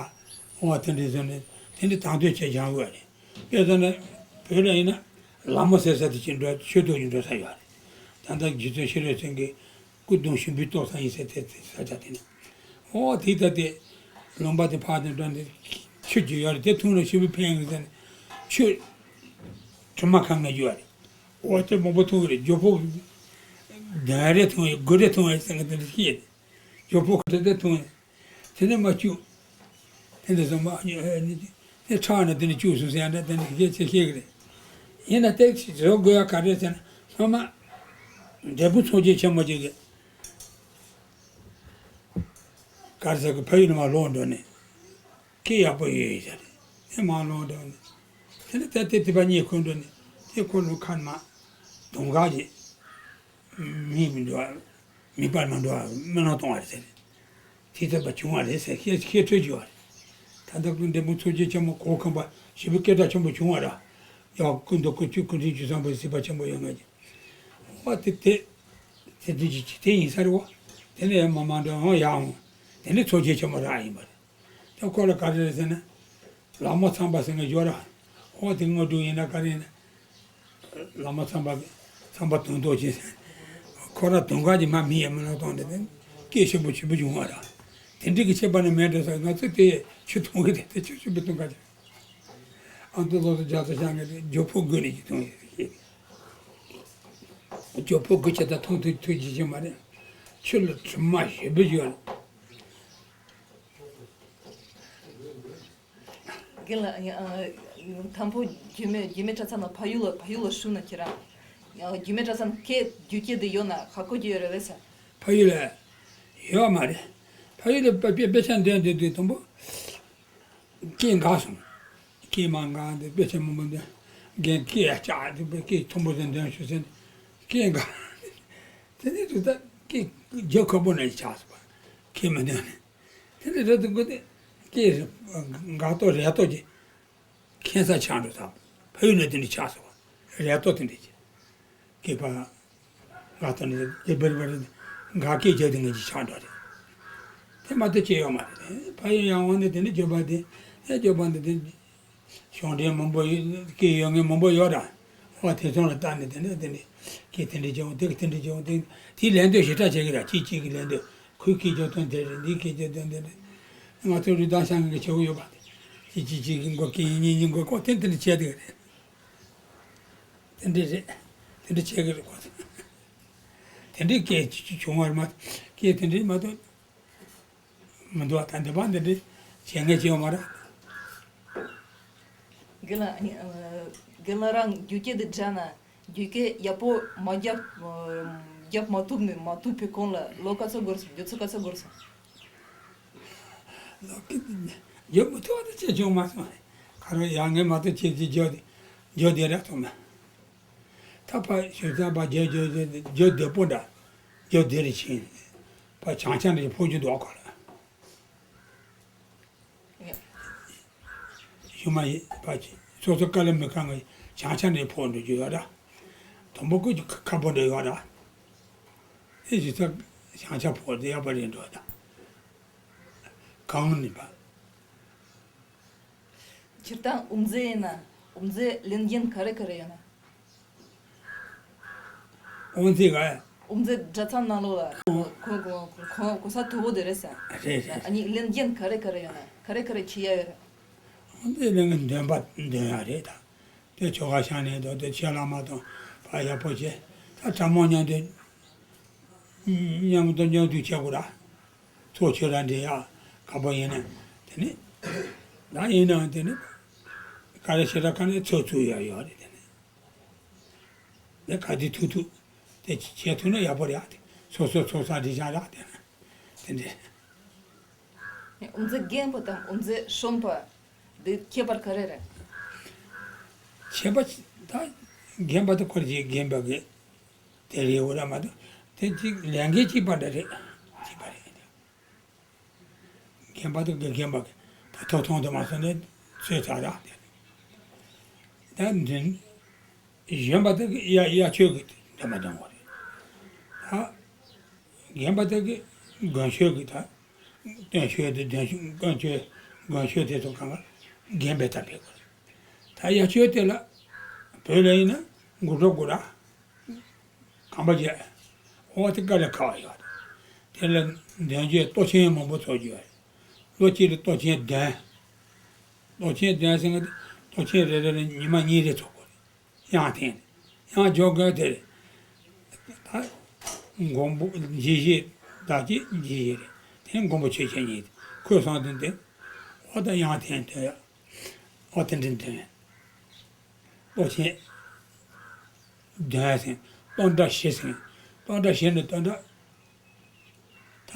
འོ་དེ་འདྲས་ཟེར་ནས་དེ་འདྲས་དང་དོད་བྱས་སྦྱང་དགོས་རེད། དཔེ་བཞག་ན། བོད་ལ་ཡིན་ན། ལ་མོ་ཟེར་ས་དེ་ཅི་འགྲོ་ཆོས་ཐོག་ཅིག་འགྲོ་ས་ཡོད་རེད། ད་ལྟ་རྗེ་བཙུན་ཤེས་རབ་སེང་གེ་སྐུ་གདུང་ཞུགས་པའི་ཏོག་ཙམ་ཡིན་ཟེར་དེ་དེ་ས་ཆ་དེ་ནས། ཨོ་དེ་ལྟ་སྟེ། ལུང་པ་དེ་ཕར་དེ་འགྲོ་ནས་ཆུ་ཅིག་ཡོད་རེད། དེ་འཐུང་ན་ཞེ་པོ་ཕན་གི་ཟེར་ནས། ཆུ་དྲི་མ་གང་ག་ཡོད་རེད། ཨོ་དེ་མང་པོ་འཐུང་གི་རེད། རྒྱུ་ཕོག་གདན་རེ་འཐུང་ཡོད། དགུ་རེ་འཐུང་ཡོད་ཟེར་གི་དེ་འདྲ་སྐྱེས་ཏེ། རྒྱུ་ཕོག་ག་དེ་དེ་འཐུང་ཡོད། དེ་ནས་མ་བཅུག་དེ་འདྲ་སོང་མ། དེ་ཁྲག་ནི་དེ་ནས་བཅུག་སོང་ཟེར་ཡ་འདྲ་དེ་འདྲ་ཞིག་ཅེས་བཤད་ཀྱི་རེད། ཡིན་ན་ཏེག་ཅིག་བཟོ་དགོས་ཡ་ག་རེ་ཟེར་ན། སྔོན་མ་འབྲས་སྤུངས་མཚོ་རྒྱལ་ཆེན་པོ་ཅིག་གིས་ག་རེ་ཟེར་གི་ཕ་ཡུལ་ནས་མར་ལོག་འགྲོ་ནས་སྐད་ཡག་པོ་ཡོད་ཡོད་ཟེར། དེ་མར་ལོག་འགྲོ་ནས་དེ་ནས་ད་དེ་དེ་པ་གཉིད་ཁུག་འགྲོ་ནས་དེ་ཁོ་ལོ་ཁ་ནས་མར་དུང་དཀར་གྱི། མིག་མི་འགྲོ་བ། མིག་པར་མ་འགྲོ་བ་སྨོན་ལམ་གཏོང་བ་རེད་ཟེར། དེ་ལྟ་བུ་བྱུང་བ་རེད་ཟེར་བཤད་བཤད་སྲོལ་ཅིག་ཡོད་རེད། ད་ལྟ་ཀུན་འབྲས་སྤུངས་མཚོ་རྒྱལ་ཆེན་མོ་གོ་ཁམས་པ་ཞེ་པོ་སྐད་གྲགས་ཆེན་པོ་བྱུང་བ་ར། ཡང་ཀུན་ཏུ་ཀུན་སྤྱོད་ཀུན་ཁྲིམས་ཀྱི་བསམ་པ་གཟིགས་པ་ཆེན་པོ་ཡོད་ངེས་ཀྱི། ཨོ་དེ་དེ། དེ་དུས་ཀྱི་དེ་ཡིན་ས་རེད་བ། དེ་ནས་ཡང་མ་མ་འགྲོ་ཡང་ཡར་འོང་། དེ་ནས་མཚོ་རྒྱལ་ཆེན་མོ་རག་ཡིན་པ་རེད། ད་ཁོ་ལ་ག་རེ་རེད་ཟེར་ན། ལ་མོ་ཚངས་པ་ཟེར་མཁན་ཡོད་ར། ཨོ་དེ་དངོས་གྲུབ་ཡིན་ན་ག་རེ་ཡིན་ན། ལ་མོ་ཚངས་པ། ཚངས་པ་དོན་རྟོགས་ཅན། ཁོ་ར་དུང་དཀར་གྱི་མ་མི་ཡ་མི་ལ་གཏོང་དེ་དེ། སྐད་ཆེན་པོ་ཆེན་པོ་བྱུང་བ་ར། དེ་འདྲའི་གི་ཁྱད་པར་ནི་མེད་འགྲོ་ས། ང་ཚོས་དེ་ཆུ་འཐུང་གི་དེ་དེ་ཆུ་ཆེན་པོ་དུང་དཀར་གྱི། ཨ་མདོ་ལོག་ཏུ་རྒྱ་མཚོ་བཞག་ངེས་རེད། རྒྱུ་ཕོག་དགོས་ནས་ཀྱི་འཐུང་ཡོད་ཟེར། རྒྱུ་ཕོག་དགོས་ཆེད་དུ་འཐུང་ཐུབ་ཐུབ་ཀྱི་ཅི་མ་རེད། ཆུ་ལ་དྲི་མ་ཞེ་པོ་ཡོད་རེད། རྒན་ལགས། ཨ། དང་པོ་རྒྱུད་སྨད་རྒྱུད་སྨད་གྲྭ་ཚང་ནང་ཕ་ཡུལ་ལ་ཕ་ཡུལ་ལ་ཞུགས་ན་ཁྱེད་རང་། རྒྱུད་སྨད་གྲྭ་ཚང་སྐད་རྒྱུད་སྐད་འདི་ཡོད་ན་ཧ་གོ་རྒྱུ་ཡོད་རེད་པས། ཕ་ཡུལ་ལ་ཡོད་མ་རེད། ཕ་ཡུལ་ལ་དཔེ་དཔེ་དཔེ་ཆ་འདོན་དུས་དུས་དང་པོ་སྐད་འགག་སོང་། སྐད་མར་འགག་འདི་དཔེ་ཆ་མང་པོ་འདོན། རྒན་སྐད་ཡར་བཅག་འདི་དཔེ་སྐད་མཐོན་པོ་ཟིག་འདོན་ཤོག་ཟེར་ནས་སྐད་འགག་དེ་ནས་དུས་ད་སྐད་རྒྱབ་ཁ་པོ་ནས་ཆགས་སོང་བ། སྐད་མི་འདོན་ནས། དེ་ནས་རེ་དུ་དགོས་ཏེ། སྐད་འགག་ཏོ་རེག་ཏོ་གྱི་ཁྱད་མཚར་ཆགས་འགྲོ་ཙང་། ཕ་ཡུལ་ནས་དེ་འདྲ་ཆགས་སོང་བ། རེག་ཏོ་དེ་འདྲ་གྱི། སྐད་པ་འགག་ཏོ་ནས་དེ་བེར་བེར་འགག་སྐད་རྒྱག་དེ་ངེས་ཀྱི་ཆགས་འགྲོ་རེད། དེ་མ་གཏོགས་ཅི་ཡོད་མ་རེད། ཕ་ཡུལ་ཡང་འོང་ནས་དེ་འདྲ་བརྗོད་པ་དེ། ཨེ་བརྗོད་པ་འདི་དེ། གཞུང་འབྲེལ་མང་པོ་ཡོད། སྐད་ཡོད་མཁན་མང་པོ་ཡོད་ར། ཨོ་དེ་ཚོ་ལ་བལྟས་ནས་དེ་ནས་དེ་ནས་ཁྱེད་དེ་འདྲ་བྱུང་། དེ་གི་དེ་འདྲ་བྱུང་། དེ་དེའི་ལན་འདེབས་ཞེ་དྲག་བྱེད་ཀྱི་ར། གཅིག་གཅིག་གི་ལན་འདེབས། ཁོས་སྐད་རྒྱག་དོན་དེ་རེད། འདིས་སྐད་རྒྱག་དོན་དེ་རེད། ང་ཚོ་རི་དྭགས་ཤང་གི་ཆེ་བོ་ཡོད་པ་དེ། གཅིག་གཅིག་གཅིག་གི་མགོ་སྐད། གཉིས་གཉིས་མགོ་སྐོར། དེ་དེ་འདྲ་བྱས་དེ་རེད། དེ་འདྲ་རེད། དེ་འདྲ་བྱས་ཀྱི་རེད་ཁོ་ཚོ། དེ་འདྲའི་སྐད་ཅིག་ཅིག་བྱུང་བར་མ། སྐད་དེ་འདྲའི་མ་གཏོགས་མི་འདུག་ད་འདི་པ་འདི་འདྲའི་བྱེད་ངེས་ཅིག་ཡོད་མ་རེད། རྒན་ལགས། ཨ་ནི་ཨ། རྒན་ལགས་རང་རྒྱུགས་སྐྱེལ་འདི་བསྒྲགས་ན་རྒྱུགས་སྐྱེལ་ཡག་པོ་མ་བརྒྱབ། ཨ། བརྒྱབ་མ་ཐུབ་ནས་མ་ཐུབ་པའི་གོང་ལ་ལོ་ག་ཚོད་འགོར་སོང་། རྒྱུགས་ཚད་ག་ཚོད་འགོར་སོང་། ལོ་གི་རྒྱུགས་མ་ཐུབ་པ་དེ་ཅི་བྱུང་མ་སོང་། ག་རེ་ཡག་ངན་མ་གཏོགས་ཁྱེད་ཀྱིས་རྒྱུགས་རྒྱུགས་བསྡད་ར་སོང་ན། ད་ཕར་ཞུ་ཚ་བ་རྒྱུགས་རྒྱུགས་རྒྱུགས་རྒྱུགས་བདེ་པོ་འདྲ། རྒྱུགས་བདེ་རེ་ཕྱིན། ཕར་བྱང་ཆ་འདྲ་ཕོག་རྒྱུ་འདུག་ག་ལ། ཡ། ཞུ་མ་ཡིན་པ་ཅི། སོ་སོ་དཀའ་ལས་མི་ཁག་གི་བྱང་ཆ་འདྲ་ཕོག་འགྲོ་རྒྱུ་ཡོད་ར། དང་པོ་ཀུ་ཅི་ཁ་པོ་འདྲ་ཡོད་ར། ཨེ་ཞུ་ཚ་བྱང་ཆ་ཕོག་དེ་ཡག་པ་རེད་འགྲོ་ད། གང་ནི་པ། སྤྱིར་བཏང་དབུ་མཛད་ཡིན་ན་དབུ་མཛད་ལས་འགན་ག་རེ་ག་རེ་ཡོད་ན། དབུ་མཛད་ག་ཡ། དབུ་མཛད་གྲྭ་ཚང་ནང་ལོགས་ལ་གོ་གོ་གོ་གོ་ས་མཐོ་པོ་དེ་རེད་ས། རེད་རེད། ཨ་ནི་ལས་འགན་ག་རེ་ག་རེ་ཡོད་ན། ག་རེ་ག་རེ་བྱེད་ཡ་ཡོད་རེད། དབུ་མཛད་ལས་འགན་འདོན་པ་འདོན་ཡ་རེད་ད། དེ་ཆོ་ག་བཤམས་ནས་དང་དེ་ཆོས་བླ་མ་དང་ཕར་ཡག་པོ་བྱས། ད་གྲྭ་མང་མཉམ་དུ་མཉམ་དུ་མཉམ་དུ་བྱེད་དགོས་ར། ཚོགས་ཆོས་ར་འདྲེ་ཡག་ག་པོ་ཡིན་ན། དེ་ནི་ད་ཡིན་ནའང་དེ་ནི་ག་རེ་ཞེ་དྲག་ག་ནས་ཚོགས་ཚུགས་ཡག་ཡོད་རེད། དེ་ནི་དེ་ག་དུས་ཐུག་ཐུག་དེ་བྱེད་ཐུབ་ན་ཡག་པོ་རེད་ཨ། དེ་སོ་སོ་ཚོགས་བསགས་འདྲེ་བཞག་ར། དེ་ནི་དེ་འདྲེ། དབུ་མཛད་རྒན་པ་དང་དབུ་མཛད་གཞོན་པ་འདི་ཁྱད་པར་ག་རེ་རེད། ཁྱད་པར་ད་རྒན་པ་དེ་ཁོ་རང་རྒན་པ་གི་དེ་རེད་འོ་ར་མ་གཏོགས་དེ་གཅིག་ལས་འགན་གཅིག་པ་འདྲ་རེད། གཅིག་པ་རེད། རྒན་པ་དེ་གི་རྒན་པ་གི་ད་ཐོབ་ཐང་དུ་མ་སོང་ནས་ཚོད་ཚར་ར་དེ། ད་འདི་གཞོན་པ་དེ་གི་ཡ་ཡ་ཆོས་གི་འདྲ་མ་འདྲ་བ་རེད། ད་རྒན་པ་དེ་གི་དགོན་ཆོས་གི་ད། སྟོན་ཆོས་དེ་དགོན་ཆོས་དགོན་ཆོས་དགོན་ཆོས་དེ་ཚོ་གང་ག་རྒན་པའི་ཐབས་བྱེད་དགོས། ད་ཡ་ཆོས་དེ་ལ་བོད་ལ་ཡིན་ན་དགུ་བྲོ་དགུ་ར་གང་པ་བྱས། འོ་དེ་དཀའ་ལས་ཁག་ཡོད། དེ་ལ་འདོན་རྒྱུའི་གཏོ་ཆེན་མང་པོ་ཚོགས་རྒྱུ་ཡོད། ལོ་གཅིག་ལ་གཏོ་ཆེན་འདོན། གཏོ་ཆེན་འདོན་ཟེར་ན་གཏོ་ཆེན་རེ་རེ་ལ་ཉི་མ་གཉིས་རེ་ཚོགས་དགོས། དབྱངས་འཐེན། དབྱངས་འཇོག་དགོས་དེ་རེད། ད་མགོན་པོ་དགྱེས་བཞིན་བདག་གི་དགྱེས་བཞིན་རེད། དེ་མགོན་པོ་ཆོས་རྒྱལ་ཉིད་ཁོས་གསུངས་དོན་དེ། འོ་ད་དབྱངས་འཐེན་དོན་ཡ། འོ་དེ་འདྲ་འཐེན། གཏོ་ཆེན་བདུན་ཟེར། གཏོང་སྒྲ་བཞི་ཟེར། གཏོང་སྒྲ་བཞི་ནི་གཏོང་སྒྲ་ད།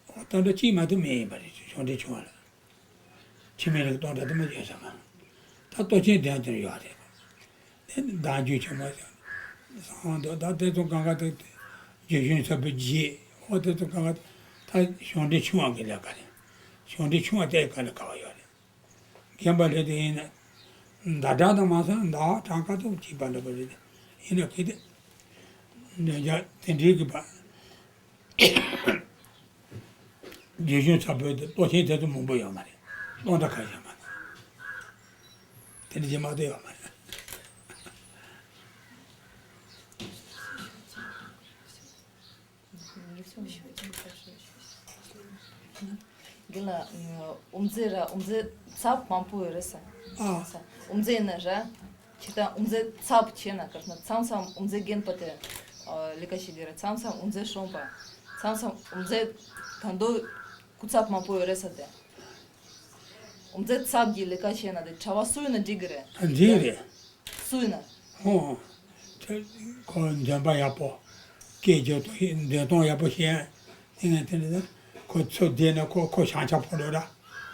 ཨོ་གཏོང་སྒྲ་གཅིག་མ་གཏོགས་མེད་ཡིན་པ་རེད། གཞུང་འགྲེལ་ཆུང་བ་ལ། འཆི་མེད་རིགས་གཏོང་སྒྲ་དེ་མ་བརྗོད་ས་མ། ད་གཏོ་ཆེན་དོན་དེར་ཡོད་རེད། དེ་ནི་བདག་རྒྱུད་ཆེན་མོ་ཟེར། སང་དོ་ད་དེ་ཚོ་གང་ག་དེ་རྒྱུད་གཞུང་ཚབ་པའི་རྗེས་ཨོ་དེ་ཚོ་གང་ག་ད་གཞུང་འགྲེལ་ཆུང་བ་གི་ལས་ཀ་རེད། གཞུང་འགྲེལ་ཆུང་བ་དེ་ག་ལས་ཀ་བ་ཡོད་རེད། རྒན་པ་ལྷས་དེ་ཡིན་ན། ཟླ་གྲགས་དང་མ་སོང་ཟླ་བ་གྲངས་ཀ་ཐོག་གཅིག་པ་འདྲ་པོ་རེད། ཡིན་ན་གི་དེ། འདོན་རྒྱག་དེ་འདྲའི་གི་པ། རྒྱུད་གཞུང་ཚབ་པོའི་དེ་གཏོ་ཆེན་དེ་ཚོ་མང་པོ་ཡོད་མ་རེད། གཏོང་སྒྲ་ཁ་ཤས་མ་རེད། དེ་འདྲ་ཅིག་མ་གཏོགས་ཡོད་མ་རེད། རྒན་ལགས། དབུ་མཛད་ར་དབུ་མཛད་ཚབ་མང་པོ་ཡོད་རེད་ས། ཨ། ས། དབུ་མཛད་ཡིན་ན་ར། ཁྱེད་ད་དབུ་མཛད་ཚབ་བྱས་ན་ག་རེ་ན་མཚམས་མཚམས་དབུ་མཛད་རྒན་པ་དེ་ལས་ཀ་བྱེད་དེ་ར། མཚམས་མཚམས་དབུ་མཛད་གཞོན་པ། མཚམས་མཚམས་དབུ་མཛད་ད་དུང་སྐུ་ཚབ་མང་པོ་ཡོད་རེད་ས་དེ། དབུ་མཛད་ཚབ་ཀྱི་ལས་ཀ་བྱས་ན་དེ་གྲྭ་པ་སུ་ཡིན་ན་འགྲིག་གི་རེད། འགྲིག་རེད། སུ་ཡིན་ན། ཧོ། ཁོ་འདོན་པ་ཡག་པོ། སྐད་རྒྱག་སྟངས་འདོན་སྟངས་ཡག་པོ་ཤེས། དེ་ནས་དེ་ནས་ཁོ་ཚུར་བསྡད་ན་ཁོ་ཁོ་བྱང་ཆ་ཕོག་འགྲོ་ར།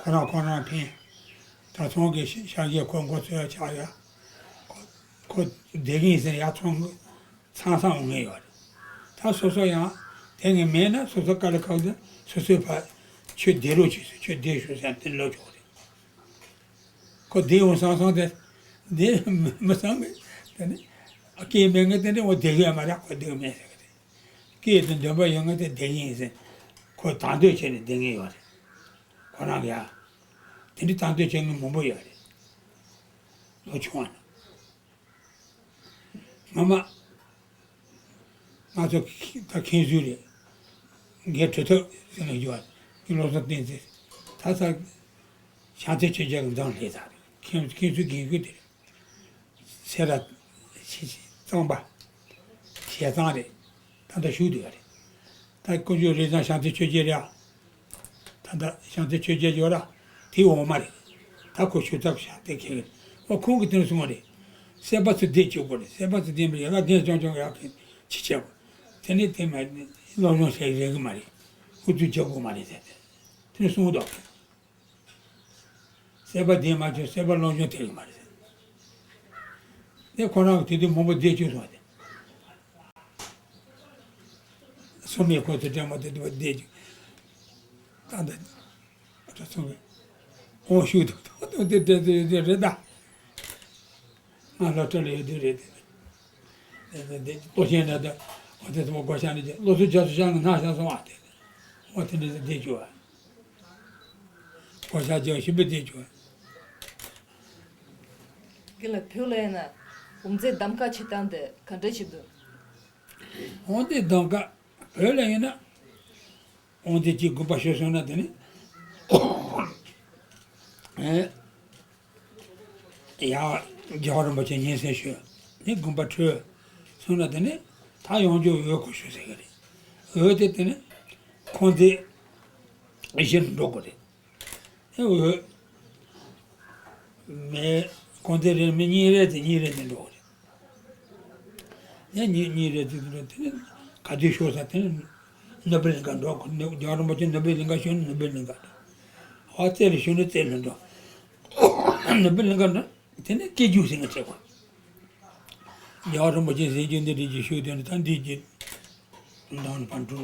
ཁོ་རང་ཁོ་རང་ཕན། ད་ཚོང་གི་ཤ་ཤག་གིས་ཁོ་མགོ་ཚོས་ཆགས་ཡ། ཁོ་ཁོ་བསྡད་ཀྱིན་ཟེར་ཡ་ཚོང་གི་ཚང་ཚང་འོང་ངེས་ཡོད་རེད། ད་སོ་སོ་ཡང་དེ་ངས་མེད་ན་སོ་སོ་དཀའ་ལས་ཁག་ཟེར་སོ་སོའི་ཕ་ཆོས་བསྡད་རོགས་བྱོས་ཟེར། ཆོས་བསྡད་ཤོག་ཟེར་དེ་ལོ་ཆོག་རེད། ཁོ་བསྡད་འོང་སང་སང་དེ། བསྡད་མི་སང་གི་དེ་ནི། སྐད་མེད་ངས་དེ་འདྲ་འོ་བསྡད་གི་ཡོད་མ་རེད། ཁོ་བསྡད་གི་མེད་ཟེར་གི་རེད། སྐད་དེ་འདོན་པ་ཡོད་ངས་དེ་བསྡད་གི་ཡིན་ཟེར། ཁོ་དང་དོད་བྱས་ནས་བསྡད་ངེས་ཡོད་རེད། ཁོ་རང་གི་ཡ། དེ་འདྲ་དང་དོད་བྱེད་མཁན་མང་པོ་ཡོད་རེད། ལོ་ཆུང་བ་ན། ངོ་མ། ང་ཚོ་ད་མཁན་ཟུར་རེད། རྒན་གྲུབ་ཐོབ་ཟེར་ནས་ཡོད་པ། ཀྱི་བློ་བཟང་བསྟན་འཛིན། ད་ས་བྱང་རྩེ་ཆོས་རྒྱལ་གྱི་འཛིན་ལས་ཚར་རེད། མཁན་མཁན་ཟུར་རྒན་རྒོན་དེ་རེད། སེ་ར་ཆེ་ཆེ་གཙང་པ། ཞལ་གཙང་རེད། ད་ལྟ་བཞུགས་བསྡད་པ་རེད། ད་དཀོན་མཆོག་རི་བཟང་བྱང་རྩེ་ཆོས་རྒྱལ་རེད་ཨ། ད་ལྟ་བྱང་རྩེ་ཆོས་རྒྱལ་ཡོད་ར། དེའི་འོག་མ་རེད། ད་ཁོ་ཆོས་ཚབ་བྱ་དེ་ཁེལ་གི་རེད། ཨོ་ཁོང་གིས་དེ་ནས་གསུངས་པ་རེད། སྲིད་པ་ཚོ་བསྡད་བཅུག་དགོས་རེད། སྲིད་པ་ཚོ་བསྡད་པ་ཡག་ག་བསྡད་ཆོག་ཆོག་ཡག་གི་ཅི་བྱེད་དགོས། དེ་ནས་དེ་མ་སློབ་སྦྱོང་བྱེད་རེ་གི་མ་རེད། ཨུ་ཚུགས་རྒྱག་དགོས་མ་རེད་ཟེར་ཏེ། དེ་ནས་གསུངས་འདུག་སྲིད་པ་བསྡད་མ་ཆོག་སྲིད་པ་སློབ་སྦྱོང་ཐེབས་གི་མ་རེད་ཟེར། དེ་ཁོ་རང་གིས་དེ་དུས་མང་པོ་བསྡད་བཅུག་སོང་བ་དེ། སོ་མའི་ཁོ་ཚོ་འདྲ་མོ་དེ་དུ་བ་བསྡད་ཀྱི། ད་འདི་ཨ་ཚོ་ཚོ་གི་ཧོན་ཤུགས་དུ་ཐོག་ཏུ་དེ་དེ་དེ་དེ་རེད་ད། ང་སློབ་གྲྭ་ལ་ཡོད་དུས་རེད་དེ། དེ་དེ་ལྟོ་ཆེན་འདྲ་དེ་ཨོ་དེ་ཚོ་སྒོ་ཤ་ནི་དེ་བློ་ཚོ་རྒྱ་ཚོ་ཤ་ནི་ན་ཤ་སོང་བ་དེ། ཨོ་དེ་འདྲ་དེ་བསྡད་ཀྱི་བ། སྒོ་ཤ་རྒྱ་ཞིམ་པོ་བསྡད་ཀྱི་བ། དགེ་ལགས། བོད་ལ་ཡིན་ན་འོ་མ་རྫས་གདམ་ག་བྱེད་སྟངས་དེ་ག་འདྲ་བྱེད་འདུག་འོ་མ་རྫས་གདམ་ག་བོད་ལ་ཡིན་ན། འོ་མ་རྫས་ཀྱི་དགོན་པ་ཞུ་སོང་ན་དེ་ནི། ཨེ། ཡ། རྒྱལ་བ་རིན་པོ་ཆེ་སྙན་སེང་ཞུ། ནི་དགོན་པ་འཕྲོད་སོང་ན་དེ་ནི་ད་ཡོང་རྒྱུ་འོད་སྐུ་ཞུ་ཟེར་གི་རེད། འོད་དེ་དེ་ནི་ཁོང་ཚོའི་གཞིར་འགྲོ་དགོས་རེད། ཨེ་འོད། མི། ཁོང་ཚོའི་རེ་མི་གཉིས་རེ་དེ་གཉིས་རེ་དེ་འགྲོ་གི་རེད། ཨེ་གཉིས་གཉིས་རེ་དེ་འགྲོ་དེ་ནི་ག་དུས་ཤོར་ས་དེ་ནི་ནོར་བུ་གླིང་ག་འགྲོ་དགོས། རྒྱལ་བ་རིན་པོ་ཆེ་ནོར་བུ་གླིང་ག་ཤོར་ན་ནོར་བུ་གླིང་ག་འགྲོ། ཨ་རྩེ་ལ་ཤོར་ན་རྩེ་ལ་འགྲོ། ནོར་བུ་གླིང་ག་འགྲོ། དེ་ནི་སྐྱེ་རྒྱུ་ཟིན་ག་བྱེད་དགོས། རྒྱལ་བ་རིན་པོ་ཆེ་ཟེར་རྒྱུ་འདི་རིགས་ཀྱི་ཤུགས་དེ་ནི་ད་འདི་གི་མདང་ནི་ཕར་འགྲོ།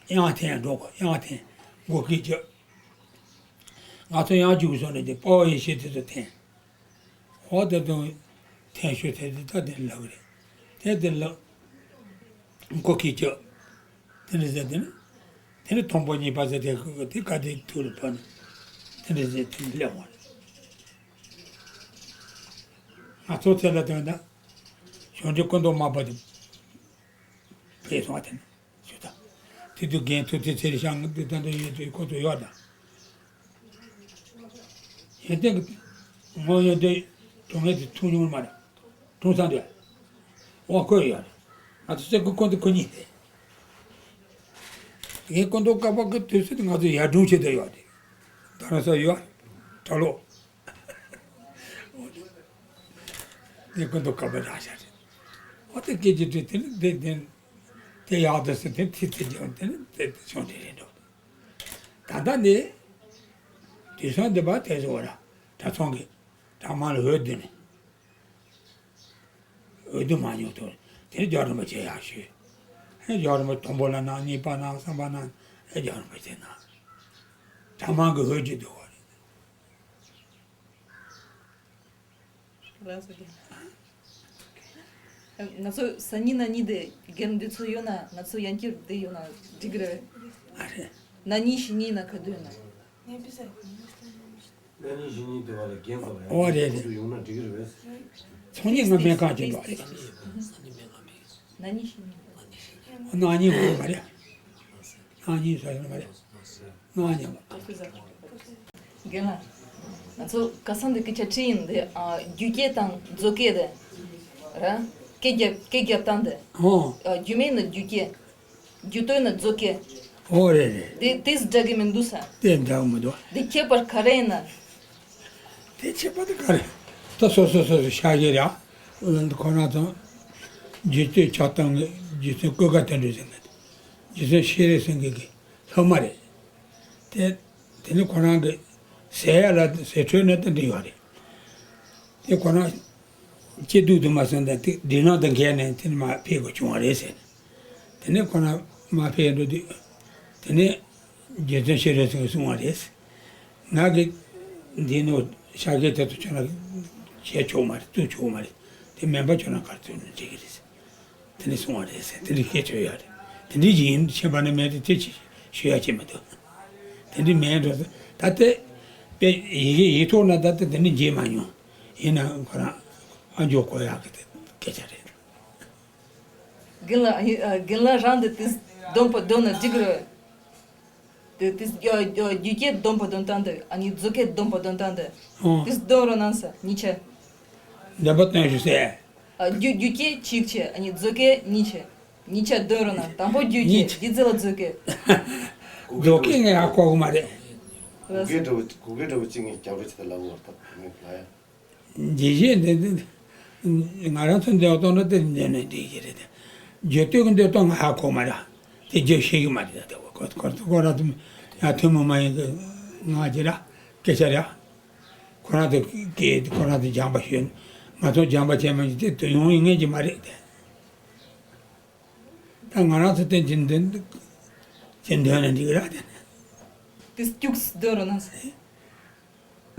དབྱངས་འཐེན་འགྲོ་དགོས། དབྱངས་འཐེན་འགོ་ཁྲིད་རྒྱབ། ང་ཚོ་ཡང་རྒྱུགས་སོང་ནས་དེ་དཔའ་བོ་ཡེ་ཤེས་དེ་ཚོ་འཐེན། འོ་དེ་དང་འཐེན་ཤོག་དེ་དེ་ད་དེ་ལབ་རེད། དེ་དེ་ལབ། མགོ་ཁྲིད་རྒྱབ། དེ་འདྲ་ཟེར་དེ་ནི། དེ་ནི་དང་པོ་གཉིས་པ་ཟེར་དེ་ཁོ་དེ་ག་དེ་ཐུག་རེད་ཕ་ནི། དེ་འདྲ་ཟེར་དེ་ནི་སླེབས་འོང་རེད། ང་ཚོ་ཚེ་ལ་དོན་ན། གཞུང་འབྲེལ་སྐུ་མདོག་དམར་པོ་དེ། ཕེབས་སོང་བ་དེ་ནི། ཞུ་དང་། དེ་དུས་རྒན་ཐུབ་བསྟན་ཚེ་རིང་ཤང་དེ་ད་དུང་ཡོད་དུས་ཁོ་ཚོ་ཡོད་དང་། ཡོན་ཏན་གྱི། ངོ་ཡོན་ཏན་དྲང་ངེས་དེ་ཐུག་མྱོང་མ་རེད། དྲང་སང་དུས། འོ་ཁོ་ཡོད་རེད། ང་ཚོ་སེ་ཁོ་ཁོ་འདི་ཁོ་གཉིས་རེད། ངས་ཀོན་ཏོ་ཀ་པ་གི་དུས་ཚོད་ང་ཚོ་ཡར་དྲུང་བྱེད་དུ་ཡོད་རེད། རྡ་རམ་ས་ཡོད། གྲྭ་ལོག་ངས་ཀོན་ཏོ་ཀ་པ་རག་བཞག་རེད། འོ་དེ་སྐད་ཀྱི་དུས་དེ་ནི་དེ་དེ་དེ་ཡག་ཏུ་ཟེར་དེ་ཐིག་ཚེ་རྒྱང་དེ་ནི་དེ་བྱུང་དེ་རེད་འགྲོ། ད་ལྟ་ནི། དུས་སང་འདི་པ་དེ་ཚོ་བ་ར་གྲྭ་ཚང་གི་གྲྭ་མང་ལ་འོས་བསྡུ་ནས། འོས་བསྡུ་མ་མྱོང་ཐུག་དེ་ནི་རྒྱལ་བ་རིན་པོ་ཆེ་ཡར་ཞུས། ཨེ་རྒྱལ་བ་རིན་པོ་ཆེ་དང་པོ་ལ་གནང་། གཉིས་པ་གནང་། གསུམ་པ་གནང་། ཨེ་རྒྱལ་བ་རིན་པོ་ཆེ་གནང་། གྲྭ་མང་གི་འོས་བསྡུ་འདུག་བ་རེད། ལགས་སོ་རྒན། ང་ཚོ་སང་ཉིན་གནངས་ཉིན་དེ་རྒན་འདི་ཚོ་ཡོད་ན། ང་ཚོ་ཡང་བསྐྱར་བསྡད་ཡོད་ན་འགྲིག་གི་རེད། ཨ་རེད། གནངས་ཉིན་གཞེས་ཉིན་ན་ག་དུས་ཡོད་ན། གནངས་ཉིན་གཞེས་ཉིན་དེ་བ་ལ་རྒན་ཚོ་ལ་ཡང་ཨོ་རེད་རེད། ཁོ་ཚོ་ཡོང་ན་འགྲིག་གི་རེད་པས། ཚོང་གཉིས་ང་སྨན་ཁང་ཅིག་འགྲོ་རེད། གནངས་ཉིན་གཞེས་ཉིན། གནངས་ཉིན་འོ་མ་རེད། གནངས་ཉིན་ཟེར་ཡོད་མ་རེད། གནངས་ཉིན་མ། རྒན་ལགས། ང་ཚོ་ཁ་སང་དེ་སྐད་ཆ་དྲིས་ཡིན་དེ། ཨ། རྒྱུད་སྐད་དང་མཛོད་སྐད་དེ། ར། སྐད་རྒྱབ་སྐད་རྒྱབ་སྟངས་དེ། ཨོ། ཨ། རྒྱུད་སྨད་ན་རྒྱུད་སྐད། རྒྱུད་སྟོད་ན་མཛོད་སྐད། ཨོ་རེད་རེད། དེ་དེས་འདྲ་གི་མི་འདུག་ས། དེ་འདྲ་གི་མི་འདུག་དེ་ཁྱད་པར་ག་རེ་ཡིན་ན། དེ་ཁྱད་པར་དེ་ག་རེ། ད་སོ་སོ་སོ་སོ་ཤ་ཞེ་རེད་ཨ། ཁོ་རང་ཚོ། རྒྱུད་སྟོད་ཆགས་སྟངས་ཀྱི་རྒྱུ་མཚན་བཀོད་ཁ་དེ་འདྲ་ཟེར་ནས། རྒྱུ་མཚན་ཤེས་རིག་སེང་གེ་གི་སློབ་མ་རེད། དེ། དེ་ནི་ཁོ་རང་གི་ཟས་ཡ་ལ་ཟས་འཕྲོད་ནས་དེ་འདྲ་ཡོད་རེད། དེ་ཁོ་རང་སྐྱིད་སྡུག་དུ་མ་སོང་ད་དེ་འདྲི་ནང་དུ་འགལ་ནས་དེ་ནི་མ་ཕེབས་དགོས་བྱུང་བ་རེད་ཟེར། དེ་ནི་ཁོ་རང་མ་ཕེབས་འགྲོ་དུས། དེ་ནི་རྒྱུ་མཚན་ཤེས་རིག་སེང་གེས་གསུངས་པ་རེད། ང་གིས་འདི་ནོ་ཤ་གི་དེ་ཚོ་ཁྱོད་རང་བྱས་ཆོག་མ་རེད། བཙུགས་ཆོག་མ་རེད། དེ་མེད་པ་ཁྱོད་རང་གར་བཙུགས་ནས་འགྲིག་གི་རེད། དེ་འདྲ་གསུང་བ་རེད་ཟེར། དེ་འདྲའི་སྐད་ཆ་ཡོད་རེད། དེ་འདྲའི་ཡིན་ཕྱིན་པ་ནི་མེད་དེ་དེ་ཅི་ཞུ་ཡ་ཅི་མི་འདུག་དེ་འདྲའི་མེད་འགྲོ་ཟེར། ད་ལྟའི་དཔེ་ཡི་གེ་ཡིག་ཐོག་ན་ད་ལྟ་དེ་འདྲའི་མཇལ་མ་མྱོང་། ཡིན་ནའང་ཁོ་རང་ཨ་མཆོག་གོ་ཡག་གི་དེ་ སྐད་ཆ་རེད། རྒན་ལགས་ཨ་ནི་ཨ་རྒན་ལགས་རང་འདི་དེ་སྡོམ་པ་འདོན་ན་འགྲིག་གི་རེད། དེ་དེ་ཡ་ཡ་རྒྱུད་སྐད་སྡོམ་པ་འདོན་སྟངས་འདི་ཨ་ནི་མཛོད་སྐད་སྡོམ་པ་འདོན་སྟངས་འདི། ཨོ། དེ་འདོན་རོགས་གནང་ས་གཉིས་ཆ། འདོན་པ་འདོན་ཞུ་ཟེར། ཨ་རྒྱུད་རྒྱུད་སྐད་གཅིག་བྱས་ཨ་ནི་མཛོད་སྐད་གཉིས་བྱས། གཉིས་ཆ་འདོན་རོགས་གནང་། དང་པོ་རྒྱུད་གཉིས་སྐད་ཆ། འདི་ཚེ་ལ་མཛོད་སྐད། མཛོད་སྐད་ངས་ཧ་གོ་གི་མ་རེད། གུ་གེ་འདྲ་བོ་གུ་གེ་འདྲ་བོ་གཅིག་ངས་རྒྱབ་རོགས་བྱེད་དང་ལབ་བར་ཐག་མེད་ལ་ཡ། རྒྱུད་སྐད་འདི་འདི་ང་རང་ཚོ་འདོན་སྟངས་འདྲ་དེ་འདོན་ནས་འདི་གི་རེད་དེ། རྒྱུད་སྟོད་ཀྱི་འདོན་སྟངས་ང་ཧ་གོ་མ་རེད། དེ་རྒྱུད་ཤེས་གི་མ་རེད་ད་དེ་ཁོ་ཁོ་ཁོ་རང་ཚོ་ཡང་ཐུན་མོང་མ་ཡིན་གི་ང་ཅི་ར་སྐད་ཆ་རེད། ཁོ་རང་ཚོ་སྐད་ཁོ་རང་ཚོ་སྦྱངས་པ་ཤོད། ང་ཚོ་སྦྱངས་པ་བྱས་མ་ཤེས་དེ་དོན་ཡོང་ཡིན་ངེས་ཀྱི་མ་རེད་དེ། ད་ང་རང་ཚོ་བསྟན་གྱི་འདི་ཅི་འདོན་ན་འགྲིག་ར་དེ། དེ་སྐྱུགས་སུ་འདོན་རོགས་གནང་ཟེར།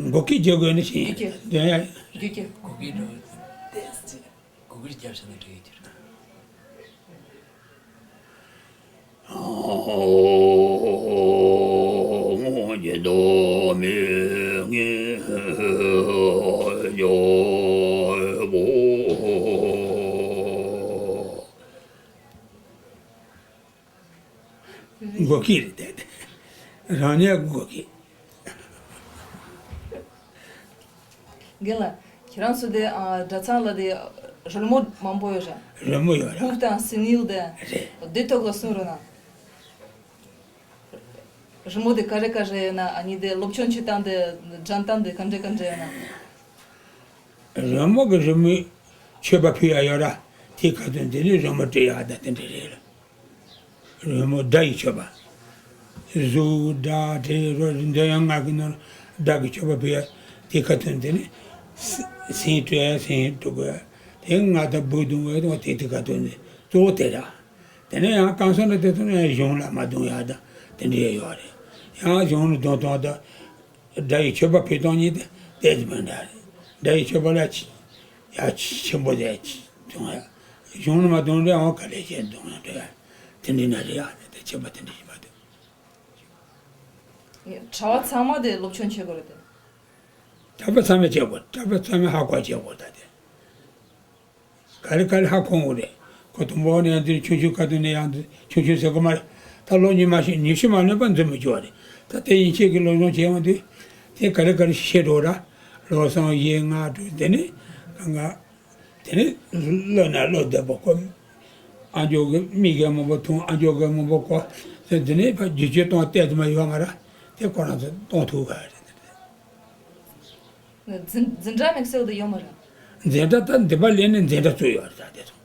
མགོ་སྐད་རྒྱག་དགོས་ནི་ཞིག་ཡིན། རྒྱུད་སྐད། འདོན་ཡ། རྒྱུད་སྐད། གུ་གེ་འདྲ་བོ་དེ་གུ་གེ་རྒྱབ་ས་ན་འགྲིག་ཡོད་ཀྱི་རེད། མགོ་སྐད་རེད་དེ། རང་ཉིད་མགོ་སྐད། རྒན་ལགས། ཁྱེད་རང་ཚོ་དེ་ཨ་གྲྭ་ཚང་ལ་དེ་རོལ་མོ་མང་པོ་ཡོད་རེད། རོལ་མོ་ཡོད་རེད། ཧུབ་དང་སི་ནིལ་དེ། རེད། དེ་ཐོག་ལ་གསུང་རོགས་གནང་། རི་མོ་དེ་ག་རེ་ག་རེ་ཡོད་ན་ཨ་ནི་དེ་སློབ་སྦྱོང་བྱེད་སྟངས་དེ་སྦྱང་སྟངས་དེ་ག་འདྲ་ག་འདྲ་ཡོད་ན། རི་མོ་གི་རི་མོའི་མཆོད་པ་ཕུལ་ཡ་ཡོད་ར། དེ་ཁ་ཐུན་དེ་ནི་རི་མོ་སྤྲད་ཡ་ད་དེ་འདྲ་རེད། རི་མོ་སྒྲ་ཡི་མཆོད་པ། གཟུགས་སྒྲ་དྲི་རོ་འདོད་ཡོན་ལྔ་གི་ནང་སྒྲ་གི་མཆོད་པ་ཕུལ་ཡ། དེ་ཁ་ཐུན་དེ་ནི་ས་སེམས་སྤྲོ་ཡ་སེམས་སྤྲོ་དགོས་ཡ། དེ་ང་ད་བུ་དུང་བས་དང་དེ་དེ་ཁ་ཐུན་དེ་གཙོ་བོ་དེ་ར། དེ་ནས་ཡང་གང་སོང་ན་དེ་ཚོ་ནས་གཞུང་ལ་མ་བརྡུང་ཡག་དང་དེ་འདྲ་ཡོད་རེད། ཡང་གཞུང་ལ་བརྡུང་སྟངས་དང་། སྒྲ་ཡི་མཆོད་པ་ཕུལ་སྟངས་གཉིས་དེ་དེ་ཙམ་མི་འདྲ་རེད། སྒྲ་ཡི་མཆོད་པ་ལ་ཡ་ཆེན་པོ་དེ་བརྡུང་ཡག་གཞུང་ལ་མ་བརྡུང་རེད་ཡང་ག་ལེ་བྱས་བརྡུང་ཡག་འདྲ་ཡག་དེ་འདྲ་ན་རེད་ཡག་དེ་དེ་མཆོད་པ་དེ་འདྲ་ཡིན་པ་དེ། གྲྭ་བ་ཚང་མ་དེ་སློབ་སྦྱོང་བྱེད་དགོས་རེད་དེ། གྲྭ་པ་ཚང་མས་བྱེད་དགོས། གྲྭ་པ་ཚང་མས་ཧ་གོ་བྱེད་དགོས་ད་དེ། ག་རེ་ག་རེ་ཧ་གོ་འོ་རེད། ཁོ་དང་པོ་ནས་ཡང་འདིར་ཆུང་ཆུང་ཁ་ཐུག་ནས་ཡང་འདི་ཆུང་ཆུང་ཟེར་གོ་མ་རེད། ད་ལོ་ཉི་མ་ཞིག་ཉི་ཤུ་མ་ལོན་པ་འཛིན་མི་བཅུག་བ་རེད། ད་དེ་ཡིན་ཆེད་ཀྱི་སློབ་སྦྱོང་བྱས་འོང་དུས། དེ་ག་རེ་ག་རེ་ཤེས་འགྲོ་ར། ལོ་གསུམ་བཞི་ལྔ་དྲུག་དེ་ནས་གང་ག་དེ་ནས་བློ་ན་བློ་བདེ་པོ་ཁོ། ཨ་མཆོག་གི་མི་གེ་མང་པོ་མཐོང་ཨ་མཆོག་གེ་མང་པོ་གོ། དེ་དེ་ནས་ཕ་རྒྱུ་ཆོས་གཏོང་བལྟས་དུ་མ་ཡོད་མ་ར། དེ་ཁོ་རང་ཚོ་གཏོང་ཐུབ་ག་རེད། འཛིན་འཛིན་གྲྭ་དམིགས་བསལ་དུ་ཡོད་མ་རེད། འཛིན་གྲྭ་ད་འདི་པ་ལས་ནས་འཛིན་གྲྭ་བཙུགས་ཡོད་རེད་ད་དེ་ཚོ།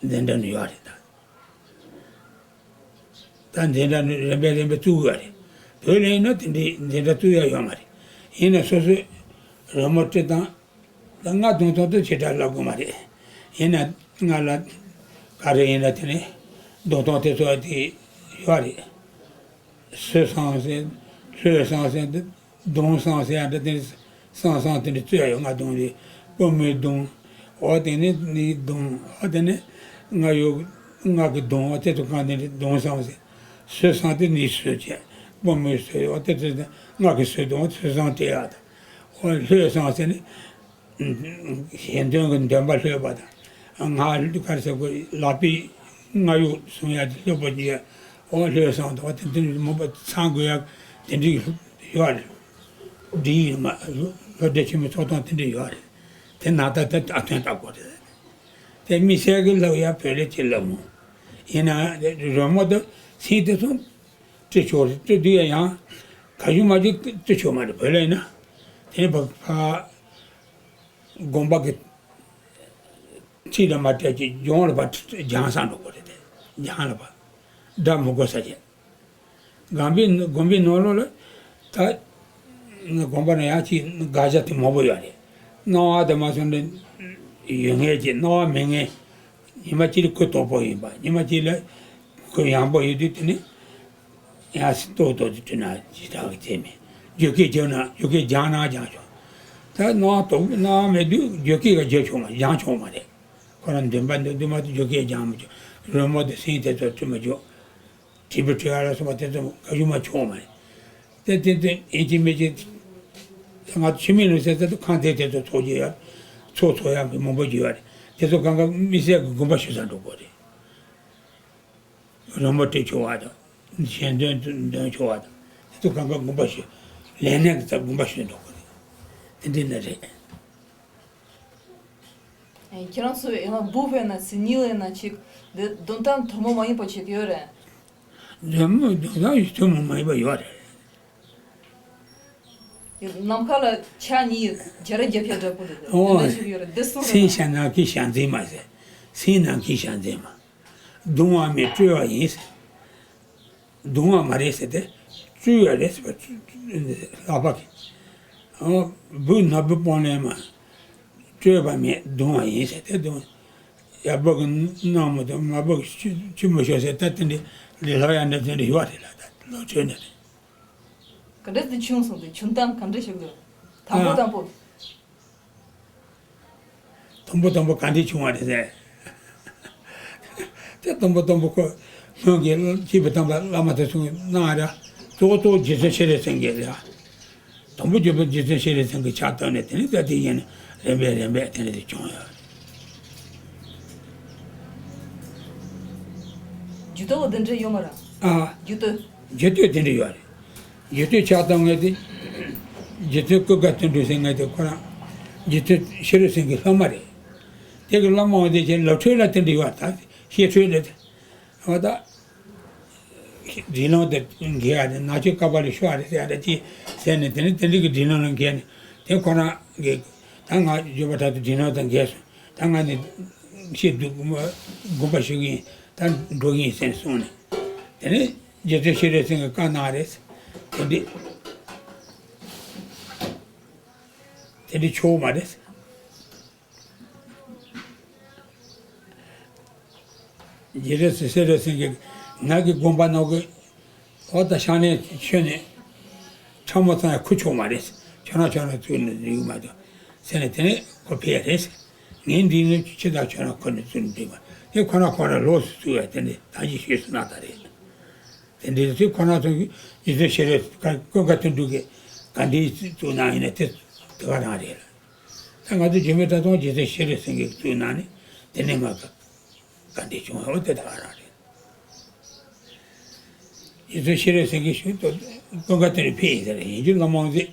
འཛིན་གྲྭ་ནི་ཡོད་རེད་ད། ད་འཛིན་གྲྭ་ནི་རིམ་པས་རིམ་པས་བཙུགས་ཡོད་རེད། བོད་ལས་ན་དེ་འདྲའི་འཛིན་གྲྭ་བཙུགས་ཡ་ཡོད་མ་རེད། ཡིན་ན་སོ་སོའི་རི་མོ་བྲིས་སྟངས་ད་ང་གདོང་ཐོག་ཏུ་ཇི་ལྟར་ལབ་དགོས་མ་རེད། ཡིན་ན་ང་ལ་ག་རེ་ཡིན་ན་དེ་ནི་གདོང་ཐོག་དེ་ཚོ་དེ་ཡོད་རེད། སོ་སང་ཟེར། ལྷོ་སང་ཟེར། གདོང་སང་ཟེར་ཡ་འདྲ་དེ་ནི་སང་སང་དེ་འདྲ་བཙུགས་ཡ་ཡོད། ང་གདོང་དེ་པུས་མོའི་གདོང་། འོ་དེ་ནི་ནི་གདོང་། འོ་དེ་ནི་ང་ཡོད་ང་གི་གདོང་། འོ་དེ་ཚོ་གང་དེ་ནི་གདོང་སང་ཟེར། སོ་སང་དེ་ནི་སོ་བྱས། པུས་མོའི་སོ། འོ་དེ་ཚོ་ང་གི་སོ་གདོང་སོ་སང་སྤྲད་ཡ་དང་། འོ་ལྷོ་སང་ཟེར་ནི། གཞན་དོན་གྱི་འདུན་པ་ལྷོད་པ་དང་། ང་ག་རེ་ཟེར་དགོས། ལག་པའི་སྔ་གཡོག་སྲུང་ཡ་དེ་ལྷོད་པོ་ཅིག་ཡ། འོ་ལྷོད་སོང་དུས་དེ་འདྲའི་མོས་པ་ཚང་དགོས་ཡ་དེ་འདྲའི་ཡོད་རེད། འདི་ཡིན་མ་ལྷོ་ལྷོ་སྡེ་ཆེན་མོའི་ཚོགས་སྟངས་དེ་འདྲ་ཡོད་རེད། དེ་ནང་ལྟར་དེ་ཨ་ཐོན་བཏབ་དགོས་རེད། དེ་དམིགས་བསལ་གྱི་ལྷོད་ཡ་བོད་ལས་ཅི་ལབ་མོ། ཡིན་ན་རོལ་མོ་དེ་སེམས་དེ་ཚོ་སྤྲོད་ཆོག་རེད། སྤྲོད་དུས་ཡ་ཡང་ག་ཞུ་མ་ཞུ་སྤྲོད་ཆོག་མ་རེད། བོད་ལས་ཡིན་ན་དེ་ནས་ཕ་ཕ། དགོན་པ་གི་ཁྲིད་ལ་མ་སྤྲད་ཀྱི་སྦྱོང་ལ་ཕར་སྦྱང་ས་འགྲོ་དགོས་རེད་དེ། སྦྱང་ལ་ཕར་སྒྲ་མི་གོ་ས་བྱས། དགོན་པའི་དགོན་པའི་ནང་ལོགས་ལ་ད་དགོན་པ་ན་ཡང་ཅིག་དགག་བྱ་དེ་མང་པོ་ཡོད་རེད། སྣང་བ་དེ་མ་སོང་ནས་ཡོད་ངེས་ཀྱི་སྣང་བ་མེད་ངེས། ཉི་མ་གཅིག་ལ་གོས་དོག་པོ་ཡིན་པ། ཉི་མ་གཅིག་ལ་གོས་ཡངས་པོ་ཡོད་དུས་དེ་ནི་ཡང་སྲིད་ཏོག་ཏོག་ཏུ་བྲིས་ན་ཇི་ལྟར་གི་ཚད་མེད། རྒྱུད་སྐད་བརྗོད་ན་རྒྱུད་སྐད་སྦྱང་ན་སྦྱང་ཆོག་ད་སྣང་བ་དོག་སྣང་བ་མེད་དུས་རྒྱུད་སྐད་ཀྱང་བརྗོད་ཆོག་མ་སྦྱང་ཆོག་མ་རེད། ཁོ་རང་འདུན་པ་འདུག་འདུག་མ་གཏོགས་རྒྱུད་སྐད་སྦྱང་མི་ཆོག་རོལ་མོ་དེ་སེམས་དེ་ཚོ་བྲི་མི་ཆོག་བྲིས་པའི་བྲི་ཡ་ལ་སོགས་པ་དེ་ཚོ་ག་ཞུ་མ་ཆོག་མ་རེད། དེ་དེ་དེ་ཨིན་ཅི་མིན་ཅི། ང་ཚོ་ཆུ་མིག་ལུང་ཟེར་ཚད་དུ་ཁང་དེ་དེ་ཚོ་ཚོགས་ཀྱི་ཡོད། ཚོགས་ཚོགས་ཡག་གི་མང་པོ་ཅིག་ཡོད་རེད། དེ་ཚོ་གང་ག་དམིགས་བསལ་གྱི་དགོངས་པ་ཞུ་ས་འགྲོ་དགོས་རེད། རོལ་མོ་སྤྲོད་ཆོག་པ་དང་། གཞན་དོན་འདོན་ཆོག་པ་དང་། དེ་ཚོ་གང་ག་དགོངས་པ་ཞུ། ལས་སྣེ་གི་ཚབ་དགོངས་པ་ཞུ་འགྲོ་དགོས་རེད། དེ་འདྲ་ནི་རེད། ཨེ། ཁྱེད་རང་ཚོས་ཡང་ན་སྦུག་ཕེབས་ན་སིད་ནི་ལ་ཡིན་ན་ཅིག་འདི་འདོན་སྟངས་དོ་མོ་མ་ཡིན་པ་བྱེད་ཀྱི་ཡོད་རེད། འདོན་མོ་འདོན་སྟངས་དོ་མོ་མ་ཡིན་པ་ཡོད་རེད། ནམ་མཁའ་ལ་ཆ་གཉིས་བྱ་ར་རྒྱབ་ཡ་འདྲ་པོ་འདི་འདི་འདྲ་ཞིག་ཡོད་རེད། འདི་གསུངས་སེམས་རེད། བྱ་ནམ་མཁའི་བྱ་འཛིན་མ་ཟེར། སེམས་ནམ་མཁའི་བྱ་འཛིན་མ། གདུང་བ་མེད་སྤྲོས་པ་ཡིན་ཟེར། གདུང་བ་མ་རེད་ཟེར་ཏེ། སྤྲོས་པ་རེད་ཟེར་བ། ལྷག་པ་གི། ཨོ། སྦུག་ན་སྦུག་སྤང་ལེན་མ། སྤྲོས་པ་མེད་གདུང་བ་ཡིན་ཟེར་ཏེ་གདུང་། ཡ་སྦུག་གི་སྣང་མི་འདུག་མ་སྦུག་གི་ཆུ་མི་ཤོར་ཟེར་ད་དེ་འདྲའི་ལས་སླ་ཡ་འདྲ་དེ་འདྲ་ཡོད་རེད་ལ། ད་ལོ་ཆོས་ནི་རེད། ག་འདྲ་དེ་བྱུང་སོང་དེ་བྱུང་སྟངས་ག་འདྲ་ཞིག་འདུག་དང་པོ་ཨ། དང་པོ། དང་པོ་དང་པོ་ག་འདྲས་བྱུང་བ་རེད་ཟེར། དེ་དང་པོ་དང་པོ་ཁོ་སྔོན་གྱི་སྐྱེས་བུ་དམ་པ་བླ་མ་དེ་ཚོས་གནང་བ་རེད། གཙོ་བོ་གཙོ་བོ་རྗེ་བཙུན་ཤེས་རབ་སེང་གེ་རེད། དང་པོ་རྒྱུད་པ་རྗེ་བཙུན་ཤེས་རབ་སེང་གེ་ཕྱག་བཏབ་ནས་དེ་ནས་ད་དེ་ཡིན་ནས་རིམ་པས་རིམ་པས་དེ་འདྲས་དེ་བྱུང་ཡོད། རྒྱུད་སྟོད་ལ་འདི་འདྲས་ཡོད་མ་རེད། ཨ། རྒྱུད་སྟོད། རྒྱུད་སྟོད་དེ་འདྲས་ཡོད་རེད། རྒྱུད་སྟོད་ཕྱག་བཏབ་མཁན་དེ། རྗེ་བཙུན་ཀུན་དགའ་དོན་གྲུབ་ཟེར་མཁན་དེ་ཁོ་རང་། རྗེ་བཙུན་ཤེས་རབ་སེང་གེའི་སློབ་མ་རེད། དེ་གི་བླ་མ་འོ་དེ་ཅན་ལོ་ཁྲོད་ལ་དེ་འདྲ་ཡོད་ད། ཤེས་ཁྲོད་ལ་དེ། འོ་ད། སྒྲིག་ལམ་དེ་འགལ་ཡ་དེ་ནག་ཆུ་ཀ་པ་ལ་ཤོར་བ་རེད་ཟེར་ཡ་དེ་ཅི་ཟེར་ནས་དེ་ནི་དེ་འདྲ་གི་སྒྲིག་ལམ་ལ་འགལ་ནས་དེ་ཁོ་རང་གི། ད་ང་འགྱོད་པ་དྲག་ཏུ་སྒྲིག་ལམ་དང་འགལ་སོང་། ད་ང་ནི་ཤེས་སྡུག་དགོངས་པ་ཞུ་གི་ཡིན། ད་འགྲོ་གི་ཡིན་ཟེར་ནས་གསུངས་ནས། དེ་ནས་རྗེ་བཙུན་ཤེས་རབ་སེང་གེས་བཀའ་གནང་རེད། དེ་འདྲ། དེ་འདྲ་ཆོག་མ་རེད། རྗེ་རེད་ཟེར། ཤེས་རབ་སེང་གེ་ང་གི་དགོངས་པ་ནང་གི། འོ་ད་ཤ་ནས་ཆོས་ནས་ཕྲ་མོ་ཙམ་ཡང་ཁུར་ཆོག་མ་རེད། ཁྱོད་རང་ཁྱོད་རང་བཙུགས་ནས་འདུག་མ་གཏོགས་ཟེར་ནས་དེ་ནས་ཁོ་ཕེབས་རེད། ངས་འདི་ནི་ཕྱི་དང་ཁྱོད་རང་ཁུར་ནས་བཙུགས་ནས་འདུག་མ་དེ་ཁོ་རང་ཁོ་རང་ལོགས་སུ་བཙུགས་པ་དེ་འདྲ་ད་ཅི་ཤོད་སུ་ན་ད་རེད། དེ་འདྲའི་ཚེ་ཁོ་རང་ཚོ་གི་རྗེ་བཙུན་ཤེས་རབ་ཀུན་དགའ་དོན་གྲུབ་ཀྱིས་ག་འདྲའི་བཙུགས་གནང་ཡིན་ན་དེ་དེ་ག་རང་རེད། ད་ང་ཚོ་འཇིགས་མེད་གྲྭ་ཚང་རྗེ་བཙུན་ཤེས་རབ་སེང་གེས་བཙུགས་གནང་ནས་དེ་ནས་མར་ག་ག་འདྲ་བྱུང་བ་དེ་ད་ག་རང་རེད། རྗེ་བཙུན་ཤེས་རབ་སེང་གེ་ཞུས་ཏོ། ཀུན་དགའ་དོན་གྲུབ་ཕེབས་ཡིན་ཟེར་ཡིན་རྒྱུ་ལ་མང་ཟེར།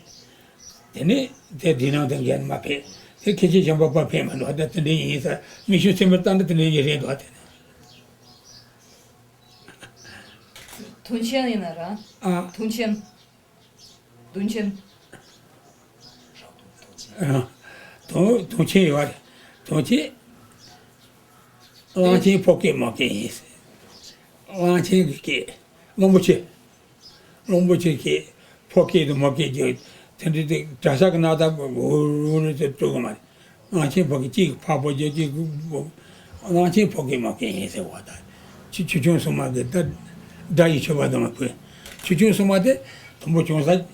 དེ་ནས་དེ་འདི་ནང་དུ་འགན་མ་ཕེབས། དེ་ཁྱེད་ཀྱི་གཞན་པ་པ་ཕེབས་མ་འདུག་ད་དེ་འདྲ་ཡིན་ས་མི་ཤུ་སེམས་པར་བཏང་ན་དེ་འདྲ་ཡིན་རེད་འདུག་དེ་ནས། དུང་ཆེན་ཡིན་ན་ར། ཨ། དུང་ཆེན། དུང་ཆེན། ཨ། དུང་དུང་ཆེན་ཡོད་རེད། དུང་ཆེན། གླང་ཆེན་ཕོ་སྐད་མོ་སྐད་ཡིན། གླང་ཆེན་གྱི་སྐད། གླང་པོ་ཆེ། གླང་པོ་ཆེ་སྐད། ཕོ་སྐད་དང་མོ་སྐད་ཀྱི་དེ་འདྲ་དེ་གྲྭ་ས་གི་ནང་ད་འུར་འུར་དེ་དཀྲུག་གི་མ་རེད། གླང་ཆེན་ཕོ་སྐད་གཅིག་ཕག་པོ་རྒྱག་གཅིག་གླང་ཆེན་ཕོ་སྐད་མོ་སྐད་ཡིན་ཟེར་བ་ད། ཆུ་ཆུ་ཆུང་སྲུང་མ་གི་ད་སྒྲ་ཡི་མཆོད་པ་དང་མ་ཕུལ། ཆུ་ཆུང་སྲུང་མ་དེ་དུམ་བུ་ཆུང་ས།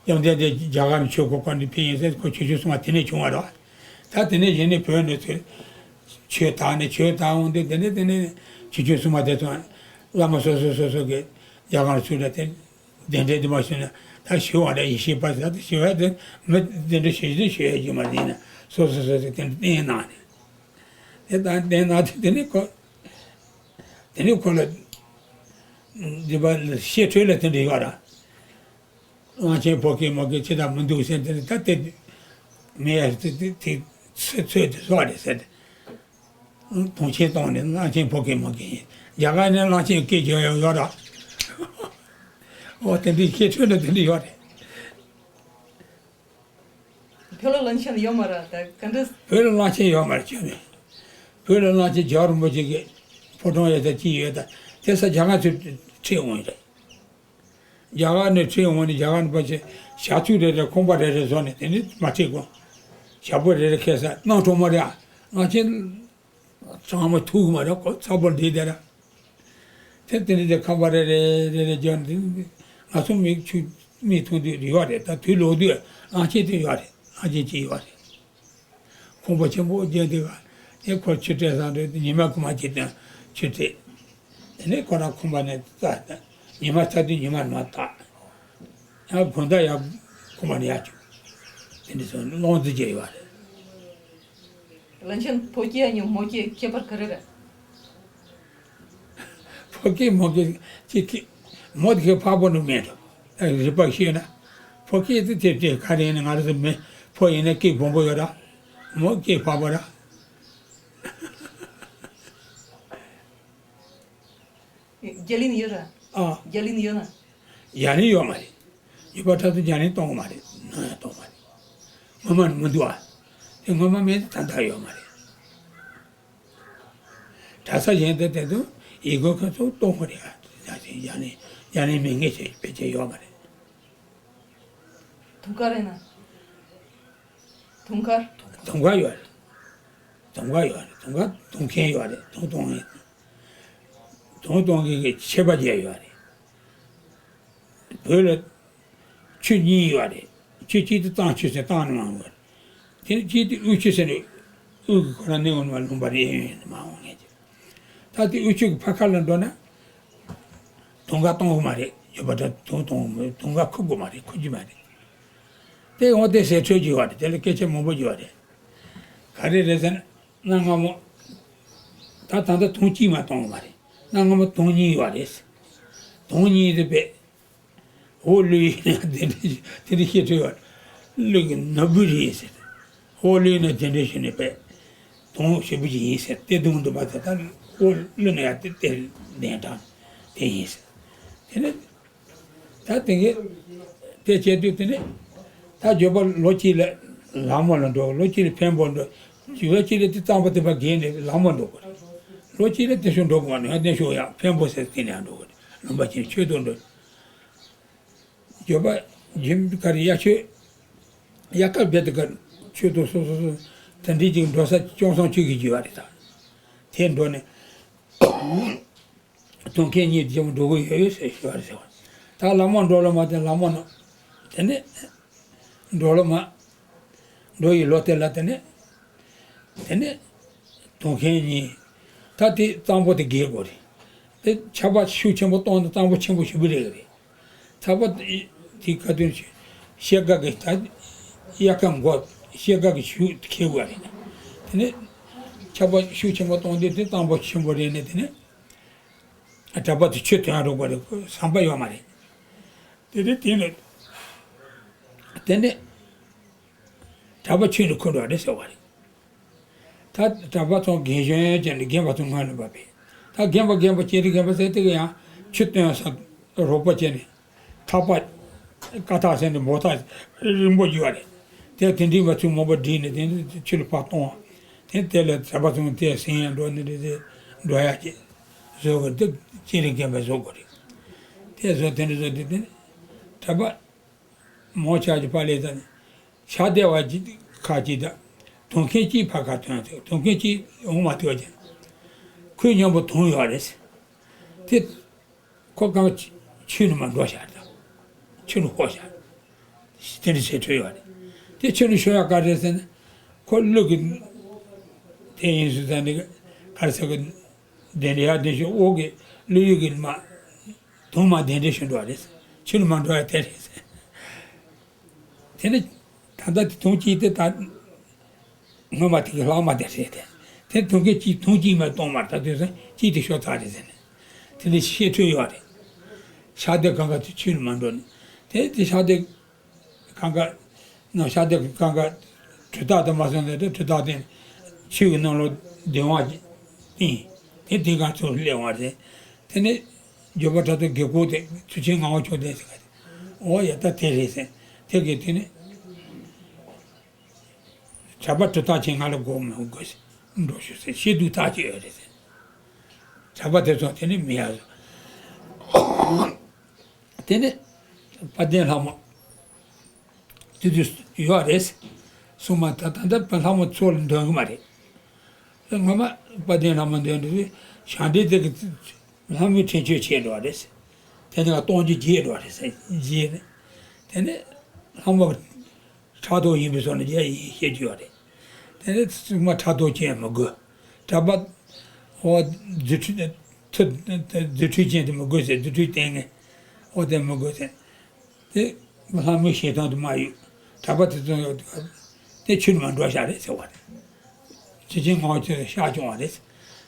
ཡང་དེ་དེ་རྒྱ་གར་ནས་ཆོས་སྐོར་སྐོར་འདི་ཕེབས་ཡིན་ཟེར་ཁོ་ཆུ་ཆུང་སྲུང་མ་དེ་ནས་བྱུང་བ་རེད། ད་དེ་ནས་གཞི་ནས་བོད་ནས་ཚུར་ཆོས་དར་ནས་ཆོས་དར་འོང་དུས་དེ་ནས་དེ་ནས་ཆུ་ཆུང་སྲུང་མ་དེ་ཚོ་བླ་མ་སོ་སོ་སོ་སོ་གི་རྒྱ་གར་ཚུར་ལ་དེ། གདན་འདྲེན་འདི་མ་ཞུས་ན་ད་ཞུ་བ་ལ་ཡེ་ཤེས་པ་ཟེར་ཏེ་ཞུ་བ་དེ་མི་གདན་འདྲེན་ཞུ་རྒྱུ་ཞུ་ཡ་རྒྱུ་མ་ཡིན་ན་སོ་སོ་སོ་སོ་གདན་འདྲེན་གནང་ནས་དེ་དང་གདན་གནང་དེ་དེ་ནས་ཁོ་དེ་ནས་ཁོ་ལ་འདི་པ་ཤེས་འཕྲོས་ལ་དེ་འདྲ་ཡོད་ར། གླང་ཆེན་ཕོ་སྐད་མོ་སྐད་ཅི་ལྟར་མི་འདུག་ཟེར་དེ་ད་དེ་མེད་ཡ་དེ་དེ་དེ་ཚོད་ཚོད་དེ་བཟོ་བ་རེད་ཟེར་ཏེ། དུང་ཆེན་གཏོང་ནས་གླང་ཆེན་ཕོ་སྐད་མོ་སྐད་ཡིན། རྒྱ་གར་ནས་གླང་ཆེན་སྐད་རྒྱག་ཡོད་ཡོད་ར། འོ་དེ་འདྲའི་ཁྱད་ཆོས་ནི་དེ་འདྲ་ཡོད་རེད། བོད་ལ་གླང་ཆེན་ཡོད་མ་རེད་ད་ག་འདྲ། བོད་ལ་གླང་ཆེན་ཡོད་མ་རེད་ཁྱོད་ནི། བོད་ལ་གླང་ཆེན་རྒྱལ་བ་རིན་པོ་ཆེ་གི་ཕོ་བྲང་ཡོད་ད་ཅི་ཡོད་ད་དེ་ས་རྒྱ་གར་ཚུར་ཁྲིད་འོང་ཡོད་རེད། རྒྱ་གར་ནས་ཁྲིད་འོང་ནས་རྒྱ་གར་ནས་ཕར་ཕྱིན་ཞག་ཚུགས་རེ་རེ་ཁང་པ་རེ་རེ་བཟོ་ནས་དེ་ནས་མ་ཁྲིད་གོ། ཞག་པོ་རེ་རེ་ཁེལ་ས་གནམ་གྲང་མོ་རེད་ཨ། གླང་ཆེན་གྲང་མོ་ཐུག་གི་མ་རེད་ཁོ་ཚ་པོ་འདི་དེ་ར། དེ་དེ་ནས་དེ་ཁང་པ་རེ་རེ་རེ་རེ་བརྒྱབ་ནས་ང་ཚོ་མིག་ཆུ་མིག་མཐོང་དུས་རེ་བ་རེད་ད་དུས་ལོག་དུས་གླང་ཆེན་དེ་ཡོད་རེད་གླང་ཆེན་གཅིག་ཡོད་རེད། ཁང་པ་ཆེན་པོ་བརྒྱབ་དེ་ག་དེ་ཁོ་ཆུ་སྤྲད་ས་རེད་ཉི་མ་གི་མ་ཅིག་དང་ཆུ་སྤྲད། དེ་ནས་ཁོ་རང་ཁང་པ་ནས་བཙའ་ཉི་མ་ཚ་དུས་ཉི་མ་ནས་མ་བཏགས། ཡང་དགོང་དག་ཡང་ཁང་པ་ནས་ཡར་བཅུག་དེ་འདྲ་སོང་གླང་རྫི་བརྒྱབ་ཡོད་རེད། བློན་ཆེན་ཕོ་སྐྱེས་ཡང་མོ་སྐྱེས་ཁྱད་པར་ག་རེ་རེད། ཕོ་སྐྱེས་མོ་སྐྱེས་ཅིག་གི་མོ་དེ་གི་ཕ་བོ་ནུ་མེད་དོ། རིག་པ་ཤེས་ན། ཕོ་སྐྱེས་དེ་དེ་དེ་ག་རེ་ཡིན་ན། ང་རང་ཚོ་མི་ཕོ་ཡིན་ན་སྐྱེས་སྦོམ་པོ་ཡོད་ར། མོ་སྐྱེས་ཕ་བོ་ར། རྒྱ་གླིང་ཡོད་ར། ཨ། རྒྱ་གླིང་ཡོད་ན། རྒྱ་གླིང་ཡོད་མ་རེད། ཡོད་པ་ད་དུང་རྒྱ་གླིང་གཏོང་གི་མ་རེད། ནམ་ཡང་གཏོང་མ་རེད། ངོ་མ་མི་འདུག་ཨ། དེ་ངོ་མ་མེད་ད་ད་ཡོད་མ་རེད། གྲྭ་ས་གཞན་དེ་དེ་དུ་ཡི་གེ་ཁོ་ཚོ་གཏོང་གི་རེད་ཨ། རྒྱ་གླིང་རྒྱ་གླིང་མི་ངེས་ཆེ་ཕལ་ཆེར་ཡོད་མ་རེད། དུང་དཀར་རེད་ན། དུང་དཀར། དུང་དཀར་ཡོད་རེད། དུང་དཀར་ཡོད་རེད། དུང་དཀར་གཏོང་མཁན་ཡོད་རེད། དུང་གཏོང་མཁན། དུང་གཏོང་མཁན་གྱི་ཆད་པ་བརྒྱབ་ཡོད་རེད། བོད་ལ་ཆུ་གཉིས་ཡོད་རེད། ཆུ་གཅིག་དེ་གཙང་ཆུ་ཟེར་གཙང་ནས་མར་འོང་བ་རེད། དེ་ནས་གཅིག་དེ་དབུས་ཆུ་ཟེར་ནས་དབུས་ཀྱི་ཁོ་རང་ནས་འོང་བ་ལུང་པ་རེད། གཡས་གཡོན་ནས་མར་འོང་མཁན་གྱི། ད་དེ་དབུས་ཆུ་གི་ཕར་ཁ་ལ་འགྲོ་ན། དུང་དཀར་གཏོང་གི་མ་རེད། ཡོད་པ་འདྲ་དུང་གཏོང་གི་མ་རེད། དུང་དཀར་ཁུར་དགོས་མ་རེད། ཁུར་རྒྱུ་མ་རེད། དེ་འོང་དེ་ཟེར་འཕྲོད་ཀྱི་ཡོད་རེད། དེ་ལ་སྐད་ཆ་མང་པོ་ཡོད་རེད། ག་རེ་རེད་ཟེར་ན། གནའ་སྔ་མོ། ད་ད་ལྟ་དུང་གཅིག་མ་གཏོང་གི་མ་རེད། གནའ་སྔ་མོ་དུང་གཉིས་ཡོད་རེད། དུང་གཉིས་དེ་བས། འོག་ཀླུ་ཡིན་ན་དེ་འདྲ་དེ་འདྲ་བཤད་འཕྲོད་ཡོད་རེད། ཀླུ་གི་ནོར་བུ་རེད་ཟེར། འོག་ཀླུ་ཡིན་ན་དེ་འདྲ་ཞུ་ནས་བས། དུང་ཞེ་པོ་ཅིག་ཡིན་ཟེར། དེ་དུང་འདུག་པ་དེ་ད་འོག་ཀླུ་ན་ཡང་དེ་དེ་གདན་དྲངས་དེ་ཡིན་ཟེར། དེ་ནས། ད་དེ་གས་དེ་བྱས་དུས་དེ་ནས་ད་འགྱོད་པ་ལོ་གཅིག་ལ་ལ་མོ་ལ་འགྲོ། ལོ་གཅིག་ལ་འཕན་པོ་འགྲོ། ལོ་གཅིག་ལ་དེ་གཙང་པོ་དེ་པ་བརྒལ་ནས་ལ་མོ་འགྲོ་དགོས་རེད། ལོ་གཅིག་ལ་དེ་ཤོག་འགྲོ་དགོས་ནས་དེ་ཤོག་ཡང་འཕན་པོ་ཟེར་དེ་ནས་ཡང་འགྲོ་དགོས་རེད། ལུང་པ་ཅན་ཆོས་དུ་འགྲོ། འགྱོད་པ་རྒྱུན་ག་རེ་ཡ་ཆོས། ཡ་གར་རྦད་དེ་གར་ཆོས་དུ་སོ་སོ་སོ་དེ་འདྲའི་ཅིག་འགྲོ་ས་སྐྱོང་སོང་ཆོས་ཀྱི་བགྱི་བ་རེད་ད། དེ་འགྲོ་ནས། དོན་ཁས་ཉིད་ཀྱི་འགྲོ་གི་ཡོད་ཡོད་ཟེར་ཞུ་བར་ཟེར་བ། ད་ལ་མོ་འགྲོ་ལ་མ་དེ་ལ་མོ་ནོ། དེ་ནས་འགྲོ་ལ་མ། འགྲོ་ཡི་ལོ་དེ་ལ་དེ་ནས། དེ་ནས་དོན་ཁས་ཉིད། ད་དེ་གཙང་པོ་དེ་རྒལ་དགོས་རེད། དེ་ཆར་པ་ཤུགས་ཆེན་པོ་གཏོང་ན་གཙང་པོ་ཆེན་པོ་ཞིག་བུད་རེད་གི་རེད། ཚ་བ་དེ་ག་དུས་ཤེལ་དཀར་གི་ད་དབྱར་ཁ་འགོ་ཤེལ་དཀར་གི་ཤུགས་ཁེལ་དགོས་རེད། དེ་ནས་ཆར་པ་ཤུགས་ཆེན་པོ་གཏོང་དུས་དེ་གཙང་པོ་ཆེན་པོ་རེད་ནས་དེ་ནས། གྲྭ་པ་དེ་ཆུ་དོན་རུ་དགོས་རེད། ཟམ་པ་ཡོད་མ་རེད། དེ་དེ་དེ་ནས་དེ་ནས་གྲྭ་པ་ཆུ་ནས་ཁུར་འགྲོ་རེད་ཟེར་བ་རེད། ད་གྲྭ་པ་ཚོ་རྒན་གཞོན་བྱས་ནས་རྒན་པ་ཚོ་སྔོན་ལ་བབས་པས། ད་རྒན་པ་རྒན་པ་སྐྱེས་རིགས་རྒན་པ་ཟེར་དེ་ག་ཡང་ཆུ་དོན་ས་རོགས་པ་བྱས་ནས། ཐག་པ། ཀ་ཐག་ཟེར་ནས་འབོ་ཐག་རིང་པོ་ཡོད་རེད། དེ་དེ་འདྲའི་བ་ཚུགས་མོ་པ་བསྒྲིགས་ནས་དེ་ཚུར་ལ་ཕར་གཏོང་བ། དེ་དེ་ལ་གྲྭ་པ་ཚོ་དེ་སེང་ཡང་འགྲོ་ནི་རེད། དེ་འགྲོ་ཡག་ཅིག་བཟོ་དགོས་དེ་སྐྱེས་རིགས་རྒན་པས་བཟོ་དགོས་རེད། དེ་བཟོ་དེ་འདྲ་བཟོ་དེ་དེ་གྲྭ་པ་མོ་ཆགས་ཀྱི་ཕ་ལས་ད་ནི་ཤ་སྡེ་བ་ཅིག་ཁ་ཅིག་ད་དོན་མཁན་གཅིག་ཕ་ཁ་ཐོན་ཚེ་དོན་མཁན་གཅིག་འོང་མ་ཐུབ་ཀྱང་ཁོའི་མཉམ་པོ་དོན་ཡོད་རེད། དེ། ཁོ་གང་ཆུ་ནང་མར་འགྲོ་བཞག་དང་། ཆུ་ནང་ཤོར་བཞག་དེ་འདྲ་བྱས་འཕྲོད་ཡོད་རེད། དེ་ཆུ་ནང་ཤོར་ཡག་ག་རེ་ཟེར་ན། ཁོ་ཀླུ་གི། དེ་ཡིན་སུ་ཟ་ནི་ག་རེ་ཟེར་གི། དེ་འདྲ་ཡག་དེ་ཞིག་འོག་གི་ཀླུ་ཡུལ་གི་མ། དུང་མ་དེ་འདྲ་ཞིག་འགྲོ་བ་རེད། ཆུ་ནང་མར་འགྲོ་ཡག་དེ་རེད་ཟེར། དེ་ནི། ད་ལྟ་དེ་དུང་གཅིག་དེ་ད། སྔོན་མ་དེ་གི་ལྷག་མ་དེ་རེད་དེ། དེ་དུང་གི་གཅིག་དུང་གཅིག་མ་གཏོང་མར་ད་དུས་སུ་གཅིག་དེ་ཤོར་ཚར་རེད་ཟེར་ནས། དེ་ནི་ཤེས་འཕྲོད་ཡོད་རེད། ཤ་སྡེ་གང་ག་དེ་ཆུ་ནང་མར་འགྲོ་ནས། དེ་དེ་ཤ་སྡེ་གང་ག་ནང་ཤ་སྡེ་གང་ག་གྲུ་ཐག་དེ་མ་སོང་ནས་དེ་གྲུ་ཐག་དེ་ཆུ་གི་ནང་ལོགས་གདན་བ་ཅིག་བཏིང་། དེ་དེ་ག་ཚུར་སླེབས་པ་རེད། དེ་ནས་འགྱོད་པ་དྲག་ཏུ་དགེ་ཁོག་དེ་ཚུལ་ཆེན་ངག་དབང་མཆོག་ལྡན་ཟེར་ག་དེ། འོ་ཡ་ད་དེ་རེད་ཟེར། དེ་གི་དེ་ནས། གྲྭ་པ་གྲུ་ཐག་ཆེན་ང་ལ་སྒོ་མི་དགོས་ཟེར། འགྲོ་ཤོག་ཟེར། ཤེས་སྡུག་ཐག་ཆོད་ཡོད་རེད་ཟེར། གྲྭ་པ་དེ་ཚོ་དེ་ནས་མི་ཡར་སོང་། དེ་ནས་དཔལ་ལྡན་ལྷ་མོ་དེ་དུས་ཡོད་རེད་ཟེར། སོང་མ་ད་ད་ལྟ་དཔལ་ལྷ་མོ་ཚོ་ལ་འདོན་གི་མ་རེད། ངོ་མ་དཔལ་ལྡན་ལྷ་མོ་འདོན་དུས་ཞང་འདྲེ་དེ་གི་ལྷ་མོའི་འཕྲིན་བཅོལ་བྱས་འགྲོ་བ་རེད་ཟེར། དེ་ནས་སྟོང་གི་བརྗེད་འགྲོ་བ་རེད་ཟེར། བརྗེད་ནས། དེ་ནས་ལྷ་མོ་གི་ཕྲག་དོག་ཡིན་པའི་བཟོ་ནས་རྒྱ་ཡིན་བཤད་རྒྱུ་ཡོད་རེད། དེ་ནས་ཚང་མ་ཕྲག་དོག་ཅན་མི་དགོས། གྲྭ་པ། འོ། རྫུ་འཕྲུལ། མཐུ། རྫུ་འཕྲུལ་ཅན་དེ་མི་དགོས་ཟེར། རྫུ་འཕྲུལ་བསྟན་མཁན། འོ་དེ་མི་དགོས་ཟེར། དེ་ལྷ་མོའི་ཞལ་ཐང་དུ་མ་གཡུག་གྲྭ་པ་དེ་ཚོ་ཡོད་དེ་ཆུ་ནང་མར་འགྲོ་བཞག་རེད་ཟེར་བ་རེད། ཆེ་ཆེན་ངོ་ཆེ་ཤ་སྐྱོང་བ་རེད།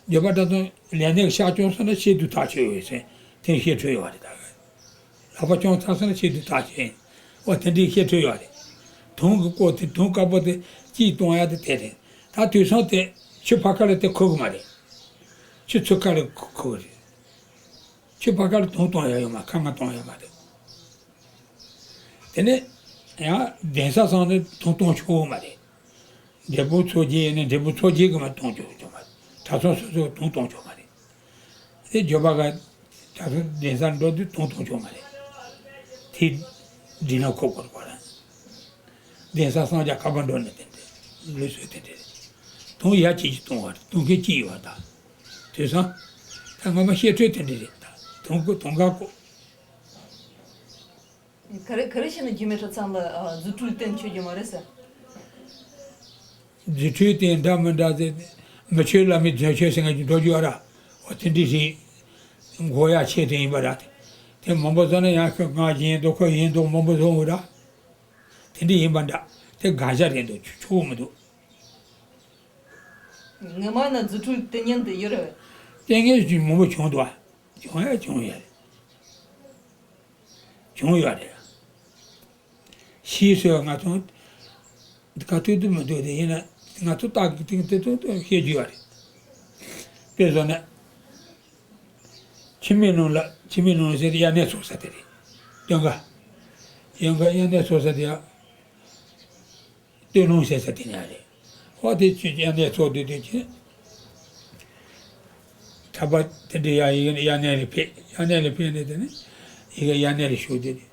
འདོད་པ་ད་དུང་ལས་གནས་ཤ་སྐྱོང་སོང་ན་ཆེས་སྡུག་ཐག་ཆོད་ཡོད་ཟེར་དེ་བཤད་འཕྲོད་ཡོད་རེད་ད། ལག་པ་སྐྱོང་ཚར་སོང་ན་ཆེས་སྡུག་ཐག་ཆོད་ཡིན། འོ་དེ་འདྲའི་བཤད་འཕྲོད་ཡོད་རེད། དུང་གི་སྐོར་དེ་དུང་དཀར་པོ་དེ་གཅིག་གཏོང་ཡ་དེ་དེ་རེད། ད་དུས་སང་དེ་ཆུ་ཕར་ཁ་ལ་དེ་ཁུག་གི་མ་རེད། ཆུ་ཚུར་ཁ་ལ་ཁུག་གི་རེད། ཆུ་ཕར་ཁ་ལ་དུང་གཏོང་ཡ་ཡོད་མ། ཁ་ང་གཏོང་ཡ་མ་རེད། དེ་ནས་ཡང་གདན་ས་སོང་ནས་དུང་གཏོང་ཆོག་གི་མ་རེད། འབྲས་སྤུངས་ཚོགས་རྗེ་ཡིན་ན་འབྲས་སྤུངས་ཚོགས་རྗེ་གིས་མ་གཏོང་ཆོག་ཆོག་མ་རེད། གྲྭ་ཚང་སོ་སོས་དུང་གཏོང་ཆོག་མ་རེད། དེ་འབྱོར་པ་ག་གྲྭ་ཚང་གདན་སར་འགྲོ་དུས་དུང་གཏོང་ཆོག་མ་རེད། དེ་སྒྲིག་ལམ་ཁོ་ཁོར་ཁོ་རང་། གདན་ས་གསང་རྒྱ་ཁ་པར་འགྲོ་ནས་དེ་འདྲ་ལུགས་སྲོལ་དེ་འདྲ་རེད། དུང་ཡ་གཅིག་གཅིག་གཏོང་བ་རེད། དུང་མཁན་གཅིག་ཡོད་པ་དང་། དུས་སང་། ད་སྔོན་མ་བཤད་སྲོལ་དེ་འདྲ་རེད་ད། དུང་གོ་དུང་དཀར་གོ། ག་རེ་ག་རེ་བྱས་ན་རྒྱུད་སྨད་གྲྭ་ཚང་ལ་ཨ་རྫུ་འཕྲུལ་བསྟན་ཆོག་རྒྱུ་མ་རེད་ཟེར། རྫུ་འཕྲུལ་བསྟན་འདྲ་མི་འདྲ་ཟེར། མི་ཆོས་བླ་མའི་རྫུ་འཕྲུལ་ཟེར་མཁན་ཅིག་འགྲོ་རྒྱུ་ཡོད་ར། འོ་དེ་འདྲ་ཞིག་འགོག་ཡ་ཆེད་དུ་ཡིན་པ་ར། དེ་མང་པོ་བཟོ་ན་ཡང་ཁྱོད་ང་གཞན་དུ་ཁོ་གཞན་དུ་མང་པོ་བཟོ་འོང་ར། དེ་འདྲ་ཡིན་པ་འདྲ། དེ་དགག་བྱ་རེད་འདུག་ཆོ་ཆོག་མི་འདུག་ངོ་མ་ན་རྫུ་འཕྲུལ་བསྟན་མཁན་དེ་ཡོད་རེད། བསྟན་མཁན་ཞིག་མང་པོ་བྱུང་འདུག་ཨ། བྱུང་ཡ་བྱུང་ཡ་རེད། བྱུང་ཡོད་རེད། ཤེས་སོས་ང་ཚོ་ག་ཐུབ་ཐུབ་མི་འདུག་དེ་ཡིན་ན་ང་ཚོ་རྟག་ཏུ་ཏུ་ཏུ་བཤད་རྒྱུ་ཡོད་རེད། དཔེ་བཟོ་ན། འཆི་མེད་ལུང་ལ་འཆི་མེད་ལུང་ཟེར་དབྱར་གནས་ཚོགས་ས་དེ་རེད། སྟོན་ཁ། ཡང་ག་དབྱར་གནས་ཚོགས་ས་དེ་ཡང་། སྟོད་ལུང་ཟེར་ས་དེ་ནས་རེད། ཧོ་དེ་ཚོས་དབྱར་གནས་ཚོགས་འདུ་དེ་ཚོས། གྲྭ་པ་དེ་འདྲ་ཡ་ཡིན་དབྱར་གནས་ལ་ཕེབས། དབྱར་གནས་ལ་ཕེབས་ནས་དེ་ནས་ཡི་གེ་དབྱར་གནས་ལ་བཞུགས་དེ་དེ།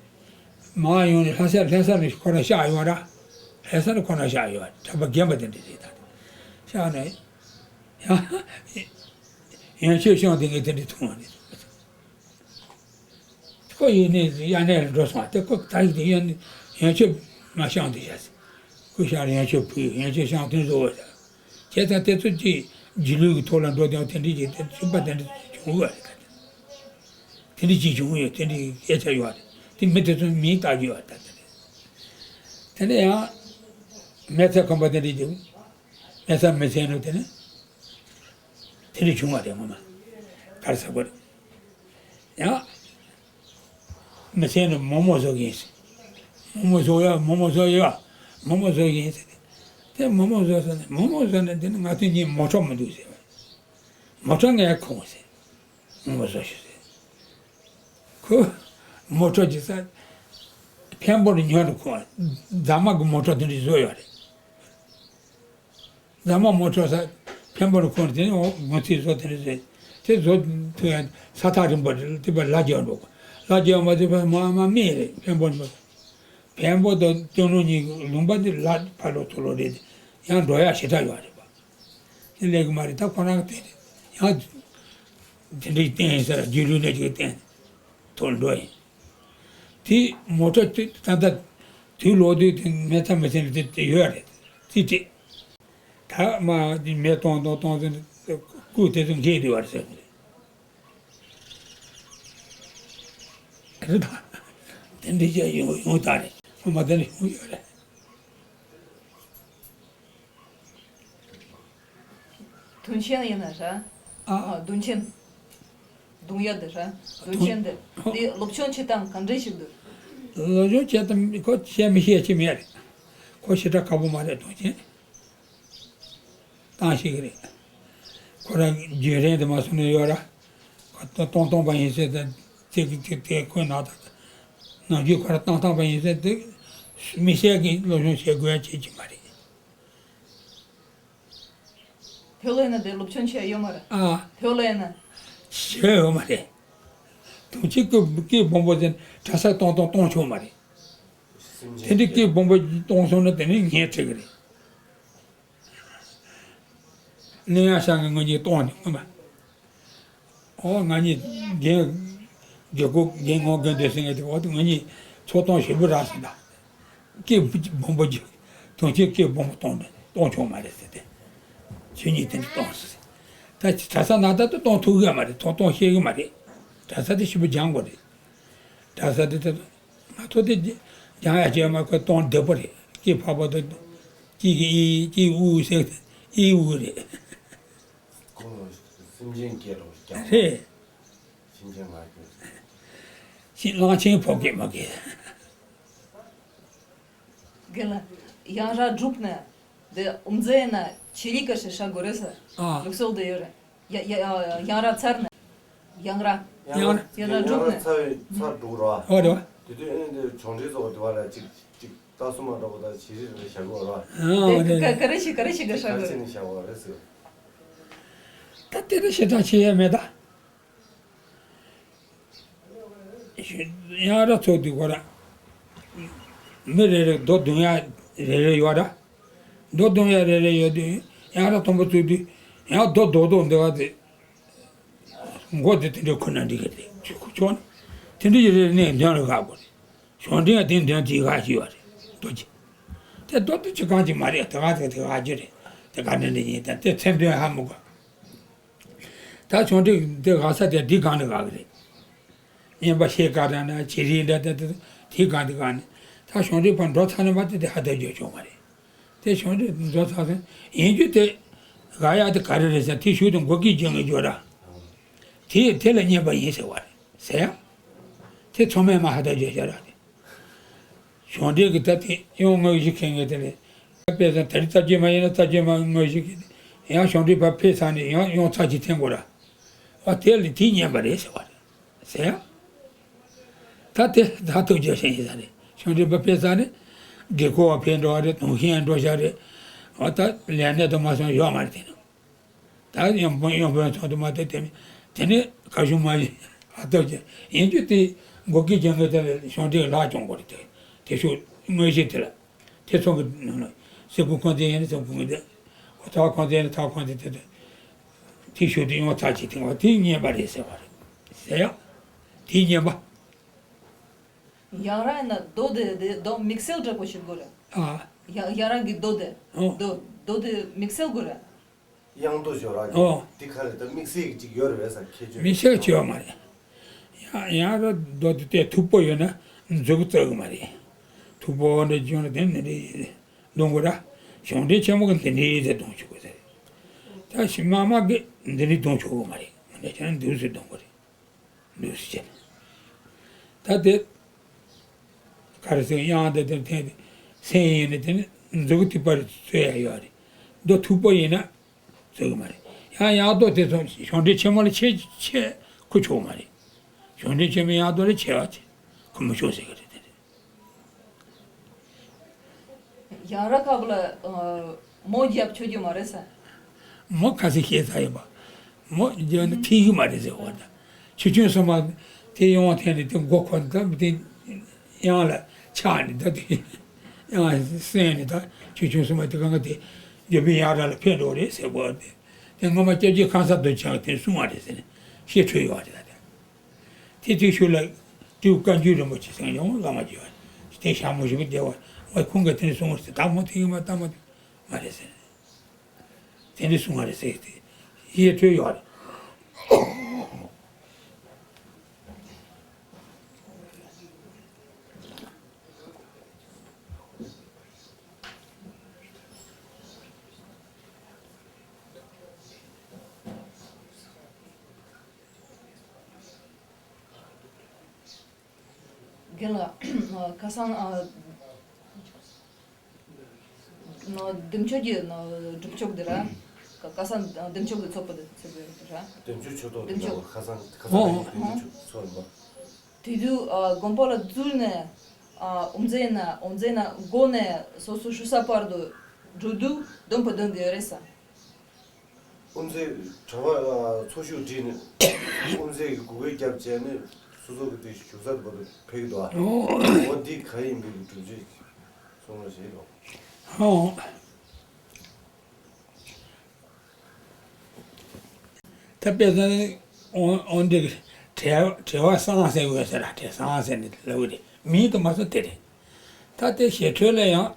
མང་ཡོང་ནས་ལྷ་ས་ལྷ་ས་ནས་ཁོ་རང་གཤེགས་ཡོང་ར། ལྷ་ས་ནས་ཁོ་རང་གཤེགས་ཡོང་བ་གྲྭ་པ་རྒན་པ་དེ་འདྲ་རེད་ད། གཤེགས་ནས་ཡང་ཡོན་མཆོད་བཤམས་དེ་ངས་དེ་འདྲ་མཐོང་བ་རེད། ཁོ་ཡིན་ནས་དབྱར་གནས་ལ་འགྲོ་སོང་བ་དེ་ཁོ་ད་ཡིན་དེ་ཡོན་ཡོན་མཆོད་མ་བཤམས་དེ་བྱ་ཟེར། ཁོ་ཤར་ཡོན་མཆོད་ཕུལ་ཡོན་མཆོད་བཤམས་དེ་བཟོ་བ་བྱ། བྱས་ཙང་དེ་ཚོ་ཅིག་རྗེས་ལུས་ཀྱི་ཐོག་ལ་འགྲོ་དེ་དེ་འདྲ་ཅིག་དེ་ཚུགས་པ་དེ་འདྲ་བྱུང་བ་རེད་ད། དེ་འདྲ་ཅིག་བྱུང་ཡོད་དེ་འདྲ་སྐད་ཆ་ཡོད་རེད་དེ་མི་དེ་ཚོ་མིང་བཏགས་རྒྱུ་ཡོད་རེད་ད་དེ་རེད། དེ་ནས་ཡང་། མེ་ཚ་ཁང་པ་དེ་འདྲ་ཅིག་མེ་ཚ་མི་ཚེ་ནོ་དེ་ནི། དེ་འདྲ་བྱུང་བ་རེད་ངོ་མ། གར་ས་གོ་རེད། ཡང་། མི་ཚེ་ནི་མོག་མོག་བཟོ་གི་ཡིན་ཟེར། མོག་མོག་བཟོ་ཡ་མོག་མོག་བཟོ་ཡ། མོག་མོག་བཟོ་གི་ཡིན་ཟེར། དེ་མོག་མོག་བཟོ་ཟེར་ནས་མོག་མོག་བཟོ་ནས་འདི་ནི་ང་ཚོ་གཉིས་མོག་ཁྲོག་མི་འདུག་ཟེར་བ། མོག་ཁྲོག་ངས་ཁོང་ཟེར། མོག་མོག་བཟོ་ཤོག་ཟེར། ཁོ། མོག་ཁྲོག་ཅིག་ས། འཕན་པོ་ནི་ཉོ་རུ་ཁོ། རྫ་མ་གི་མོག་ཁྲོག་དེ་འདྲ་བཟོ་ཡོད་རེད། རྫ་མ་མོག་ཁྲོག་ས། འཕན་པོ་ནི་ཁོང་དེ་ནི་འོ་སྒོ་ཚིགས་བཟོ་དེ་ནི་རེད། དེ་བཟོ་ཐུབ་ཡང་ས་ཐག་རིང་པོ་རེད་དེ་བ་ལ་རྒྱག་འགྲོ་གོ། ལ་རྒྱག་མ་ཐུབ་པ་མ་མ་སྨད་རེད་འཕན་པོ་ནི། འཕན་པོ་དང་སྟོད་ལུང་གཉིས་ལུང་པ་འདི་ལ་ཕར་ལོག་ཚུར་ལོག་རེད། ཡང་འགྲོ་ཡག་ཞེ་དྲག་ཡོད་རེད་པ། དེ་ལས་གི་མ་རེད་ད་ཁོ་རང་གི་དེ་ཡང་། དེ་འདྲའི་བསྟན་ཡིན་ཟེར་རྒྱུད་ལུགས་ནས་ཀྱི་བསྟན། ཐོག་འགྲོ་ཡིན། དེ་མོ་ཊ་དེ་ད་ལྟ་དུས་ལོག་དུས་དེ་མེ་ཚ་མི་ཚེ་ནས་དེ་དེ་ཡོད་རེད། རྩིས་སྤྲད། ད་མ་མེ་གཏོང་གཏོང་གཏོང་ཚེ་སྐུ་དེ་ཚོ་འགྱེལ་བསྡད་པ་རེད་ཟེར་གི་རེད། རེད་ད། དེ་འདྲ་བྱས་ཡོང་ཡོང་ད་རེད། ངོ་མ་དེ་འདྲ་ཡོང་ཡོད་རེད། དུང་ཆེན་ཡིན་ན་ར། ཨ། ཨ། དུང་ཆེན། དུང་ཡ་དེ་ར། དུང་ཆེན་དེ། ཨ། དེ་སློབ་སྦྱོང་བྱེད་སྟངས་ག་འདྲ་ཞིག་འདུག་སློབ་སྦྱོང་བྱེད་སྟངས་ཁོ་བཤད་མི་ཤེས་ཀྱི་མེད་རེད། ཁོ་ཞེ་དྲག་དཀའ་པོ་མ་རེད་དུང་ཆེན། བཏང་ཤེས་ཀྱི་རེད། ཁོ་རང་རྒྱུན་རིང་དུ་མ་སོང་ནས་ཡོད་ར། ཁོ་གཏོང་གཏོང་པ་ཡིན་ཟེར་ཏེ་ཚིག་གི་ཚིག་དེ་ཁོའི་ནང་དང་། ནམ་རྒྱུན་ཁོ་རང་བཏང་བཏང་པ་ཡིན་ཟེར་ཏེ། མི་ཤེས་ཀྱི་སློབ་སྦྱོང་བྱེད་དགོས་ཡ་བྱེད་ཀྱི་མ་རེད། བོད་ལ་ཡིན་ན་དེ་སློབ་སྦྱོང་བྱས་ཡོད་མ་རེད། ཨ། བོད་ལ་ཡིན་ན། བྱས་ཡོད་མ་རེད། དུང་ཆེན་སྐད་སྐད་སྦོམ་པོ་ཟེར་གྲྭ་ས་གཏོང་གཏོང་གཏོང་ཆོག་མ་རེད། དེ་འདྲའི་སྐད་སྦོམ་པོ་གཏོང་སོང་ན་དེ་ནི་ཉེས་ཁྲི་གི་རེད། གླིང་ཡང་ཤང་གི་ངོ་གཉིས་གཏོང་ནས་ངོ་མ། ཨོ་ང་གཉིས་རྒན། རྒན་གོ་རྒན་ངོ་རྒན་སྡེ་ཟེར་མཁན་དེ་ཨོ་དེ་ང་གཉིས་ཚོགས་གཏོང་ཞེ་པོ་རག་སོང་ད། སྐད་སྦོམ་པོ་ཅིག་དོན་ཆེན་སྐད་སྦོམ་པོ་གཏོང་ནས་གཏོང་ཆོག་མ་རེད་ཟེར་ཏེ། ཁྱོད་གཉིས་དེ་འདྲ་གཏོང་ཟེར། ད་གྲྭ་ས་ན་ད་དུ་གཏོང་ཐུབ་ཀྱི་མ་རེད། ཚོགས་གཏོང་ཤེས་ཀྱི་མ་རེད། གྲྭ་ས་དེ་ཞེ་པོ་སྦྱང་དགོས་རེད། གྲྭ་ས་དེ་ད་ང་ཚོ་དེ་སྦྱང་ཡ་བྱས་མ་ཁོ་གཏོང་བདེ་པོ་རེད། སྐད་འཕར་པོ་དང་། གཅིག་གིས་ཨི་གཅིག་ཨུ་ཟེར། ཨི་འུ་རེད། ཁོང་སེམས་ཅན་སྐད་ལ་རྒྱག་པ། རེད། སེམས་ཅན་ང་སྐད། ཤིང་གླང་ཆེན་ཕོ་སྐད་མ་སྐད། རྒན་ལགས། ཡང་ར་སྒྲུག་ནས་དེ་ཨུམ་ཛེ་ན་ཆི་ལི་ཀ་ཤི་ཧྲ་གོ་རེ་ས། ཨ། ལུགས་སྲོལ་དེ་ཡོད་རེད། ཡ་ཡ་ཡ་ཡང་ར་ཚར་ནས། ཡང་ར། ཡང་ར། ཡང་ར་སྒྲུག་ནས། ཚར་བའི་ཚར་སྒྲུག་ར། ཨོ་རེད་བ། དེ་དུས་ཨེ་འདི་གྱོང་ཁྲི་ཚོགས་དེ་བ་ལ་གཅིག་གཅིག་རྟ་སུ་མ་འདྲ་པོ་དང་བྱི་རིལ་རེ་བཞག་གོ་ར། ཨ་ཨོ་དེ་རེད། ག་ག་རེ་ཞིག་ག་རེ་ཞིག་ག་ཧྲ་ག་གོ་རེད། ནས་བཞག་གོ་རེད་ཟེར། ད་དེ་རེ་ཞེ་དྲག་བྱེད་ཡ་མེད་ད། ཡང་ར་ཚོགས་དུས་ཁོ་ར། མི་རེ་རེ་རྡོ་རྡུང་ཡ་རེ་རེ་ཡོད་ར། རྡོ་རྡུང་ཡ་རེ་རེ་ཡོད་དུས་ཡང་ར་དང་པོ་ཚུགས་དུས་ཡང་རྡོ་རྡོག་རྡོག་འདི་བ་དེ། མགོ་དེ་དེ་འདྲའི་ཁུར་ན་འགྲིག་གི་རེད། ཆུ་ཁུ་ཆོག་ནི། དེ་འདྲའི་ཡོད་རེད་ནས་འདོན་ལ་དགའ་དགོས་རེད། གཞུང་འབྲེལ་དེ་འདོན་དེ་དགའ་ཞིག་ཡོད་རེད། རྡོ་རྗེ། དེ་རྡོ་དེ་ཆུ་གང་ཅིག་མ་རེད། དེ་ག་དེ་དེ་ག་རྒྱུ་རེད། དེ་ག་འདྲ་འདྲ་ཡིན་ད་དེ་མཚན་འདོན་ཧ་མི་གོ། ད་གཞུང་འབྲེལ་དེ་དགའ་ས་དེ་འདི་གང་ནས་དགའ་གི་རེད། སྙན་པ་ཤེལ་དཀར་འདྲ་ན་བྱི་རིལ་འདྲ་དེ་དེ་དེ་གང་དེ་གང་ནས། ད་གཞུང་འབྲེལ་ཕར་འགྲོ་ཚར་ནས་མ་དེ་དེ་ཧ་ད་རྒྱུ་བྱུང་བ་རེད། དེ་གཞུང་འབྲེལ་འགྲོ་ཚར་སོང་ཡིན་རྒྱུ་དེ། དགའ་ཡག་དེ་ག་རེ་རེད་ཟེར་དེ་ཞུ་དང་མགོ་སྐྱིད་སྦྱིན་གྱི་འགྱོ་ར། དེ་དེ་ལ་སྙན་པ་ཡིན་ཟེར་བ་རེད་ཟེར་ཡ། དེ་ཚང་མས་མ་ཧ་ད་བརྗོད་བྱ་ར་དེ། གཞུང་འབྲེལ་གྱི་ད་དེ་ཡང་དངོས་གཞི་མཁན་ངེས་དེ་ལས། དཔེ་བཟང་དེ་རིང་རྩ་བརྒྱུད་མ་ཡིན་ན་རྩ་བརྒྱུད་མ་དངོས་གཞི་མཁན་དེ། ཡང་གཞུང་འབྲེལ་ཕར་ཕེབས་ཚར་ནས་ཡང་ཡང་ཚར་གཅིག་འཐེན་དགོས་ར། ཨ་དེ་ལས་དེ་སྙན་པ་རེད་ཟེར་བ་རེད་ཟེར་ཡ། ད་དེ་ད་ཐུགས་རྗེ་ཆེ་ཡིན་ས་རེད། གཞུང་འབྲེལ་ཕར་ཕེབས་ཚར་ནས། དགེ་ཁོ་བ་ཕེབས་འགྲོ་བ་རེད། དུང་ཤན་འགྲོ་བཞག་རེད། ཨ་ད་ལས་གནས་དུ་མ་སོང་ཡོད་མ་རེད་དེ་ནི། ད་ཡང་དཔོན་ཡང་དཔོན་ཚོགས་དུ་མ་དེ་དེ་ནི་དེ་ནི་ག་ཞུ་མ་ཡིན། ཨ་ཐབས་ཀྱི་ཡིན་རྒྱུ་དེ་མགོ་སྐྱེས་ཀྱི་ངོས་དེ་ལ་གཞུང་འབྲེལ་ལག་སྐྱོང་དགོས་རེད་དེ། དེ་ཤོག་དངོས་གཞི་དེ་ལ་དེ་ཚོ་གི་ནང་ལ་སེ་གུ་ཁོང་དེ་ཡིན་ན་སེ་གུ་ངོས་དེ་ཨོ་ཐག་ཁོང་དེ་ཡིན་ན་ཐག་ཁོང་དེ་དེ་དེ་དེ་ཤོག་དེ་ཡོང་ཚར་གཅིག་དེ་བ་དེ་ཉན་པ་རེད་ཟེར་བ་རེད་ཟེར་ཡ། དེ་ཉན་པ། ཡང་ར་ཡིན་ན་རྡོ་དེ་དེ་རྡོ་དམིགས་བསལ་འདྲ་པོ་ཞིག་དགོས་རེད། ཨ། ཡང་ཡང་ར་གི་རྡོ་དེ་ཨོ། རྡོ་རྡོ་དེ་དམིགས་བསལ་དགོས་རེད། དབྱངས་རྡོ་ཞོ་ར་གི་ཨོ། འདི་ག་རེ་ད་དམིགས་བསལ་གྱི་ཅིག་ཡོད་རེད་པས་ཟེར་ཁྱད་ཆོས། མི་ཤེས་ཀྱི་ཡོད་མ་རེད། ཡང་ཡང་ར་རྡོ་དེ་དེ་མཐུག་པོ་ཡོད་ན་མཛུབ་གུ་བཙུགས་ཀྱི་མ་རེད། མཐུག་པོ་འདྲ་བྱུང་ན་དེ་ནི་རེད། གདོང་གུ་ར། གཞུང་འབྲེལ་ཆེན་མོ་གི་འདི་འདྲའི་དེ་གདོང་ཆུ་གུ་ཟེར། ད་ཞི་མ་མ་གི་འདི་འདྲའི་གདོང་ཆུ་གུ་མ་རེད། འདི་བྱས་ན་འདུག་སེ་གདོང་གུ་རེད། འདུག་སེ་བྱས། ད་དེ། ག་རེ་ཟེར་དབྱངས་དེ་དེ་འཐེན་ཏེ། སེན་ཡིན་ན་དེ་ནི་མཛུབ་གུ་ཐིགས་པ་རེ་བཙུགས་ཡ་ཡོད་རེད། རྡོ་མཐུག་པོ་ཡིན་ན་བཙུགས་གི་མ་རེད། ཡང་ཡང་རྡོ་དེ་ཚོ་གཞུང་འབྲེལ་ཆེན་མོ་ལ་ཆེ་ཆེ་ཁུ་ཆོག་མ་རེད། གཞུང་འབྲེལ་ཆེན་མོ་ཡང་རྡོ་ལ་ཆེ་བ་ཆེ་ཁུ་མི་ཆོག་ཟེར་གི་རེད་དེ་རེད། ཡང་ར་ཁ་བུ་ལ་མོ་རྒྱབ་ཆོག་རྒྱུ་མ་རེད་ས། མོ་ཁ་སེ་ཤེས་ཚར་ཡོད་པ། མོ་རྒྱབ་ནི་ཐིག་གི་མ་རེད་ཟེར་བ་དང་། ཆུ་ཆུན་སོ་མ་དེ་ཡོང་བ་འཐེན་ནས་དེ་མགོ་ཁོ་ད་དེ་གཡང་ལ་ཆགས་ནས་ད་དེ་གཡང་སེན་ནས་ད་ཆུ་ཆུན་སོ་མ་དེ་གང་ག་དེ་རྒྱབ་པའི་ཡང་ར་ལ་ཕེབས་འགྲོ་རེད་ཟེར་བ་དེ། དེ་སྔོན་མ་སྐྱབས་རྗེ་ཁང་གསར་དུ་ཆགས་དེ་གསུང་བ་རེད་ཟེར་ནས་བཤད་འཕྲོས་ཡོད་རེད་ད་དེ། དེ་དུས་ཤུལ་ལ་སྤྲེའུ་བཀའ་འགྱུར་རིན་པོ་ཆེ་ཟེར་ཡང་བླ་མ་རྒྱལ་བ་དེ་ཞྭ་མོ་ཞིག་གི་སྡེ་བ་ང་ཁོང་གིས་དེ་ནས་གསུང་བར་ཟེར། ད་མོ་དེ་ཡིན་མ་ད་མ་དེ་མ་རེད་ཟེར། དེ་ནས་གསུང་བ་རེད་ཟེར་ཏེ་ཡིད་སྤྲོད་ཡོད་རེད། རྒན་ལགས། ཁ་སང་། འདེམས་ཆོག་གི་སྒྲུབ་ཆོག་འདི་ར། ཁ་སང་འདེམས་ཆོག་གི་ཚོགས་པ་འདི་ཚོགས་པ་ར། འདེམས་ཆོག་ཆོག་ཐོག་འདེམས་ཆོག་ཁ་སང་ཁ་སང་ཨོ། འདེམས་ཆོག་ཚོགས་ཡིན་པ། དེ་དུས་དགོན་པ་ལ་འཛུལ་ནས་ཨོམ་ཟེ་ན་ཨོམ་ཟེ་ན་སྒོ་ནས་སོ་སོ་ཞུ་ས་བར་དུ་འགྲོ་དུས་སྡོམ་པ་འདོན་གི་ཡོད་རེད་ས། དབུ་མཛད་གྲྭ་པ་ཚོགས་ཞུགས་བྲིས་ནས་དབུ་མཛད་ཀྱི་གུ་གེ་རྒྱབ་བྱས་ནས་སོ་སོ་གི་དེ་བཞུགས་ས་བར་དུ་ཕེབས་ཀྱི་འདུག་ཨ། འོ་འདི་ག་ཡིན་པའི་གི་གྲུབ་ཆ་གསུང་རོགས་བྱེད་རོགས། ཨོ། ད་དཔེ་བཟང་ཨོ་ཨོ་འདི་གི་བྲེལ་བ་བྲེལ་བ་སང་ཟེར་དགོས་ཟེར་ར་བྲེལ་སང་ཟེར་ནས་ལབ་གི་རེད། མིང་དུ་མ་སོང་དེ་རེད། ད་དེ་ཞི་ཁྲོ་ལ་ཡང་།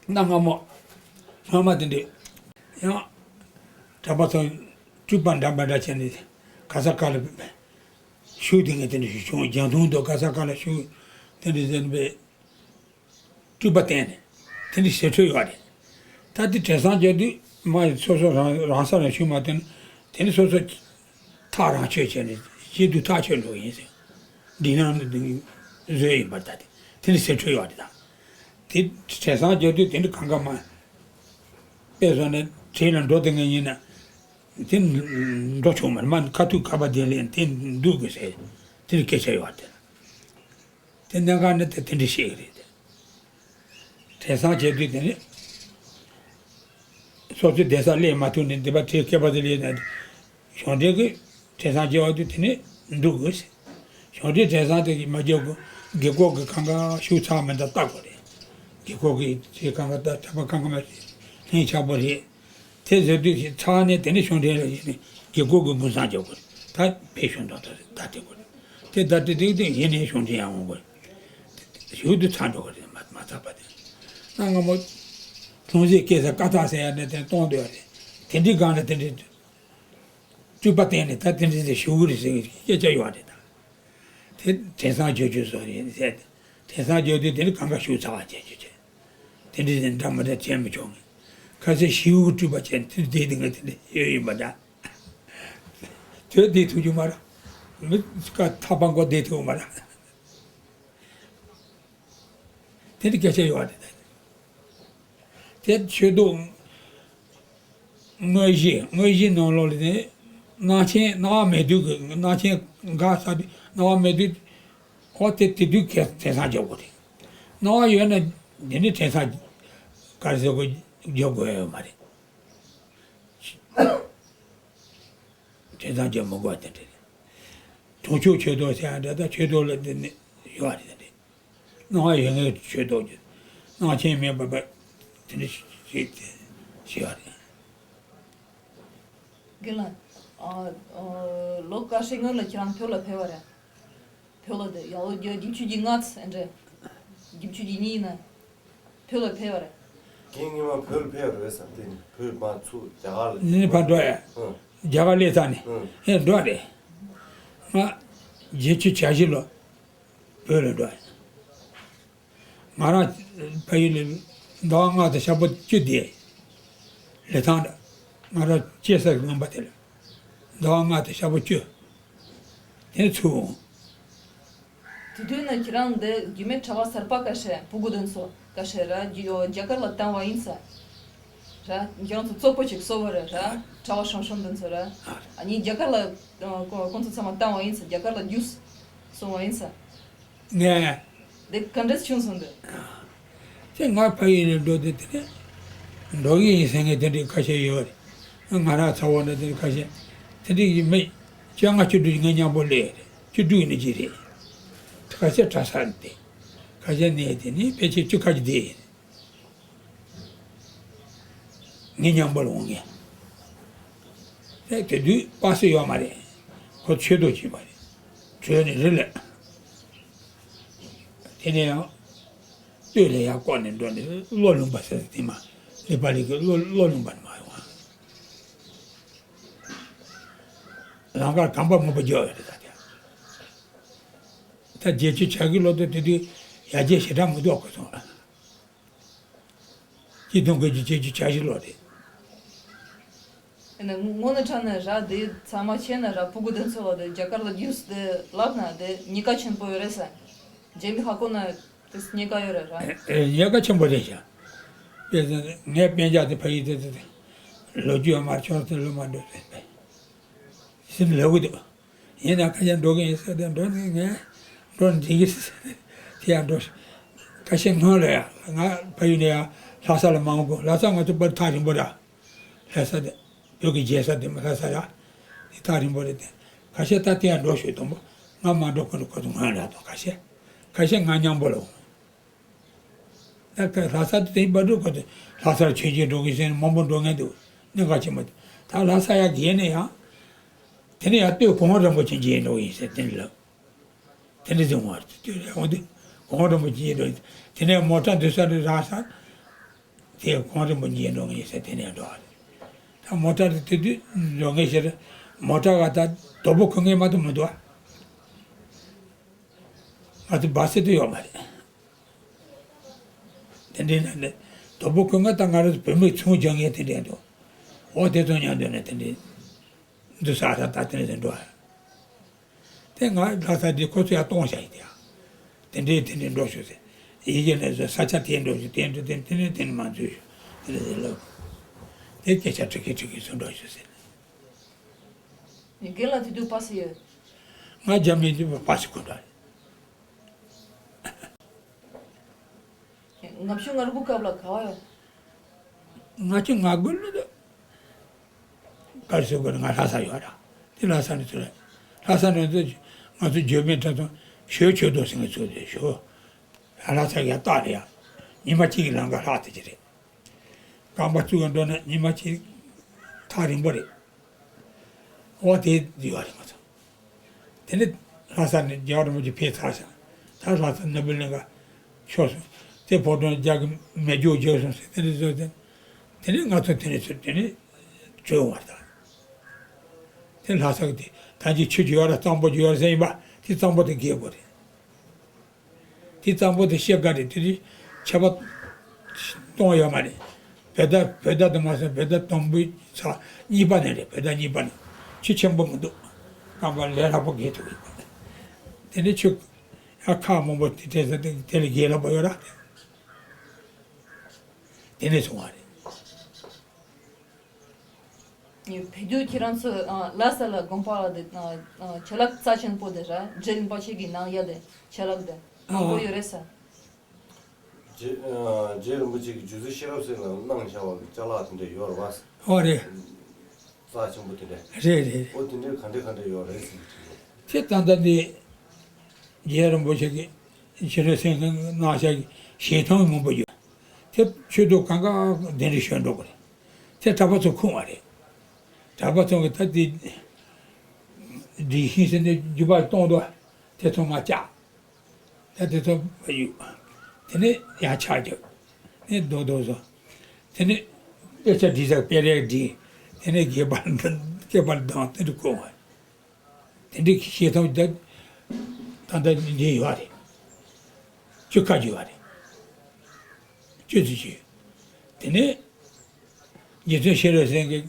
གནའ་སྔ་མོ། སྔ་མ་དེ་འདྲས། ཡང་། གྲྭ་པ་ཚོ་སྤྲུལ་པ་འདྲ་མི་འདྲ་བྱས་ནས་ག་ས་ག་ལ་བཞུགས་དེ་ངས་དེ་འདྲས་བྱུང་རྒྱང་མཐོང་དུ་ག་ས་ག་ལ་བཞུགས་དེ་འདྲས་ཟེར་ནས་སྤྲུལ་པ་བསྟན་ནས་དེ་འདྲས་ཞི་ཁྲོ་ཡོད་རེད། ད་དེ་དྲན་གསང་རྒྱག་དུས་མ་སོ་སོ་རང་རང་ས་རང་ཤུགས་མ་བཏོན་ན། དེ་ནི་སོ་སོ་ཐག་རང་ཆོད་བྱས་ནས་ཞེ་སྡུག་ཐག་ཆོད་འགྲོ་ཡིན་ཟེར། འདི་ནང་ནི་བཟོས་ཡིན་པར་ད་དེ་དེ་ནི་ཟེར་འཕྲོད་ཡོད་རེད་ད། དེ་དྲན་གསང་རྒྱག་དུས་དེ་ནི་གང་ག་མ་དཔེ་བཟོ་ནས་བྲེལ་ལ་འགྲོ་དེ་ངེས་ཡིན་ན། དེ་འགྲོ་ཆོག་མ་རེད། མ་ཁ་ཐུག་ཁ་པ་དེ་ལེན་དེ་འདུག་དགོས་ཟེར། དེ་ནི་སྐད་ཆ་ཡོད་རེད། དེ་གནད་འགག་ནི་དེ་དེ་འདྲ་ཞིག་རེད། དྲན་གསང་བྱེད་དུས་དེ་ནི་སོ་སོའི་བསྡད་ས་སླེབས་མ་ཐུབ་ནས་འདི་པ་དེའི་སྐེད་པ་དེ་སླེབས་ན། གཞུང་འབྲེལ་གྱི་དྲན་གསང་བྱེད་པ་དུས་དེ་ནི་འདུག་དགོས། གཞུང་འབྲེལ་དྲན་གསང་དེ་གིས་མ་བྱེད་དགོས། རྒན་གོག་གི་གང་ག་ཤུགས་ཚ་མི་འདྲ་བལྟ་དགོས་རེད། རྒན་གོག་གི་ཚེ་གང་ག་ད་ཐབས་པ་གང་ག་མ་ཤེས་ལྷིང་ཆགས་པོ་རེད། དེ་ཟེར་དུས་ཚར་ནས་དེ་ནས་གཞུང་འབྲེལ་ལ་ཡིན་ནས་རྒན་གོག་གི་མགུར་སངས་རྒྱག་དགོས། ད་བེད་སྤྱོད་འདོན་ཐབས་ད་དེ་དགོས། དེ་ད་དེ་དེ་དེ་ཡིན་ནས་གཞུང་འབྲེལ་ཡང་འོང་དགོས། ཞུ་དུ་ཚར་འགྲོ་གི་རེད། མ་མ་ཚར་བ་དེ། ན་སྔ་མོ་ལྷུང་བཟེད་སྐྱེ་ས་ཀ་ཐག་ཟེར་ཡ་ནས་དེ་གཏོང་འདོད་རེད། དེ་འདྲའི་སྒང་ལ་དེ་འདྲའི་སྤྲུལ་པ་བསྟན་ནས་ད་དེ་འདྲའི་དེ་ཞུ་གི་རེད་ཟེར་གི་སྐད་ཆ་ཡོད་རེད་ད། དེ་དྲན་གསང་བརྗོད་རྒྱུ་བཟོ་རེད་ཟེར་ཏེ། དྲན་གསང་བརྗོད་དུས་དེ་ནི་གང་ག་ཤུགས་ཚ་བ་བྱེད་རྒྱུ་བྱེད། དེ་འདྲའི་དེ་འདྲ་མི་འདྲ་བྱེད་མི་ཆོག་ངས། ཁ་སང་ཞིའུ་སྤྲུལ་པ་བྱས་དེ་དེ་དེ་ངས་དེ་འདྲ་ཡོད་ཡིན་པ་འདྲ། དེ་བསྡད་ཐུབ་རྒྱུ་མ་རེད། མི་ཀ་ཐག་པ་མགོ་བསྡད་ཐུབ་མ་རེད། དེ་འདྲ་སྐད་ཆ་ཡོད་རེད། དེ་ཆོས་ཐོག་དངོས་གཞི་དངོས་གཞི་ནང་ལོགས་ལ་ནི་སྣང་ཆེན་སྣང་བ་མེད་དུས་ཀྱི་སྣང་ཆེན་འགག་ས་དུས་སྣང་བ་མེད་དུས། ཨོ་དེ་དེ་དུས་གས་དྲན་གསང་རྒྱག་དགོས་རེད། སྣང་བ་ཡོད་ན་དེ་ནི་དྲན་གསང་ག་རེ་ཟེར་དགོས་རྒྱག་དགོས་ཡོད་མ་རེད། དྲན་གསང་རྒྱག་མི་དགོས་པ་དེ་འདྲ་རེད། དུང་ཕྱུར་ཆོས་ཐོག་ཟེར་ཡ་འདྲ་ད་ཆོས་ཐོག་ལ་དེ་ནི་ཡོད་རེད་དེ་འདྲ། སྣང་བ་ཡོད་ངེས་ཆོས་ཐོག་གི་སྣང་ཆེན་མེད་པ་པ་དེ་འདྲ་ཞིག་དེ་ཞིག་ཡོད་རེད། རྒན་ལགས། ཨ། ཨ། ལོ་ཁ་ཤས་སྔོན་ལ་ཁྱེད་རང་བོད་ལ་ཕེབས་པ་རེད། བོད་ལ་དེ་ཡང་ལོ་བརྒྱད་ཅུ་གྱ་ལྔ་ཚེ་འདྲ། བརྒྱད་ཅུ་གྱ་གཉིས་ན་བོད་ལ་ཕེབས་པ་རེད། རྒན་སྔོན་མ་བོད་ལ་ཕེབས་པ་རེད་ཟེར་དེ་ནི་བོད་མ་ཚུར་རྒྱ་གར་ལ་ནི་ཕར་འགྲོ་ཡ། ཨང་། རྒྱ་གར་སླེབས་ས་ནས་ཨང་། ཨེ་འགྲོ་རེད། ང་བརྒྱད་ཅུ་གྱ་བཞི་ལོ་བོད་ལ་འགྲོ་ཡ། ང་རང་ཕ་ཡུལ་ལ་ཟླ་བ་ལྔ་དང་ཞག་པོ་བཅུ་བསྡད། ལི་ཐང་ལ་ང་རང་སྐྱེས་ས་གི་དགོན་པ་དེ་ལ་ཟླ་བ་ལྔ་དང་ཞག་པོ་བཅུ། དེ་ནས་ཚུར་འོང་། དེ་དུས་ན་ཁྱེད་རང་འདི་རྒྱུད་སྨད་གྲྭ་པ་གསར་པ་ཁ་ཤས་ཕྲུ་གུ་དེ་ཚོ་ཁ་ཤས་ར་རྒྱ་རྒྱ་གར་ལ་བཏང་བ་ཡིན་ས། ར་ཁྱེད་རང་ཚོ་བཙོག་པོ་ཅིག་གསོ་བ་རེད་ར། གྲྭ་པ་ཧྲང་ཧྲང་དེ་ཚོ་ར། ཨ་ནི་རྒྱ་གར་ལ་ཁོ་ཁོང་ཚོ་ཚང་མ་བཏང་བ་ཡིན་ས། རྒྱ་གར་ལ་བསྡུས་སོང་བ་ཡིན་ས། ངས། འདི་ག་འདྲས་བྱུང་སོང་འདི། དེ་ང་ཕ་ཡུལ་ནས་འགྲོ་དུས་དེ་ནས་འགྲོ་གི་ཡིན་ཟེར་མཁན་དེ་འདྲའི་ཁ་ཤས་ཡོད་རེད། ང་རང་ཚ་བོ་ན་དེ་འདྲའི་ཁ་ཤས་དེ་འདྲའི་ཡིན་མེད་བཅོ་ལྔ་བཅུ་དྲུག་ངའི་མཉམ་པོ་སླེབས་རེད། བཅུ་དྲུག་ནས་ཅི་རེད། ཁ་ཤས་གྲྭ་ས་ནས་བསྡད། ཁ་ཤས་ནས་དེ་ནས་ཕལ་ཆེར་བཅུ་ཁ་ཅིག་བསྡད་ཡིན། ངའི་མཉམ་པོ་ལ་འོང་ངས། ཨེ་དེ་དུས་པ་སེ་ཡོད་མ་རེད། ཁོ་ཆོས་ཐོག་ཕྱིན་པ་རེད། བྲོས་ནས་རི་ལ། དེ་ནས་ཡང་སྟོད་ལ་ཡར་བསྐོར་ནས་འགྲོ་ནས་ལོ་ལུང་པ་ཟེར་དེ་མ་ལི་པ་ལི་གི་ལོ་ལོ་ལུང་པ་ནས་མ་ཡོང་ང་། ལམ་ཁར་གངས་པ་སྔོན་པོ་རྒྱག་ཡོད་རེད་ད་དེ། ད་བརྒྱད་ཅུ་གྱ་དགུ་ལོ་དེ་དེ་དུས་ཡར་རྒྱས་ཞེ་དྲག་མི་འདུག་གོ་སོང་། ཆིག་སྟོང་དགུ་བརྒྱ་བརྒྱད་ཅུ་གྱ་བཞི་ལོ་རེད། ཨ་ནི་དངོས་གནས་དྲང་གནས་ར་དེ་ཚང་མ་བྱས་ན་ར་ཕྲུ་གུ་དེ་ཚོ་ལ་དེ་རྒྱ་གར་ལ་བསྡུས་ཏེ་ལབ་ན་དེ་རྙེད་དཀའ་ཆེན་པོ་ཡོད་རེད་ས། རྗེས་མའི་ཧ་གོ་ན་དེ་རྙེད་དཀའ་ཡོད་རེད་ར། ཨེ་ཨེ་རྙེད་དཀའ་ཆེན་པོ་རེད་ཤག་དཔེ་ངའི་སྤུན་ཀྱག་དེ་ཕ་ཡུལ་དེ་དེ་དེ་ལོ་རྒྱུས་ཡང་མར་ཆོག་དེ་ལོ་མ་འགྲོ་དེ་དེ་སེམས་ལེགས་གི་འདུག་ཡིན་ན་ཁ་ཤས་འགྲོ་གི་ཡིན་ཟེར་ཏེ་འགྲོ་ནི་ངས་འགྲོ་འགྲིག་གི་ཟེར་དེ་ཡང་འགྲོ། ཁ་ཤས་སྔོན་ལ་ཡང་ང་ཕ་ཡུལ་ནས་ཡང་ལྷ་ས་ལ་མ་འོང་གོང་ལྷ་ས་ང་ཚོ་པར་ཐག་རིང་པོ་ར། ལྷ་ས་དེ་བོད་ཀྱི་རྒྱལ་ས་དེ་མ་ལྷ་ས་ར། དེ་ཐག་རིང་པོ་རེད་དེ། ཁ་ཤས་ད་དེ་ཡང་འགྲོ་ཤོད་དང་པོ་ང་མ་འགྲོ་ཁོ་ཚོ་ཁོ་ཚོ་སྔོན་ལ་དང་ཁ་ཤས་ཁ་ཤས་ང་མཉམ་པོ་ལ་འོང་། ད་ལྷ་ས་དེ་དེའི་བར་དུ་ཁོ་ཚོ་ལྷ་སར་ཆོས་རྗེ་འགྲོ་གི་ཟེར་ནས་མང་པོ་འགྲོ་མཁན་འདུག་གནད་འགག་ཆེན་པོ་དེ། ད་ལྷ་ས་ཡར་བརྒལ་ནས་ཡང་། དེ་ནས་ཡར་སྟོད་གོང་རིན་པོ་ཆེ་མཇལ་འགྲོ་གི་ཡིན་ཟེར་དེ་འདྲ་ལབ། དེ་འདྲ་ཟེར་འོང་བ་རེད། སྟོད་ལ་འོང་དུས་གོང་རིན་པོ་ཆེ་མཇལ་འགྲོ་ཡིན། དེ་ནས་མོ་ཊ་འདུག་ས་རེད་རག་ས། དེ་གོང་རིན་པོ་མཇལ་འགྲོ་གི་ཡིན་ཟེར་དེ་ནས་འགྲོ་བ་རེད། ད་མོ་ཊ་དེ་དེ་དུས་འགྲོ་མཁན་ཞིག་རེད། མོ་ཊ་ག་ད་དོ་པོ་ཁུར་མཁན་མ་གཏོགས་མི་འདུག་ཨ། ང་ཚོ་སྦ་སེ་དུ་ཡོད་མ་རེད། དེ་འདྲའི་ནང་ནས་ དོ་པོ་ཁོས་ང་ད་ང་རང་བུད་མེད་ཚོང་སྦྱང་མཁན་དེ་འདྲ་འདུག་འོ་དེ་ཚོ་མཉམ་དུ་ནས་དེ་འདྲའི་འདུག་ས་ས་ད་དེ་འདྲ་འགྲོ། དེ་ང་ལྷ་ས་འདི་ཁོ་ཚོ་ཡར་གཏོང་བཞག་ཡིན་ཡ། དེ་འདྲའི་དེ་འདྲའི་འགྲོ་ཤོག་ཟེར། ཡི་གེ་ནས་བཟོས་ས་ཆ་དེ་འགྲོ་ཤོག་དེ་འགྲོ་དེ་དེ་ནས་དེ་ནས་མ་འཛུལ་ཤོག་དེ་འདྲ་ཟེར་ལབ། དེ་སྐད་ཆ་དྲི་གི་དྲི་གི་ཚུར་འགྲོ་ཤོག་ཟེར། རྒན་ལགས་དེ་དུས་པ་སི་ཡོད། ང་རྒྱ་མི་འདི་པ་སི་ཁོ་འདྲ་རེད། ལྔ་བཅུ་ང་དགུ་སྐབས་ལ་ག་བ་ཡོད། ལྔ་བཅུ་ང་དགུ་ལོ་དུ། གར་སོ་གར་ང་ལྷ་ས་ཡོད་ར། དེ་ལྷ་ས་ནས་ཚུར་ར། ལྷ་ས་ནས་ཚུར་ང་ཚོ་འཇར་པན་གྲྭ་ཚང་ཞོལ་ཆོས་རྡོ་ཟེར་མཁན་ཚོ་དེ་ཞོ། ལྷ་ས་ཡར་ལྟ་རེད་ཡ། ཉི་མ་གཅིག་གི་ལམ་ཁ་ལྷག་དེ་ཅི་རེད། རྐང་པ་བཙུགས་ཡ་འགྲོ་ན་ཉི་མ་གཅིག་ཐག་རིང་པོ་རེད། འོ་དེ་ཡོད་རེད་ང་ཚོ། དེ་ནས་ལྷ་ས་ནས་རྒྱལ་བ་རིན་པོ་ཆེ་ཕེབས་ཚར་ཤག་ད་ལྷ་ས་ནོར་བུ་གླིང་ག་ཕྱོགས་སོང་། དེ་ཕོ་བྲང་རྒྱ་གི་མེ་སྒྱོགས་རྒྱག་སོང་ཟེར་དེ་འདྲ་བཟོས་ཏེ། དེ་ནས་ང་ཚོ་དེ་ནས་ཚུར་དེ་ནས་བྲོས་ཡོང་བ་རེད་ད། དེ་ལྷ་ས་གི་དེ་ད་ཅི་ཆུ་ཅི་ཡོད་ར་གཙང་པོ་ཅི་ཡོད་ར་ཟེར་ཡིན་པ་དེ་གཙང་པོ་དེ་རྒྱལ་པོ་རེད། དེ་གཙང་པོ་དེ་ཤེལ་དཀར་རེད་དེ་དུས་ཆད་པ་གཏོང་ཡོད་མ་རེད། བོད་ཟླ་བོད་ཟླ་དུ་མ་སོང་བོད་ཟླ་དང་པོའི་ཚེས་གཉིས་པ་ནས་རེད་བོད་ཟླ་གཉིས་པ་ནས་ཆུ་ཆེན་པོ་མི་འདུག་རྐང་པ་ལས་སླ་པོ་བརྒལ་ཐུབ་ཡོད་པ། དེ་ནས་ཆུ་ཡ་ཁག་མང་པོ་དེ་དེ་ཚོ་དེ་ལས་རྒྱལ་སླ་པོ་ཡོད་ར། དེ་ནས་བྱུང་བ་རེད། བོད་དུ་ཁྱེད་རང་ཚོ་ལྷ་ས་ལ་དགོན་པ་ལ་དེ་ཆ་ལག་རྩ་ཆེན་པོ་དེ་ར་རྗེ་རིན་པོ་ཆེ་གི་གནང་ཡ་དེ་ཆ་ལག་དེ་མང་པོ་ཡོད་རེད་ས། རྗེ་རྗེ་རིན་པོ་ཆེ་གི་རྗེ་བཙུན་ཤེས་རབ་སེང་གེ་ལ་གནང་བཞག་པ་གི་ཅ་ལག་དེ་འདྲ་ཡོད་རེད་བ། ཨོ་རེད། རྩ་ཆེན་པོ་དེ་འདྲ། རེད་རེད། ཨོ་དེ་འདྲ་ག་འདྲ་ག་འདྲ་ཡོད་རེད་ཟེར་གྱི། དེ་ད་ལྟ་འདི་རྗེ་རིན་པོ་ཆེ་གི་ཤེས་རབ་སེང་གེ་གནང་བཞག་གི་ཞལ་ཐང་མང་པོ་ཡོད། དེ་ཆོས་དུ་གང་ག་གདན་འདྲེན་ཞུ་འགྲོ་གི་རེད། དེ་གྲྭ་པ་ཚོ་ཁུངས་པ་རེད། གྲྭ་པ་ཚོ་གི་ད་དེ་འདྲེན་ཤིང་ཟེར་ནས་རྒྱུ་པ་གཏོང་དུ་དེ་ཚང་མ་བཅག་ད་དེ་ཚོ་ཡོད། དེ་ནས་ཡང་ཆ་རྒྱག་ནས་རྡོ་རྡོ་བཟོ། དེ་ནས་དཔེ་ཆ་འབྲི་ས་དཔེ་རས་འབྲི། དེ་ནས་སྒེག་པ་སྐེག་པ་ལྡང་དེ་འདྲ་བཀོད་པ། དེ་འདྲའི་ཤེས་ཐོབ་ད་ད་ལྟ་འདི་ཡོད་རེད། བཅུ་ཁ་བཅུ་ཡོད་རེད། བཅུ་ཙམ་ཅིག་དེ་ནས་རྗེ་བཙུན་ཤེས་རབ་སེང་གེ་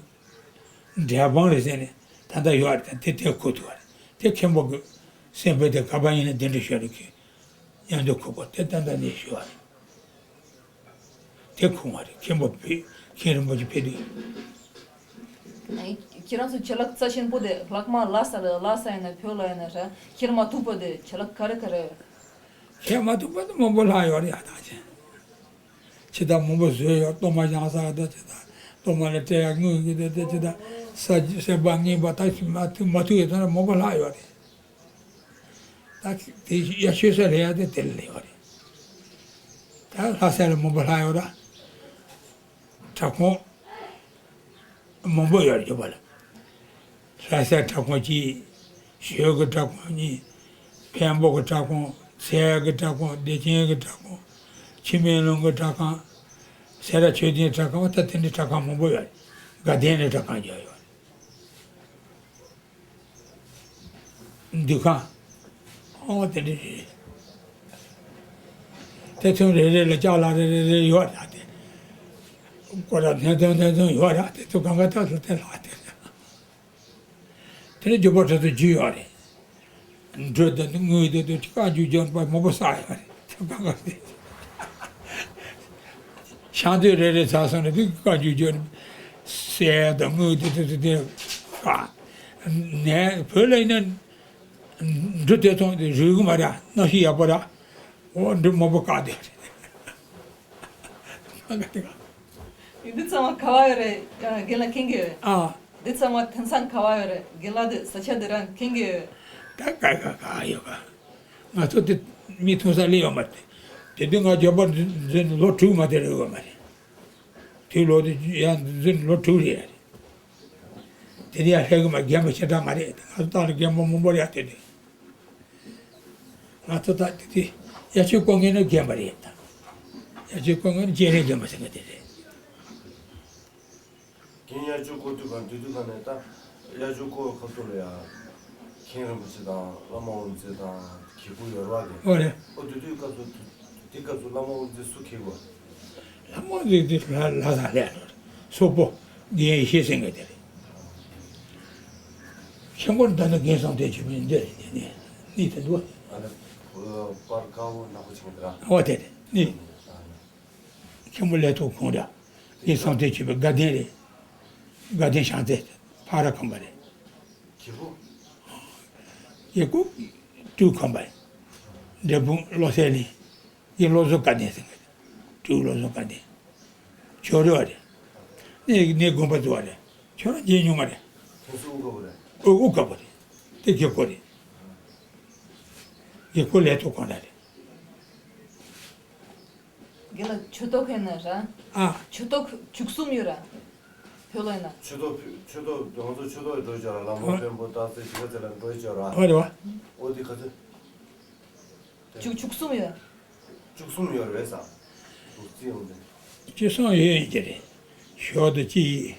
འབྲས་སྤུངས་རེད་ཟེར་ནས་ད་ལྟ་ཡོད་རེད་དེ་དེ་ཁུག་ཐུབ་པ་རེད་དེ་མཁན་པོ་གི་སེམས་དཔའ་དེ་ག་པ་ཡིན་ན་དེ་འདྲ་ཤོད་རེད་ཁྱེད་ཡང་དུ་ཁུག་པ་དེ་ད་ལྟ་ནས་ཤོད་རེད། དེ་ཁུག་པ་རེད་མཁན་པོ་བོད་མཁན་རིན་པོ་ཆེ་ཕེབས་དུས། ཁྱེད་རང་ཚོ་ཅ་ལག་རྩ་ཆེན་པོ་དེ་ལྷག་མ་ལྷ་ས་ལ་ལྷ་ས་ཡིན་ན་བོད་ལ་ཡིན་ན་ར་ཁྱེར་མ་ཐུབ་པ་དེ་ཅ་ལག་ག་རེ་ག་རེ་ཡོད། ཁྱེར་མ་ཐུབ་པ་དེ་མང་པོ་ལྷག་ཡོད་རེད་ཡ་ཐག་ཆོད། ཕྱི་ཟླ་མང་པོ་བཟོས་ཡོད་གཏོར་མ་བཞེངས་ས་དང་ཕྱི་ཟླ་གཏོར་མ་ལ་སྤྲད་ཡག་དངུལ་གྱི་དེ་དེ་ཕྱི་ཟླ་ས་སེམས་པ་ངེས་པ་ད་ཞིག་མ་ཐུབ་མ་ཐུབ་ཡོད་ཙང་མང་པོ་ལྷག་ཡོད་རེད། ད་དེ་ཡ་ཤོད་ས་རེད་ཡ་དེ་དེ་ལ་ཡོད་རེད། ད་ལྷ་ས་ལ་མང་པོ་ལྷག་ཡོད་ར། དྲ་ཁང་མང་པོ་ཡོད་རེད་ཡོད་པ་ལ། ལྷ་སའི་དྲ་ཁང་གཅིག་ཞོལ་གྱི་དྲ་ཁང་གཉིས། འཕན་པོ་གི་དྲ་ཁང་། མཚལ་གྱི་དྲ་ཁང་། བདེ་ཆེན་གྱི་དྲ་ཁང་། འཆི་མེད་ལུང་གི་དྲ་ཁང་། སེ་ར་ཆོས་སྡིངས་དྲ་ཁང་། ད་དེ་འདྲའི་དྲ་ཁང་མང་པོ་ཡོད་རེད། དགའ་ལྡན་ནས་དྲ་ཁང་བརྒྱབ་ཡོད་རེད། འདུ་ཁང་། ཨོ་དེ་འདྲ་རེད། དེ་ཚོ་རེ་རེ་ལ་ལྕགས་ལ་རེ་རེ་རེ་ཡོད་ར་དེ། སྐོར་ར་ཐོན་ཐོན་ཐོན་ཐོན་ཡོད་ར་དེ་ཚོ་གང་ག་ཐག་ཏུ་དེ་ལྷག་དེ། དེ་ནས་འགྱོད་པ་དེ་ཚོ་རྒྱུ་ཡོད་རེད། འགྲོས་དེ་དུ་དངུལ་དེ་དུ་བཀའ་བརྒྱུད་འབྱོར་པ་མང་པོ་བསགས་ཡོད་རེད་དེ་གང་ག་དེ། ཤང་དུས་རེ་རེ་ཚར་སོང་ནས་དེ་བཀའ་བརྒྱུད་འབྱོར་གསེར་དང་དངུལ་དེ་དུ་དེ་དེ་བཀག་ནས་བོད་ལ་ཡིན་ན། འབྲུ་དེ་ཚོ་རུལ་གི་མ་རེད། གནམ་གཤིས་ཡག་པོ་ར། འོ་འབྲུ་མང་པོ་བཀག་དེ་རེད། འདི་ཚང་མ་ག་བ་ཡོད་རེད། རྒན་ལགས་མཁྱེན་གྱི་ཡོད། ཨ། འདི་ཚང་མ་ཐོན་སང་ག་བ་ཡོད་རེད། རྒན་ལགས་འདི་ས་ཆ་འདི་རང་མཁྱེན་གྱི་ཡོད། ད་ག་ག་ག་ཡོད་ག་ང་ཚོ་དེ་མི་ཐོན་ས་ལས་ཡོད་མ་རེད། དེ་དུས་ང་ཇོ་པར་འཛིན་ལོ་དྲུག་མ་དེ་རེད་ཡོད་མ་རེད། དེ་ལོ་དེ་ཡང་འཛིན་ལོ་དྲུག་རེད། དེ་ནས་ཡང་ལྷ་དགོན་པ་རྒན་པ་ཞེ་དྲག་མ་རེད། ང་ཚོ་ཏང་ལ་རྒན་པ་མང་པོ་རེད་ཡ་དེ་དུས། ང་ཚོ་ད་དེ་དུས་དབྱར་ཆོས་སྐོར་མཁན་ནི་རྒན་པ་རེད་ད། དབྱར་ཆོས་སྐོར་མཁན་ནི་སྤྱན་རས་རྒན་པ་ཟེར་མཁན་དེ་རེད། རྒན་དབྱར་ཆོས་སྐོར་དུས་གང་དུས་དུས་གང་ནས་ད་དབྱར་ཆོས་སྐོར་སྐབས་སུ་ལ་ཡ། མཁན་རིན་པོ་ཆེ་དང་བླ་མ་དབུ་མཛད་དང་གྱེར་ཁུག་ཡོད་རེད་བ་རེད། ཨོ་རེད། ཨོ་དེ་དུས་སྐབས་སུ་དེ་སྐབས་སུ་བླ་མ་དབུ་མཛད་སུ་གྱེར་དགོས། ལྷ་མོ་རིགས་དེ་ལ་ལ་དང་ལས་སོག་པོ་རྒན་ཡེ་ཤེས་ཟེར་མཁན་དེ་རེད། ཆེན་པོ་འདི་ནི་རྒན་བསམ་གཏན་ཆོས་འཕེལ་འདི་རེད། ནི་ནི་དེ་འདུག་ཨ་ནི་པར་དཀར་པོ་ནག་པོ་ཆེན་པོ་འདི་ར། འོ་དེ་རེད། ནི་ཆེན་པོ་ལས་ཐོག་ཁོང་ར། རྒན་བསམ་གཏན་ཆོས་འཕེལ་དགའ་ལྡན་རེད། དགའ་ལྡན་ཤང་རྩེ་ཕ་ར་ཁམས་པ་རེད། གྱི་པོ། གྱི་པོ་སྤྲུལ་ཁམས་པ་རེད། འབྲས་སྤུངས་བློ་གསལ་གླིང་། ཡིན་བློ་བཟང་དགའ་ལྡན་ཟེར་གི། སྤྲུལ་བློ་བཟང་དགའ་ལྡན། ཇོ་རི་བ་རེད། ནས་ནས་དགོན་པ་བཙུགས་པ་རེད། ཁྱོད་རང་མཇལ་མྱོང་མ་རེད། ཁོང་ཚོ་དབུ་དཀར་པོ་རེད། ཨོ་དབུ་དཀར་པོ་རེད། དེ་རྒྱལ་སྒོ་རེད། རྒྱལ་སྒོ་ལས་ཐོག་གང་འདྲ་རེད། དགེ་ལགས་ཆོས་ཐོག་ཁེན་ན་ར། ཨ། ཆོས་ཐོག་བཅུ་གསུམ་ཡོད་ར། བོད་ལ་ཡིན་ན། ཆོས་ཐོག་ཆོས་ཐོག་ང་ཚོ་ཆོས་ཐོག་འགྲོ་ཆོག་ར། ལ་མོ་ཨ། དཔོན་པོ་སྟག་རྩེ་གཞིས་ཀ་རྩེ་ལ་འགྲོ་ཆོག་ར། ཨ་རེད་བ། ཨོ་དེ་ག་ཚོད། བཅུ་བཅུ་གསུམ་ཡོད། བཅུ་གསུམ་ཡོད་རེད་ས། འདུག་རྩིས་ཡོང་དེ། བཅུ་གསུམ་ཡོད་ཡིན་གྱི་རེད། ཞོ་དང་ཅི་ཡིས།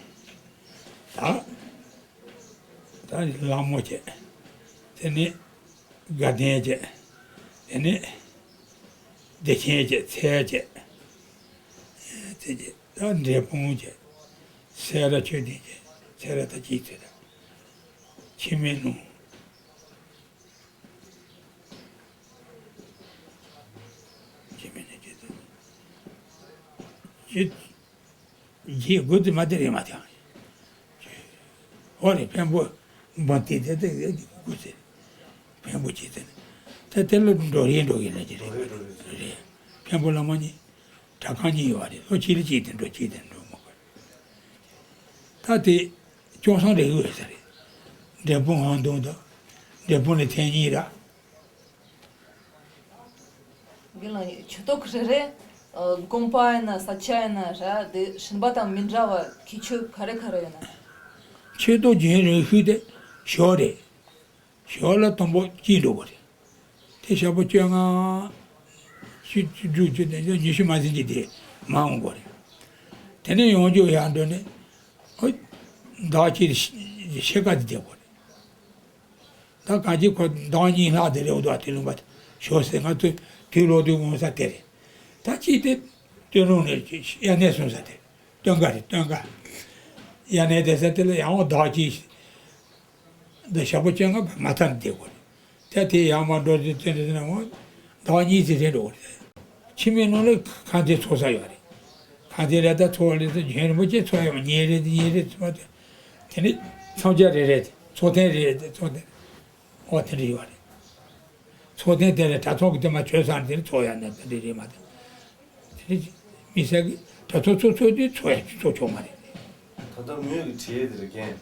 ད། ད་ལ་མོ་བྱས། དེ་ནི་དགའ་ལྡན་བྱས། དེ་ནི་བདེ་ཆེན་བྱས། ཚལ་བྱས། དེ་བྱས་ད་འབྲས་སྤུངས་བྱས། སེ་ར་ཆོས་སྡིངས་བྱས། སེ་ར་ད་ཅིའི་ཚེ་ད། འཆི་མེད་ལུང་། འཆི་མེད་ལུང་བྱས་ད། ཅི། རྗེས་དགུ་དེ་མ་དེ་རེད་མ་ཐང་། ཨོ་རེད། འཕན་པོ་འབངས་དེ་དེ་དེ་དགུ་ཟེར། འཕན་པོ་ཅི་དེ་ད་དེ་ལ་འགྲོ་རེད་འགྲོ་གི་ལ་ཅི་རེད། རེད་རེད། འཕན་པོ་བླ་མ་གཉིས། གྲྭ་ཁང་གཉིས་ཡོད་རེད། ལོ་གཅིག་ལ་གཅིག་དེ་འགྲོ་གཅིག་དེ་འགྲོ་མ་དགོས། ད་དེ་ལྕོག་སང་རེ་ཡོད་ས་རེད། འབྲས་སྤུངས་ཧང་ཏུང་དང་། འབྲས་སྤུངས་ལ་ཐེངས་གཉིས་ར། རྒན་ལགས་ཆོས་ཐོག་རེ་རེ། ཨ། དགོན་པ་ཡིན་ན་ས་ཆ་ཡིན་ན་ར་དེ་རིམ་པ་དང་མི་འདྲ་བ་ཁྱད་ཆོས་ག་རེ་ག་རེ་ཡོད་ན། ཆོས་ཐོག་རྒྱུན་རིང་ཤོས་དེ་ཞོ་རེད། ཞོ་ལ་དང་པོ་སྐྱེས་འགྲོ་བ་རེད། དེ་ཞག་པོ་བཅོ་ལྔ། བཅུ་བཅུ་དྲུག་བཅུ་བདུན་ཉི་ཤུ་མ་ཟིན་གྱི་དེ་མར་འོང་བ་རེད། དེ་ནས་ཡང་བསྐྱར་ཡར་འགྲོ་ནས། ཨོ། ཟླ་གཅིག་ཕྱེད་ཀ་དེ་བསྡད་དགོས་རེད། ད་གང་ཅི་ཁོ་ཟླ་གཉིས་ལྷག་དེ་རེད་འདུག་དེ་ལུང་པ་ཞོ་ཟེར་ང་ཚོས་དུས་ལོག་དུས་འོང་ས་དེ་རེད། ད་ཅི་དེ་སྟོད་ལུང་ནས་དབྱར་གནས་སོང་ས་དེ་སྟོན་ཁ་རེད། སྟོན་ཁ། དབྱར་གནས་བསྡད་ས་དེ་ལ་ཡང་ཟླ་གཅིག་ད་ཞག་པོ་བཅོ་ལྔ་མ་མཐའ་ནས་བསྡད་དགོས་རེད། ད་དེ་ཡང་མ་འགྲོ་དུས་དེ་འདྲ་ཟེར་ན་འོང་ཟླ་གཉིས་ཙམ་རེད་འགྲོ་གི་རེད། ཁྱིམ་མི་ནང་ལ་ཁང་ཚན་ཚོགས་ས་ཡོད་རེད། ཁང་ཚན་ལ་ད་ཚོགས་ལ་ད་རྒྱུན་རིང་པོ་ཅིག་ཚོགས་ཡོད་མ། ཉིན་རེ་ཉིན་རེ་ཚོགས་ཏེ། དེ་ནས་མཚམས་སྦྱར་རེ་རེ་ཚོགས་ཐེངས་རེ་རེ་ཚོགས་ཐེངས། ཨོ་དེ་འདྲ་ཡོད་རེད། ཚོགས་ཐེངས་དེ་ལ་གྲྭ་ཚང་གི་དེ་མ་བྱོན་སོང་དེ་ཚོགས་ཡ་ན་དེ་འདྲ་རེད་མ་གཏོགས། དེ་ནས་མི་སེར་གྱི་གྲྭ་ཚང་ཚོགས་ཚོགས་དུས་ཚོགས་ཡ་ཚོགས་ཆོག་མ་རེད། ད་ལྟ་མོས་ཀྱི་བྲིས་དེ་རེད་རྒན།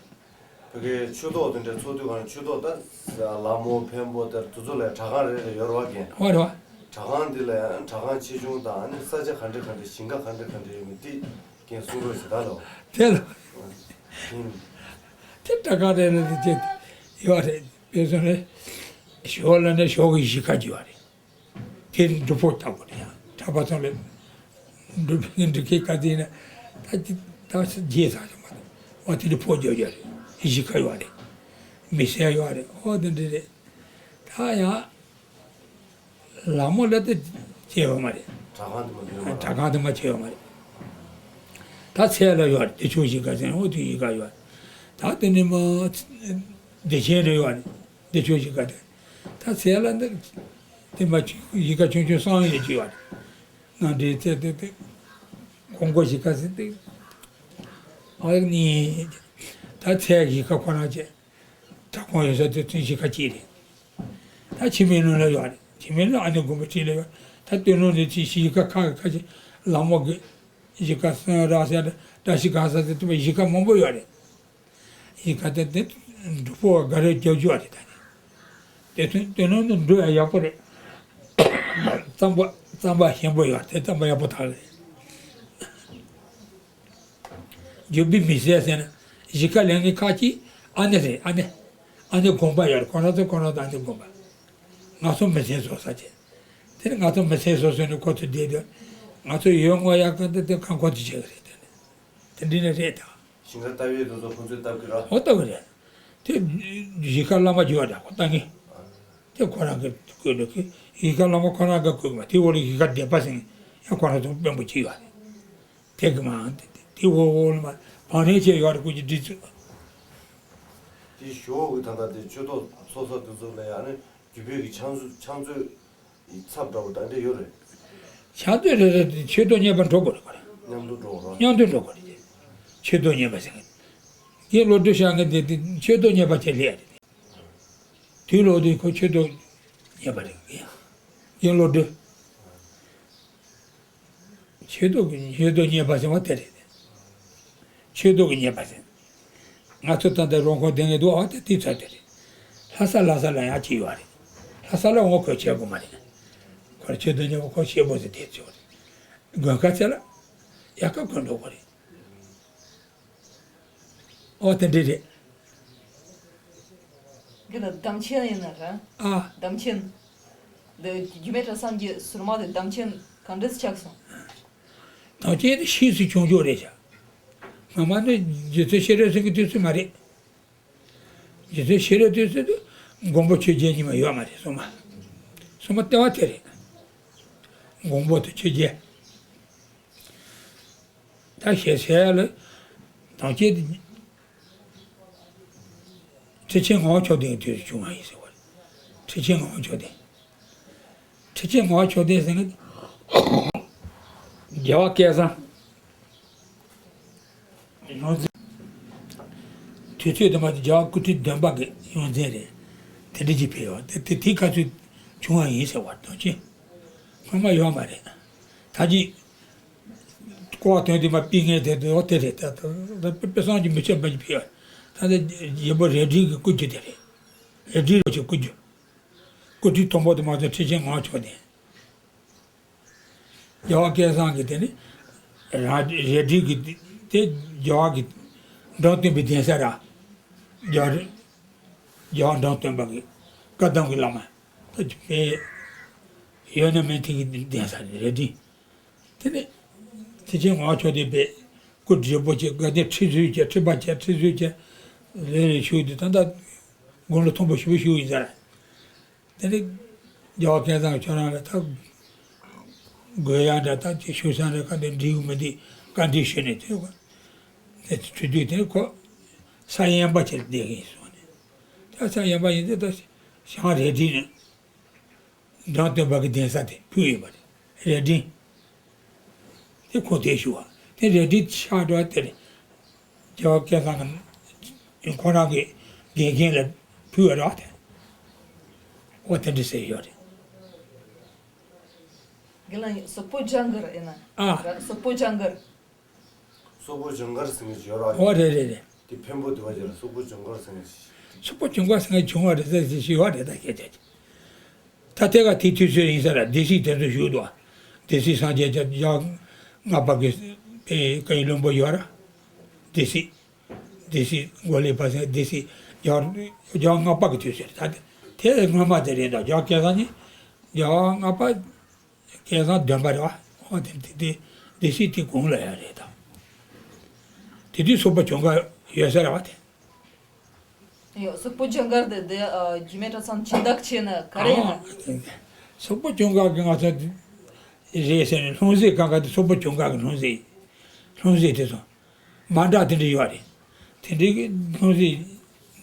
བོད་སྐད་ཆོས་ཐོག་དེ་འདྲ་ཚོགས་དུས་གང་ཆོས་ཐོག་ད་ལ་མོ་འཕན་པོ་དེར་དེ་ཚོ་ལ་གྲྭ་ཁང་རེ་རེ་ཡོད་རེད་བ་རྒན། ཨོ་རེད་བ། གྲྭ་ཁང་འདི་ལ་ཡང་གྲྭ་ཁང་ཆེ་ཆུང་དང་ཨ་ནི་ས་ཆ་ག་འདྲ་ག་འདྲ་ཞིང་ཁ་ག་འདྲ་ག་འདྲ་ཡོད་མེད་དེ་རྒན་གསུང་རོགས་བྱེད་ད་ལོ། དེ་ལ། ཨིན། དེ་གྲྭ་ཁང་རེ་རེ་རེ་བྱེད་ཡོད་རེད། དཔེ་བཟང་རེད། ཞོགས་ལ་ནི་ཞོགས་ཀྱི་གཞིས་ཀ་རྒྱུ་བ་རེད། དེ་སྒྲུབ་ཕོགས་བཏབ་དགོས་རེད་ཡང་། གྲྭ་པ་ཚོ་ལ་སྒྲུབ་ཕོགས་འདི་སྒྲུབ་ཁེ་ག་ཚོད་ཡིན་ན་ད་ཅི་ད་རྗེས་ཚང་ཞིག་མ་གཏོགས་ཨོ་དེ་འདྲ་ཕོགས་རྒྱག་རྒྱུ་རེད། གཞིས་ཀ་ཡོད་རེད། མི་སེར་ཡོད་རེད། ཨོ་དེ་འདྲ་རེད། ད་ཡང་ལ་མོ་ལ་ད་བྱས་ཡོད་མ་རེད། གྲྭ་ཁང་དུ་མ་ཡོད་མ་རེད། གྲྭ་ཁང་དུ་མ་བྱས་ཡོད་མ་རེད། ད་ཚལ་ལ་ཡོད་རེད། བདེ་མཆོག་གཞིས་ཀ་ཟེར་ཨོ་དེ་གཞིས་ཀ་ཡོད་རེད། ད་དེ་ནས་མ་བདེ་ཆེན་ལ་ཡོད་རེད། བདེ་མཆོག་གཞིས་ཀ་དེ། ད་ཚལ་ལ་འདི་དེ་མ་གཞིས་ཀ་ཆུང་ཆུང་གསང་ཡས་ཅིག་ཡོད་རེད། ནང་འདྲེན་ཚལ་དེ་དེ་ཀོང་པོ་གཞིས་ཀ་ཟེར་དེ། ཨ་ནི་ད་ཚལ་གཞིས་ཀ་ཁོ་རང་བྱས། གྲྭ་ཁོང་ཡོད་ས་དེ་ཚུན་གཞིས་ཀ་གཅིག་རེད། ད་འཆི་མེད་ལུང་ལ་ཡོད་རེད། འཆི་མེད་ལུང་ཨ་ནེ་དགོན་པ་གཅིག་ལ་ཡོད། ད་སྟོད་ལུང་ནས་ཚུར་གཞིས་ཀ་ཁག་ཁ་ཅིག་ལ་མོ་གི་གཞིས་ཀ་སོན་རག་ས་བཀྲ་ཤིས་སྒང་ས་ཟེར་དུས་གཞིས་ཀ་མང་པོ་ཡོད་རེད། གཞིས་ཀ་དེ་དེ་སྒྲུབ་ཕོགས་ག་རེ་རྒྱག་རྒྱུ་བ་རེད་ད་ནི། དེ་ཚོ་དེ་ནང་དུ་འགྲོ་ཡ་ཡག་པོ་རེད། རྩམ་པ་རྩམ་པ་ཞིམ་པོ་ཡོད་རེད། རྩམ་པ་ཡག་པོ་དག་རེད། རྒྱུ་བི་མི་སེར་ཟེར་ན་གཞིས་ཀ་ལས་ངན་ཁག་ཅིག་ཨ་ནེ་རེད། ཨ་ནེ་ཨ་ནེ་དགོན་པ་ཡོད་རེད། ཁོ་རང་ཚོ་ཁོ་རང་ཚོ་ཨ་ནེ་དགོན་པ། ང་ཚོ་མི་སེར་བཟོ་ས་བྱས། དེ་ནི་ང་ཚོ་མི་སེར་བཟོ་སོང་ནས་ཁོ་ཚོ་བསྡད་དུས་ང་ཚོ་ཡོད་ངོ་ཡག་ག་འདི་དེ་གང་ཁོ་ཚོ་བྱེད་གི་རེད། དེ་ནི་དེ་འདྲ་ནི་རེད་ད། ཞིང་ཁ་བཏབ་ཡས་དེ་ཚོ་ཁོ་ཚོས་བཏབ་གི་ར། འོ་བཏབ་གི་རེད། དེ་གཞིས་ཀ་བླ་མ་རྒྱུ་བ་འདྲ་ཁོ་བཏབ་ངེས། དེ་ཁོ་རང་གི་བཀོད་འདུག་གི་གཞིས་ཀ་བླ་མ་ཁོ་རང་གི་བཀོད་མ་དེ་འོག་ལ་གཞིས་ཀ་སྡེ་པ་ཟེར་ཡང་ཁོ་རང་ཚོ་དཔོན་པོ་གཅིག་ཡོད་རེད། དེ་གི་མ་དེ་དེ་དེ་འོ་འོ་ལ་མ་བང་རིམ་བྱས་ཡོད་རེད། སྐུ་མཁྱེན་འདི་ཚོ། དེ་ཞོགས་ཀྱི་ད་ལྟ་དེ་ཆོས་ཐོག་ཚོགས་ས་དེ་ཚོ་ལ་ཡང་ནི་རྒྱུད་སྤེལ་གྱི་ཕྱག་མཛོད་ཕྱག་མཛོད་ཡི་ཚབ་འདྲ་བོ་ད་འདྲ་ཡོད་རེད། ཕྱག་མཛོད་རེ་རེ་དེ་ཆོས་ཐོག་གཉེར་པ་འགྲོ་དགོས་རེད་ཁོ་རེ། མཉམ་དུ་འགྲོ་རོགས། མཉམ་དུ་འགྲོ་དགོས་རེད། ཆོས་ཐོག་གཉེར་པ་ཟེར་མཁན། དེ་བློ་གྲོས་ཤར་མཁན་དེ་དེ་ཆོས་ཐོག་གཉེར་པ་བྱས་ལས་རེད། དུས་ལོག་དུས་ཁོ་ཆོས་ཐོག་གཉེར་པ་རེད། ཡང་བློ་གྲོས། ཆོས་ཐོག་གི་ཆོས་ཐོག་གཉེར་པ་ཟེར་བ་དེ་རེད། ཆོས་ཐོག་གི་གཉེར་པ་ཟེར། ང་ཚོ་ད་ལྟ་རོང་ཁོ་དེ་ངས་འདུག་ཨ་དེ་དེ་ཚོ་དེ་རེད། ལྷ་ས་ལྷ་ས་ལ་ཡང་གཅིག་ཡོད་རེད། ལྷ་ས་ལ་འོ་ཁོས་བྱེད་དགོས་མ་རེད། ཁོ་ལ་ཆོས་ཐོག་གཉེར་པ་ཁོ་བྱེད་དགོས་ཟེར་དེ་ཚོ་རེད། དགོན་ཁ་ཚེ་ལ་ཡག་ག་ཁོ་འགྲོ་དགོས་རེད། ཨོ་དེ་འདྲ་རེད། འདི་ལ་དམ་ཆེན་ཡིན་ན་ར། ཨ། དམ་ཆེན། འདི་རྒྱུད་སྨད་གྲྭ་ཚང་གི་ཟུར་མ་དེ་དམ་ཆེན་གང་འདྲས་ཆགས་སོང་། དམ་ཆེན་དེ་ཕྱིས་སུ་བྱུང་ཆོག་རེད་ཤག་སྔ་མ་ནི་རྗེ་བཙུན་ཤེས་རབ་སེང་གེ་དུས་ཚོད་མ་རེད། རྗེ་བཙུན་ཤེས་རབ་དུས་ཚོད་དུ་མགོན་པོ་ཆོས་རྒྱལ་གཉིས་མ་ཡོད་མ་རེད་སོ་མ། སོ་མ་ལྟེ་བ་དེ་རེད། མགོན་པོ་དང་ཆོས་རྒྱལ། ད་ཞེས་བྱ་ཡ་ལ་དམ་ཆེན་དེ། ཁྲི་ཆེན་ངག་དབང་མཆོག་ལྡན་གྱི་དུས་སུ་བྱུང་བ་ཡིན་ཟེར་བ་རེད། ཁྲི་ཆེན་ངག་དབང་མཆོག་ལྡན། ཁྲི་ཆེན་ངག་དབང་མཆོག་ལྡན་ཟེར་མཁན། རྒྱལ་བ་སྐལ་བཟང་། ཡོངས་འཛིན། དུས་ཚོད་དུ་མ་དེ་རྒྱལ་བ་སྐུ་ཕྲེང་བདུན་པ་གི་ཡོངས་འཛིན་རེད། དེ་འདྲ་ཅིག་ཕེབས་ཡོད་དེ་དེ་དེའི་ཁ་ཚུད་བྱུང་བ་ཡིན་ཟེར་བ་དོན་ཅི། སྔོན་མ་ཡོད་མ་རེད། ད་ཅི། ཀོ་བ་དོན་དེ་མ་པི་ངེས་དེ་དེ་དེ་རེད་ད་ད་དཔེ་བསམ་གྱིས་མི་ཁྱབ་པ་ཅིག་ཕེབས་ཡོད། ད་ལྟ་རྒྱལ་པོ་རལ་གྲི་གི་སྐུ་རྒྱུ་དེ་རེད། རལ་གྲི་རོ་ཆེ་སྐུ་རྒྱུ། སྐུ་ཕྲེང་དང་པོ་དེ་མ་གཏོགས་ཁྲི་ཆེན་ངག་དབང་མཆོག་ལྡན། རྒྱལ་བ་སྐལ་བཟང་གིས་དེ་ནི་རང་རལ་གྲི་གི་དེ་རྒྱལ་བ་གི་འབྲོམ་སྟོན་པའི་གདན་ས་ར། རྒྱལ་རྒྱལ་བ་འབྲོམ་སྟོན་པ་གི་བཀའ་གདམས་ཀྱི་བླ་མ་ད་ཅི་པའི་ཡོད་ན་མེད་དེ་གི་གདན་ས་རེད་རལ་གྲི། དེ་ནི་ཁྲི་ཆེན་ངག་དབང་མཆོག་ལྡན་པས་སྐུ་བགྲེས་པོ་བྱས་དགའ་ལྡན་ཁྲི་བཟོས་བྱས་ཁྲི་པ་བྱས་ཁྲི་བཟོས་བྱས་ལས་རེ་ཞུས་དུས་ད་ལྟ་དགུང་ལོ་མཐོན་པོ་ཞེ་པོ་ཞིག་ཡིན་ས་རེད། དེ་ནས་རྒྱལ་བ་སྐལ་བཟང་ཁྱོད་རང་ལ་ད་དགོས་ཡ་འདྲ་ད་ཅིག་ཞུ་ས་འདྲ་ག་འདྲ་འགྲིག་གི་མི་འདུག་བཀའ་འདྲི་ཞུས་ནས་དེ་དེ་དུས་དུས་དེ་ཁོ་ས་ཡན་པ་ཁྱེར་བསྡད་ཀྱི་ཡིན་གསུངས་ནས། ད་ས་ཡན་པ་ཡིན་དེ་ད་ཞང་རལ་གྲི་ནས་འབྲོམ་སྟོན་པ་གི་གདན་ས་དེ་ཕུལ་ཡོད་པ་རེད་རལ་གྲི། དེ་ཁོ་དེ་ཞུ་བ་དེ་རལ་གྲི་ཆགས་འགྲོ་བ་དེ་རེད། རྒྱལ་བ་སྐལ་བཟང་གི་ཁོ་རང་གི་དགེ་རྒན་ལ་ཕུལ་བ་རེད་བ་དེ། འོ་དེ་འདྲ་ཟེར་ཡོད་རེད། དགེ་ལགས་སོག་པོ་ལྗང་གུར་ཡིན་ན། ཨ། ར་སོག་པོ་ལྗང་གུར། སོག་པོ་ལྗང་གུར་ཟེར་མཁན་ཅིག་ཡོད་རེད་བ། འོ་རེད་རེད་རེད། དེ་འཕན་པོ་དེ་བ་ཅིག་ལ་སོག་པོ་ལྗང་གུར་ཟེར་མཁན་ཅིག་སོག་པོ་ལྗང་གུར་ཟེར་མཁན་བྱུང་བ་རེད་ཟེར་ཞིག་ཡོད་རེད་ད་སྐད་ཆ་ཅིག་ད་ཐད་ཀ་དེ་དུས་ཚོད་ཡིན་ས་ར་སྡེ་སྲིད་དེ་ཚོ་བཞུགས་འདུག་སྡེ་སྲིད་སངས་རྒྱས་རྒྱ་རྒྱ་ལྔ་པ་གི་པའི་བཀའ་ཡི་བློན་པོ་ཡོད་ར། སྡེ་སྲིད། སྡེ་སྲིད་མགོ་ལེགས་པ་ཟེར་སྡེ་སྲིད་རྒྱ་རྒྱ་ལྔ་པ་གི་དུས་ཚོད་རེད་ད། དེ་སྔོན་མ་དེ་རེད་འདུག་རྒྱ་སྐལ་བཟང་ནི་རྒྱ་ལྔ་པ་སྐལ་བཟང་བདུན་པ་རེད་བ། འོ་དེ་དེ་དེ་སྡེ་སྲིད་དེ་གོང་ལ་ཡ་རེད་ད། དེ་དུས་སོག་པོ་ལྗང་གུར་ཡོད་ས་རེད་བ་དེ། ཡོད། སོག་པོ་ལྗང་གུར་དེ་དེ་ཨ་རྒྱུད་སྨད་གྲྭ་ཚང་སྦྱིན་བདག་བྱས་ན་ག་རེ་ཡིན་ན། ཨ། སོག་པོ་ལྗང་གུར་གི་ང་ཚོ་རེད་ཟེར་ནས་ལྷུང་བཟེད་གང་ག་དེ་སོག་པོ་ལྗང་གུར་གི་ལྷུང་བཟེད། ལྷུང་བཟེད་དེ་ཚོ་མ་འདྲ་དེ་འདྲ་ཡོད་རེད། དེ་འདྲའི་གི་ལྷུང་བཟེད་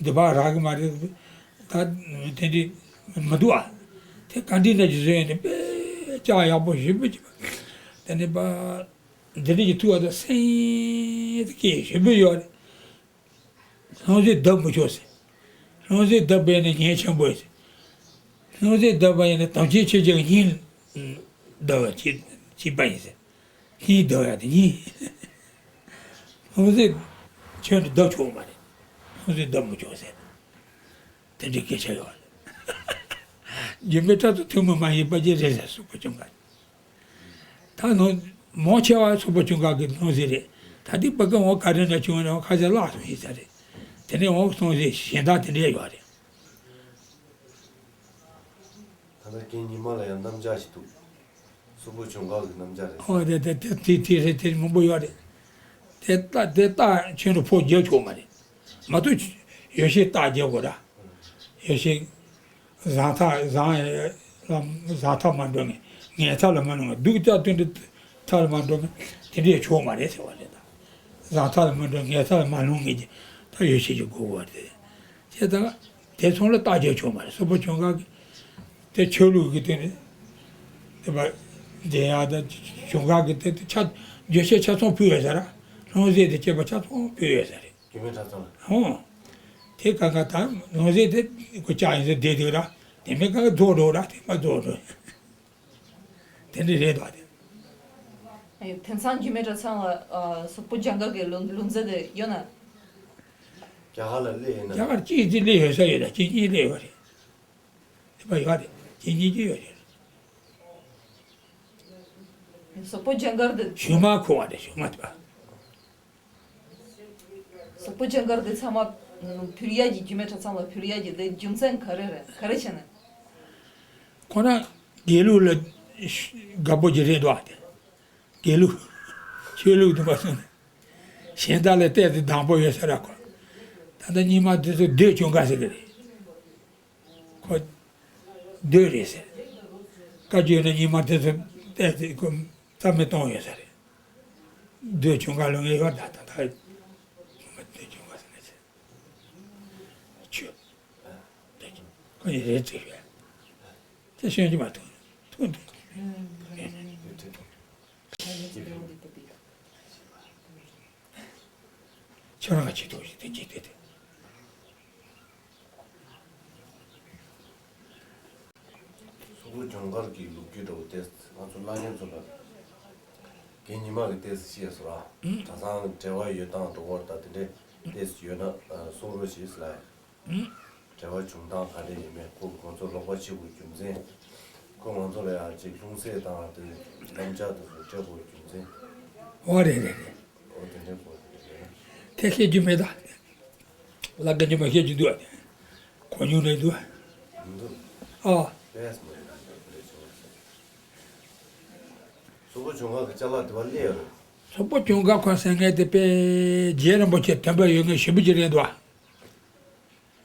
འདི་པར་རག་གི་མ་རེད། ད་དེ་འདྲའི་མི་འདུག་ཨ། དེ་ག་འདྲའི་འདྲ་ཅིག་བཟོས་ཡོད་ནས་དཔེ་ལྕགས་ཡག་པོ་ཞེ་པོ་ཅིག་དེ་ནས་པ་འདི་འདྲ་ཅིག་ཐུག་པ་དང་སེམས་སྐྱིད་ཞེ་པོ་ཡོད་རེད། ལྷུང་བཟེད་བརྡབ་མི་ཆོག་ཟེར། ལྷུང་བཟེད་བརྡབ་པ་ཡིན་ན་ཉེས་ཆེན་པོ་ཡིན་ཟེར། ལྷུང་བཟེད་བརྡབ་པ་ཡིན་ན་དམ་ཅན་ཆོས་རྒྱལ་གྱི་སྙིང་བརྡབ་པ་བྱེད་བྱེད་པ་ཡིན་ཟེར། སྙིང་བརྡབ་ཡ་དེ་ཉེས། ལྷུང་བཟེད་ཁྱོན་ནས་བརྡབ་ཆོག་མ་རེད། ལྷུང་བཟེད་བརྡབ་མི་ཆོག་ཟེར། དེ་འདྲའི་སྐད་ཆ་ཡོད་རེད། རྒྱུད་སྨད་གྲྭ་ཚང་ཐུན་མོང་མ་ཡིན་པ་ཅིག་རེད་ཟེར་སོག་པོ་ལྗང་གུར། ད་ནོ། མང་ཆེ་བ་སོག་པོ་ལྗང་གུར་གི་ལྷུང་བཟེད་རེད། ད་ལྟའི་ཕ་གི་འོང་ག་རེ་འདྲ་བྱུང་ན་ཁ་ཤས་བརླག་སོང་ཡིན་ས་རེད། དེ་ནས་འོང་ལྷུང་བཟེད་གཞན་དག་དེ་འདྲས་ཡོད་རེད། ད་ལྟ་རྒན་ཉི་མ་ལ་ཡང་གནམ་ལྕགས་ཤིག་འདུག་སོག་པོ་ལྗང་གུར་གི་གནམ་ལྕགས་རེད། ཨོ་དེ་དེ་དེ་དེ་དེ་རེད་དེ་མང་པོ་ཡོད་རེད། དེ་ལྟ་དེ་ལྟ་ཁྱོད་ཚོ་ཕོ་རྒྱག་ཆོག་མ་རེད། མ་གཏོགས་ཡོ་བྱད་རྟགས་རྒྱག་དགོས་ར། ཡོ་བྱད། བཟང་ཐག་བཟང་ལ་བཟང་ཐག་མ་འགྲོ་ངེས་ངན་ཐག་ལ་མ་འགྲོ་ངེས་སྡུག་ཅག་དོན་དུ་ ཐག་ལ་མ་འགྲོ་མཁན་དེ་འདྲས་ཆོག་མ་རེད་ཟེར་བ་རེད་ད། བཟང་ཐག་ལ་མ་འགྲོ་ངན་ཐག་ལ་མ་ལྷུང་མཁན་གྱི་ད་ཡོ་བྱད་ཅིག་དགོས་པ་རེད། བྱས་ཙང་དེ་ཚོ་ལ་བརྟག་དཔྱད་ཆོག་མ་རེད། སོག་པོ་ཆུང་ཁག་གི་དེ་ཆོས་ལུགས་ཀྱི་སྟེང་ནས་དེ་བ་འདྲེན་ཡག་དང་ཆུང་ཁག་གི་དེ་དེ་ཆ་རྒྱུ་ཆ་ཆ་ཚང་ཕུལ་ཡོད་ས་ར། ལྷུང་བཟེད་དེ་བཅས་པ་ཆ་ཚང་ཕུལ་ཡོད་ས་རེད། རྒྱུད་སྨད་གྲྭ་ཚང་ལ། ཧོ། དེ་གང་ག་ད་ལྷུང་བཟེད་དེ་ཁོ་ལྕགས་ཡིན་ཟེར་བསྡད་དུས་ར། དེ་མིན་གང་ག་རྫོགས་འགྲོ་ར། དེ་མ་རྫོགས་འགྲོ། དེ་འདྲ་རེད་དོ། དེ་དེང་སང་རྒྱུད་སྨད་གྲྭ་ཚང་ལ་ཨ་སོག་པོ་ལྗང་དཀར་གྱི་ལུང་ལུང་བཟེད་དེ་ཡོད་ན། རྒྱ་གར་ལ་སླེབས་ཡོད་ན། རྒྱ་གར་གཅིག་ཅིག་སླེབས་ཡོད་ས་ཡོད་ལ་གཅིག་གཉིས་སླེབས་ཡོད་རེད། དེ་པ་ཡོད་རེད། གཅིག་གཉིས་ཅིག་ཡོད་རེད། སོག་པོ་ལྗང་དཀར་དེ། ཞུན་མར་ཁུ་བ་དེ་ཞུན་མར་དེ་པ། སོག་པོ་ལྗང་དཀར་དེ་ཚང་མ་ཕུལ་ཡག་གི་རྒྱུད་སྨད་གྲྭ་ཚང་ལ་ཕུལ་ཡག་གི་དེ་རྒྱུ་མཚན་ག་རེ་རེད། ག་རེ་བྱས་ནས། ཁོ་ན་དགེ་ལུགས་ལ་དགའ་པོ་ཅིག་རེད་འདུག་ཨ། དེ་དགེ་ལུགས་ཆོས་ལུགས་དུ་མ་སོང་ནས་གཞན་དག་ལས་ཏོག་ཙམ་དང་པོ་ཡོད་ས་ར་ཁོ། ད་ལྟ་རྙིང་མ་དེ་ཚོ་སྡོད་ཆུང་ག་ཟེར་གི་རེད། ཁོ་སྡོད་རེད་ཟེར། བཀའ་བརྒྱུད་ནས་རྙིང་མ་དེ་ཚོ་ཏོག་ཙམ་ཁོ་རྩ་མེད་གཏོང་ཡོད་ས་རེད། སྡོད་ཆུང་ག་ལོ་ངེས་ཡོད་ད་ད་ད། སྡོད་ཆུང་ག་ཟེར་ནས་ཟེར། ཆུ། ཁོ་ཡི་རེད་ཅེས་ཞུས། དེ་ཤོད་ཀྱི་མ་ཐུག་ཐུག་འདུག་ཁྱོད་རང་ག་ཅི་ཐུག་ཞིག་དེ་ཅི་དེ་དེ། སོག་པོ་ལྗང་དཀར་གྱི་ལོ་རྒྱུས་འདྲ་བོ་དེ་ང་ཚོ་བླ་ཆེན་ཚོ་ལ་རྒན་ཉི་མ་གི་ཏོག་ཙམ་བཤད་སོང་ར། གྲྭ་ཚང་འབྲེལ་བ་ཡོད་སྟངས་འགྲོ་བར་ད་དེ་འདྲས་ཏོག་ཙམ་ཡོད་ན་གསུང་རོགས་ཞེས་ལབ། འབྲེལ་བ་བྱུང་སྟངས་ག་འདྲ་ཡིན་མིན་ཁོ་ང་ཚོ་རོགས་པ་བྱེད་དགོས་རྒྱུ་མཚན། ཁོ་ང་ཚོ་ལ་ཡང་ཅིག་ལྷུང་བཟེད་དང་དེ་ལམ་ལྕགས་དེ་ཚོ་སྤྲད་དགོས་རྒྱུ་མཚན། ཨོ་རེད་རེད་རེད། ཨོ་དེ་འདྲའི་སྐོར་དེ་རེད། དེ་བཤད་རྒྱུ་མེད་ད། བླ་རྒན་ཉི་མ་བཤད་རྒྱུ་འདུག་ཨ། གོ་མྱོང་རེད་འདུག་ཨ། མི་འདུག་ཨ། པས་མ་རེད་ད་འདྲ་པོ་རེད་བྱུང་བ་ཟེར། སོག་པོ་ལྗང་དཀར་གྱི་ཅ་ལག་དེ་བ་སླེབས་ཡོད་རེད། སོག་པོ་ལྗང་དཀར་ཁོ་ཟེར་མཁན་དེ་དཔེ་རྗེ་རིན་པོ་ཆེ་དད་པ་ཡོད་མཁན་ཞེ་པོ་ཅིག་རེད་འདུག་ཨ།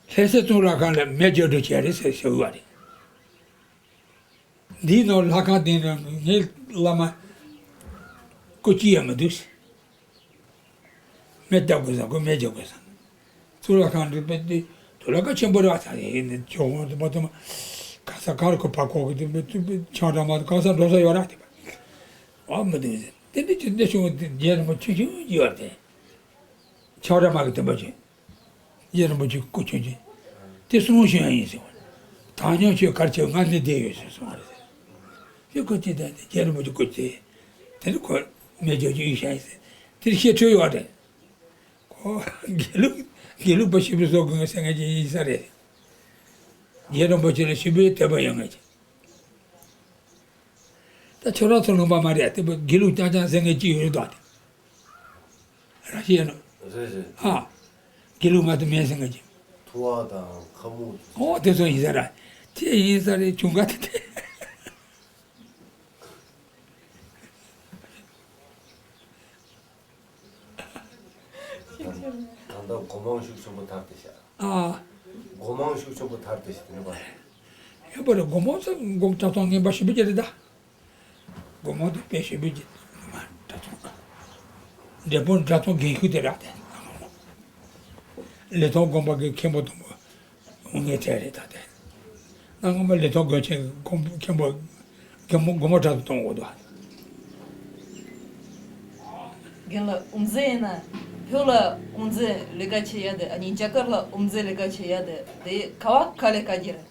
ལྷ་ས་གཙུག་ལག་ཁང་ལ་མེ་སྒྱུར་དུ་བྱས་རེད་ཟེར་ཞུ་བ་རེད། འདིའི་ནང་ལྷ་ཁང་དེ་ནང་ངའི་བླ་མ་སྐུ་གཅིག་ཡང་མི་འདུག་ཟེར། མེ་བཏབ་དགོས་བསམ་ཁོ་མེ་སྒྱུར་དགོས་བསམ། གཙུག་ལག་ཁང་འདི་དཔེ་འདི་དུ་ལ་ཁ་ཆེན་པོ་རེད་བ་ཚ་ཡིན་ནི་ཇོ་ཧོང་དུ་མ་དུ་མ་ག་ས་ག་རུ་ཁོ་ཕ་ཁོ་གི་དུ་མེ་དུ་མེ་ཆང་འདྲ་མ་དུ་གང་ས་འགྲོ་ས་ཡོད་ར་དེ་བ་མི་འདུག་ཟེར། དེ་འདི་ཆུ་འདི་ཆུང་དེ་རྗེ་རིན་པོ་ཆུ་ཆུང་ཡོད་དེ་ཆང་འདྲ་མ་གི་དུ་མ་ཆུ། རྗེ་རིན་པོ་ཆེ་སྐུ་མཁྱེན་ཅིང་། དེ་གསུང་བཤད་ཡིན་ཟེར་བ། ད་སྙམ་ཆོས་གར་ཆེ་ང་འདི་བསྡད་ཡོད་ཟེར་གསུང་བ་རེད་ཟེར། དེ་སྐུ་ཅི་ད་རྗེ་རིན་པོ་ཆེ་སྐུ་ཅི། དེ་ནི་ཁོ་མེ་སྒྱོགས་ཀྱི་ཡུལ་ཤ་ཡིན་ཟེར། དེར་བཤད་ཁྲོལ་ཡོད་རེད། ཁོ་དགེ་ལུགས་དགེ་ལུགས་པ་ཞིབ་ཏུ་བཟོ་དགོས་ངེས་ཟེར་ངེས་ཀྱི་ཡིན་ས་རེད། རྗེ་རིན་པོ་ཆེ་ལ་ཞིབ་པའི་དད་པ་ཡོད་ངེས་ཀྱི། ད་ཁྱོད་རང་ཚོ་ལུང་པ་མ་རེད་དེ་དགེ་ལུགས་རྐྱང་རྐྱང་ཟེར་ངེས་ཀྱི་ཡོད་རེད་དོ། ར་ཤི་ཡ་ནོ། རེད་རེད། ཨ། དགེ་ལུགས་མ་གཏོགས་མེད་ཟེར་ང་ཅི། ཐུ་བ་དང་ཁ་སྨུག་ཨོ་དེ་ཚོ་ཡིན་ས་ར། དེ་ཡིན་ས་རེད་བྱུང་ག་དེ་དེ། ད་ལྟ་སྒོ་མང་ཤུགས་ཆེན་པོ་དར་ཏེ་ཤག་ཨ། སྒོ་མང་ཤུགས་ཆེན་པོ་དར་ཏེ་ཤག་དེ་ནི་བ། ཡོད་པ་རེད། སྒོ་མང་ཚོ་སྒོ་གྲྭ་ཚང་ངན་པ་ཞེ་པོ་ཅིག་རེད་ད། སྒོ་མང་དུ་དཔེ་ཞེ་པོ་ཅིག་གྲྭ་ཚང་། འབྲས་སྤུངས་གྲྭ་ཚང་རྒན་ཤོས་དེ་རག་དེ། ལི་ཐང་དགོན་པ་གི་མཁན་པོ་དང་པོ་ངའི་གྲས་རེད་ད་དེ། གནའ་སྔ་མོ་ལི་ཐང་དགོན་ཆེན་གྱི་མཁན་པོ་རྒན་མོ་རྒན་མོ་གྲྭ་ཚང་གཏོང་དགོས་འདུག་རྒན་ལགས་དབུ་མཛད་ཡིན་ན་བོད་ལ་དབུ་མཛད་ལས་ཀ་བྱེད་ཡ་དེ་ཨ་ནི་རྒྱ་གར་ལ་དབུ་མཛད་ལས་ཀ་བྱེད་ཡ་དེ་དེ་ག་བ་ག་ལས་ཀ་རྒྱུ་རེད།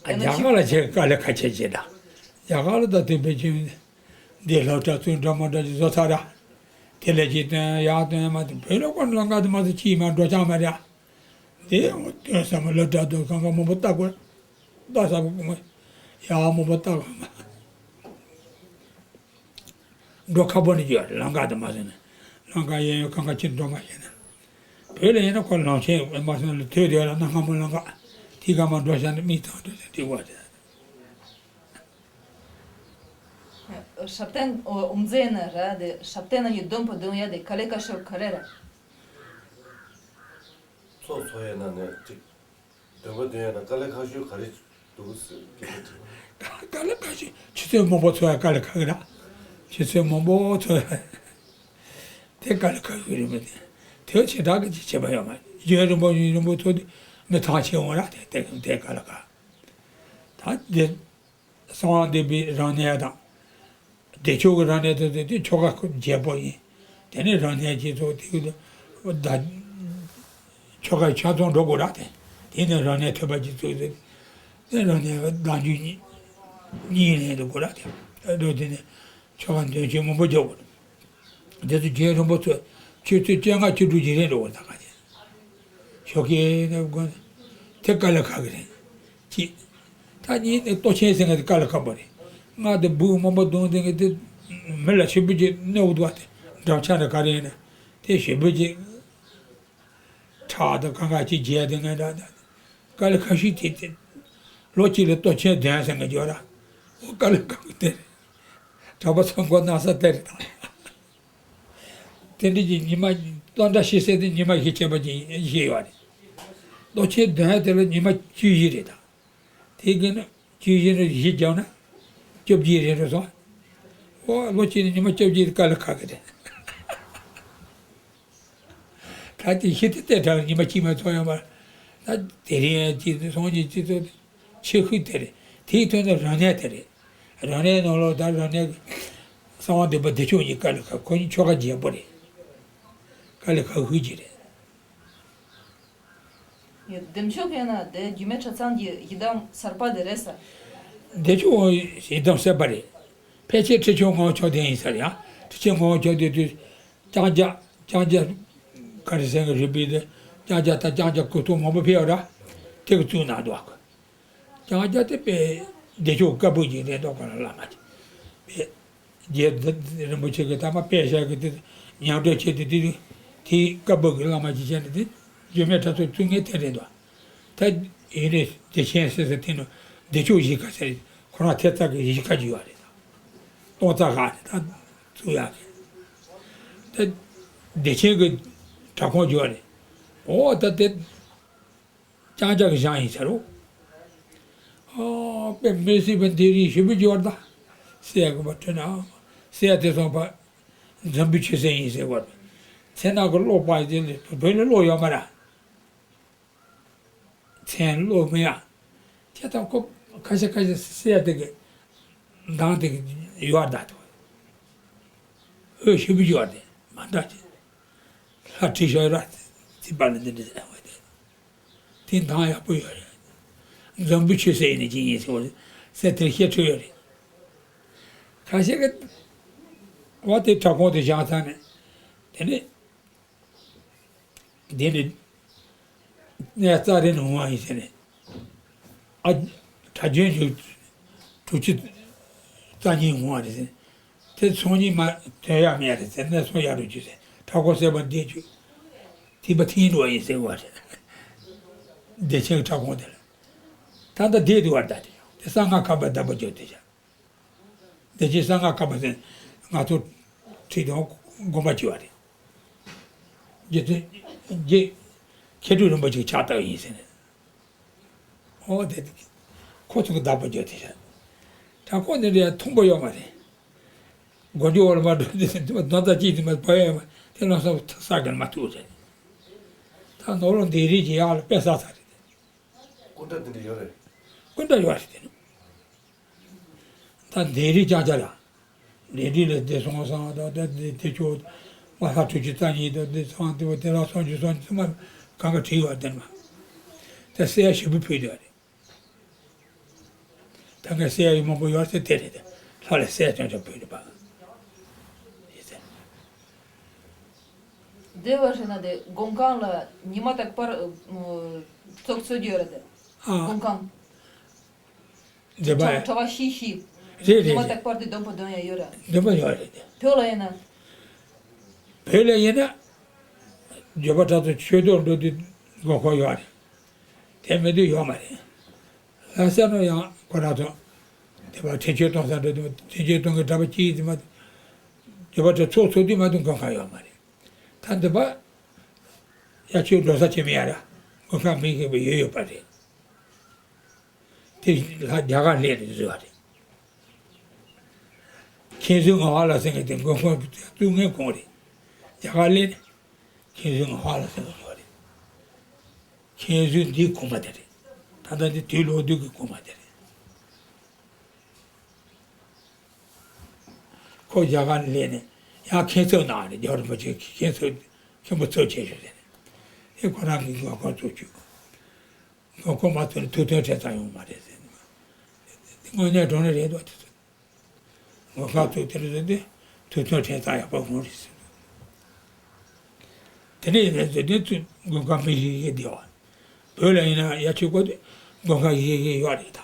རྒྱ་གར་ལ་ཆེ་དཀའ་ལས་ཁ་ཆེ་ཆེ་ད། རྒྱ་གར་ལ་ད་དེ་བེད་ཀྱི་འདི་སློབ་གྲྭ་ཚོའི་འདྲ་མ་འདྲ་ཅིག་བཟོ་ཚར་ར། དེ་ལས་ཅིག་སྟོན་ཡག་སྟོན་མ་དེ་བོད་ལ་ཀོ་ལང་ཀ་དེ་མ་ཚོ་ཅིས་མ་འགྲོ་ཆགས་མ་རེད། དེ་སྟོན་ས་མ་སློབ་གྲྭ་དུ་གང་ག་མང་པོ་ལྟ་དགོས། ལྟ་ས་མང་པོ་ཡག་མང་པོ་ལྟ་དགོས་མ། འགྲོ་ཁག་པོ་ནི་ཡོད་རེད། ལམ་ཁ་དེ་མ་སོང་ན། ལམ་ཁ་ཡན་ཡོད་གང་ག་ཅིག་འགྲོ་མ་ཤེས་ན། བོད་ལ་ཡིན་ན་ཁོ་ལམ་ཆེན་མ་སོང་ན་དུས་དེ་ལ་གནའ་སྔ་མོ་ལམ་ཁ་དེ་ག་མ་འགྲོ་ཤག་ན་མིག་ཐང་འགྲོ་ཤག་དེ་བ་དེ། ཧྲབ་སྟན་འོ་དབུ་མཛད་ན་ར་དེ་ཧྲབ་སྟན་ན་ཡི་སྡོམ་པ་སྡོམ་ཡ་དེ་ག་ལེ་ཀ་ཤོར་ག་རེ་ར། ཚོགས་འཚོགས་ཡས་ནང་ནས་གཅིག་སྡོམ་པ་སྡོམ་ཡས་ནང་དཀའ་ལས་ཁག་ཤོས་ག་རེ་ འདུག་ཟེར་དེ་འདྲ་དྲན། དཀའ་ལས་ཁག་ཤོས་ཆུ་ཚོད་མང་པོ་འཚོལ་ཡ། དཀའ་ལས་ཁག་གི་ར། ཆུ་ཚོད་མང་པོ་འཚོལ་ཡ་དེ་དཀའ་ལས་ཁག་གི་རེད་མོད། དེ་དེ་ཆེ་དྲག་གི་ཅིག་བྱེད་པ་ཡོད་མ་རེད། རྒྱུན་རིང་པོ་རིང་པོ་འཚོལ་དུས་མི་ཐང་ཆད་འོང་ར། དེ་དེ་དེ་དཀའ་ལས་ཁག་ད་དེ། གསང་བ་འདུས་པའི་རང་གནས་དང་། བདེ་མཆོག་གི་རང་གནས་དེ་དེ་དེ་ཆོ་ག་རྒྱས་པོ་ཡིན། དེ་ནས་རང་གནས་ཀྱི་ཚོགས་དེ་ད་ཆོ་ག་ཆ་ཚང་འགྲོ་དགོས་ར། དེ་དེ་ནས་རང་གནས་ཐོས་པ་གྱི་ཚོགས་དེ་དེ་རང་གནས་བདག་འཛིན་གཉིས་ལེན་དུ་དགོས་ར། དེ་འགྲོ་དེ་ནས་ཆོ་ག་འདོན་ཆེན་མང་པོ་རྒྱག་དགོས། དེ་ཚོ་རྒྱུན་རིང་པོ་ཚོ་ཆུ་ཚོད་བཅོ་ལྔ་བཅུ་དྲུག་ཅིག་རིང་འགྲོ་དགོས། ད་ག་དེ། ཞོགས་ཀས་ནས་དགོན་དེ་དཀའ་ལས་ཁག་གི་རེད། གཅིག་ད་གཉིས་ནས་ལྟོ་ཆས་ཟེར་མཁན་དེ་དཀའ་ལས་ཁག་པོ་རེད། སྔར་དེ་སྦུག་མང་པོ་བརྡུངས་ཟེར་མཁན་དེ་མི་ལ་ཞེ་པོ་ཅིག་གནོད་འདུག་བ། དེ་འགྲམ་ཆ་འདྲ་ག་རེ་ཡིན་ན་དེ་ཞེ་པོ་ཅིག་ཁྲག་དང་གང་ག་ཅིག་རྒྱས་དེ་ངན་འདྲ་ད། དཀའ་ལས་ཁག་ཤོས་དེ་དེ་ལོ་གཅིག་ལ་ལྟོ་ཆས་འདོན་ཟེར་མཁན་ཅིག་ཡོད་ར། འོ་དཀའ་ལས་ཁག་པོ་དེ་རེད། གྲྭ་པ་ཚོ་མགོ་ན་ས་དེ་རེད་ད། དེ་འདྲ་གྱི་ཉི་མ་ལྟོ་འདྲ་ཤི་ཟེར་དེ་ཉི་མ་བཞི་བྱས་པ་ཅིག་བཞི་ཡོད་རེད། ལྟོ་ཆས་འདོན་ཡ་དེ་ལ་ཉི་མ་བཅུ་བཞི་རེད་ད། དེ་གི་ན་བཅུ་བཞི་ནས་བཞི་བརྒྱབ་ན་བཅོ་བརྒྱད་རེད་འགྲོ་སོང་། ཨོ་ལོ་གཅིག་ནས་ཉི་མ་བཅོ་བརྒྱད་དཀའ་ལས་ཁག་གི་རེད། ད་དེ་ཤི་དེ་ལྟས་དྲག་ཉི་མ་གཅིག་མ་ཚོ་ཡོང་བ། ད་དེ་རིང་ཡང་གཅིག་སོང་གཅིག་གཅིག་ཚོ་ཆེ་ཤོས་དེ་རེད། དེའི་ཐོག་ནས་རང་གནས་དེ་རེད། རང་གནས་ནང་ལོགས་ད་རང་གནས་གསང་བ་འདུས་པ་བདེ་མཆོག་གཉིས་དཀའ་ལས་ཁག་ཁོ་གཉིས་ཆོ་ག་རྒྱས་པོ་རེད། དཀའ་ལས་ཁག་ཤོས་ཅིག་རེད། ཡ། བདེ་མཆོག་ཡིན་ན་དེ་རྒྱུད་སྨད་གྲྭ་ཚང་གི་ཡི་དམ་གསར་པ་དེ་རེད་ས། བདེ་མཆོག་ཡི་དམ་གསར་པ་རེད། ཕལ་ཆེར་ཁྲི་ཆེན་ངག་དབང་མཆོག་ལྡན་ཡིན་ས་རེད་ཡ། ཁྲི་ཆེན་ངག་དབང་མཆོག་ལྡན་དུས་ལྕང་སྐྱ་ལྕང་སྐྱ་ག་རེ་ཟེར་གི་རེད་པས། དེ་ལྕང་སྐྱ་ད་ལྕང་སྐྱ་སྐུ་ཐོག་མང་པོ་ཕེབས་ཡོད་ར། དེ་གི་གཙུག་ན་འདུག་ཨ་ཁོ། ལྕང་སྐྱ་དེ་དཔེ་བདེ་མཆོག་བཀའ་པོད་ཅིག་རེད་འདུག་ག་ལ་བླ་མ་ཅིག་དཔེ། རྗེ་རིན་པོ་ཆེ་གི་ཐ་མ་དཔེ་བཞག་གི་དེ་ཉམས་སྒྲོན་བྱས་ཏེ་དེ་དེ་བཀའ་པོད་ཀྱི་བླ་མ་ཅིག་བྱས་ནས་དེ་རྒྱུད་སྨད་གྲྭ་ཚང་བཙུགས་མཁན་དེ་རེད་འདུག་ད་ཡིན་ནའི་བདེ་ཆེན་ཟེར་ཟེར་དེ་ནི་བདེ་མཆོག་བཞི་ཀ་ཟེར་ཁོ་རང་ཐེབས་རྩ་གི་བཞི་ཀ་ཅིག་ཡོད་རེད། ད་སྟོང་རྩ་ཁག་རེད་ད་བཙུགས་ཡག་གི། ད་བདེ་ཆེན་གྱི་གྲྭ་ཁོངས་ཅིག་ཡོད་རེད། འོ་ད་དེ། ལྕང་སྐྱ་གི་ཞང་ཡིན་ཟེར་རོ། ཨོ་དཔེ་མི་སྲིད་པའི་འདི་རིགས་ཞུ་བའི་འབྱོར་ད། སྲས་གོ་པ་ཁྲོད་ན། སྲས་དེ་སོང་པ། འཛམ་བུའི་ཆོས་སྲས་ཡིན་ཟེར་བ། མཚན་ནག་གི་གློག་པ་ཡི་དེ་བོད་ལ་གློག་ཡོད་མ་ར། མཚན་གློག་མི་ཡ། ཁྱེད་དང་ཁོ་ཁ་ཤས་ཁ་ཤས་སྲས་དེ་གི་མདང་དེ་གི་ཡོད་ད་དོ། འོད་ཞུ་བའི་འབྱོར་དེ་མ་འདྲ་ཅི། ལྷ་ཁྲི་ཤོད་ར། ཚིག་པ་ལ་འདི་འདྲ་ཟེར་བ་དེ། དེ་མདངས་ཡག་པོ་ཡོད་རེད། འཛམ་བུའི་ཆོས་སྲས་ཡིན་ནི་ཅི་ཡིན་ཟེར་བ་ཟེར་དེར་བཤད་ཚུལ་ཡོད་རེད། ཁ་ཤས་ཀྱིས་བ་དེ་གྲྭ་ཁོངས་དེ་བཞག་ཚར་ནས་དེ་ནས་དེ་ནས་གནས་རྩ་རེ་ནས་འོང་བ་ཡིན་ཟེར་ནས་ཨ་གྲྭ་རྒྱུན་ཞུ་དྲུག་ཅུ་རྩ་གཉིས་འོང་བ་རེད་ཟེར། དེ་ཚོང་གཉིས་མ་ཐོན་ཡག་མེད་རེད་ཟེར། གནས་ཚང་ཡག་རུ་གྱུར་ཟེར། གྲྭ་ཁོངས་གསར་པ་འདི་གྱུར། ཐིགས་པ་ཐིག་འགྲོ་བ་ཡིན་ཟེར་བ་རེད། བདེ་ཆེན་གྱི་གྲྭ་ཁོངས་དེ་ལ། ད་ལྟ་བསྡད་འདུག་བ། ད་དེ་དེ་གསང་སྔགས་ཁ་པར་བརྡ་པོ་བརྒྱབ་བསྡད་བཞག་བདེ་ཆེན་གསང་སྔགས་ཁ་པར་ཟེར་ང་ཚོ་ཁྲིད་དང་དགོན་པ་གྱུར་བ་རེད། རྗེ་བཙུན་རྗེ་མཁས་གྲུབ་རིན་པོ་ཆེ་གི་ཕྱག་རྟགས་ཡིན་ཟེར་ནས། ཨོ་དེ་ཁོ་ཚོ་གི་བརྡ་པོ་བརྒྱབ་བསྡད་བཞག་གྲྭ་ཁོངས་དེ་འདྲ་ཡང་མཐོང་པོ་ཡོད་མ་རེད། སྒོ་འགྱོ་བར་མ་འགྲོ་དེ་ནོར་ཙག་ཅིག་དེ་མ་བ་ཡོད་མ་དེ་ལ་སོགས་ས་གར་མ་ཐུག་རེད། ད་ནོར་ལོ་འདི་རིགས་ཀྱི་ཡག་ལ་དཔེ་ས་ས་རེད། སྐུ་འདྲ་འདི་འདྲ་ཡོད་རེད། སྐུ་འདྲ་ཡོད་རེད་དེ་ནི། ད་འདི་རིགས་ཀྱང་ཅག་ལ། འདི་རིགས་ལ་བདེ་སྲུང་སང་ད་ད་འདི་དེ་ཆོ་མ་ལྷ་ཁྲི་ཆུ་རྩ་གཉིས་དང་འདི་ཚང་དེ་བ་དེ་ལ་སོང་ཆུ་སོང་ཆུ་མ་གང་ག་བྲིས་ཡོད་དེ་ནི་མ། ད་གསེར་ཞིབ་པོ་ཕུལ་དེ་བ་རེད། ད་ངས་གསེར་ཡུ་མང་པོ་ཡོད་ཟེར་དེ་རེད་དེ། ལྷ་ལ་གསེར་ཅང་ཅང་ཕུལ་འདུག་པ། ཡིན་ཟེར། བདེ་བར་ཧྲི་ན་དེ་དགོན་ཁང་ལ་ཉི་མ་རྟག་པར་ཨ་ཙོག་ཚོད་རྒྱུ་ཡོད་རེད་དེ། ཨ། དགོན་ཁང་། བདེ་བ། གྲྭ་པ་ཤི་ཤི། རེད་རེད་རེད། ཉི་མ་རྟག་པར་དེ་སྡོམ་པ་འདོན་ཡ་ཡོད་རེད། སྡོམ་པ་ཡོད་རེད་དེ། བོད་ལ་ཡིན་ན། བོད་ལ་ཡིན་ན། འགྱོད་པ་དྲག་ཏུ་ཆོས་དུ་འགྲོ་དུས་དགོས་མཁོ་ཡོད་རེད། དེ་མི་འདུག་ཡོད་མ་རེད། ལྷ་ས་ནང་ཡང་ཁོ་རང་ཚོ་དེ་བ་ཁྲིད་ཆོས་གཏོང་ས་འགྲོ་དུས་ཁྲིད་ཆོས་གཏོང་གི་གྲྭ་པ་གཅིག་དེ་མ་འགྱོད་པ་དྲག་ཚོགས་ཚོགས་དུས་མ་གཏོགས་དགོས་མཁོ་ཡོད་མ་རེད། ད་འདི་པ་ཡ་ཆོས་འགྲོ་ས་ཆེ་མི་ཡ་ར་དགོས་མཁོ་མི་ཤེས་པ་ཡོད་ཡོད་པ་རེད། དེ་ལ་རྒྱ་གར་སླེབས་ནས་བཟོས་པ་རེད། མཁན་ཟུར་ངག་དབང་ལགས་ཟེར་མཁན་དེ་མགོན་ཁང་བཙུགས་མཁན་ཁོང་རེད། རྒྱ་གར་སླེབས་ནས་མཁན་ཟུར་ངག་དབང་ལགས་ཟེར་མཁན་ཁོང་རེད། མཁན་ཟུར་འདིའི་གོང་མ་དེ་རེད། ད་ལྟ་འདི་དུས་ལོག་དུས་ཀྱི་གོང་མ་དེ་རེད། ཁོ་རྒྱ་གར་ནས་སླེབས་ནས་ཡང་མཁན་ཚབ་གནང་ནས། རྒྱལ་བ་རིན་པོ་ཆེ་མཁན་ཚབ་མཁན་པོ་ཚབ་བྱས་ཤོག་ཟེར་ནས། ཨེ་ཁོ་རང་གི་མགོན་ཁང་བཙུགས་བཅུག་མགོན་ཁང་མ་བཙུགས་ན་ཐུགས་མཐུན་ཁྲིམས་གཙང་ཡོང་མ་རེད་ཟེར་ནས། དངོས་གནས་དྲང་གནས་རེད་འདུག་དེ་ཚོ། མགོན་ཁང་བཙུགས་དེ་རེད་ཟེར་དུས་ཐུགས་མཐུན་ཁྲིམས་གཙང་ཡག་པོ་ཡོང་རེད་ཟེར། དེ་ནས་ཡིན་ན་ཟེར་དུས་ཚུར་མགོན་ཁང་མི་ཞིག་ཡིན་བསྡད་པ། བོད་ལ་ཡིན་ན་ཡ་ཆོས་སྐོར་དུ་མགོན་ཁང་ཡིན་ཡིན་ཡོད་རེད་ད།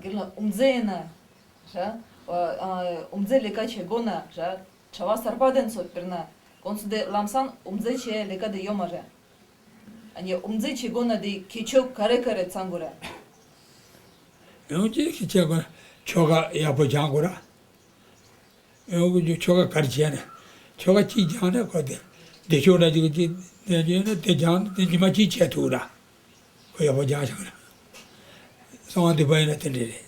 དགེ་ལགས་དབུ་མཛད་ཡིན་ན་ར། ཨ་ཨ་དབུ་མཛད་ལས་ཀ་བྱེད་དགོས་ན་ར། གྲྭ་པ་གསར་པ་དེ་ཚོ་དཔེར་ན་ཁོང་ཚོ་དེ་ལམ་སང་དབུ་མཛད་བྱེད་ལས་ཀ་དེ་ཡོད་མ་རེད། ཨ་ནི་དབུ་མཛད་བྱེད་དགོས་ན་དེ་ཁྱད་ཆོས་ག་རེ་ག་རེ་ཚང་དགོས་རེད། ཡང་ཅིག་ཁྱད་ཆོས་ག་ཆོ་ག་ཡག་པོ་སྦྱང་དགོས་ར། ཨེ་འུ་ཚོ་ཆོ་ག་ག་རེ་བྱས་ན། ཆོ་ག་གཅིག་སྦྱངས་ན་ཁོ་དེ་བདེ་མཆོག་འདྲ་ཅིག་ཅིག་དེ་བྱས་ན་དེ་སྦྱངས་དེ་ཉི་མ་གཅིག་བྱས་ཐུབ་ར། ཁོ་ཡག་པོ་སྦྱངས་བཞག་ན། གསང་བ་འདུས་པ་ཡིན་ན་དེ་འདྲ་རེད།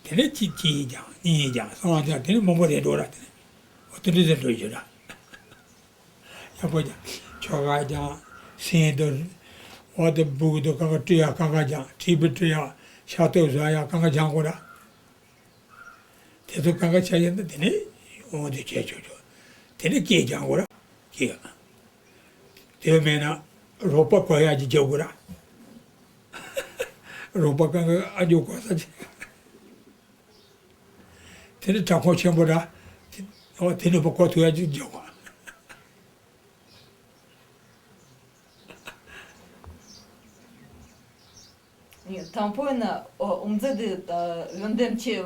དེ་ནས་གཅིག་གཅིག་སྦྱངས་གཉིས་སྦྱངས་གསང་བ་སྦྱངས་དེ་ནས་མང་པོ་རེད་འགྲོ་ར། དེ་ནས་འོ་དེ་འདྲ་ཟེར་འགྲོ་རྒྱུ་ར། ཡག་པོ་སྦྱངས་ཆོ་ག་སྦྱངས་སེམས་དུ་འོ་དེ་སྦུག་ཏུ་གང་ག་བཀྲུ་ཡག་གང་ག་སྦྱངས་མཁྲིས་པ་བཀྲུ་ཡག་ཤ་སྟག་བཟོ་ཡག་གང་ག་སྦྱངས་དགོས་ར། དེ་ཚོ་གང་ག་ཆ་ཡིན་ན་དེ་ནས་འོང་དེ་བྱས་ཆོག་ཆོག་དེ་ནས་སྐད་རྒྱག་དགོས་ར། སྐད། དེ་མེད་ན་རོགས་པ་གོ་ཡག་ཅིག་རྒྱག་དགོས་ར། རོགས་པ་གང་ག་ཨ་ཇོ་གོ་ས་ཅིག་དེ་ནས་དྲག་པོ་ཆེན་པོ་ར། དེ་ཨོ་དེ་ནས་པ་གོ་ཐུབ་ཡག་ཅིག་རྒྱག་དགོས། དང་པོ་ཡིན་ན་ཨོ་དབུ་མཛད་དེ་ཨ་འོས་འདེམས་བྱེད་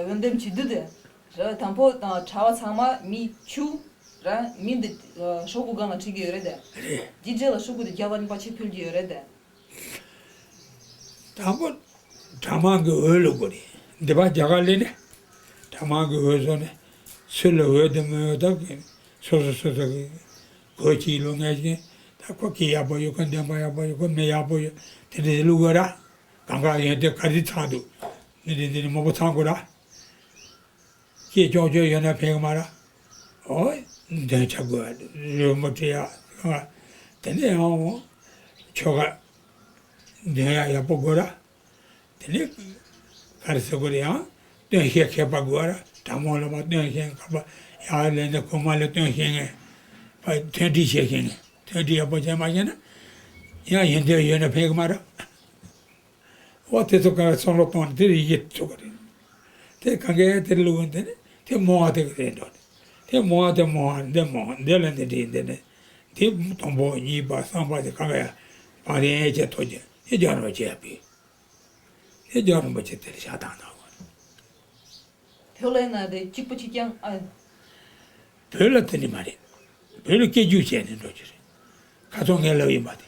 འོས་འདེམས་བྱེད་དུས་དེ་ར། དང་པོ་ཨ་གྲྭ་པ་ཚང་མ་མི་བཅུ་ར། མི་འདི་ཨ་ཤོག་གུ་སྒང་ལ་བྲིས་ཀྱི་ཡོད་རེད་དེ། རེད། དེའི་རྗེས་ལ་ཤོག་གུ་དེ་རྒྱལ་བ་རིན་པོ་ཆེ་ཕུལ་གྱི་ཡོད་རེད་དེ། དང་པོ་གྲྭ་མང་གི་འོས་བླུག་དགོས་རེད། འདི་པ་རྒྱ་གར་སླེབས་ནས་གྲྭ་མང་གི་འོས་བཟོ་ནས་སུ་ལ་འོས་དེ་མི་འོས་དག་གི་སོ་སོ་སོ་སོ་གི་གོས་ཀྱི་ལོ་ངན་ཞིག་ད་ཁོ་སྐད་ཡག་པོ་ཡོད། ཁོ་འདོན་པ་ཡག་པོ་ཡོད། ཁོ་མི་ཡག་པོ་ཡོད། དེ་འདྲ་ཞིག་བླུག་དགོས་ར། གང་ག་ཡོན་ཏན་ག་རེ་ཚང་འདུག་འདི་འདི་འདི་འདི་མང་པོ་ཚང་དགོས་ར། སྐད་ཅོག་ཅོག་ཡོད་ན་ཕན་གི་མ་ར། ཨོ། འདོན་ཆ་དགོས། རོལ་མོ་བྲི་ཡག་དེ་ནས་ཡང་ཆོ་ག་འདོན་ཡག་ཡག་པོ་དགོས་ར། དེ་ནས་ག་རེ་ཟེར་དགོས་རེད། ཡང་སྟོན་མཁན་མཁས་པ་དགོས་ར། གྲྭ་མང་ལ་མ་སྟོན་མཁན་མཁས་པ་ཡག་ལས་ནས་གོང་མ་ལ་སྟོན་ཤེས་མཁན། ཕ་མཐུན་སྒྲིལ་བྱེད་ཤེས་མཁན། མཐུན་སྒྲིལ་ཡག་པོ་བྱེད་མ་ཤེས་ན་ཡང་ཡོན་ཏན་ཡོད་ན་ཕན་གི་མ་ར། འོ་དེ་ཚོ་ག་བསམ་བློ་གཏོང་ནས་དེ་ཡི་གེ་བཙུགས་པ་རེད། དེ་གང་གས་དེ་བླུགས་འདི་ནི་དེ་མོ་བ་དེ་ག་རེད་འགྲོ་ནས། དེ་མོ་བ་དེ་མོ་བ་འདི་མོ་བ་འདི་ལ་འདི་འདྲི་འདི་ནི་དེ་དང་པོ་གཉིས་པ་གསུམ་པ་དེ་གང་གས་བང་རིམ་བྱས་ཐོག་གི་དེ་རྒྱལ་བ་རིན་པོ་ཆེ་ཡ་པི། དེ་རྒྱལ་བ་རིན་པོ་ཆེ་དེ་ལ་ཞག་བཏང་གནང་བ་རེད། བོད་ལ་ཡིན་ན་དེ་གཅིག་པ་གཅིག་རྐྱང་ཨ། བོད་ལ་དེ་འདྲ་མ་རེད། བོད་ལ་སྐད་སྒྱུར་བྱས་ནས་འགྲོ་རྒྱུ་རེད། ཁ་སང་ངས་ལབ་ཡིན་པ་དེ།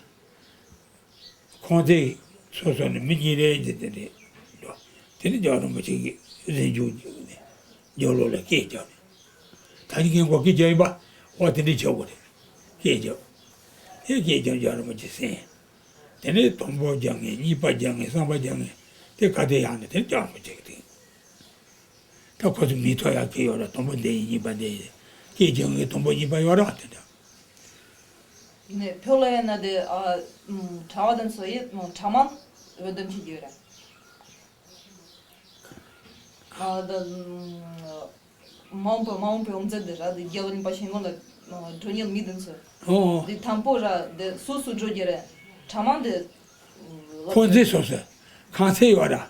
ཁོང་ཚོས་སོ་སོ་ནས་མི་གཉིས་རེ་བརྒྱུད་དེ་འགྲོ། དེ་ནས་རྒྱལ་བ་རིན་པོ་ཆེ་གིས་རིན་འཇུག་བརྒྱུད་ནས་རྒྱབ་ལོགས་ལ་སྐད་རྒྱབ་ནས། ད་ནི་ངས་མགོ་སྐད་རྒྱབ་ཡིན་པ། འོ་དེ་འདྲ་བྱ་དགོས་རེད། སྐད་རྒྱབ། དེ་སྐད་རྒྱབ་རྒྱལ་བ་རིན་པོ་ཆེ་གསན། དེ་ནས་དང་པོ་རྒྱབ་མཁན་གཉིས་པ་རྒྱབ་མཁན་གསུམ་པ་རྒྱབ་མཁན་དེ་ག་དེ་ཡང་ནས་དེ་རྒྱལ་བ་རིན་པོ་ཆེ་གིས་དེ། ད་ཁོ་ཚོ་མི་ཐོག་ཡག་གི་ཡོད་ར། དང་པོ་འདི་ཡིན་གཉིས་པ་འདི་ཡིན། སྐད་རྒྱག་མཁན་དང་པོ་གཉིས་པ་ཡོད་ར་དེ་འདྲ། ནས་བོད་ལ་ཡིན་ན་དེ་ཨ་ཨམ་གྲྭ་པ་དང་ཚོ་ཡི་ཨམ་གྲྭ་མང་འོས་འདེམས་བྱེད་ཀྱི་ཡོད་ར། ཨ་ད་ཨམ་མ་འོངས་པའི་མ་འོངས་པའི་དབུ་མཛད་དེ་ར་དེ་རྒྱལ་བ་རིན་པོ་ཆེ་སྔོན་ལ་ཨ་འགྲོ་མཁན་མི་དེ་ཚོ། ཨོ། དེ་དང་པོ་ར་དེ་སུ་སུ་འགྲོ་རྒྱུ་རེད། གྲྭ་མང་དེ་ཨམ་ཁོང་ཚོས་སོ་སོ་ཁང་ཚན་ཡོད་ར།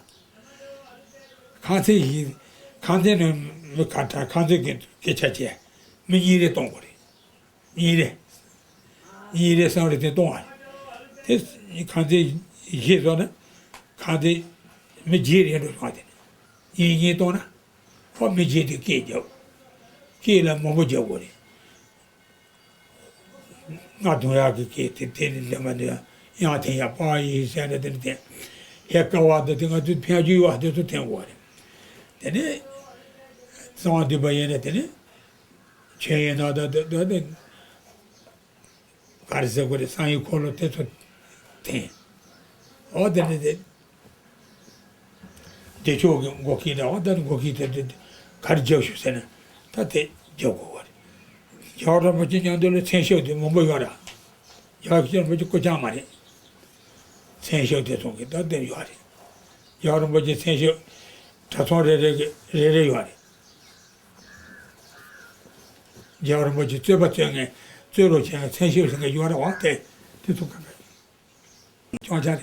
ཁང་ཚན་ཞིག་ཁང་ཚན་ནང་མི་ཁ་གྲངས་ཁང་ཚན་གྱི་སྐད་ཆ་བྱས། མི་གཉིས་རེ་གཏོང་དགོས་རེད། གཉིས་རེ། གཉིས་རེ་གསུམ་རེ་དེ་གཏོང་བ་རེད། དེ་ཁང་ཚན་བཞི་བཟོ་ན་ཁང་ཚན་མི་བརྒྱད་རེ་འགྲོ་སོང་བ་དེ་ནས་གཉིས་གཉིས་གཏོང་ན་ཁོ་མི་བརྒྱད་དེ་སྐད་རྒྱབ། སྐད་ལ་མང་པོ་རྒྱབ་དགོས་རེད། རྔ་རྡུང་ཡག་གི་སྐད་དེ་དེ་ནི་འདི་མ་འདི་དབྱངས་འཐེན་ཡག་པ་ཡིན་ཟེར་ནས་དེ་ནི་འཐེན། ཧེ་ཀ་བ་འདི་དེ་ང་ཚོའི་ཕན་རྒྱུ་ཡོད་པ་དེ་ཚོ་འཐེན་དགོས་རེད། དེ་ནས་གསང་བ་འདུས་པ་ཡིན་ན་དེ་ནི་ཆོས་ཡིན་ན་ད་ད་ད་དེ་ག་རེ་ཟེར་དགོས་རེད། གསང་བའི་འཁོར་ལོ་དེ་ཚོ་འཐེན། འོ་དེ་ནི་དེ། བདེ་མཆོག་གི་མགོ་སྐྱེས་དང་འོ་ད་ནི་མགོ་སྐྱེས་དེ་དེ་ག་རེ་རྒྱབ་ཤོག་ཟེར་ན་ད་དེ་རྒྱབ་དགོས་པ་རེད། རྒྱལ་བ་རིན་པོ་ཆེ་མཉམ་དུ་ལ་མཚན་ཞབས་དེ་མང་པོ་ཡོད་ར། རྒྱལ་བ་རིན་པོ་ཆེ་སྐུ་རྐྱང་མ་རེད། མཚན་ཞབས་དེ་ཚོ་གི་ད་དེ་ཡོད་རེད། རྒྱལ་བ་རིན་པོ་ཆེ་མཚན་ཞབས་གྲྭ་ཚང་རེ་རེ་གི་རེ་རེ་ཡོད་རེད། རྒྱལ་བ་རིན་པོ་ཆེ་རྩོད་པ་རྩོད་མཁན་རྩོད་རོགས་བྱེད་མཁན་མཚན་ཞབས་ཟེར་མཁན་ཡོད་རེད་བ། དེ་དེ་ཚོ་ག་ག་སྐྱོང་ཆ་རེད།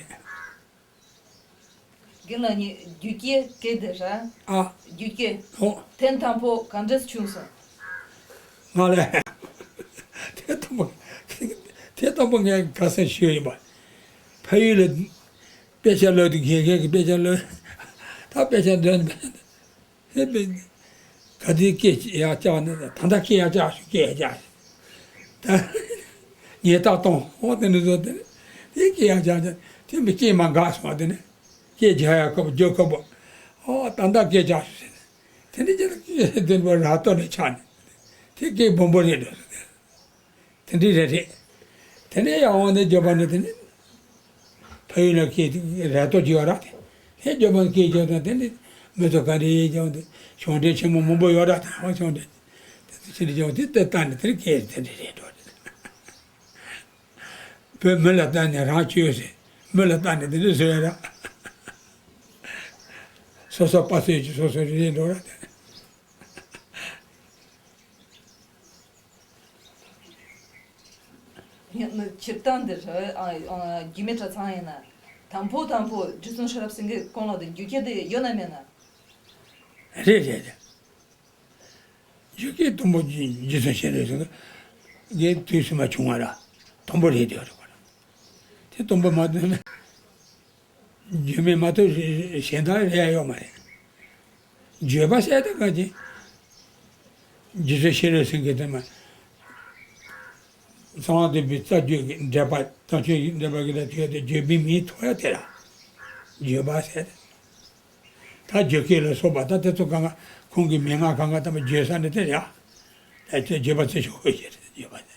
རྒན་ལགས་ནི་རྒྱུད་སྐྱེས་སྐད་དེ་ར། ཨ། རྒྱུད་སྐྱེས། ཨོ། ཐེངས་དང་པོ་ག་འདྲས་བྱུང་སོང་། ང་ལ། ཐེངས་དང་པོ། ཐེངས་དང་པོ་ངས་ག་ས་ཞུས་ཡིན་པ། ཕ་ཡུལ་ལ་དཔེ་ཆ་ཀློག་དུས་རྒན་རྒན་གྱི་དཔེ་ཆ་ཀློག་ད་དཔེ་ཆ་འདོན་ཧེ་པེ། ག་དུས་སྐད་ཡར་བཀྱག་ནས་ད་ལྟ་སྐད་ཡར་བཀྱག་ཤོག་སྐད་ཡར་བཀྱག་ཤོག་ད་ཉེས་རྟགས་གཏོང་འོ་དེ་འདྲ་བཟོ་དེ་དེ་སྐད་ཡར་བཀྱག་བཀྱག་དེ་མི་སྐད་མ་འགག་སོང་བ་དེ་ནས་སྐད་རྒྱག་ཡག་ཁོ་པ་རྒྱག་ཁོ་པ་འོ་ད་ལྟ་སྐད་རྒྱག་ཤོག་ཟེར་ནས་དེ་འདྲ་བྱས་ན་སྐད་དེ་འདྲ་ར་ཏོ་ནས་ཆགས་ནས་དེ་སྐད་སྦོམ་པོ་རེད་འགྲོ་སོང་དེ། དེ་འདྲ་རེད་རེད། དེ་ནས་ཡང་འོང་ནས་རྒྱབ་པ་ནས་དེ་ནས་ཕ་ཡུལ་ལ་སྐད་ར་ཏོ་རྒྱག་ར་དེ་ནས་རྒྱབ་པ་ནས་སྐད་རྒྱག་དང་དེ་ནས་མི་ཚོ་ག་འདྲ་ཡིན་ཀྱང་དེ་གཞུང་འབྲེལ་ཆེན་མོ་མང་པོ་ཡོད་ར་དེ་ཧང་གཞུང་འབྲེལ་དེ་ཚོ་ཕྱི་འདྲ་རྒྱག་དེ་ལྟ་ནས་དེ་ནས་སྐད་དེ་འདྲ་རེད་འགྲོ་རེད། བོད་མི་ལ་ལྟ་ནས་རང་བཅོས་ཟེར་མི་ལ་ལྟ་ནས་དེ་འདྲ་བཟོས་ར། སོ་སོ་པ་སོས་ཀྱི་སོ་སོ་རེད་འགྲོ་ར་དེ། སྤྱིར་བཏང་འདིར་རྒྱུད་སྨད་གྲྭ་ཚང་ཡིན་ན་དང་པོ་དང་པོ་རྗེ་བཙུན་ཤེས་རབ་སེང་གེ་སྐོར་ལ་དེ་རྒྱུད་སྐྱེས་དེ་ཡོད་ན་མེད་ན། རེད་རེད་རེད། རྒྱུད་སྐྱེས་དང་པོ་རྗེ་བཙུན་ཤེས་རབ་སེང་གེ་དུས་སུ་མ་བྱུང་བ་ར་དང་པོ་རེད་དེ་རེད་པ། དེ་དང་པོ་མ་དོན་ན། རྒྱུད་སྨད་མ་གཏོགས་གཞན་དག་རེད་ཡོད་མ་རེད། བརྗོད་པ་ཟེར་དེ་ག་ཅི། རྗེ་བཙུན་ཤེས་རབ་སེང་གེ་དེ་མ། གསང་བ་འདུས་པའི་རྩ་རྒྱུད་ཀྱི་འགྲེལ་པ་དང་ཆོས་ཀྱི་འགྲེལ་པ་གི་ལ་བརྗོད་དེ་བརྗོད་པའི་མིང་ཐོགས་ཡ་དེ་ལ། བརྗོད་པ་ཟེར་དེ། ད་བརྗོད་སྐད་ལ་སོགས་པ་ད་དེ་ཚོ་གང་ག་ཁོང་གི་མན་ངག་གང་ག་ད་མ་བརྗོད་ས་ནི་དེ་ཡ། ད་ཚོ་བརྗོད་པ་ཚེ་ཞོག་ཤེས་རེད་བརྗོད་པ་དེ།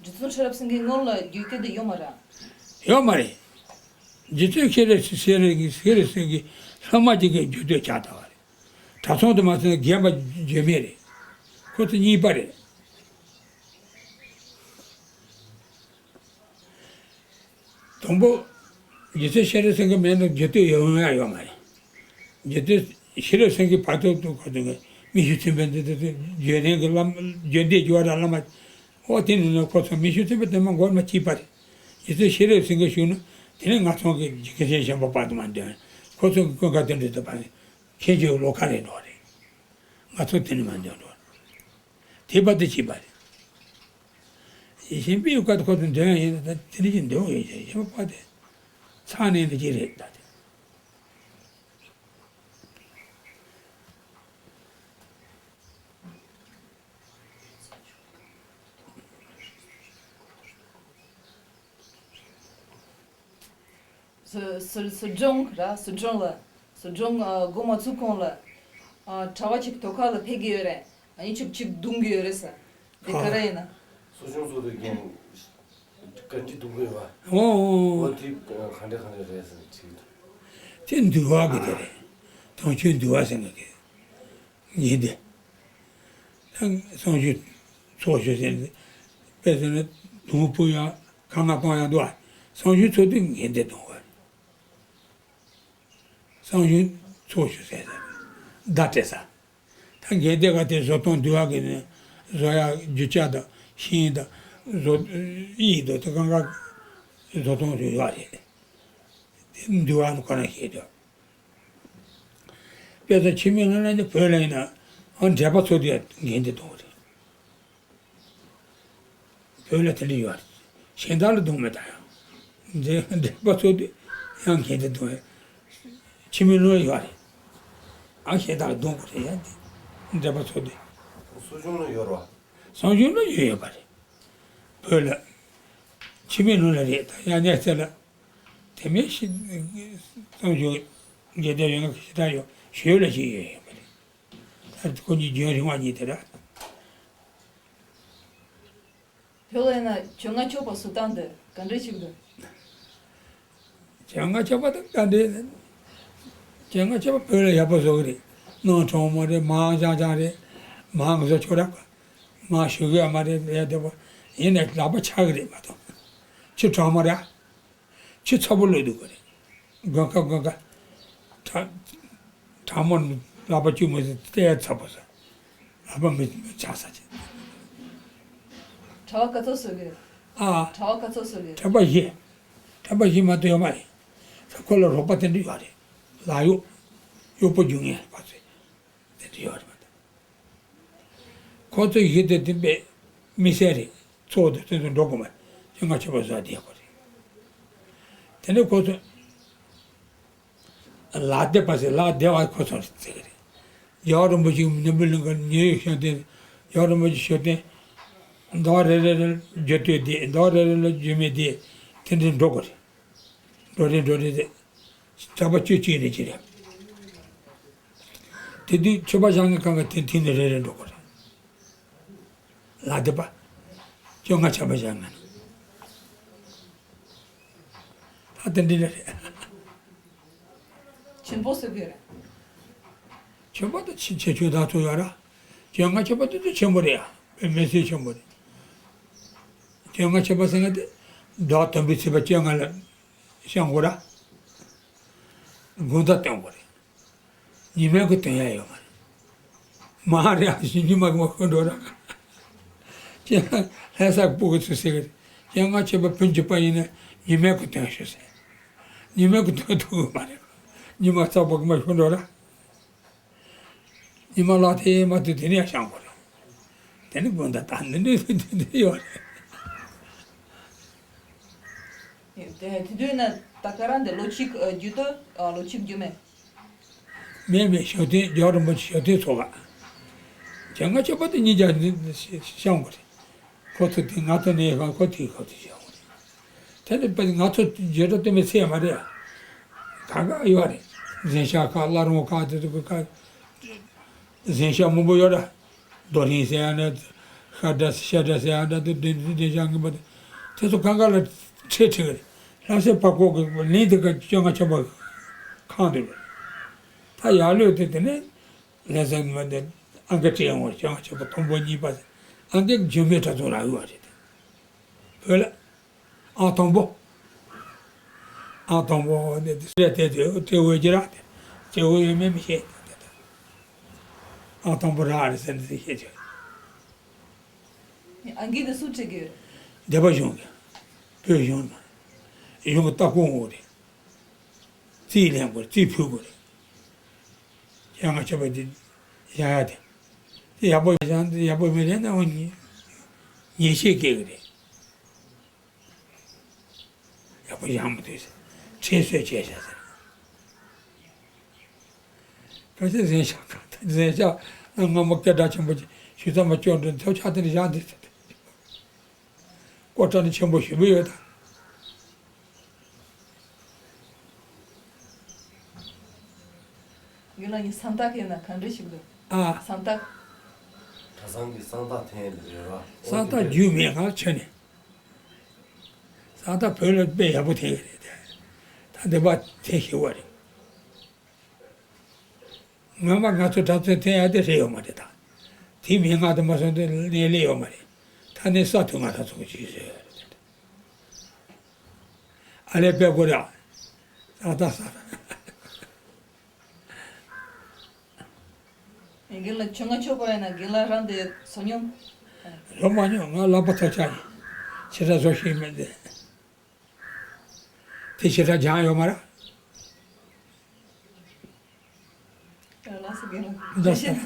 རྗེ་བཙུན་ཤེས་རབ་སེང་གེའི་སྔོན་ལ་རྒྱུད་སྐད་དེ་ཡོད་མ་རེད། ཡོད་མ་རེད། རྗེ་བཙུན་ཤེས་རབ་ཤེས་རབ་ཀྱི་ཤེས་རབ་སེང་གེ་སློབ་མ་གཅིག་གི་རྒྱུད་སྟོད་ཆགས་ད་བ་རེད། གྲྭ་ཚང་དུ་མ་ཟིན་རྒན་པ་རྒྱུད་སྨད་རེད། ཁོ་ཚོ་གཉིས་པ་རེད། དང་པོ། རྗེ་བཙུན་ཤེས་རབ་སེང་གེ་མེད་ན་རྒྱུད་སྟོད་ཡོང་ཡ་ཡོད་མ་རེད། རྗེ་བཙུན་ཤེས་རབ་སེང་གེ་བར་དུ་དུ་ཁོ་ཚོ་གི་མི་ཤུགས་ཚན་པའི་འདི་དུ་དུ་རྒྱུད་རིང་གི་བླ་རྒྱུད་སྡེ་རྒྱུད་བ་ར་བླ་མ། ཨོ་དེ་ནི་ནི་ཁོ་ཚོ་མི་ཤུགས་ཚན་པའི་དེ་མ་འགོར་མ་གཅིག་པ་རེད། རྗེ་བཙུན་ཤེས་རབ་སེང་གེ་བཞུགས་ན་དེ་ནི་ང་ཚོ་གི་རྒྱུད་སྐད་ཆེན་ཞན་པ་བར་དུ་མ་འདོན། ཁོ་ཚོ་གི་ཀུན་དགའ་དོན་གྲུབ་དུ་བར་ནི་ཁྱེད་ཀྱི་བློ་ཁ་རེད་འགྲོ་རེད། ང་ཚོ་དེ་ནི་མ་འདོན་འགྲོ། དེ་བར་དུ་གཅིག་པ་རེད། ཡེ་ཤེས་པའི་བཀའ་ཁོ་ཚོ་འདོན་ཡིན་ན་ད་དེ་ནི་ཅི་འདོན་ཡོད་ཅེས་ཡེ་ཤེས་པ་དེ་ཚ་ནས་ནི་ཅི་རེད་ད་དེ། སུ་སུ་སུ་སྒྲོན་ར་སུ་སྒྲོན་ལ་སུ་སྒྲོན་ཨ་འགོ་མ་ཚུགས་གོང་ལ་ཨ་གྲྭ་བ་ཅིག་ཐོག་ཁ་ལ་ཕེབས་ཀྱི་ཡོད་རེད། ཨ་ནི་ཅིག་ཅིག་རྡུང་གི་ཡོད་རེད་ས། དེ་ག་རེ་ཡིན་ན། སུ་སྒྲོན་ཚོ་དེ་རྒན་བཀའ་འདྲི་གཏོང་གི་ཡོད་པ། ཨོ་ཨོ་ཨོ། ཨོ་དེ་ག་འདྲ་ག་འདྲ་རེད་ཟེར་ཅིག་དེ་འདུལ་བ་གི་དེ་རེད། དམ་ཆོས་འདུལ་བ་ཟེར་ནི་གི་ཡིན་ཏེ། ད་གསང་སྤྱོད་ཚོགས་ཞུ་ཟེར་ནི་དཔེ་ཟེར་ན་དུང་ཕུ་ཡང་ཁ་ང་གཏོང་ཡང་འདུག་ཨ། གསང་སྤྱོད་ཚོགས་དུས་ངན་དེ་གཏོང་བ་རེད། གསང་སྤྱོད་ཚོགས་ཞུ་ཟེར་ཟེར་བརྡ་སྤྲད་ས། ད་འགན་དེ་ག་དེ་བཟོ་སྟངས་འདུལ་བ་གི་ནི་བཟོ་ཡག་རྒྱུ་ཆ་དང་ཤིང་དང་བཟོ་ཡིག་དང་དེ་གང་ག་བཟོ་སྟངས་དུ་ཡོད་རེད། དེ་འདུལ་བ་ནི་ཁོ་རང་ཤེས་དོ། དཔེ་ཚོ་ཕྱི་མི་ལ་ནི་བོད་ལ་ཡིན་ན་ཨ་འགྲེལ་པ་ཚོ་དེ་འགན་དེ་གཏོང་རེད། བོད་ལ་དེ་འདྲ་ཡོད་རེད། གཞན་དག་ལ་གཏོང་མེད་ད་ཡང་། འགྲེལ་པ་ཚོ་དེ་ཡང་འགན་དེ་གཏོང་ཡ། ཕྱི་མི་ལ་ཡོད་རེད། ཨ་གཞན་དག་ལ་གཏོང་དགོས་རེད་ཡ་དེ། འགྲེལ་པ་ཚོ་དེ། གསོ་སྦྱོང་ལ་ཡོད་རེད་བ། གསོ་སྦྱོང་ལ་ཡོད་ཡོད་པ་རེད། བོད་ལ། ཕྱི་མི་ལ་རེད་ད་ཡང་གནས་ཚད་ལ། དེ་མིན་ཞིག་གསོ་སྦྱོང་རྒྱལ་སྡེ་ཡོད་ན་ཞེ་དྲག་ཡོད་ཞོལ་ལ་ཞིག་ཡོད་ཡོད་པ་རེད། ད་ཁོ་གཉིས་རྒྱུན་རིང་བ་གཉིས་དེ་ར། བོད་ལ་ཡིན་ན་བཅོ་ལྔ་སྐྱོབ་པ་བཟོ་སྟངས་འདི་ག་འདྲ་ཞིག་འདུག་བྱ་ང་ཆོས་པ་དང་དགའ་འདྲེ། བྱ་ང་ཆོས་པ་བོད་ལ་ཡག་པོ་བཟོ་གི་རེད། ནང་གྲོང་མོ་རེད། མང་རྐྱང་རྐྱང་རེད། མང་བཟོ་ཆོག་ར། མང་ཞུ་གི་ཡ་མ་རེད། ཡ་དེ་པོ་ཡིན་ནས་ལག་པ་ཆག་གི་རེད་མ་གཏོགས། ཆུ་གྲང་མོ་ར། ཆུ་ཚ་པོ་བླུགས་འདུག་གི་རེད། དགུན་ཁ་དགུན་ཁ། གྲང་། གྲང་མོ་ལག་པ་བཅུག་མི་སྲིད། ལྟས་ཚ་པོ་ས། ལག་པ་མི་མི་ཆག་ས་ཆེ། གྲྭ་པ་ག་ཚོད་བཟོ་གི་རེད། ཨ། གྲྭ་པ་ག་ཚོད་བཟོ་གི་རེད། གྲྭ་པ་བཞི། གྲྭ་པ་བཞི་མ་གཏོགས་ཡོད་མ་རེད། ས་ཁོ་ལ་རོགས་པ་དེ་འདྲ་ཡོད་རེད། ལག་གཡོག་གཡོག་པོ་རྒྱུག་མཁན་པ་ཚོས་དེ་འདྲ་ཡོད་རེད་མ་གཏོགས། ཁོ་ཚོ་བཞི་དེ་དེ་པས་མི་སེར་རེད། ཚོགས་དེ་ཚོ་འགྲོ་དགོས་མ་རེད། ང་ཆོས་པ་བཟོ་བསྡད་ཡོད་རེད། དེ་ནས་ཁོ་ཚོ། ལག་སྡེ་པ་ཟེར། ལག་སྡེ་བ་ཁོ་ཚོ་ཟེར་གི་རེད། རྒྱལ་བ་རིན་པོ་ཆེ་མཉམ་པོ་གླིང་ག་ཉེ་ཡོད་ཤོད་དེ། རྒྱལ་བ་རིན་པོ་ཆེ་ཤོད་དེ། ཟླ་བ་རེ་རེ་ལ་རྒྱུ་སྟོད་དེ། ཟླ་བ་རེ་རེ་ལ་རྒྱུ་མེད་དེ། དེ་འདྲའི་འགྲོ་དགོས་རེད། འགྲོ་རེ་འགྲོ་རེ་དེ། གྲྭ་པ་བཅུ་གཅིག་རེ་གཅིག་རེད། དེ་དུས་ཆོས་པ་བཞེངས་མཁན་གང་ག་དེ་དེ་ནས་རེ་རེ་འགྲོ་དགོས་རེད། ལག་སྡེ་པ། བཅོ་ལྔ་ཆོས་པ་བཞེངས་མཁན། ད་དེ་འདྲ་རེད། ཆེན་པོ་ཟེར་གི་རེད། ཆོས་པ་དང་ཆེ་ཆེ་ཆུང་དག་ཚོ་ཡོད་ར། བཅོ་ལྔ་ཆོས་པ་དེ་ཚོ་ཆེན་པོ་རེད་ཡ། དཔེ་མི་སྲིད་ཆེན་པོ་རེད། བཅོ་ལྔ་ཆོས་པ་ཟེར་མཁན་དེ། བདག་དམ་པའི་ཚེས་པ་བཅོ་ལྔ་ལ་བཤམས་དགོས་ར། དགོང་དག་སྟོན་དགོས་རེད། ཉི་མ་གི་སྟོན་ཡ་ཡོད་མ་རེད། མ་རེད་ཨ། ཉི་མ་གི་མ་ཤོར་འགྲོ་ར། ཁྱེད་རང་ལྷ་ས་སྤུ་གུ་ཚོས་ཟེར་གི་རེད། བཅོ་ལྔ་ཆོས་པ་བོད་འཇིགས་པ་ཡིན་ན་ཉི་མ་གི་སྟོན་ཤོག་ཟེར། ཉི་མ་གི་སྟོན་ཐུབ་གི་མ་རེད། ཉི་མ་རྩ་བ་གི་མ་ཤོར་འགྲོ་ར། ཉི་མ་ལག་དེ་མ་ཐུབ་དེ་ནས་ཡང་བཤམས་དགོས་རེད། དེ་ནི་དགོང་དག་ད་འདི་འདྲ་འདི་འདྲ་ཡོད་རེད། དེ་དེ་དུས་ན་ད་ག་རང་དེ་ལོ་གཅིག་ཨ་རྒྱུ་སྟོད་ཨ་ལོ་གཅིག་རྒྱུ་མེད། མེད་མེད། ཞབས་བརྟན། རྒྱལ་བ་རིན་པོ་ཆེ་ཞབས་བརྟན་ཚོགས་ཀ་བཅོ་ལྔ་ཆོས་པ་དེ་གཉིས་ཀྱང་བཤམས་དགོས་རེད། ཁོ་ཚོ་དེ་ང་ཚོ་ནས་ཁ་ཁོ་དེའི་ཁ་ཐུག་བྱས་ཡོང་རེད། དེ་ནི་དཔེ་ང་ཚོ་རྗེས་འགྲོ་བསྟན་པའི་ཚད་མ་རེད། ག་ག་ཡོད་རེད། འཛིན་ཤག་ཁག་བླ་རུང་ཁག་དེ་ཚོ་གི་ཁག་འཛིན་ཤག་མང་པོ་ཡོད་ར། རྡོ་རིང་ཟེར་ཡ་ན། ཤ་འདྲ་ཤ་འདྲ་ཟེར་ཡ་འདྲ། དེ་དེ་འཛིན་ཤག་ངན་པ་དེ། དེ་ཚོ་གང་ག་ལ་ཁྲལ་ཁྲིད་གི་རེད། ལྷ་སའི་བར་སྐོར་གི་གླིང་དེ་ག་བཅོ་ལྔ་ཆོས་པ་ཁང་དུ་རེད། ད་ཡར་ལོས་དེ་དེ་ནས། ལྷ་ས་ནས་མ་དེ་ཨང་ཀི་སྤྲད་ཡོང་བ་རེད། བཅོ་ལྔ་ཆོས་པ་དང་པོ་གཉིས་པ་ཟེར། ཨང་ཀི་འཇིགས་མེད་གྲྭ་ཚང་ལ་ཡོད་པ་རེད། བོད་ལ་ཨང་དང་པོ། ཨང་དང་པོ་ནས་དེ་སུ་ཡ་དེ་དེ་སྤྲད་འོས་ཀྱི་ར། དེ་སྤྲད་འོས་ཡོད་མེད་མི་ཤེས། ཨང་དང་པོ་རག་རེད་ཟེར་ནས་དེ་བཤད་ཀྱི་རེད། ཨང་ཀི་དེ་སུས་སྤྲད་ཀྱི་ཡོད། སྡེ་པ་གཞུང་གི། བོད་གཞུང་ནང་གཞུང་གི་ལྟ་སྐོར་འོག་རེད། རྩིས་ལེན་དགོས་རེད། རྩིས་ཕུལ་དགོས་རེད། བཅོ་ལྔ་ཆོས་པ་འདི་བཞེངས་ཡ་དེ། དེ་ཡག་པོ་བཞེངས། དེ་ཡག་པོ་མི་ལེན་ན་འོ་ཉེས་ཉེས་ཆད་བཀལ་གི་རེད། ཡག་པོ་བཞེངས་མི་འདུག་ཟེར། ཁྲལ་གསོད་བྱས་ཤག་ཟེར། གལ་སྲིད་འཛིན་ཤག་ཁག་འཛིན་ཤག་ནང་སྔ་མོ་སྐད་གྲགས་ཆེན་པོ་ཞུ་ས་མ་སྐྱོན་འགྲོ་ཐབས་ཆག་དེ་འདྲ་བཞག་འདུག་ཟེར། ཀོ་ཀྲ་ནི་ཆེན་པོ་ཞེ་པོ་ཡོད་ད། ཡུལ་ལ་ནི་སང་ཏག་ཡིན་ན་ག་འདྲ་ཞིག་འདུག་ཨ། སང་ཏག་གྲྭ་ཚང་གི་སང་ཏག་འཐེན་ཡས་རེད་བ། སང་ཏག་རྒྱུས་མེད་ག་ཆོད་ནས། སང་ཏག་བོད་ལ་དཔེ་ཡག་པོ་འཐེན་གི་རེད་དེ། ད་འདི་པ་འཐེན་ཤེས་པ་རེད། སྔོན་མ་ང་ཚོ་གྲྭ་ཚང་འཐེན་ཡ་དེ་རེད་ཡོད་མ་རེད་ད། དེ་མིན་ང་དང་མ་སོང་དུས་གནས་ལས་ཡོད་མ་རེད། ད་ནི་ས་དུ་ང་ད་ཚོ་གི་ཅིག་བཟོས་ཡོད་རེད། ཨ་ལས་དཔེ་དགོས་རེད་ཨ། ས་ད་ས་ད། རྒན་ལགས་བཅོ་ལྔ་ཆོས་པ་ཡིན་ན་རྒན་ལགས་རང་དེ་བཟོ་མྱོང་། བཟོ་མ་མྱོང་། ང་ལག་པ་ཐོག་ཆག་ཡིན། ཕྱི་དྲག་བཟོ་ཤེས་མེད་དེ། དེ་ཕྱི་དྲག་སྦྱང་ཡོད་མ་རེད། ལགས་སོ་རྒན་ལགས། འདི་ཞེ་ན།